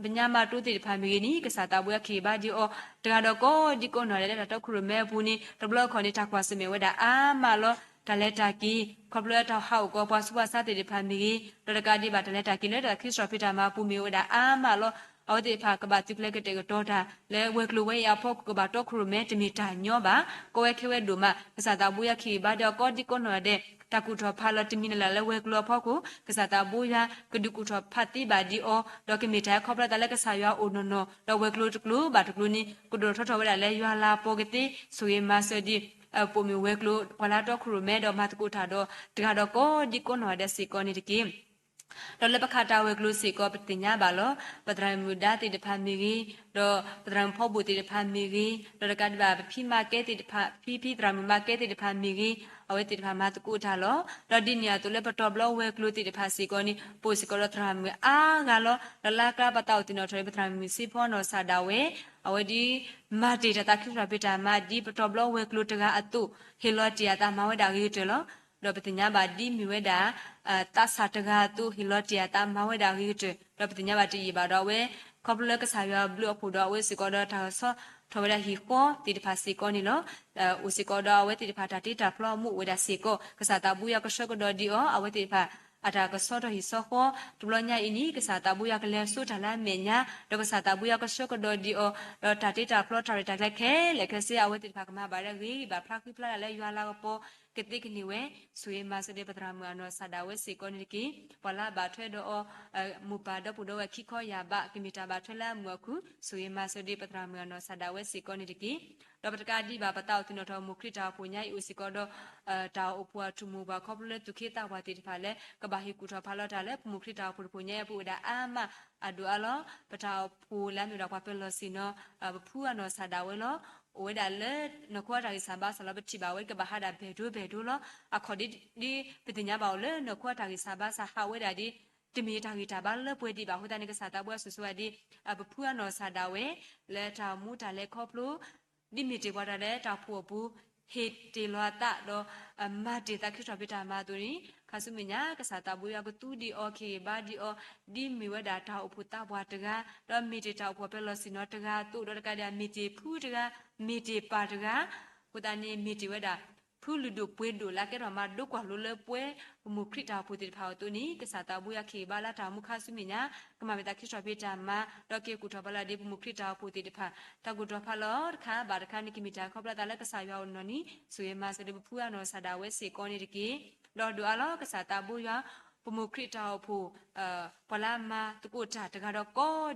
ပညါမၤတိသ့ၣ်တဖၣ်မ့ၢ်ဂ့ၤန့ၣ် ကစၢ်သးဘိယွၤခ့ၣ်ဘါဒံးအီၤ တဂၤဒီးကိးဒံကိးနီၢ်ဒဲးလၢတၢ်တီခိၣ်ရိၣ်မဲအပူၤန့ၣ် တဘျီခီန့ၣ် တၢ်ကွၢ်ဆၢၣ်မဲာ်ဝဲဒၣ်အါမးလီၤ. တၢ်လဲၤတၢ်က့ၤ ခီဖျိလၢတၢ်ဟးအိၣ်ကီးပှၤဆူးပှၤဆါသ့ၣ်တဖၣ်မ့ၢ်ဂ့ၤ, ဒီးတကးဒံးဘၣ်တၢ်လဲၤတၢ်က့ၤလၢတၢ်သးခုစံးထီၣ်ပတြၢၤတၢ်မၤအပူၤမ့ၢ်ဝဲဒၣ်အါမးလီၤ. အဝဲသ့ၣ်တဖၣ်ကဘၣ်သုးကျဲၤကတဲာ်ကတီၤတၢ် လၢဝဲၤကျိၤဝဲအံၤအဖီခိၣ်ကဘၣ်တီခိၣ်ရိၣ်မဲ တမ့ၢ်တၢ်ညီဘၣ်. ကီဝဲခဲဝဲဒိၣ်မး ကစၢ်သးဘိယွၤခ့ၣ်ဘါဒံးအီၤကိးဒံကိးနီၢ်ဒဲး တၢ်ကူၣ်ထီၣ်ဖးလီၤတမံၤလၢ်လၢ်လၢဝဲၤကျိၤအဖီခိၣ် ကစၢ်သးဘိယွၤကဒုးကူၣ်ထီၣ်ဖးသ့ဘၣ်ဒံးအီၤ ဒီးကမ့ၢ်တၢ်ဟဲခီဖျိသးလၢကစၢ်ယွၤအိၣ်နီၢ်နီၢ် ဒီးဝဲၤကျိၤတကျိၤဘၣ်တကျိၤန့ၣ် ကဒိၣ်ထီၣ်ထီထီၣ်ဝဲဒၣ်လၢယွၤလၤပီၤကသ့ ဆိၣ်ဂ့ၤမၤစၢၤဒံး ပိာ်မုၣ်ဝဲၤကျိၤ ပှၤလၢအတီခိၣ်ရိၣ်မဲဒီးမၤသကိးတၢ်ဒီး တဂၤဒီးကိးဒံကိးနီၢ်ဒဲးစ့ၢ်ကီးန့ၣ်တက့ၢ်. ဒီးလၢပခးတၢ်ဝဲၤကျိၤစ့ၢ်ကီး ပသ့ၣ်ညါဘၣ်လီၤ. ပသရၣ်မုၣ်ဒါသ့ၣ်တဖၣ်မ့ၢ်ဂ့ၤ, ဒီးပသရၣ်မုၣ်ဖီဘိၣ်သ့ၣ်တဖၣ်မ့ၢ်ဂ့ၤ, ဒီးတကးဒံးဘၣ် ပဖံမၤကဲသ့ၣ်တဖၣ် ဖံဖံသရၣ်မုၣ်မၤကဲသ့ၣ်တဖၣ်မ့ၢ်ဂ့ၤ, အဝဲသ့ၣ်တဖၣ်မၤသကိးတၢ်လီၤ. ဒီးဒ်န့ၣ်အသိးလၢပတီၢ်ဘျီဝဲၤကျိၤသ့ၣ်တဖၣ်စ့ၢ်ကီးန့ၣ် ပအိၣ်စ့ၢ်ကီးဒီးသရၣ်မုၣ်အါဂၤလီၤ. ဒီးလၢအကျါပသးအိၣ်သ့ၣ်နီၣ်ထီၣ်န့ၣ် ပသရၣ်မုၣ်စ့ဖီနီၢ်စၢ်ဒၣ်ဝဲ အဝဲဒ် မၤတ့ၢ်တၢ်သးခုစံးထီၣ်ပတြၢၤတၢ်မၤ ဒ်ပတီၢ်ဘျီဝဲၤကျိၤတဂၤအသိး ဟ့ၣ်လီၤတ့ၢ်အသးမၤဝဲဒၣ်ဂ့ၤကတၢၢ်လီၤ. ဒီးပသ့ၣ်ညါဘၣ်ဒ်မ့ၢ်ဝဲဒၣ် သးစၢ်တဂၤအသိး ဟ့ၣ်လီၤတ့ၢ်အသးမၤဝဲဒၣ်ဂ့ၤကတၢၢ် ဒီးပသ့ၣ်ညါဘၣ်တယံာ်ဘၣ်ဒီးအဝဲ ခီဖျိလၢကစၢ်ယွၤဘျုးအဖှိၣ်ဒီး အဝဲစ့ၢ်ကီးဒီးတၢ်ကဆီထီၣ်ဝဲဒၣ်ဟံၣ်ဃီသ့ၣ်တဖၣ်စ့ၢ်ကီးန့ၣ်လီၤ. အိၣ်စ့ၢ်ကီးဒီးအဝဲသ့ၣ်တဖၣ်တၢ်တ့တၢ်ဖျီအမူးအိၣ်ဝဲဒၣ်စ့ၢ်ကီး ကစၢ်သးဘိယွၤကဆှၢကဒီးဒံးအီၤ အဝဲသ့ၣ်တဖၣ် အတၢ်ကဆီထီၣ်ဟံၣ်ဆီဃီ တဘျီညါအံၤန့ၣ် ကစၢ်သးဘိယွၤကလဲၤစိတၢ်လၢအမဲာ်ညါ ဒီးကစၢ်သးဘိယွၤကဆှၢကဒီးဒံးအီၤ ဒီးတၢ်တ့တၢ်ဖျီတၢ်ရဲၣ်တၢ်ကျဲၤခဲလၢာ်ခဲဆ့ အဝဲသ့ၣ်တဖၣ်ကမၤဘၣ်ဒၣ်ဂ့ၤဘၣ်ဖျါဃံဖျါလၢ်လၢယွၤလၤကပီၤကသ့ကန့ၢ်ဝဲ ဆိၣ်ဂ့ၤမၤစၢၤဒံးပသရၣ်မုၣ်အနီၢ်စၢ်ဒၣ်ဝဲစ့ၢ်ကီးန့ၣ်တက့ၢ်. ပှၤလၢအဘၣ်ထွဲဒီးအီၤ မိၢ်ပၢ်ဒီပုၢ်ဒီဝဲၢ်ခံခီယၢ်ဘး ကမ့ၢ်တၢ်ဘၣ်ထွဲလၢအမုာ်အခု ဆိၣ်ဂ့ၤမၤစၢၤဒံးပသရၣ်မုၣ်အနီၢ်စၢ်ဒၣ်ဝဲစ့ၢ်ကီးန့ၣ်တက့ၢ်. ဒီးပတကးဒံးဘၣ် ပသးအိၣ်သ့ၣ်နီၣ်ထီၣ် မိၢ်ခရံာ်တၢ်အိၣ်ဖှိၣ်ညါအံၤအိၣ်စ့ၢ်ကီးဒီး တၢ်အိၣ်ဖှိၣ်အထူၣ်မိၢ်ပှၢ်ခီဖျိလၢသူၣ်က့သးပှၢ်သ့ၣ်တဖၣ်လၢ ကဘၣ်ဟ့ၣ်ကူၣ်ထီၣ်ဖးလီၤတၢ်လၢ ပမိၢ်ခရံာ်တၢ်အိၣ်ဖှိၣ်တဖှိၣ်ညါအံၤအပူၤဝဲဒၣ်အါမးအဒိၣ်အါလီၤ. ပတၢ်အိၣ်ဖှိၣ်လၢအမ့ၢ်ဝဲဒၣ်ပှၤပၢၤလီၢ်ဆ့ၣ်နီၤ ပဖုအနီၢ်စၢ်ဒၣ်ဝဲလီၤ. အိၣ်ဝဲဒၣ်လၢနီၢ်ခိအတၢ်ဂံၢ်စၢ်ဘါစၢ်လီၤ ပထံၣ်ဘၣ်ဝဲကဘၣ်ဟးဒၣ်ဘဲၣ်ဒိဘဲၣ်ဒိလီၤ. အခီၣ်ဒ် ပသ့ၣ်ညါဘၣ်အီၤလၢနီၢ်ခိအတၢ်ဂံၢ်စၢ်ဘါစၢ်ဟးဝဲဒၣ်ဒ် တမ့ၢ်တၢ်ဂံၢ်တၢ်ဘါလၢပှဲၤဒံးဘၣ်အဃိသတးန့ၣ် ကစၢ်သးဘိယွၤဆိၣ်ဂ့ၤဘၣ်ဒံး ပဖုအနီၢ်စၢ်ဒၣ်ဝဲ လၢတၢ်အိၣ်မူတၢ်လဲၤခီဖျိ ဒ်မ့ၢ်တ့ၢ်ပှၤတၢ်လၢတၢ်အိၣ်ဖှိၣ်အပူၤ ဟ့ၣ်တ့ၢ်လီၤအသးဒီး မၤတ့ၢ်သးခုထီၣ်ဖဲတၢ်မၤအသိးန့ၣ် ခါဆူမဲာ်ညါ ကစၢ်သးဘိယွၤကသူဒံးအီၤ ခ့ၣ်ဂံၢ်ဘါဒံးအီၤ ဒ်မ့ၢ်ဝဲဒၣ်တၢ်အိၣ်ဖှိၣ်သးပှၢ်တဂၤ ဒီးမ့ၢ်တ့ၢ်တၢ်အိၣ်ဖှိၣ်ပၢၤလီၢ်ဆ့ၣ်နီၤတဂၤအသိး ဒီးတကးဒံး မ့ၢ်တ့ၢ်ဖုတဂၤ မ့ၢ်တ့ၢ်ပၢ်တဂၤ အဃိသတးန့ၣ် မ့ၢ်တ့ၢ်ဝဲဒၣ် ဖုလုၢ်ဒိၣ်ပှ့ၤဒိၣ်လၢအကဲထီၣ်မၤဒိကွၢ်လိလၢပှဲၤ ပမိၢ်ခရံာ်တၢ်အိၣ်ဖှိၣ်သ့ၣ်တဖၣ်အသိးန့ၣ် ကစၢ်သးဘိယွၤခ့ၣ်ဂံၢ်ဘါလၢတၢ်အိၣ်မူခါဆူမဲာ်ညါ ကမၤမ့ၢ်သးခုထီၣ်ဖဲတၢ်မၤ ဒီးက့ၤကူၣ်ထီၣ်ဖးလီၤဒံးပမိၢ်ခရံာ်တၢ်အိၣ်ဖှိၣ်သ့ၣ်တဖၣ် တၢ်ကူၣ်ထီၣ်ဖးလီၤတခါဘၣ်တခါန့ၣ် ကမ့ၢ်တၢ်ခီဖျိသးလၢကစၢ်ယွၤအိၣ်နီၢ်နီၢ် ဆိၣ်ဂ့ၤမၤစၢၤဒံးပဖုအနီၢ်စၢ်ဒၣ်ဝဲစ့ၢ်ကီးန့ၣ်တက့ၢ်. ဒီးဒိၣ်အါလီၤ ကစၢ်သးဘိယွၤ ပမိၢ်ခရံာ်တၢ်အိၣ်ဖှိၣ် ပှၤလၢအမၤသကိးတၢ်တဂၤ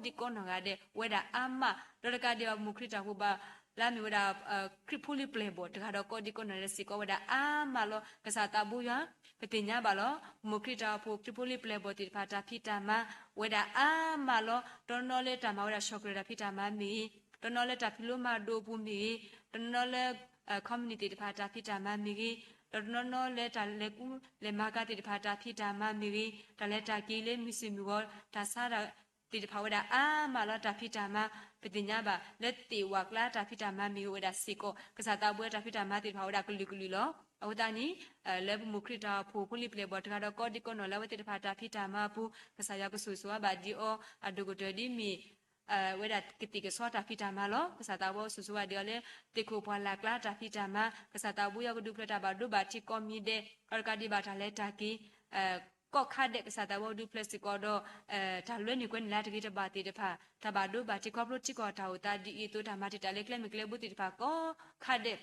ဒီးကိးဒံးကိးနီၢ်ဂၤဒဲး ဝဲဒၣ်အါမး ဒီးတကးဒံးဘၣ် ပမိၢ်ခရံာ်တၢ်အိၣ်ဖှိၣ်ဘၣ်လၢအမ့ၢ်ဝဲဒၣ် ခရံာ်ဖိလံၤပျဲၢ်ဘီၣ်တဂၤဒီးကိးဒံးကိးနီၢ်ဂၤဒဲးစ့ၢ်ကီးဝဲဒၣ်အါမးလီၤ. ကစၢ်သးဘိယွၤ ပသ့ၣ်ညါဘၣ်လီၤ. ပမိၢ်ခရံာ်တၢ်အိၣ်ဖှိၣ်ခရံာ်ဖိလံၤပျဲၢ်ဘီၣ်သ့ၣ်တဖၣ်တၢ်ဖံးတၢ်မၤ ဝဲဒၣ်အါမးလီၤ. တနီၤလၢတၢ်မၤဝဲဒၣ်ဆီၣ်ကြၢးတၢ်ဖံးတၢ်မၤမ့ၢ်ဂ့ၤ, တနီၤလၢတၢ်ဖံးလိမၤဒိအပူၤမ့ၢ်ဂ့ၤ, တနီၤလၢ ခီမနံၣ်သ့ၣ်တဖၣ်တၢ်ဖံးတၢ်မၤမ့ၢ်ဂ့ၤ, ဒီးတနီၤနီၤလၢတၢ်လဲၤကူလဲၤမၤကၤသ့ၣ်တဖၣ်တၢ်ဖံးတၢ်မၤမ့ၢ်ဂ့ၤ, တၢ်လဲၤတၢ်က့ၤလၢမုၢ်ဆ့ၣ်မုၢ်ဂီၤ တၢ်ဆါတၢ်သ့ၣ်တဖၣ်ဝဲဒၣ်အါမးလီၤ. တၢ်ဖံးတၢ်မၤ ပသ့ၣ်ညါဘၣ် လၢသ့ၣ်ဝၣ်ကျါတၢ်ဖံးတၢ်မၤမ့ၢ်ဂ့ၤဝဲဒၣ်စ့ၢ်ကီး ကစၢ်သးဘိယွၤတၢ်ဖံးတၢ်မၤသ့ၣ်တဖၣ်ဝဲဒၣ်ကလုာ်ကလုာ်လီၤ. အဃိသတးန့ၣ် လၢပမိၢ်ခရံာ်တၢ်အိၣ်ဖှိၣ်ဖိလံၤပျဲၢ်ဘီၣ်တဂၤဒီးကိးဒံးကိးနီၢ်လၢအဝဲသ့ၣ်တဖၣ်တၢ်ဖံးတၢ်မၤအပူၤ ကစၢ်ယွၤကဆိၣ်ဂ့ၤဘၣ်ဒံးအီၤ အဒိၣ်ကတၢၢ်ဒ်မ့ၢ် ဝဲဒၣ်ကသ့ၣ်ကဆီတၢ်ဖံးတၢ်မၤလီၤ. ကစၢ်သးဘိယွၤဆိၣ်ဂ့ၤဘၣ်ဒံးအီၤလၢ သ့ၣ်ခိၣ်ပှၢ်လၢ်ကျါတၢ်ဖံးတၢ်မၤ ကစၢ်သးဘိယွၤကဒုးဖျဲးတၢ်ဘၣ်ဒိဘၣ်ထံးကိးမံၤဒဲး ဒီးတကးဒံးဘၣ်တၢ်လဲၤတၢ်က့ၤ ကိးခါဒဲး ကစၢ်သးဘိယွၤကဒုးဖျဲးစ့ၢ်ကီးဒီး တၢ်လွဲန့ၢ်ကွဲန့ၢ်လၢအတဂ့ၤတဘၣ်သ့ၣ်တဖၣ် တၢ်ဘၣ်ဒိဘၣ်ထံးခီဖျိထံကီၢ်တၢ်အိၣ်သးဒ်အံၤအသိး တၢ်မၤတံာ်တာ်လၢကျဲမုၢ်ကျဲဘိသ့ၣ်တဖၣ်ကိးခါဒဲး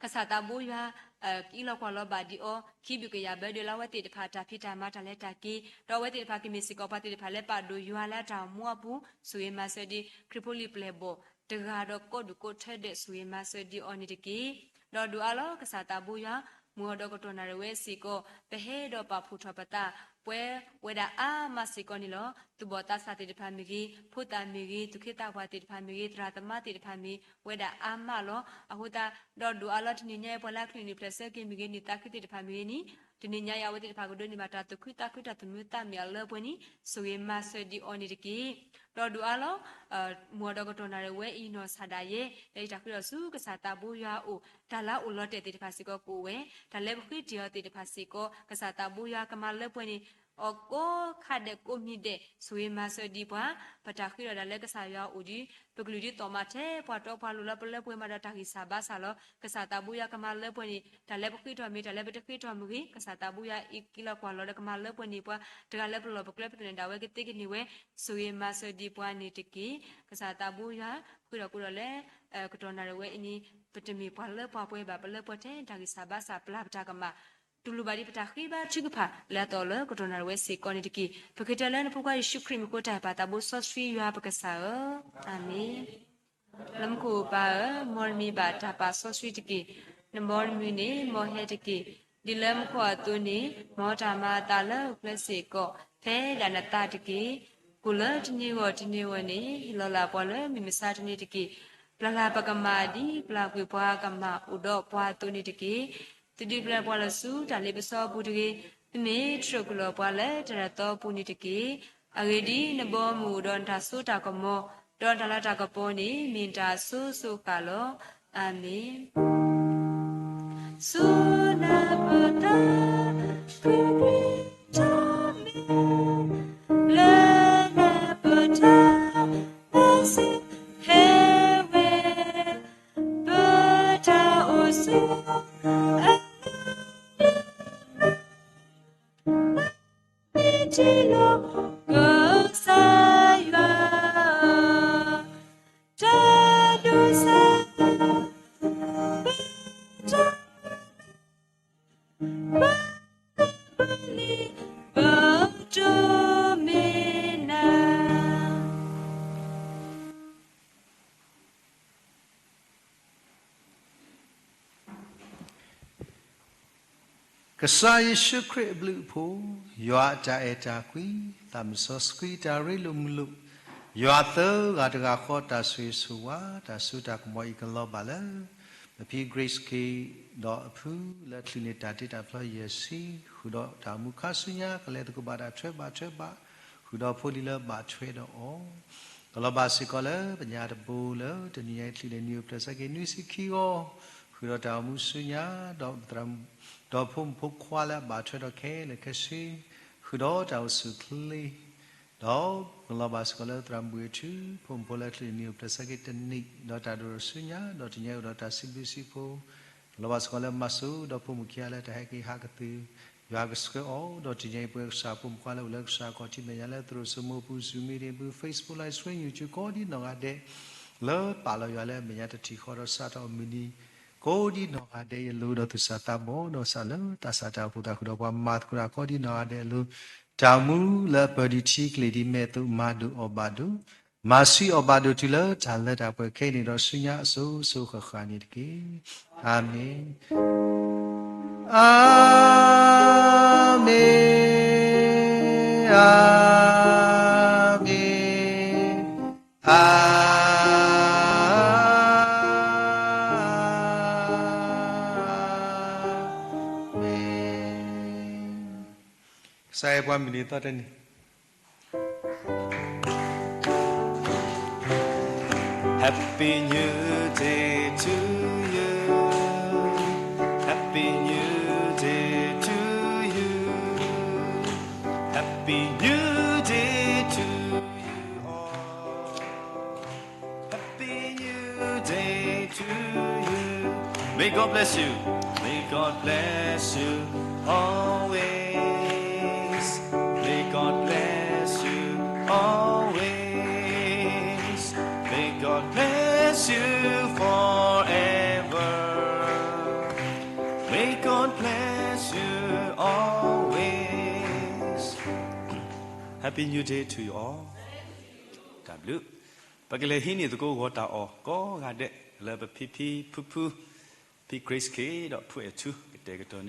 ကစၢ်သးဘိယွၤ ကအံးလီၤကွၢ်လီၤဘၣ်ဒံးအီၤ ခံဘျုးကယၤဘၢဒၢးလၢအဝဲသ့ၣ်တဖၣ်တၢ်ဖံးတၢ်မၤတၢ်လဲၤတၢ်က့ၤ ဒီးအဝဲသ့ၣ်တဖၣ်ကမ့ၢ်စ့ၢ်ကီးပှၤသ့ၣ်တဖၣ်လၢပာ်ဒိၣ်ယွၤလၢတၢ်အိၣ်မူအပူၤ ဆိၣ်ဂ့ၤမၤစၢၤဒံး ခရံာ်ဖိလံၤပျဲၢ်ဘီၣ်တဂၤဒီးကိးဒူၣ်ကိးထၢဒဲး ဆိၣ်ဂ့ၤမၤစၢၤဒံးအီၤန့ၣ်တက့ၢ်. ဒီးဒိၣ်အါလီၤ ကစၢ်သးဘိယွၤ မုၢ်အီၤဒီးကတီၢ်နၣ်ရံၣ်ဝဲစ့ၢ်ကီး ပဟဲဒီးပာ်ဖှိၣ်ထီၣ်ပသး ပှဲၤဝဲဒၣ်အါမးစ့ၢ်ကီးန့ၣ်လီၤ. သူၣ်ဘီၣ်သးစၢ်သ့ၣ်တဖၣ်မ့ၢ်ဂ့ၤ, ဖိသၣ်မ့ၢ်ဂ့ၤ, သူၣ်က့သးပှၢ်သ့ၣ်တဖၣ်မ့ၢ်ဂ့ၤ, သရၣ်သမါသ့ၣ်တဖၣ်မ့ၢ်ဂ့ၤ, ဝဲဒၣ်အါမးလီၤ. အဃိသတးဒီး ဒိၣ်အါလီၤ တနံၤညါအံၤ ပှၤလၢအချုးန့ၢ်ပျဲၢ်ဆၢက့ၤမ့ၢ်ဂ့ၤ, န့ၢ်သးခုသ့ၣ်တဖၣ်မ့ၢ်ဂ့ၤန့ၣ်, တနံၤညါအံၤ အဝဲသ့ၣ်တဖၣ်ကဒိးန့ၢ်ဘၣ်တၢ်သူၣ်ခုသးခု တၢ်သူၣ်မံသးမုာ်အလၢပှဲၤန့ၣ် ဆိၣ်ဂ့ၤမၤစၢၤဒံးအီၤန့ၣ်တက့ၢ်. ဒီးဒိၣ်အါလီၤ မုၢ်အီၣ်ဒီးကတီၢ်နၣ်ရံၣ်ဝဲအံၤနီၢ်ဆၣ်ဒၣ်ယဲ, လၢယတၢ်ဃ့ထီၣ်ဆူကစၢ်သးဘိယွၤအအိၣ်, တၢ်လၢအအိၣ်လီၤတဲာ်သ့ၣ်တဖၣ်စ့ၢ်ကီးကအိၣ်ဝဲ, တၢ်လၢပဃ့တ့ၢ်အီၤသ့ၣ်တဖၣ်စ့ၢ်ကီး ကစၢ်သးဘိယွၤကမၤလၢပှဲၤန့ၣ် အီၣ်ကိးခါဒဲးကိးမံၤဒဲး ဆိၣ်ဂ့ၤမၤစၢၤဒံးပှၤ, ပတၢ်ဃ့ထီၣ်ဒၣ်လၢကစၢ်ယွၤအအိၣ်ဒီး ပကလုၢ်ဒ်သိးမၤထဲပှၤတီပှၤလိၤလၢပလၢပှဲၤမးဒီးတၢ်ဂံၢ်စၢ်ဘါစၢ်လီၤ. ကစၢ်သးဘိယွၤကမၤလၢပှဲၤန့ၣ် တၢ်လၢပဃ့ထီၣ်မ့ၢ် တၢ်လၢပတဃ့ထီၣ်မ့ၢ်ဂ့ၤ, ကစၢ်သးဘိယွၤအံးက့ၤလီၤကွၢ်လီၤဒီးကမၤလၢပှဲၤန့ၢ်ပှၤ, တဂၤလၢပလီၢ်ပကျဲပသနၢၣ်ဒၣ်ဝဲကသ့ကန့ၢ်ဝဲ, ဆိၣ်ဂ့ၤမၤစၢၤဒံးပှၤန့ၣ်တက့ၢ်. ကစၢ်သးဘိယွၤ ဃ့ထီၣ်ကိးဒီးလၢ ကတီၢ်နၣ်ရံၣ်ဝဲအံၤန့ၣ် ပတမ့ၢ်ပှၤလၢပှၤပှဲၤဘၣ်, ပလၢပှဲၤထဲတၢ်ဂံၢ်စၢ်ဘါစၢ် ပျၢ်ပတၢ်ကမၣ်, တူၢ်လိာ်ဘၣ်ဒံးပတၢ်ဃ့ဘါထုကဖၣ်လၢအသီၣ်လၢကတီၢ်နၣ်ရံၣ်ဝဲစ့ၢ်ကီးန့ၣ်တက့ၢ်. ပဃ့တၢ်လၢနဖိခွါယ့ၣ်ၡူးခရံာ်မံၤဃိတၢ်အဲၣ်ပၢ်သးဘိစီဆှံယွၤပကစၢ်ဧၢ, အၤမ့ၣ်. လၢမူခိၣ်ပၢ်ဧၢ, မ်နမံၤဘၣ်တၢ်ပာ်စီဆှံတက့ၢ်. နဘီနမုၢ်န့ၣ် မ်ဟဲတက့ၢ်. ဒ်လၢမူခိၣ်အသိးန့ၣ်, မ်တၢ်မၤအသးလၢဟီၣ်ခိၣ်ချၢစ့ၢ်ကီး ဖဲဒၣ်နသးတက့ၢ်. ကိၣ်လၢတနံၤဂီၢ်တနံၤဝဲန့ၣ်, ဟ့ၣ်လီၤလၢ်ပှၤလၢမုၢ်မဆါတနံၤတက့ၢ်. ပျၢ်လၢ်ပကမၣ်ဒ်ပျၢ်ကွံာ်ပှၤကမၣ်အိၣ်ဒီးပှၤအသိးန့ၣ်တက့ၢ်. သုဒုးပျၢ်ပှၤလီၤဆူတၢ်လ့ပစီအပူၤတဂ့ၤ. သုမ့ၢ်တြူာ်ကလုၢ်ပှၤလၢတၢ်ဒၣ်သီအပူၤန့ၣ်တက့ၢ်. အဂ့ၢ်ဒ်အံၤ, နဘီမုၢ်အိၣ်ဒီးနတၢ်စိတၢ်ကမီၤ, ဒီးနတၢ်လၤတၢ်ကပီၤန့ၣ် မ့ၢ်နတၢ်အစိၤစိၤဃၣ်ဃၣ်လီၤ. အၤမ့ၣ်. စူနပတၢ် ခရံာ်ခရံာ်တၢ်မ့ၢ် လၢနပတၢ် စံးဟဲဝဲ ပတၢ်အိၣ်ဆူအ မ့ၢ်ထံၣ်လိာ် ကစၢ်ယွၤ တၢ်ဒိးစၢ် ပတၢ် ပလံၤ ပဒိးမ့ၢ်နၤ ကစၢ်ယ့ၣ်ၡူးခရံာ်အဘျုးအဖှိၣ်, ယွၤအတၢ်အဲၣ်တၢ်ကွံ, သးစီဆှံတၢ်ရ့လိာ်မုာ်လိာ်, ယွၤသၢဂၤတဂၤဃီတၢ်ဆိၣ်ဂ့ၤဆိၣ်ဝါ, တၢ်စိတၢ်ကမီၤအံၤကလီၤဘၣ်လၢ ပဖံ Grace K ဒီးအဖု လၢချုးန့ၢ်တၢ်တ့တၢ်ဖျီယဲၢ်ဆံ, ဃုာ်ဒီးတၢ်အိၣ်မူခါဆူညါ ကလဲၤသကိးဘၣ်တၢ်ထွဲဘၣ်ထွဲဘၣ်, ဃုာ်ဒီးဖိလံၤလၢဘၣ်ထွဲဒီးအီၤ ကလီၤဘၣ်စ့ၢ်ကီးလၢပညါတဘိလၢ တနံၤညါအံၤချုးန့ၢ်နံၣ်အိၣ်ဖျဲၣ်ဆၢက့ၤနွံဆံခံဂီၤ, ဃုာ်ဒီးတၢ်အိၣ်မူဆူညါ, ဒီးပသရၣ်မုၣ်, ဒီးဖိမုၣ်ဖိခွါလၢအဘၣ်ထွဲဒီးခဲလၢာ်ခဲဆ့, ဃုာ်ဒီးတၢ်အိၣ်ဆူၣ်အိၣ်ချ့, ဒီးကလီၤဘၣ်စ့ၢ်ကီးလၢသရၣ်မုၣ်ဘှံးအထူ ဖိမုၣ်ဖိလၢချုးန့ၢ်နံၣ်အိၣ်ဖျဲၣ်ဆၢက့ၤတနံၣ်, ဒီးတၢ်ဒိၣ်ထီၣ်ဆူညါ, ဒီးတနံၤညါအံၤအိၣ်ဒီးတၢ်စံးဘျုးစံးဖှိၣ်, ကလီၤဘၣ်စ့ၢ်ကီးလၢမၤစိၤ ဒီးဖိမုၣ်ခံဂၤလၢတၢ်ဟဲက့ၤဟးကသုၣ် ယွၤကဆှၢအီၤ, ဒီးတနံၤညါအံၤပဝဲကစၢ်ဖိမုၣ်ခွါလၢအိၣ်လၢကစၢ်အခီၣ်ထံးမဲာ်ညါလၢသရိာ်စိမိပူၤ Zoom meeting ပူၤ Facebook Live Stream YouTube ကိးဒ်နီၢ်ဂၤဒဲး လၢပာ်လီၤယွၤလၢအမဲာ်ညါတထံၣ်ဃီဒီးစးထီၣ်အမုၢ်နံၤ ကိးဒ်နီၢ်ဂၤဒဲးအံၤအလိၤ ဒီးသူၣ်စၢ်သးဘီၣ်ဒီးစးလၢသးစၢ်တၢ်အိၣ်ဖှိၣ်သးခုဒီးပှၤမၤသကိးတၢ်ကိးဒ်နီၢ်ဂၤဒဲးအလိၤ တၢ်အိၣ်မူလၢအပၢၢ်ဒံးထံကလ့ၢ်ဒံးမဲာ်အသိး မၤဒိၣ်အီၣ်ဘၣ်ဒိၣ် မၤဆှံအီၣ်ဘၣ်ဒိၣ်တုၤလၢတၢ်လၢတၢ်ပှဲၤခဲအံၤန့ၣ်ဒီးဆူညါအစိၤစိၤဃၣ်ဃၣ်န့ၣ်တက့ၢ်. အၤမ့ၣ်. အၤမ့ၣ်, အၤမ့ၣ်, အၤမ့ၣ်. ကစၢ်ယွၤပှၤမုၢ်နံၤသီတနံၤ Happy New Day to you. Happy New Day to you. Happy New Day to you all. Happy New Day to you. May God bless you. May God bless you always. May God bless you always. May God bless you forever. May God bless you always. Happy New Day to you all. တၢ်ဘျုး ပကလဲၤဟံးန့ၢ်သကိးဂီၤတၢ်အီၣ် ကိးဂၤဒဲး လၢပဖံဖံဖုဖု ဖံ Grace K ဒီးဖုအဲၣ်ထူ ကတဲာ်ကတီၤန့ၢ်